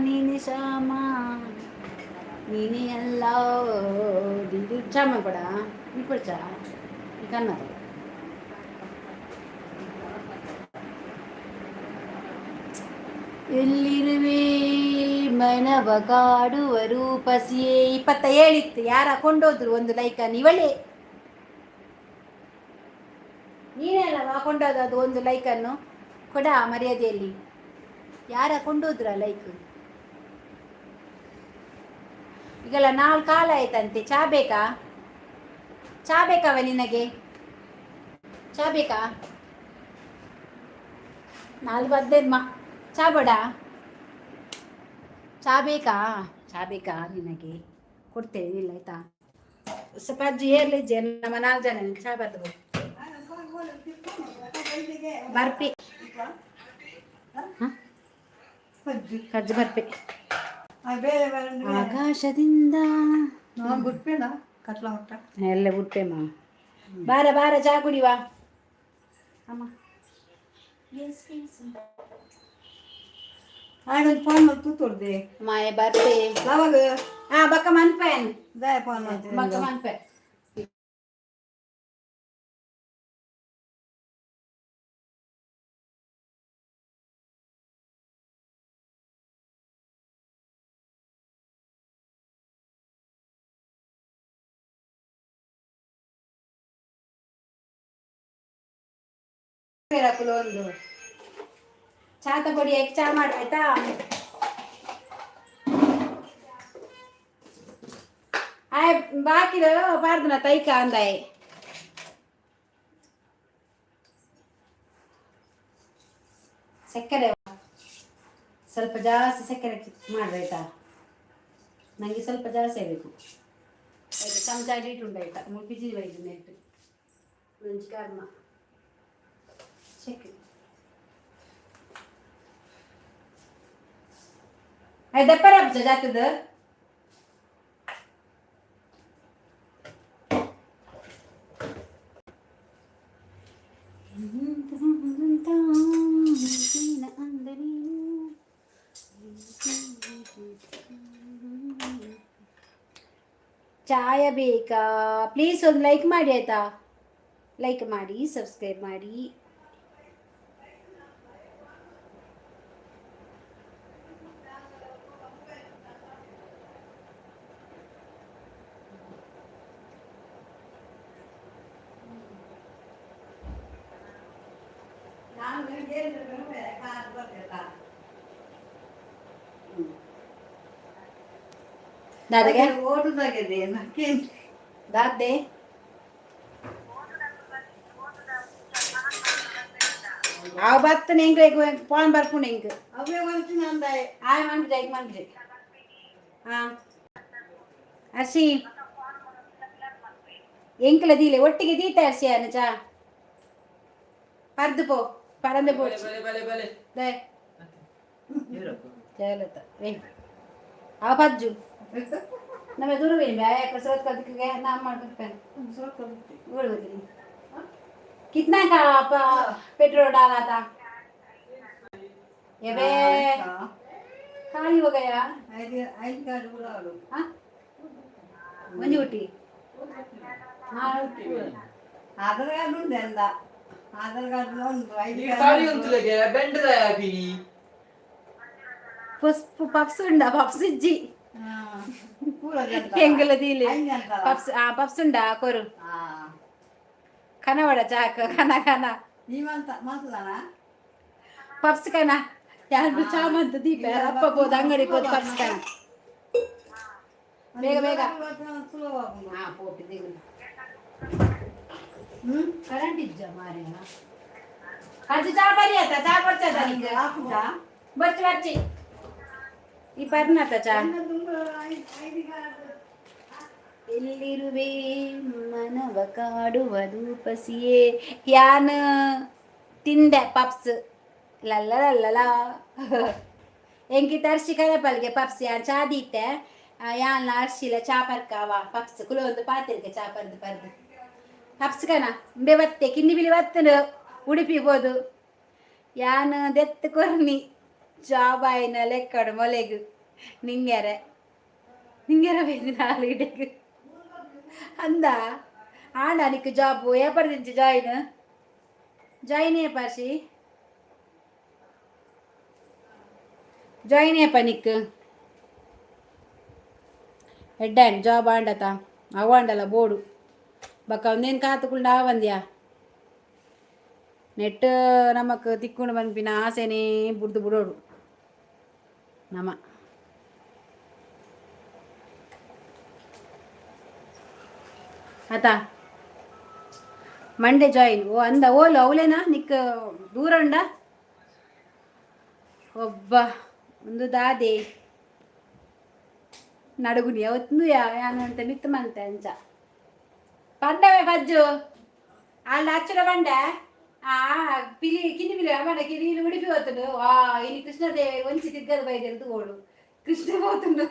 ನೀನೆ ಶ್ಯಾಮ, ನೀನೇ ಎಲ್ಲ. ಚಾ ಮಾಡ್ಬೇಡ ನೀ ಚಾ ಈ ಕನ್ನಡ. ಎಲ್ಲಿರುವೆ ಮನವ ಕಾಡುವ ರೂಪಸಿಯೇ. 27 ಇತ್ತು. ಯಾರ ಕೊಂಡೋದ್ರು ಒಂದು ಲೈಕನ್? ಇವಳೇ. ನೀನೇ ಅಲ್ಲವಾ ಕೊಂಡೋದದ್ದು ಒಂದು ಲೈಕನ್ನು ಕೊಡ ಮರ್ಯಾದೆಯಲ್ಲಿ. ಯಾರ ಕೊಂಡೋದ್ರ ಲೈಕ್? ಈಗೆಲ್ಲ ನಾಲ್ಕು ಕಾಲ ಆಯ್ತಂತೆ. ಚಾ ಬೇಕಾ? ಚಾ ಬೇಕಾವ ನಿನಗೆ? ಚಾ ಬೇಕಾ? 4:15 ಮಾ. ಚಾ ಬೇಡ? ಚಾ ಬೇಕಾ? ಚಾ ಬೇಕಾ ನಿನಗೆ? ಕೊಡ್ತೇನೆ, ಇಲ್ಲ, ಆಯ್ತಾ? ಸ್ವಲ್ಪ ಅಜ್ಜಿ ಏರ್ಲಿಜ್ಜೆ, ನಮ್ಮ ನಾಲ್ಕು ಜನ ಚಾ ಬರ್ತದೆ. ಬರ್ಪಿ ಕಜ್ಜು ಬರ್ಪಿ. ಬೇರೆ ಬೇರೆ. ಆಕಾಶದಿಂದ ನಾನು ಬಿಟ್ಪೇನ ಕತ್ಲ ಹೊಟ್ಟ. ಎಲ್ಲ ಬಿಟ್ಟೆಮ್ಮ. ಬಾರ ಬಾರ, ಚಾ ಕುಡಿವಾ ಅಮ್ಮ. ಆಯ್ತು, ಫೋನ್ ಮಾಡಿ ತೂತೊಡ್ದೆ. ಮಾಯ ಬರ್ಪೆ. ಯಾವಾಗ? ಹಾ, ಬಕ್ಕ ಮನ್ಪೇನ್. ದಾಯ ಫೋನ್ ಮಾಡ್ತೀನಿ. ಬಕ್ಕ ಮನ್ಪೆ. ಒಂದು ಚಾತ ಪೊಡಿ ಹಾಕಿ ಚಾ ಮಾಡು, ಆಯ್ತಾ? ಆಯ್, ಬಾಕಿದ ಪಾರ್ದನ ತೈಕ ಅಂದಾಯ್. ಸಕ್ಕರೆ ಸ್ವಲ್ಪ ಜಾಸ್ತಿ ಸಕ್ಕರೆ ಮಾಡ್ರಿ, ಆಯ್ತಾ? ನನಗೆ ಸ್ವಲ್ಪ ಜಾಸ್ತಿ ಬೇಕು. ಐದು ಚಮಚ ಇಟ್ಟು ಉಂಟು, ಆಯ್ತಾ? ಮುಟ್ಟಿಜಿ ಬೈದು ನೆಟ್ಟು ಒಂಜಿ ಕರ್ಮ ಸಕ್ಕರೆ ಆಯ್ತು. ದಪ್ಪರ ಜಾತದ. ಚಾಯ ಬೇಕಾ? ಪ್ಲೀಸ್ ಒಂದು ಲೈಕ್ ಮಾಡಿ, ಆಯ್ತಾ? ಲೈಕ್ ಮಾಡಿ, ಸಬ್ಸ್ಕ್ರೈಬ್ ಮಾಡಿ. ನಾನು ಕಾರ್ ಬರ್ಬೇಕ. ದಾದಾಗೆ. ಓಟುದಾಗಿದೆ. ದಾದೆ. ಅವ ಬತ್ತನೆ ಎಂಕ್ ಫೋನ್ ಬರ್ಪುಂಡು ಎಂಕ್. ಅವೇ ಒಂಚಿನ ಅಂದಾಯ. ಆಯ್ ಮನ್ಪಿಜೆ, ಐಕ್ ಮನ್ಪಿಜೆ. ಹಾಂ ಅರ್ಶಿ, ಎಂಕ್ಲ ದೀಲೆ, ಒಟ್ಟಿಗೆ ದೀತ ಅರ್ಶಿ ಅನ್ನ ಚಾ ಪರ್ದು ಪೋ, ಪರಂದೆ ಪೋ. ಬಲೆ ಬಲೆ ಬಲೆ. ದೇ ಚಲತ ಏ ಅವ ಪಜ್ಜು ನಮ್ಮ ದೂರವೇನು ಬ್ಯಾ ಸೋತ್ ಕದಕ್ಕೆ ನಾ ಮಾಡ್ಕೊಡ್ತೇನೆ. बोल बदली कितना का पेट्रोल डाला था ये बे? खाली हो गया. ಐದು ಐದು ಕಾರ್ಡ್ ಕೂಡ ಅವಳು. हाँ, ಒಂಜಿ ಹುಟ್ಟಿ. ಆಧಾರ್ ಕಾರ್ಡ್ ಉಂಟು ಎಂದ ಆಧಾರ್ ಕಾರ್ಡ್ ಉಂಟು ಐದು. ಈಗ ಸಾರಿ ಉಂಟುಲಗೆ ಬೆಂಡದ ಪಿನಿ. ಪಪ್ಸ್ ಉಂಡ? ಪಪ್ಸ್ ಇಜ್ಜಿ. ಪೂರ. ಎಂಗಲ ದೀಲೆ ಪಪ್ಸ್. ಆ ಪಪ್ಸ್ ಉಂಡಾ? ಕೊರು. ಕನವಡ ಚಾಕ ಕನ ಕನ. ನೀವಂತ ಮಾತದಾನ. ಪಪ್ಸ್ ಕನ ಯಾರು ಚಾ ಮಂತ ದೀಪ ಅಪ್ಪ ಪೋದ ಅಂಗಡಿ ಪೋದ. ಪಪ್ಸ್ ಕನ, ಬೇಗ ಬೇಗ. ಸುಲಭ. ಹಾ, ಪೋಪಿ ದಿಗುಲ. ಹ್ಮ್. ಕರೆಂಟ್ ಇಜ್ಜ ಮಾರ್ರೆ. ಅಜ್ಜಿ, ಚಾ ಬರಿ ಆತ, ಚಾ ಕೊಡ್ತದ ನಿಂಗೆ. ಹಾಕುದಾ? ಬರ್ಚಿ ಬರ್ಚಿ, ಈ ಪರ್ನಾತ ಚಾ. ಐದು ಕಾರ್ಡ್. ಎಲ್ಲಿರುವೆ ಮನವ ಕಾಡುವ ದೂಪಸಿಯೇ? ಯಾನ್ ತಿಂದೆ ಪಪ್ಸ್ ಲಲ್ಲ ಲಲ್ಲಲ. ಎಂಕಿ ತರ್ಶಿ ಕರಪಲ್ಗೆ ಪಪ್ಸ್. ಯಾನ್ ಚಾ ದೀತೆ, ಯಾನ್ ಅರ್ಶಿಲ ಚಾ ಪರ್ಕಾವ ಪಪ್ಸ್ ಕುಲೊಂದು ಪಾತೆರ್ಗೆ ಚಾ ಪರ್ದು ಪರ್ದು ಪಪ್ಸ್ ಕನ ಉಂಬೆ ಬತ್ತೆ ಕಿನ್ನಿ ಬಿಲಿ ಬತ್ತನು ಉಡುಪಿ ಹೋದು. ಯಾನ್ ದೆತ್ತು ಕೊರ್ನಿ ಜಾಬಾಯಿನ ಲೆಕ್ಕಡು ಮೊಲೆಗು. ನಿಂಗೆರೆ ನಿಂಗೆರ ಬೇದಿ ನಾಲ್ ಇಡೆಗ್ ಅಂದ ಆಂಡ ನಿಕ್ ಜಾಬ್ ಏಪರ್ದಿಂಚಿ ಜಾಯಿನ್ ಜಾಯಿನ್ ಏಪಾರ್ಶಿ ಜಾಯಿನ್ ಏಪ ನಿಕ್ ಎಡ್ಡಾಂಡ್ ಜಾಬ್ ಆಂಡತ ಅವಾಂಡಲ ಬೋಡು ಬಕ್ಕ ಒಂದೇನು ಕಾತುಕೊಂಡು ಆವಂದ್ಯಾ. ನೆಟ್ ನಮಕ್ ತಿಕ್ಕೊಂಡು ಪನ್ಪಿನ ಆಸೆನೇ ಬುಡ್ದು ಬುಡೋಡು ನಮ. ಆತಾ, ಮಂಡೆ ಜಾಯಿನ್. ಓ ಅಂದ ಓಲು ಅವಲೇನಾ ನಿಕ್ ದೂರ ಉಂಡ ಒಬ್ಬ ಒಂದು ದಾದೆ ನಡುಗುನಿ ಅವತ್ತು ಯಾನಂತ ಮಿತ್ತು ಮಂತೆ ಅಂಚ ಪಂಡವೆ ಬಜ್ಜು ಅಲ್ಲ ಅಚ್ಚುರ ಬಂಡೆ. ಆ ಪಿಲಿ ಕಿನ್ನಿ ಪಿಲಿ ಅಮ್ಮನ ಕಿನಿ ಉಡುಪಿ ಹೋತುಂಡು. ವಾ, ಇನಿ ಕೃಷ್ಣದೇವ ಒಂಚಿ ತಿರ್ಗದ ಬೈದೆರ್ದು ಓಡು ಕೃಷ್ಣ ಹೋತುಂಡು.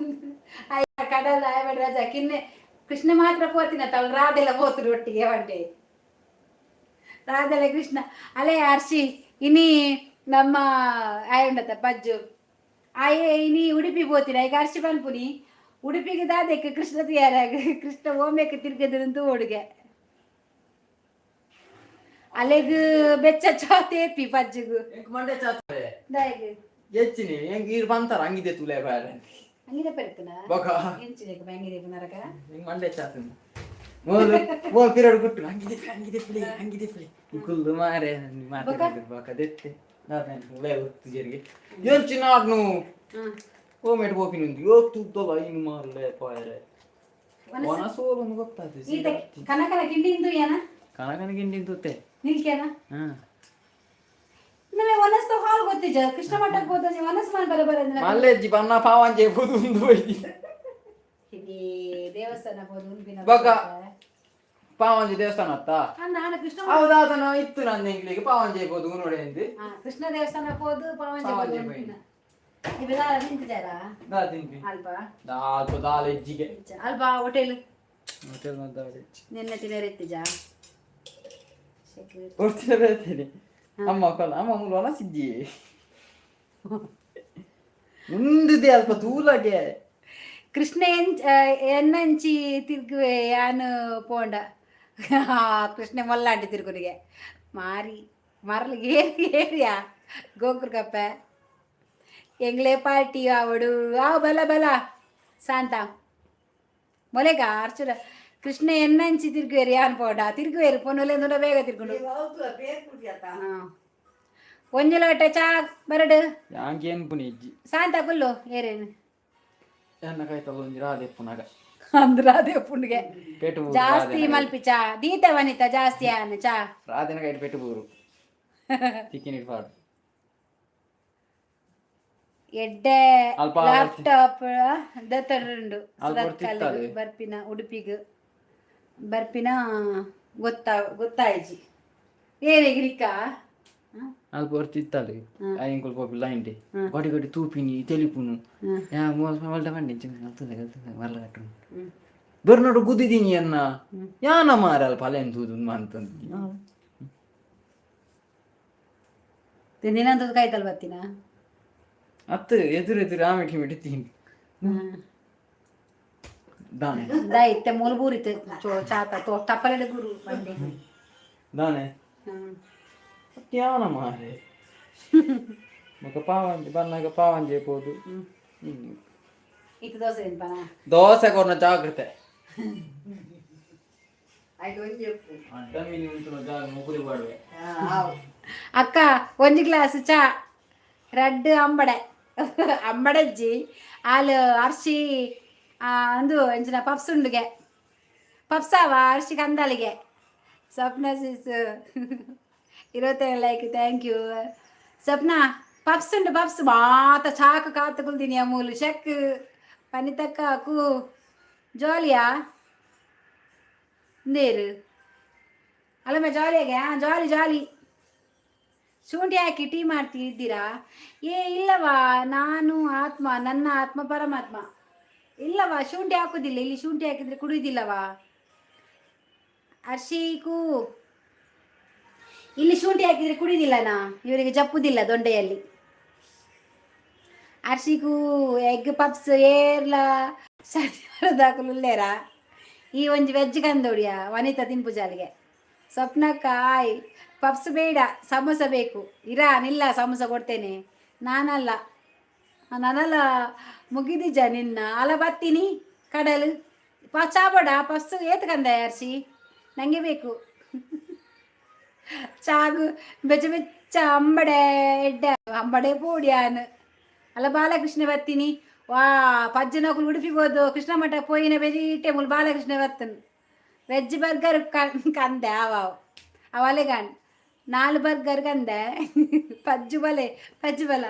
ಅಯ್ಯ ಕಡಲ ಆಯಬಡ ರಜಾ ಕಿನ್ನೆ ಕೃಷ್ಣ ಮಾತ್ರ ಪೋತಿನ ತವಳು ರಾಧೆಲ್ಲ ಹೋತುಂಡು ಒಟ್ಟಿಗೆ ಬಂಡೆ ರಾಧೆಲ್ಲ ಕೃಷ್ಣ ಅಲೆ ಅರ್ಶಿ. ಇನಿ ನಮ್ಮ ಆಯುಂಡತ ಪಜ್ಜು ಆಯೆ ಇನಿ ಉಡುಪಿ ಪೋತಿನ. ಈಗ ಅರ್ಶಿ ಪನ್ಪುನಿ ಉಡುಪಿಗೆ ದಾದೆಕ್ ಕೃಷ್ಣ ತಯಾರಾಗ ಕೃಷ್ಣ ಓಮೇಕ ತಿರ್ಗದಂತೂ ಓಡುಗೆ ಅಲೆಗ್ ಬೆಚ್ಚ ಚಾ ತೇಪಿ ಪಜ್ಜುಗು. ಎಂಕ್ ಮಂಡೆ ಚಾತ್ರೆ. ದಾಯಗ್? ಹೆಚ್ಚಿನಿ ಎಂಕ್ ಈರ್ ಬಂತಾರ ಅಂಗಿದೆ ತುಲೆ ಬಾರೆ. ಅಂಗಿದ ಪೆರ್ತನ. ಬೊಕ ಎಂಚಿದೆಕ್ ಅಂಗಿದೆ ನರಕ. ಎಂಕ್ ಮಂಡೆ ಚಾತುಂಡು. ಮೋಲು ಮೋಲ್ ಪಿರಡ್ ಗುಟ್ಟು ಅಂಗಿದೆ ಅಂಗಿದೆ ಪ್ಲೇ ಅಂಗಿದೆ ಪ್ಲೇ ಕುಲ್ಲು ಮಾರೆ ಮಾತಾಡಿದ್ರು. ಬೊಕ ದೆತ್ತೆ ದಾದ ಉಲೆ ಉತ್ತು ಜರಿಗೆ ಎಂಚಿ ನಾಡ್ನು. ಓ ಮೇಟ್ ಪೋಪಿನ ಯೋ ತುದ್ದಲ ಇನ್ನು ಮಾರ್ಲೆ ಪಾಯರೆ ಒಣ ಸೋಲೊಂದು ಗೊತ್ತಾಯ್ತು. ಈತ ಕನಕನ ಕಿಂಡಿಂದು ಏನ? ಕನಕನ ಗಿಂಡಿನ ತೂತೆ. ನಿಲ್ಕೇನ? ಹಾ. ನಮಗೆ ಒನಸ್ತ ಹಾಲ್ ಗೊತ್ತಿಜ, ಕೃಷ್ಣ ಮಠಕ್ಕೆ ಹೋದ ಒನಸ್ ಮಾನ್ ಬರ ಬರ ಅಂದ್ರೆ. ಮಲ್ಲೆಜ್ಜಿ ಬನ್ನ ಪಾವಂಜೆ ಪುದು ಉಂದು ಹೋಯ್ತಿ. ಇಡೀ ದೇವಸ್ಥಾನ ಹೋದ ಉಂಬಿನ. ಬೊಕ ಪಾವಂಜೆ ದೇವಸ್ಥಾನ ಅತ್ತ? ನಾನು ಕೃಷ್ಣ ಹೌದಾದನ ಇತ್ತು ನನ್ನ ಎಂಕ್ಲಿಗೆ ಪಾವಂಜೆ ಪೋದು ನೋಡಿ ಎಂದು. ಹಾ, ಕೃಷ್ಣ ದೇವಸ್ಥಾನ ಹೋದು ಪಾವಂಜೆ ಹೋದು. ಪಾವಂಜೆ. ಉಂಬಿನ ಇವೆಲ್ಲ ನಿಂತಿದ್ದಾರಾ? ದಾ ತಿನ್ಪಿ. ಅಲ್ಪ. ದಾಲ್ಪ ದಾಲ ಹೆಜ್ಜಿಗೆ. ಅಲ್ಪ ಹೋಟೆಲ್. ಹೋಟೆಲ್ ದಾಲ ಹೆಜ್ಜಿ. ನಿನ್ನೆ ತಿನ್ನರೆತ್ತಿಜ. ಕೊಡ್ತಿಲ್ಲ ಬೇತೇನೆ ಅಮ್ಮ ಕೊಲ್ಲ ಅಮ್ಮ ಮೂಲ ಒಣ ಸಿದ್ದಿ ಉಂದುದೆ ಅಲ್ಪ ತೂಲಗೆ. ಕೃಷ್ಣ ಎನ್ನಂಚಿ ತಿರ್ಗುವೆ ಯಾನು ಪೋಂಡ ಕೃಷ್ಣ ಮೊಲ್ಲಾಂಟಿ ತಿರುಗುನಿಗೆ ಮಾರಿ ಮರಲಿಗೆ ಏರಿ ಏರಿಯಾ ಗೋಕುರ್ ಕಪ್ಪೆ ಎಂಗ್ಲೇ ಪಾರ್ಟಿ ಆವಡು ಆ ಬಲ ಬಲ ಶಾಂತ ಮೊಲೆಗ ಅರ್ಚುರ ಕೃಷ್ಣ ಎನ್ನಂಚಿ ತಿರುಗುವೇರು ಯಾನ್ ಪೋಂಡ ತಿರುಗುವೇರು ಪೊನ್ನುಲೆ ಬೇಗ ತಿರ್ಗುಂಡು. ಪೇರ್ ಕುಡಿಯತ್ತ. ಒಂಜಿ ಲೋಟ ಚಾ ಬರಡು. ಯಾಂಕೇನ್ ಪುನಿ ಹೆಜ್ಜಿ. ಶಾಂತ ಕುಲ್ಲು ಏರೇನು. ಎನ್ನ ಕಾಯ್ತಲ್ಲ ಒಂಜಿ ರಾಧೆ ಪುನಗ. ಅಂದ್ರ ಅದೇ ಪುಂಡಿಗೆ. ಪೇಟು ಬೂರು. ಜಾಸ್ತಿ ಮಲ್ಪಿ ಚಾ ದೀತ ವನಿತ ಜಾಸ್ತಿ ಆನ ಚಾ. ರಾಧೆನ ಕೈಟ್ ಪೆಟ್ಟು ಬೂರು ತಿಕ್ಕಿನ ಪಾಡು. ಎಡ್ಡೆ. ಅಲ್ಪ. ಲ್ಯಾಪ್ಟಾಪ್ ದತ್ತರುಂಡು. ಅಲ್ಪ ಸುರತ್ಕಲ್ಗ್ ತಿಕ್ಕಾದೆ. ಬರ್ಪಿನ ಉಡುಪಿಗ್ ಬರ್ಪಿನ ಗೊತ್ತಾ ಗೊತ್ತಾಯ್ಜಿ ಏನೇ ಗಿರಿಕ. ಅಲ್ಪ ಹೊರ್ತು ಇತ್ತಲ್ಲ ಆಯಿಂಕುಲ್ ಪೋಪಿ ಲೈನ್ ಗಡಿ ಗಡಿ ತೂಪಿನಿ ತೆಲಿಪುನು ಯಾ ಮೋಲ್ ಮಲ್ಟ ಬಂಡಿ ಕಲ್ತದೆ ಕಲ್ತದೆ ಮರಲ ಕಟ್ಟು ಬೆರ್ನೋಡು ಗುದ್ದಿದ್ದೀನಿ ಅನ್ನ ಯಾನ ಮಾರ ಅಲ್ಪ ಅಲೆನ್ ತೂದು ಅಂತಂದು. ದಿನಂತದ ಕಾಯ್ತಲ್ ಬರ್ತೀನ. ಅತ್ತು ಎದುರು ಎದುರು ಆಮೆಟಿ ಮಿಟಿ ತೀನಿ ದಾನೆ. ದಾ ಇತ್ತೆ ಮೂಲ ಬೂರಿತ್ತು ಚಾತ ತೋ ಟಪ್ಪಲೆಡೆ ಗುರು ಬಂಡೆ. ದಾನೆ ಯಾನ ಮಾರೆ ಮಗ ಪಾವಂಜಿ ಬನ್ನಾಗ ಪಾವಂಜಿ ಪೋದು. ಇತ್ತು ದೋಸೆ ತಿನ್ಪನ. ದೋಸೆ ಕೊರ್ನ ಜಾಗ್ರತೆ. ಆಯ್ತು ಒಂಜಿ ಉಪ್ಪು. ಕಮ್ಮಿ ಉಂಟು ಜಾಗ ಮುಗುಲಿ ಮಾಡುವೆ. ಆವು. ಅಕ್ಕ ಒಂಜಿ ಗ್ಲಾಸ್ ಚಾ ರಡ್ಡ್ ಅಂಬಡೆ ಅಂಬಡಜ್ಜಿ ಆಲ್ ಅರ್ಶಿ ಅಂದು ಅಂಚಿನ ಪಪ್ಸ್ ಉಂಡುಗೆ ಪಪ್ಸಾವ ಅರ್ಶಿ ಕಂದಾಲಿಗೆ. Swapna sis 27 like, thank you Swapna. Puffs ಉಂಡು ಪಪ್ಸ್ ಮಾತ ಚಾಕು ಕಾತು ಕುಲ್ದಿನಿ ಅಮೂಲು ಶಕ್ ಪನಿತಕ್ಕ ಕು ಜಾಲಿಯಾ ಇಂದೇರು ಅಲ್ಲಮ್ಮ ಜಾಲಿಯಾಗೆ. ಹಾಂ, ಜಾಲಿ ಜಾಲಿ. ಶುಂಠಿ ಹಾಕಿ ಟೀ ಮಾಡ್ತಿದ್ದೀರಾ? ಏ ಇಲ್ಲವಾ, ನಾನು ಆತ್ಮ, ನನ್ನ ಆತ್ಮ ಪರಮಾತ್ಮ. ಇಲ್ಲವಾ, ಶುಂಠಿ ಹಾಕುದಿಲ್ಲ. ಇಲ್ಲಿ ಶುಂಠಿ ಹಾಕಿದ್ರೆ ಕುಡಿಯುದಿಲ್ಲವಾ ಅರ್ಶೀಕು. ಇಲ್ಲಿ ಶುಂಠಿ ಹಾಕಿದ್ರೆ ಕುಡಿಯುದಿಲ್ಲ ನಾ, ಇವರಿಗೆ ಜಪ್ಪುದಿಲ್ಲ ದೊಂಡೆಯಲ್ಲಿ. ಅರ್ಶಿಕು ಎಗ್ ಪಪ್ಸ್ ಏರ್ಲ ಶನಿವಾರದಾಕುಲ್ಲೇರಾ ಈ ಒಂಜಿ ವೆಜ್ ಕಂದೋಡಿಯ ವನಿತಾ ತಿನ್ಪುಜಾಲಿಗೆ. ಸ್ವಪ್ನಕ್ಕ ಆಯ್ ಪಪ್ಸ್ ಬೇಡ, ಸಮೋಸ ಬೇಕು. ಇರಾ ನಿಲ್ಲ, ಸಮೋಸ ಕೊಡ್ತೇನೆ. ನಾನಲ್ಲ ನಾನಲ್ಲ ಮುಗಿದಿಜ ನಿನ್ನ ಅಲ ಬತ್ತೀನಿ ಕಡಲು ಚಾಬೋಡ ಪಪ್ಸ್ ಏತ್ ಕಂದ ಅರ್ಶಿ ನಂಗೆ ಬೇಕು. ಚಾಗು ಬೆಚ್ಚ ಬೆಚ್ಚ ಅಂಬಡೆ ಎಡ್ಡೆ ಅಂಬಡೆ ಪೋಡಿಯಾನ್. ಅಲ್ಲ ಬಾಲಕೃಷ್ಣ ಬರ್ತೀನಿ. ವಾ, ಪಜ್ಜನಕುಲು ಉಡುಪಿಬೋದು ಕೃಷ್ಣ ಮಠ ಪೋಯಿನ ಬೆರೀಟೆ ಮುಲ್ ಬಾಲಕೃಷ್ಣ ಬರ್ತನ್. ವೆಜ್ ಬರ್ಗರ್ ಕಂದೆ ಆವಾವ್ ಅವಲೆಗಾನ್ ನಾಲ್ ಬರ್ಗರ್ ಕಂದೆ. ಪಜ್ಜು ಬಲೆ, ಪಜ್ಜು ಬಲ,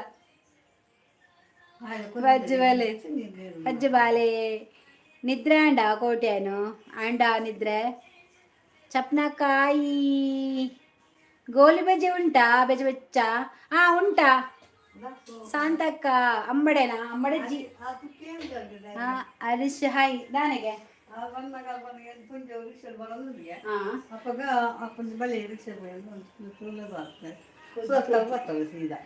ಪಜ್ಜು ಬಲೆ, ಪಜ್ಜು ಬಾಲೆ. ನಿದ್ರೆ ಅಂಡ ಕೋಟ್ಯಾನು ಅಂಡ ನಿದ್ರೆ. ಚಪ್ನಕಾಯಿ ಗೋಲಿ ಬಜ್ಜಿ ಉಂಟಾ? ಬೆಚ್ಚ ಬೆಚ್ಚ ಆ ಉಂಟಾ? ಶಾಂತಕ್ಕ, ಅಂಬಡೆನಾ? ಅಂಬಡೆ ಜಿ. ಹಾ, ಹರೀಶ್ ಹಾಯ್ ದಾನೆಗೆ. ಹಾ. ಅಪ್ಪಗ ಅಪ್ಪನ ಬಳಿ ರಿಕ್ಷಾ ಬರ್ತದೆ, ಬರ್ತವೆ ಸೀದಾ.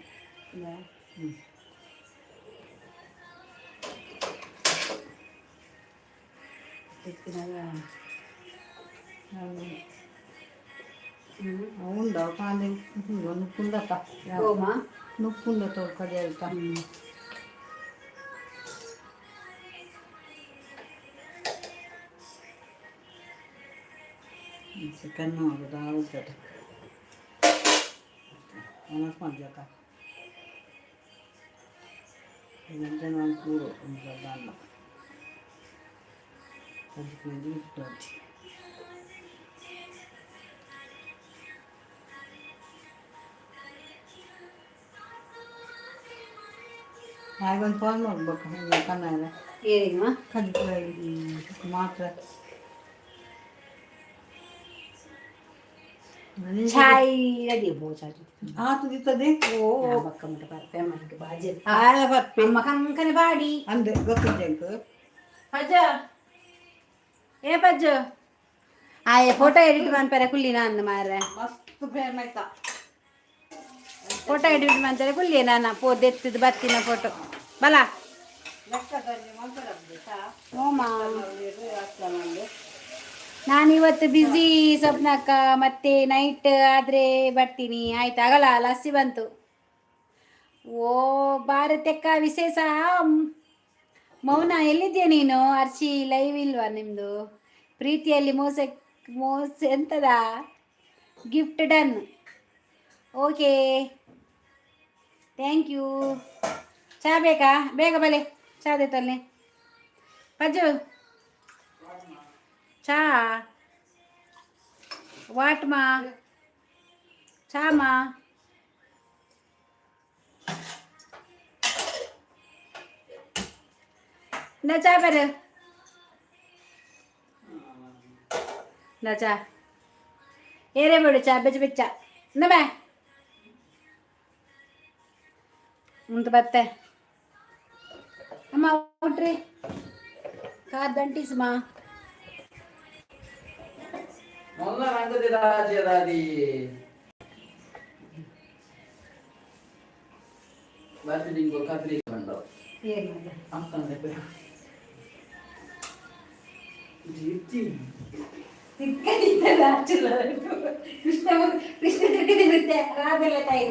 ಉಂಡ ಕಾಂದೆ ನುಪ್ಪುಂಡತ್ತ. ಓಮಾ. ನುಪ್ಪುಂಡ ತೋರ್ಕಡಿ ಆಯ್ತಾ? ಚಿಕನ್ ಮಾಡೋದು ಆಗುತ್ತೆ ಮಾಡ್ಬೇಕ ಒಂಚೂರು ಒಂದು ಅನ್ನ ಅದಕ್ಕೆ ಇಟ್ಟು. ಹಾಗೊಂದು ಫೋನ್ ಮಾಡ್ಬೇಕು ಹಿಂಗೆ ಕನ್ನಡ. ಏನಿಮ್ಮ? ಕಲಿತು ಮಾತ್ರ. ಚಾಯ್ ರೆಡಿ ಬೋಚಾಟಿ. ಆತದಿತ್ತದೆ. ಓ, ಬಕ್ಕ ಮುಟ್ಟ ಬರ್ಪೆ ಮನ್ಗೆ ಬಾಜಿ. ಆಯ ಬರ್ಪೆ. ಅಮ್ಮ ಕಂಕನೆ ಬಾಡಿ. ಅಂದೆ ಗೊತ್ತಿದ್ದೆ. ಪಜ್ಜ, ಏ ಪಜ್ಜು, ಆಯೆ ಫೋಟೋ ಎಡಿಟ್ ಮನ್ಪೆರೆ ಕುಲ್ಲಿ ನಾನು ಮಾರ್ರೆ. ಮಸ್ತ್ ಪ್ರೇಮ ಆಯ್ತಾ? ಫೋಟೋ ಎಡಿಟ್ ಮಾಡ್ತಾರೆ ಕುಲ್ಲಿ ನಾನು ಪೋದೆತ್ತಿದ್ದು ಬತ್ತಿನ ಫೋಟೋ ಬಲ. ಓಮಾ. ನಾನಿವತ್ತು ಬ್ಯುಸಿ ಸ್ವಪ್ನಕ್ಕ, ಮತ್ತೆ ನೈಟ್ ಆದರೆ ಬರ್ತೀನಿ. ಆಯ್ತು, ಆಗಲ್ಲ. ಲಸ್ಸಿ ಬಂತು. ಓ ಭಾರತಕ್ಕ ವಿಶೇಷ ಮೌನ. ಎಲ್ಲಿದ್ಯಾ ನೀನು ಅರ್ಷಿ? ಲೈವ್ ಇಲ್ವಾ ನಿಮ್ಮದು? ಪ್ರೀತಿಯಲ್ಲಿ ಮೋಸ ಮೋಸ ಎಂತದ? Gift done, okay, thank you. ಚಾ ಬೇಕಾ? ಬೇಗ ಬಲೆ, ಚಾ ದೇತಲ್ಲಿ. ಪಜ್ಜು, ಚಾ what ಮಾ ಚಾ ಮಾ. ಇಂದ ಚಾ ಬರು, ಇಂದ ಚಾ. ಏರೇ ಬೇಡು ಚಾ, ಬೆಚ್ಚ ಬೆಚ್ಚ. ಇಂದ ಬೇ ಉಂಟು ಬತ್ತೆ. ಅಮ್ಮ ಉಟ್ರಿ ಕಾರ್ ದಂಟಿಸ್ಮಾ. ಮೊಲ್ಲ ರಂಗದಿ ರಾಜ್ಯದಾದಿ ಬರ್ತಿದಿಂಗೋ ಕತ್ರಿ ಬಂದವು. ಏನು? ಅಂತಂದೆ ಜೀರ್ತಿ. ಕೃಷ್ಣ ಕೃಷ್ಣ ತಿರುಗಿರುತ್ತೆ ರಾಧೆಲ್ಲ ತಾಯಿ.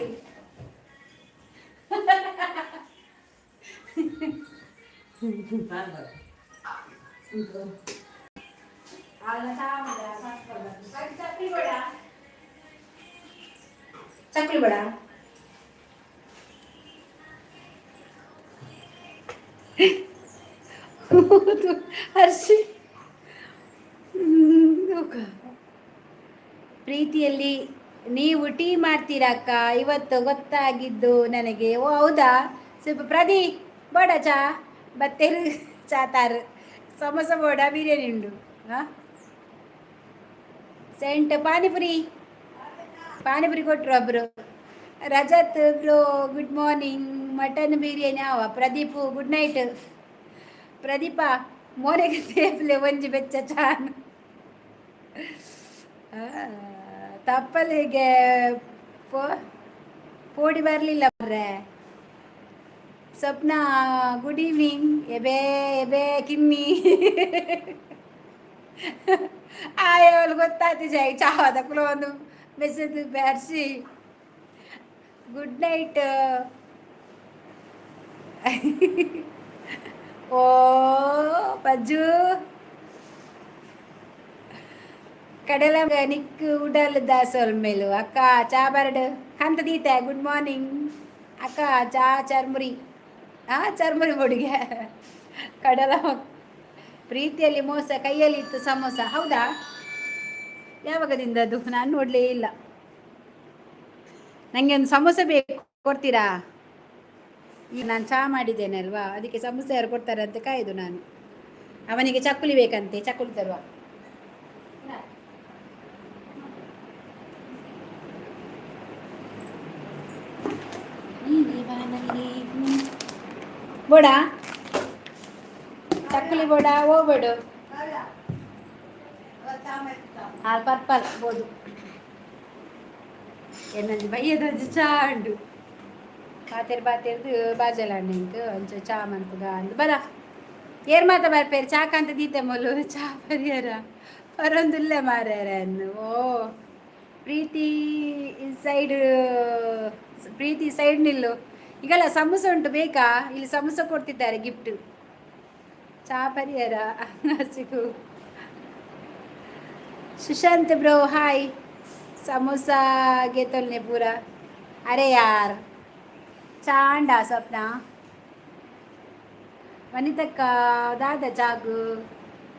ಚಕ್ಲಿ ಬೇಡ. ಹರ್ಷಿ, ಪ್ರೀತಿಯಲ್ಲಿ ನೀವು ಟೀ ಮಾಡ್ತೀರಕ್ಕ, ಇವತ್ತು ಗೊತ್ತಾಗಿದ್ದು ನನಗೆ. ಓ ಹೌದಾ? ಸ್ವಲ್ಪ ಪ್ರದಿ ಬೋಡ ಚಾ ಬತ್ತೇರು ಚಾತಾರು ಸಮೋಸ ಬೋಡ ಬಿರಿಯಾನಿ ಉಂಡು. ಹಾಂ, ಸೆಂಟ್ ಪಾನಿಪುರಿ, ಪಾನಿಪುರಿ ಕೊಟ್ಟರು ಒಬ್ಬರು. Rajat bro, good morning. Mutton biryani ಅವ. Pradeep, good night. ಪ್ರದೀಪ, ಮೋನೆಗೆ ತೇಪ್ಲೆ ಒಂಜಿ ಬೆಚ್ಚ ಚಾನ್ ತಪ್ಪಲಿಗೆ ಪೋ ಪೋಡಿ ಬರಲಿಲ್ಲ ಬರ್ರೆ. ಸ್ವಪ್ನ, ಗುಡ್ ಈವ್ನಿಂಗ್. ಎಬೆ ಎಬೆ ಕಿಮ್ಮಿ ಆಯವಳು ಗೊತ್ತಾಯ್ತು. ಜೈ ಚಾವದಕ್ಕೂ ಒಂದು ಮೆಸೇಜ್ ಬ್ಯಾರ್ಸಿ. Good night. ಓ ಪಜ್ಜು. ಕಡಲ ನಿಕ್ ಉಡಲ್ ದಾಸೋಲ್ ಮೇಲು. ಅಕ್ಕ, ಚಾ ಬರಡು ಕಂತ ದೀತೆ. ಗುಡ್ ಮಾರ್ನಿಂಗ್ ಅಕ್ಕ. ಚಾ ಚರ್ಮುರಿ, ಆ ಚರ್ಮುರಿ ಬೊಡಿಗೆ. ಕಡಲ ಪ್ರೀತಿಯಲ್ಲಿ ಮೋಸ, ಕೈಯಲ್ಲಿ ಇತ್ತು ಸಮೋಸ. ಹೌದಾ? ಯಾವಾಗದಿಂದ ಅದು? ನಾನು ನೋಡಲೇ ಇಲ್ಲ. ನನಗೆ ಒಂದು ಸಮೋಸ ಬೇಕು, ಕೊಡ್ತೀರಾ? ಈಗ ನಾನು ಚಹಾ ಮಾಡಿದ್ದೇನೆ ಅಲ್ವಾ, ಅದಕ್ಕೆ ಸಮೋಸ ಯಾರು ಕೊಡ್ತಾರೆ ಅಂತ ಕಾಯ್ದು ನಾನು. ಅವನಿಗೆ ಚಕ್ಕುಲಿ ಬೇಕಂತೆ, ಚಕ್ಕುಲಿ ತರುವ. ಬೋಡ ಚಕ್ಕುಲಿ ಬೋಡ ಹೋಗ್ಬೇಡು. ಆ ಪರ್ಪಲ್ ಬೋದು. ಎನ್ನೊಂಜಿ ಬಯ್ಯದೊಂಜಿ ಚಾ ಉಂಡು. ಪಾತೆರ್ ಪಾತೆರ್ದು ಬಾಜಲ ಎಂಕ್ ಒಂಚ ಚಾ ಮನ್ಪುಗ ಅಂದ್. ಬಲ, ಏರ್ ಮಾತ ಬರ್ಪೇರು? ಚಾಕಂತ ದೀತೆ ಮೊಲು. ಚಾ ಪರಿಯರ ಪರೊಂದುಲ್ಲೆ ಮಾರ್ಯಾರ. ಓ ಪ್ರೀತಿ, ಸೈಡ್ ಪ್ರೀತಿ, ಸೈಡ್ ನಿಲ್ಲು. ಈಗಲ್ಲ ಸಮೋಸ ಉಂಟು, ಬೇಕಾ? ಇಲ್ಲಿ ಸಮೋಸ ಕೊಡ್ತಿದ್ದಾರೆ ಗಿಫ್ಟ್. ಚಾ ಪರಿಯರ ಸಿಗು. Sushant bro, hi. ಸಮೋಸ ಗೆತೊಲ್ನೆ ಪೂರ. ಅರೆ ಯಾರ್, ಚಾಂಡ ಸ್ವಪ್ನ. ವನಿತಕ್ಕ, ದಾದ ಚಾಗು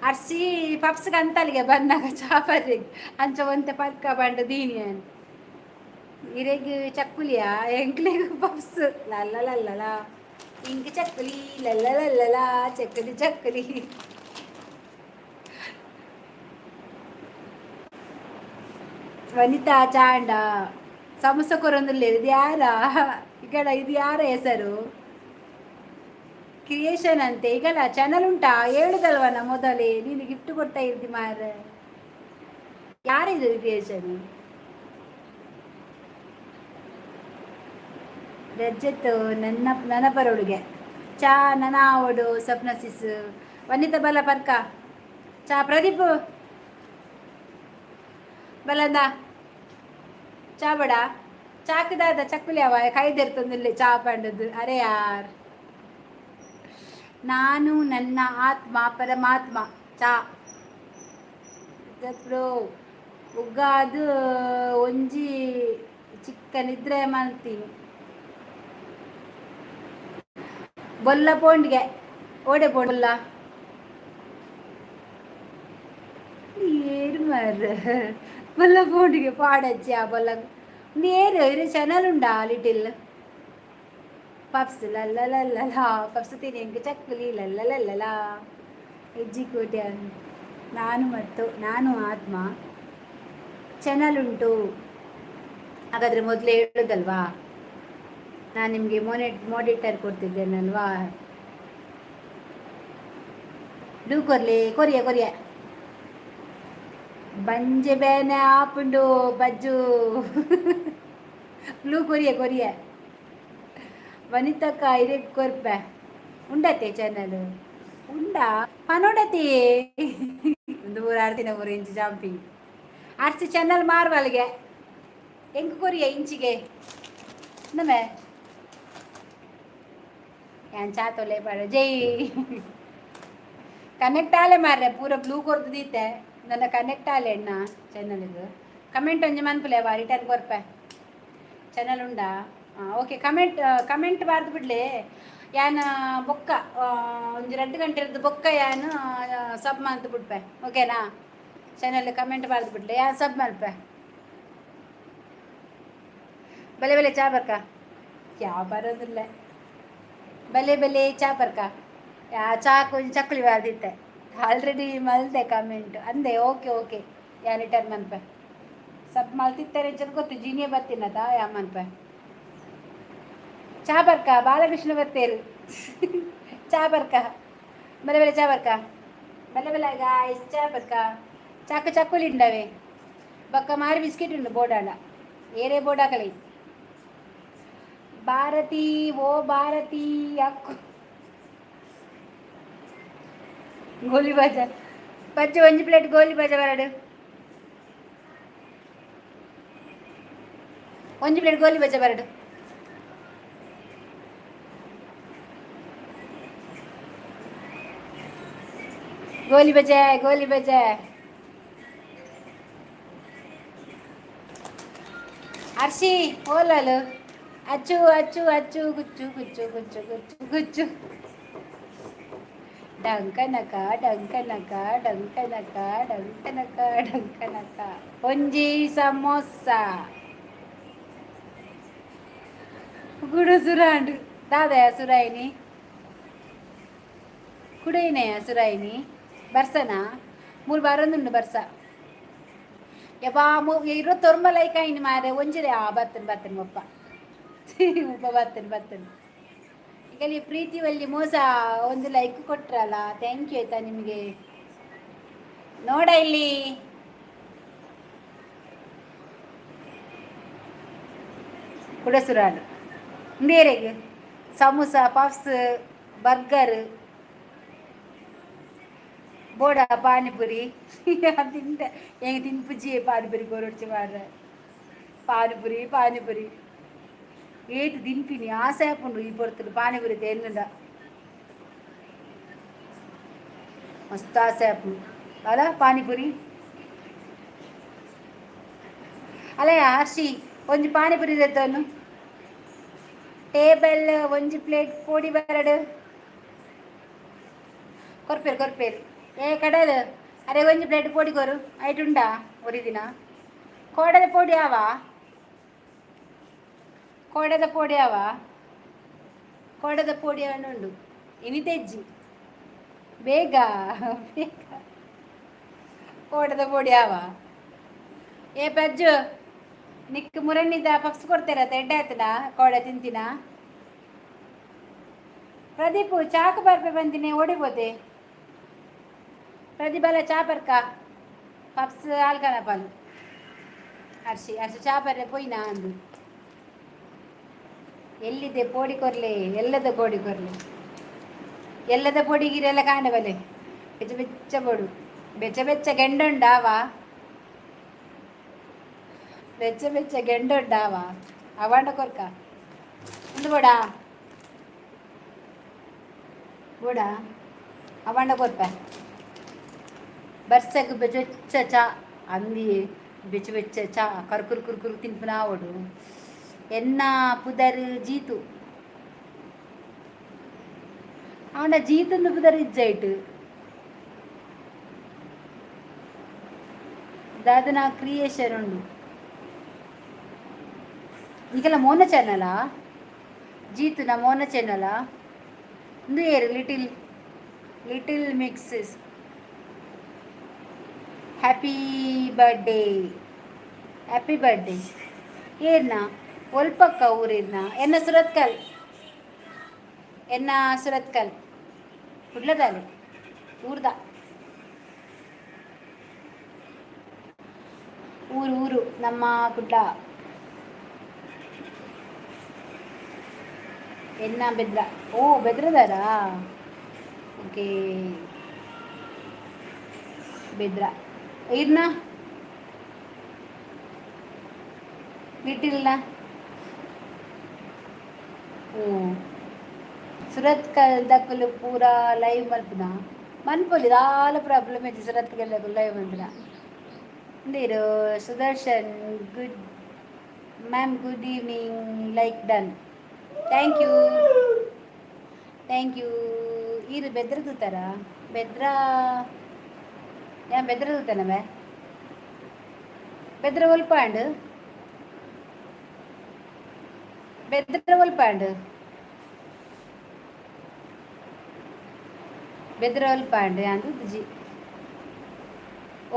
ಅರ್ಸಿ ಪಪ್ಸ್ ಕಂತಲಿಗೆ ಬಂದಾಗ ಚಾ ಬರ್ರಿ. ಅಂಚ ಒಂತೆ ಪಕ್ಕ ಬಂಡ ದೀನಿ. ಇರೆಗ್ ಚಕ್ಕುಲಿಯಾ? ಎಂಕ್ಲೆಗ್ ಪಪ್ಸ್. ಲಲ್ಲ ಲಲ್ಲಲ, ಇಂಕ್ ಚಕ್ಕುಲಿ, ಲಲ್ಲ ಲಲ್ಲಲ, ಚಕ್ಕುಲಿ ಚಕ್ಕುಲಿ. ವನಿತಾ, ಚಾಂಡ. ಸಮೋಸ ಕೊರೊಂದುಲ್ಲೆರ್. ಇದು ಯಾರ ಈಗಡ? ಇದು ಯಾರ ಹೆಸರು? ಕ್ರಿಯೇಷನ್ ಅಂತೆ. ಈಗಲ್ಲ ಚಾನಲ್ ಉಂಟಾ? ಹೇಳುದಲ್ವನ ಮೊದಲೇ? ನೀನು ಗಿಫ್ಟ್ ಕೊಡ್ತಾ ಇರ್ದಿ ಮಾರ್ರೆ. ಯಾರಿದು ಕ್ರಿಯೇಷನ್? ರಜತ್ ನನ್ನ ನನಪರೊಡುಗೆ ಚಾ ನನ ಓಡು. ಸ್ವಪ್ನ ಸಿಸ್, ವನಿತಾ ಬಲ ಪರ್ಕ ಚಾ. ಪ್ರದೀಪ್ ಬಲಂದ ಚಾ ಬಡ. ಚಾಕದಾದ ಚಕ್ಕುಲಿ ಅವ ಕೈದೆರ್ತೊಂದಿಲ್ಲ ಚಾ ಪಂಡದ್ದು. ಅರೆ ಯಾರ್, ನಾನು ನನ್ನ ಆತ್ಮ ಪರಮಾತ್ಮ. ಚಾ ಬ್ರೋ. ಉಗ್ಗಾದು ಒಂಜಿ ಚಿಕ್ಕ ನಿದ್ರೆ ಮಲ್ತೀನಿ. ಬೊಲ್ಲ ಪೋಂಡಿಗೆ ಓಡೆ ಬೊಲ್ಲ. ಏರು ಮಾರ್ರೆ, ಬೊಲ್ಲ ಪೋಂಡಿಗೆ ಪಾಡಜ್ಜಿ. ಆ ಬೊಲ್ಲ ನೇರು ಇರು. ಚಾನಲ್ ಉಂಡಾ? ಲಿಟಿಲ್ ಪಪ್ಸ್ ಲಲ್ಲ, ಪಪ್ಸ್ ತಿನ್ನಿ. ಎಂಕ್ ಚಕ್ಕುಲಿ ಲಲ್ಲ. ಹೆಜ್ಜಿ ಕೋಟೆ. ನಾನು ಮತ್ತು ನಾನು ಆತ್ಮ ಚಾನಲ್ ಉಂಟು. ಹಾಗಾದರೆ ಮೊದಲೇ ಹೇಳೋದಲ್ವಾ? ನಾನು ನಿಮಗೆ ಮೋನಿಟರ್ ಕೊಡ್ತಿದ್ದೇನಲ್ವಾ? Do ಕೊರ್ಲಿ ಕೊರಿಯ ಕೊರಿಯ. ಬಂಜೆ ಬೇನೆ ಆಪುಂಡು ಬಜ್ಜು. ಬ್ಲೂ ಕೊರಿಯ ಕೊರಿಯ. ವನಿತಕ್ಕ, ಇರೆಗ್ ಕೊರ್ಪೆ. ಉಂಡತೆ ಚಾನಲ್ ಉಂಡಾ? ಪನೋಡತಿ ಒಂದು ಊರು ಆರ್ತಿನ ಊರು ಇಂಚಿ ಜಂಪಿಂಗ್ ಆರ್ಸಿ ಚಾನಲ್ ಮಾರ್ವಲ್ಗೆ. ಎಂಕ್ ಕೊರಿಯ ಇಂಚಿಗೆ ನಮೆ ಯಾನ್ ಚಾ ತೊಲೆ ಪಾಡ. ಜೈ ಕನೆಕ್ಟ್ ಆಲೆ ಮಾರ್ರೆ. ಪೂರ ಬ್ಲೂ ಕೊರ್ದು ದೀತೆ. ನನ್ನ ಕನೆಕ್ಟ್ ಆಲೆ ಅಣ್ಣ ಚಾನಲ್ಗೆ. ಕಮೆಂಟ್ ಒಂಜಿ ಮನ್ಪುಲೆ ವಾ, ರಿಟರ್ನ್ ಕೊರ್ಪೆ. ಚಾನಲ್ ಉಂಡಾ? ಓಕೆ, ಕಮೆಂಟ್ ಕಮೆಂಟ್ ಬಾರ್ದು ಬಿಡ್ಲೆ. ಯಾನ್ ಬೊಕ್ಕ ಒಂಜಿ 2 ಗಂಟೆ ಇರ್ದು ಬೊಕ್ಕ ಯಾನ್ ಸಬ್ ಮಲ್ತ್ ಬಿಡ್ಪೆ, ಓಕೆನಾ? ಚಾನಲ್ ಕಮೆಂಟ್ ಬಾರ್ದು ಬಿಡ್ಲೆ, ಯಾನ್ ಸಬ್ ಮಲ್ಪೆ. ಬಲೆ ಬಲೆ ಚಾ ಬರ್ಕ. ಯಾವ ಬರೋದಿಲ್ಲ. ಬಲೆ ಬಲೆ ಚಾ ಬರ್ಕ. ಯಾ ಚಾಕು ಚಕ್ಕುಲಿ ಬಾರ್ದಿತ್ತೆ. ಆಲ್ರೆಡಿ ಮಲ್ದೆ ಕಮೆಂಟ್ ಅಂದೆ. ಓಕೆ ಓಕೆ, ಯಾನ್ ರಿಟರ್ನ್ ಮನ್ಪೆ. ಸಬ್ ಮಲ್ತಿತ್ತಾರೆ ಅಂಚದ ಗೊತ್ತು. ಜೀನಿಯ ಬರ್ತೀನದ ಯಾ ಮನ್ಪೆ. ಚಾ ಬರ್ಕ. ಬಾಲಕೃಷ್ಣ ಬರ್ತೇರು. ಚಾ ಬರ್ಕ, ಬಲೆ ಬಲೆ ಚಾ ಬರ್ಕ. ಬಲೆ ಬಲೆ ಗಾಯ್ಸ್, ಚಾ ಬರ್ಕ. ಚಾಕು ಚಕ್ಕುಲಿ ಉಂಡವೆ. ಬೊಕ್ಕ ಮಾರಿ ಬಿಸ್ಕೆಟ್ ಉಂಡು. ಬೋಡಾಂಡ ಏರೇ ಬೋಡಾಕಲಿ. ಭಾರತಿ, ಓ ಭಾರತಿ ಅಕ್ಕು. ಗೋಲಿ ಬಾಜಾ ಪಚ್ಚೆ. ಒಂಜಿ ಪ್ಲೇಟ್ ಗೋಲಿ ಬಾಜಾ ಬರಡು. ಒಂಜಿ ಪ್ಲೇಟ್ ಗೋಲಿ ಬಜಾ ಬರಡು. ಗೋಲಿ ಬಜೆ, ಗೋಲಿ ಬಜೆ. ಅರ್ಶಿ ಓಲಲು ಅಚ್ಚು ಅಚ್ಚು ಅಚ್ಚು ಗುಚ್ಚು ಗುಚ್ಚು ಗುಚ್ಚು ಗುಚ್ಚು ಗುಚ್ಚು ಡಂಕನಕ ಡಂಕನಕ ಡಂಕನಕ ಡಂಕನಕ ಡಂಕನಕ ಒಂಜಿ ಸಮೋಸ ಗುಡು ಸುರಾಂಡು ದಾದಯ ಸುರಾಯಿನಿ ಕುಡೇನೆಯ ಸುರಾಯಿನಿ ಬರ್ಸನಾ ಮೂರು ಬಾರೊಂದುಂಡು ಬರ್ಸ. ಯಬ್ಬಾ, 29 ಲೈಕ್ ಆಯಿನಿ ಮಾರೆ. ಒಂಜಿರೆ ಆ ಬತ್ತನ್ ಬತ್ತನ್ ಮುಪ್ಪ ಮುಪ್ಪ ಬತ್ತನ್ ಬತ್ತನ್. ಈಗ ಪ್ರೀತಿ ವಲ್ಲಿ ಮೋಸ ಒಂದು ಲೈಕ್ ಕೊಟ್ರಲ್ಲ, thank you ಆಯ್ತಾ ನಿಮಗೆ. ನೋಡ ಇಲ್ಲಿ ಕುಡಸುರಾಡು ಬೇರೆಗೆ ಸಮೋಸ, ಪಫ್ಸ್, ಬರ್ಗರ್ ಬೋಡ ಪಾನಿಪುರಿ ತಿಂತ ಹೆಂಗೆ ತಿನ್ಪುಜಿ. ಪಾನಿಪುರಿ ಕೊರೊಡ್ಚಿ ಮಾರ್ರೆ. ಪಾನಿಪುರಿ ಪಾನಿಪುರಿ ಏತ್ ತಿನ್ಪಿನಿ, ಆಸೆ ಆಪುಂಡು. ಈ ಪೊರ್ತುಡು ಪಾನಿಪುರಿ ತೇಂದುಂಡ ಮಸ್ತ್ ಆಸೆ ಆಪುಂಡು ಅಲ್ಲ ಪಾನಿಪುರಿ. ಅಲ್ಲ ಹರ್ಷಿ, ಒಂಜಿ ಪಾನಿಪುರಿ ದೆತ್ತೋನು. ಟೇಬಲ್ ಒಂಜಿ ಪ್ಲೇಟ್ ಪೋಡಿ ಬರಡು. ಕೊರ್ಪೇರು ಕೊರ್ಪೇರು. ಏ ಕಡಲ್, ಅರೆ ಒಂಜಿ ಪ್ಲೇಟ್ ಪೋಡಿ ಕೊರು. ಐಟುಂಡಾ ಒರಿದಿನ ಕೋಡದ ಪೋಡಿ ಆವ? ಕೋಡದ ಪೋಡಿ ಆವ? ಕೋಡದ ಪೋಡಿ ಉಂಡು ಇನಿ ತೆಜ್ಜಿ. ಬೇಗ ಬೇಗ, ಕೋಡದ ಪೋಡಿ ಆವ? ಏ ಪಜ್ಜು, ನಿಕ್ ಮುರಣ್ಣಿದ ಪಪ್ಸ್ ಕೊಡ್ತೀರ? ಎಡ್ಡೆ ಆಯ್ತದ ಕೋಡ ತಿಂತೀನ? ಪ್ರದೀಪ್ ಚಾಕು ಬರ್ಪೆ ಬಂದಿನಿ, ಓಡಿಬೋದೆ. ಪ್ರದೀಪ್ ಚಾ ಬರ್ಕ, ಪಪ್ಸ್ ಆಲ್ಕನ ಪಾಲು. ಅರ್ಶಿ ಅರ್ಶಿ ಚಾ ಬರ್ರೆ ಪೋಯಿನಾ ಅಂದು. ಎಲ್ಲಿದೆ ಪೋಡಿ ಕೊರ್ಲೆ? ಎಲ್ಲದ ಪೋಡಿ ಕೊರ್ಲೆ? ಎಲ್ಲದ ಪೊಡಿ ಗಿರೆಲ್ಲ ಕಾಣಬಲೆ. ಬೆಚ್ಚ ಬೆಚ್ಚ ಬೋಡು, ಬೆಚ್ಚ ಬೆಚ್ಚ ಗೆಂಡುಂಡಾವ? ಬೆಚ್ಚ ಬೆಚ್ಚ ಗೆಂಡುಂಡಾವ? ಅವಾಂಡ ಕೊರ್ಕ ಒಂದು ಬೋಡ ಬೋಡ ಅವಾಂಡ ಕೊರ್ಪ. ಬರ್ಸಗ್ ಬೆಚ್ಚ ಬೆಚ್ಚ ಚಾ ಅಂದಿ. ಬೆಚ್ಚ ಬೆಚ್ಚ ಚಾ ಕರ್ಕುರು ಕುರ್ಕುರು ತಿನ್ಪುನಾವೊಡು. ಎನ್ನ ಪುದರ್ ಜೀತು ಅವನ ಜೀತಂದು ಪುದರ್ ಇಜ್ಜೈಟ್. ದಾದನ ಕ್ರಿಯೇಷನ್ ಉಂಡು. ಈಗೆಲ್ಲ ಮೋನ ಚಾನಲಾ? ಜೀತು ನಾ ಮೋನ ಚಾನಲಾ? ಒಂದು ಏರು little little mixes. Happy birthday, happy birthday. ಏರ್ನ ಒಲ್ಪಕ್ಕ ಊರಿರ್ನ? ಎನ್ನ ಸುರತ್ಕಲ್, ಎನ್ನ ಸುರತ್ಕಲ್ ಕುಡ್ಲದಾಲೆ ಊರ್ದ ಊರು ಊರು ನಮ್ಮ ಕುಡ್ಲ. ಎನ್ನ ಬೆದ್ರ. ಓ, ಬೆದ್ರದಾರಾ? ಓಕೆ, ಬೆದ್ರ. ಇರ್ನ ಲಿಟಿಲ್ನ? ಓ, ಸುರತ್ಕಲ್ ದಕುಲು ಪೂರ ಲೈವ್ ಮಲ್ಪುನ ಮನ್ಪೊಲಿ. ದಾಲ ಪ್ರಾಬ್ಲಮ್ ಇಜ್ಜಿ. ಸುರತ್ಕಲ್ ದಕುಲು ಲೈವ್ ಮಲ್ಪುನ ಉಂದೇರು. Sudarshan good ma'am, good evening, like done, thank you, thank you. ಈರು Bedra ತೂತಾರ? Bedra ಯಾನ್ ಬೆದ್ರ ತೂತೇನವೆ. ಬೆದ್ರ ಒಲ್ಪ ಆಂಡ್? ಬೆದ್ರ ಒಲ್ಪ ಆಂಡ್? ಬೆದ್ರ ಒಲ್ಪ ಆಂಡ್? ಯಾನ್ ತೂತುಜಿ.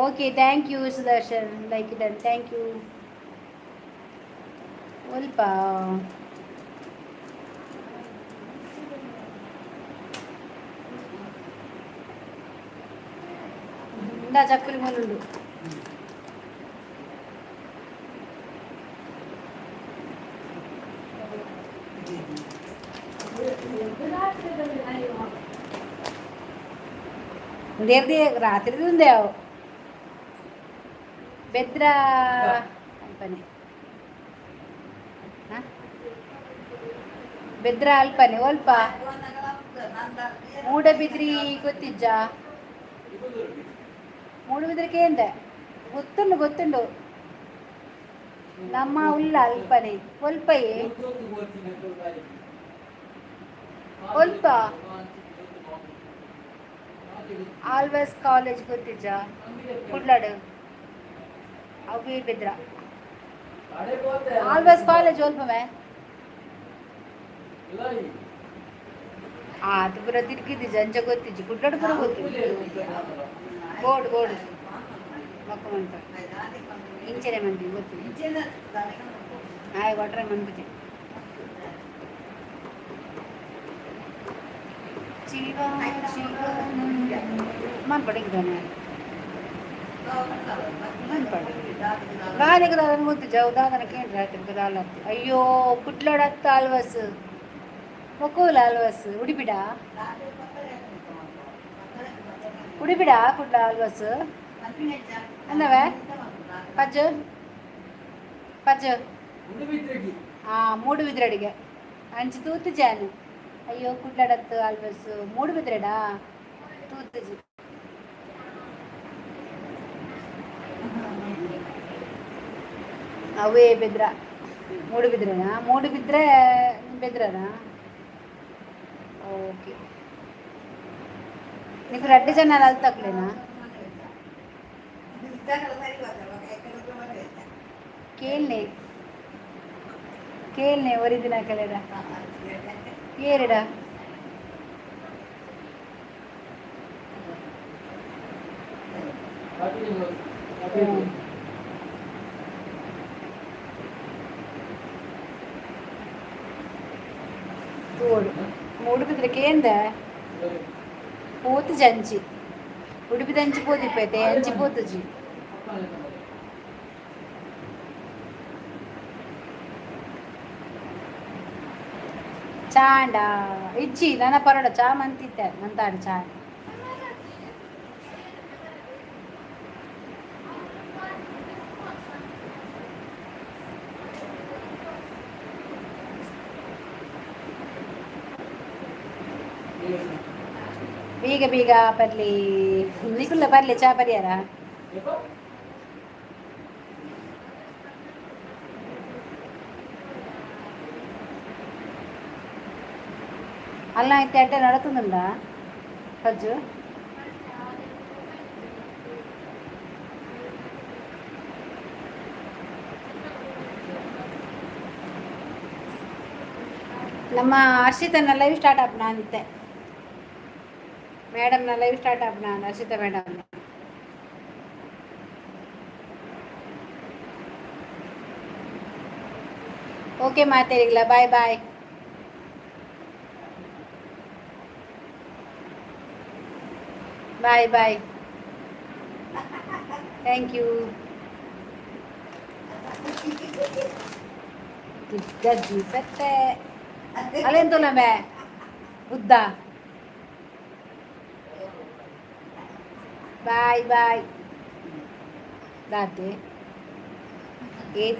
Okay, thank you Sudarshan, like done, thank you. ಒಲ್ಪ ಇಂದಾ ಚಕ್ಕುಲಿ ಮೂಲುಂಡು. ದೇರ್ದಿ ರಾತ್ರಿ ಉಂದೇವು. ಬೆದ್ರ ಅಲ್ಪನೆ, ಬೆದ್ರ ಅಲ್ಪನೆ ಒಲ್ಪ? ಮೂಡಬಿದ್ರಿ ಗೊತ್ತಿಜ್ಜಾ? ಮೂಡುಬಿದ್ರಿ ಕೇಂದೆ ಗೊತ್ತುಂಡು, ಗೊತ್ತುಂಡು. ನಮ್ಮ ಉಲ್ಲ ಅಲ್ಪನೆ ಒಲ್ಪಯೇ ಒಲ್ಪ ಆಲ್ವಾಸ್ ಕಾಲೇಜ್ ಗೊತ್ತಿಜ್ಜ ಕುಡ್ಲಾಡು ಅವಿ ಬೆದ್ರ ಆಲ್ವಾಸ್ ಕಾಲೇಜ್ ಒಲ್ಪಮೆ ಅದು ಪೂರ ತಿರ್ಗಿದ್ದಿಜ್ಜ ಅಂಚ ಗೊತ್ತಿಜ್ಜಿ ಕುಡ್ಲಾಡು ಪೂರ ಗೊತ್ತಿಜ್ಜಿ. ಬೋರ್ಡ್ ಬೋರ್ಡ್ ಮಕ್ಕ ಮಂತ ಇಂಚನೆ ಮಂದಿ ಗೊತ್ತಿಲ್ಲ. ಆಯ್ ಕೊಟ್ರೆ ಮನ್ಪುಜಿ. ಶಿವ ಶಿವ ಮನ್ಪಡಿದ್ದಾನೆ ಮನ್ಪಡಿ ದಾದೆಗೆ ದಾದನ ಗೊತ್ತು ಜವು ದಾದನ ಕೇಂದ್ರ ಆಯ್ತು ದಾಲ. ಅಯ್ಯೋ, ಕುಡ್ಲಾಡತ್ತ ಆಲ್ವಾಸ್ ಒಕ್ಕೋಲ ಆಲ್ವಾಸ್ ಉಡಿಬಿಡ ಉಡಿಬಿಡ ಕುಡ್ಲ ಆಲ್ವಾಸ್ ಅಂದವೇ ಪಜ್ಜು ಪಜ್ಜು. ಆ ಮೂಡುಬಿದ್ರಡಿಗೆ ಅಂಚು ತೂತು ಜಾನು. ಅಯ್ಯೋ, ಕುಡ್ಲಾಡತ್ತು ಆಲ್ವಾಸ್ ಮೂಡುಬಿದ್ರೆಡಾ ತೂತುಜಿ. ಅವೇ ಬೆದ್ರ ಮೂಡುಬಿದ್ರೆನಾ? ಮೂಡುಬಿದ್ರೆ ಬೆದ್ರನಾ? ಓಕೆ, నీకు ರಡ್ಡು ಜನ ಅಲ್ತಕ್ಲೇನಾ? ಕೇಳ್ನೆ ಕೇಳ್ನೆ ಒರಿದಿನ ಕಲೆಡ ಏರಡ. ತೋಡು ಮೂಡುಬಿದ್ರೆ ಕೇಂದ ಪೋತುಜಿ ಅಂಚಿ ಉಡುಪಿದಂಚಿ ಪೋತಿಪ್ಪೈತೆ ಅಂಚಿ ಪೋತುಜಿ. ಚಾಂಡ ಇಜ್ಜಿ ನನ್ನ ಪರೋಡ ಚಾ ಮಂತಿತ್ತೆ ಮಂತಾಡು ಚಾ. ಬೀಗ ಬೀಗ ಬರ್ಲಿ ನಿಕುಲ್ಲ ಬರ್ಲಿ ಚಾ ಪರಿಯಾರ. ಅಲ್ಲ ಐತೆ ಅಡ್ಡ ನಡತುಂದುಂಡ ಸಜ್ಜು. ನಮ್ಮ ಹರ್ಷಿತನ ಲೈವ್ ಸ್ಟಾರ್ಟ್ ಆಪ್ ನಾನಿದ್ದೆ ಮೇಡಮ್ನ ಲೈವ್ ಸ್ಟಾರ್ಟ್ ಆಪ್ ನಾನು ಹರ್ಷಿತಾ ಮೇಡಮ್. ಓಕೆ ಮಾತೇರಿಲ್ಲ. Bye bye, bye bye, thank you. ಪೆತ್ತೆ ಅಲ್ಲೆಂತಲ್ಲ ಬೇ ಬುದ್ಧ. ಬಾಯ್ ಬಾಯ್ ದಾತೆ ಏತ್.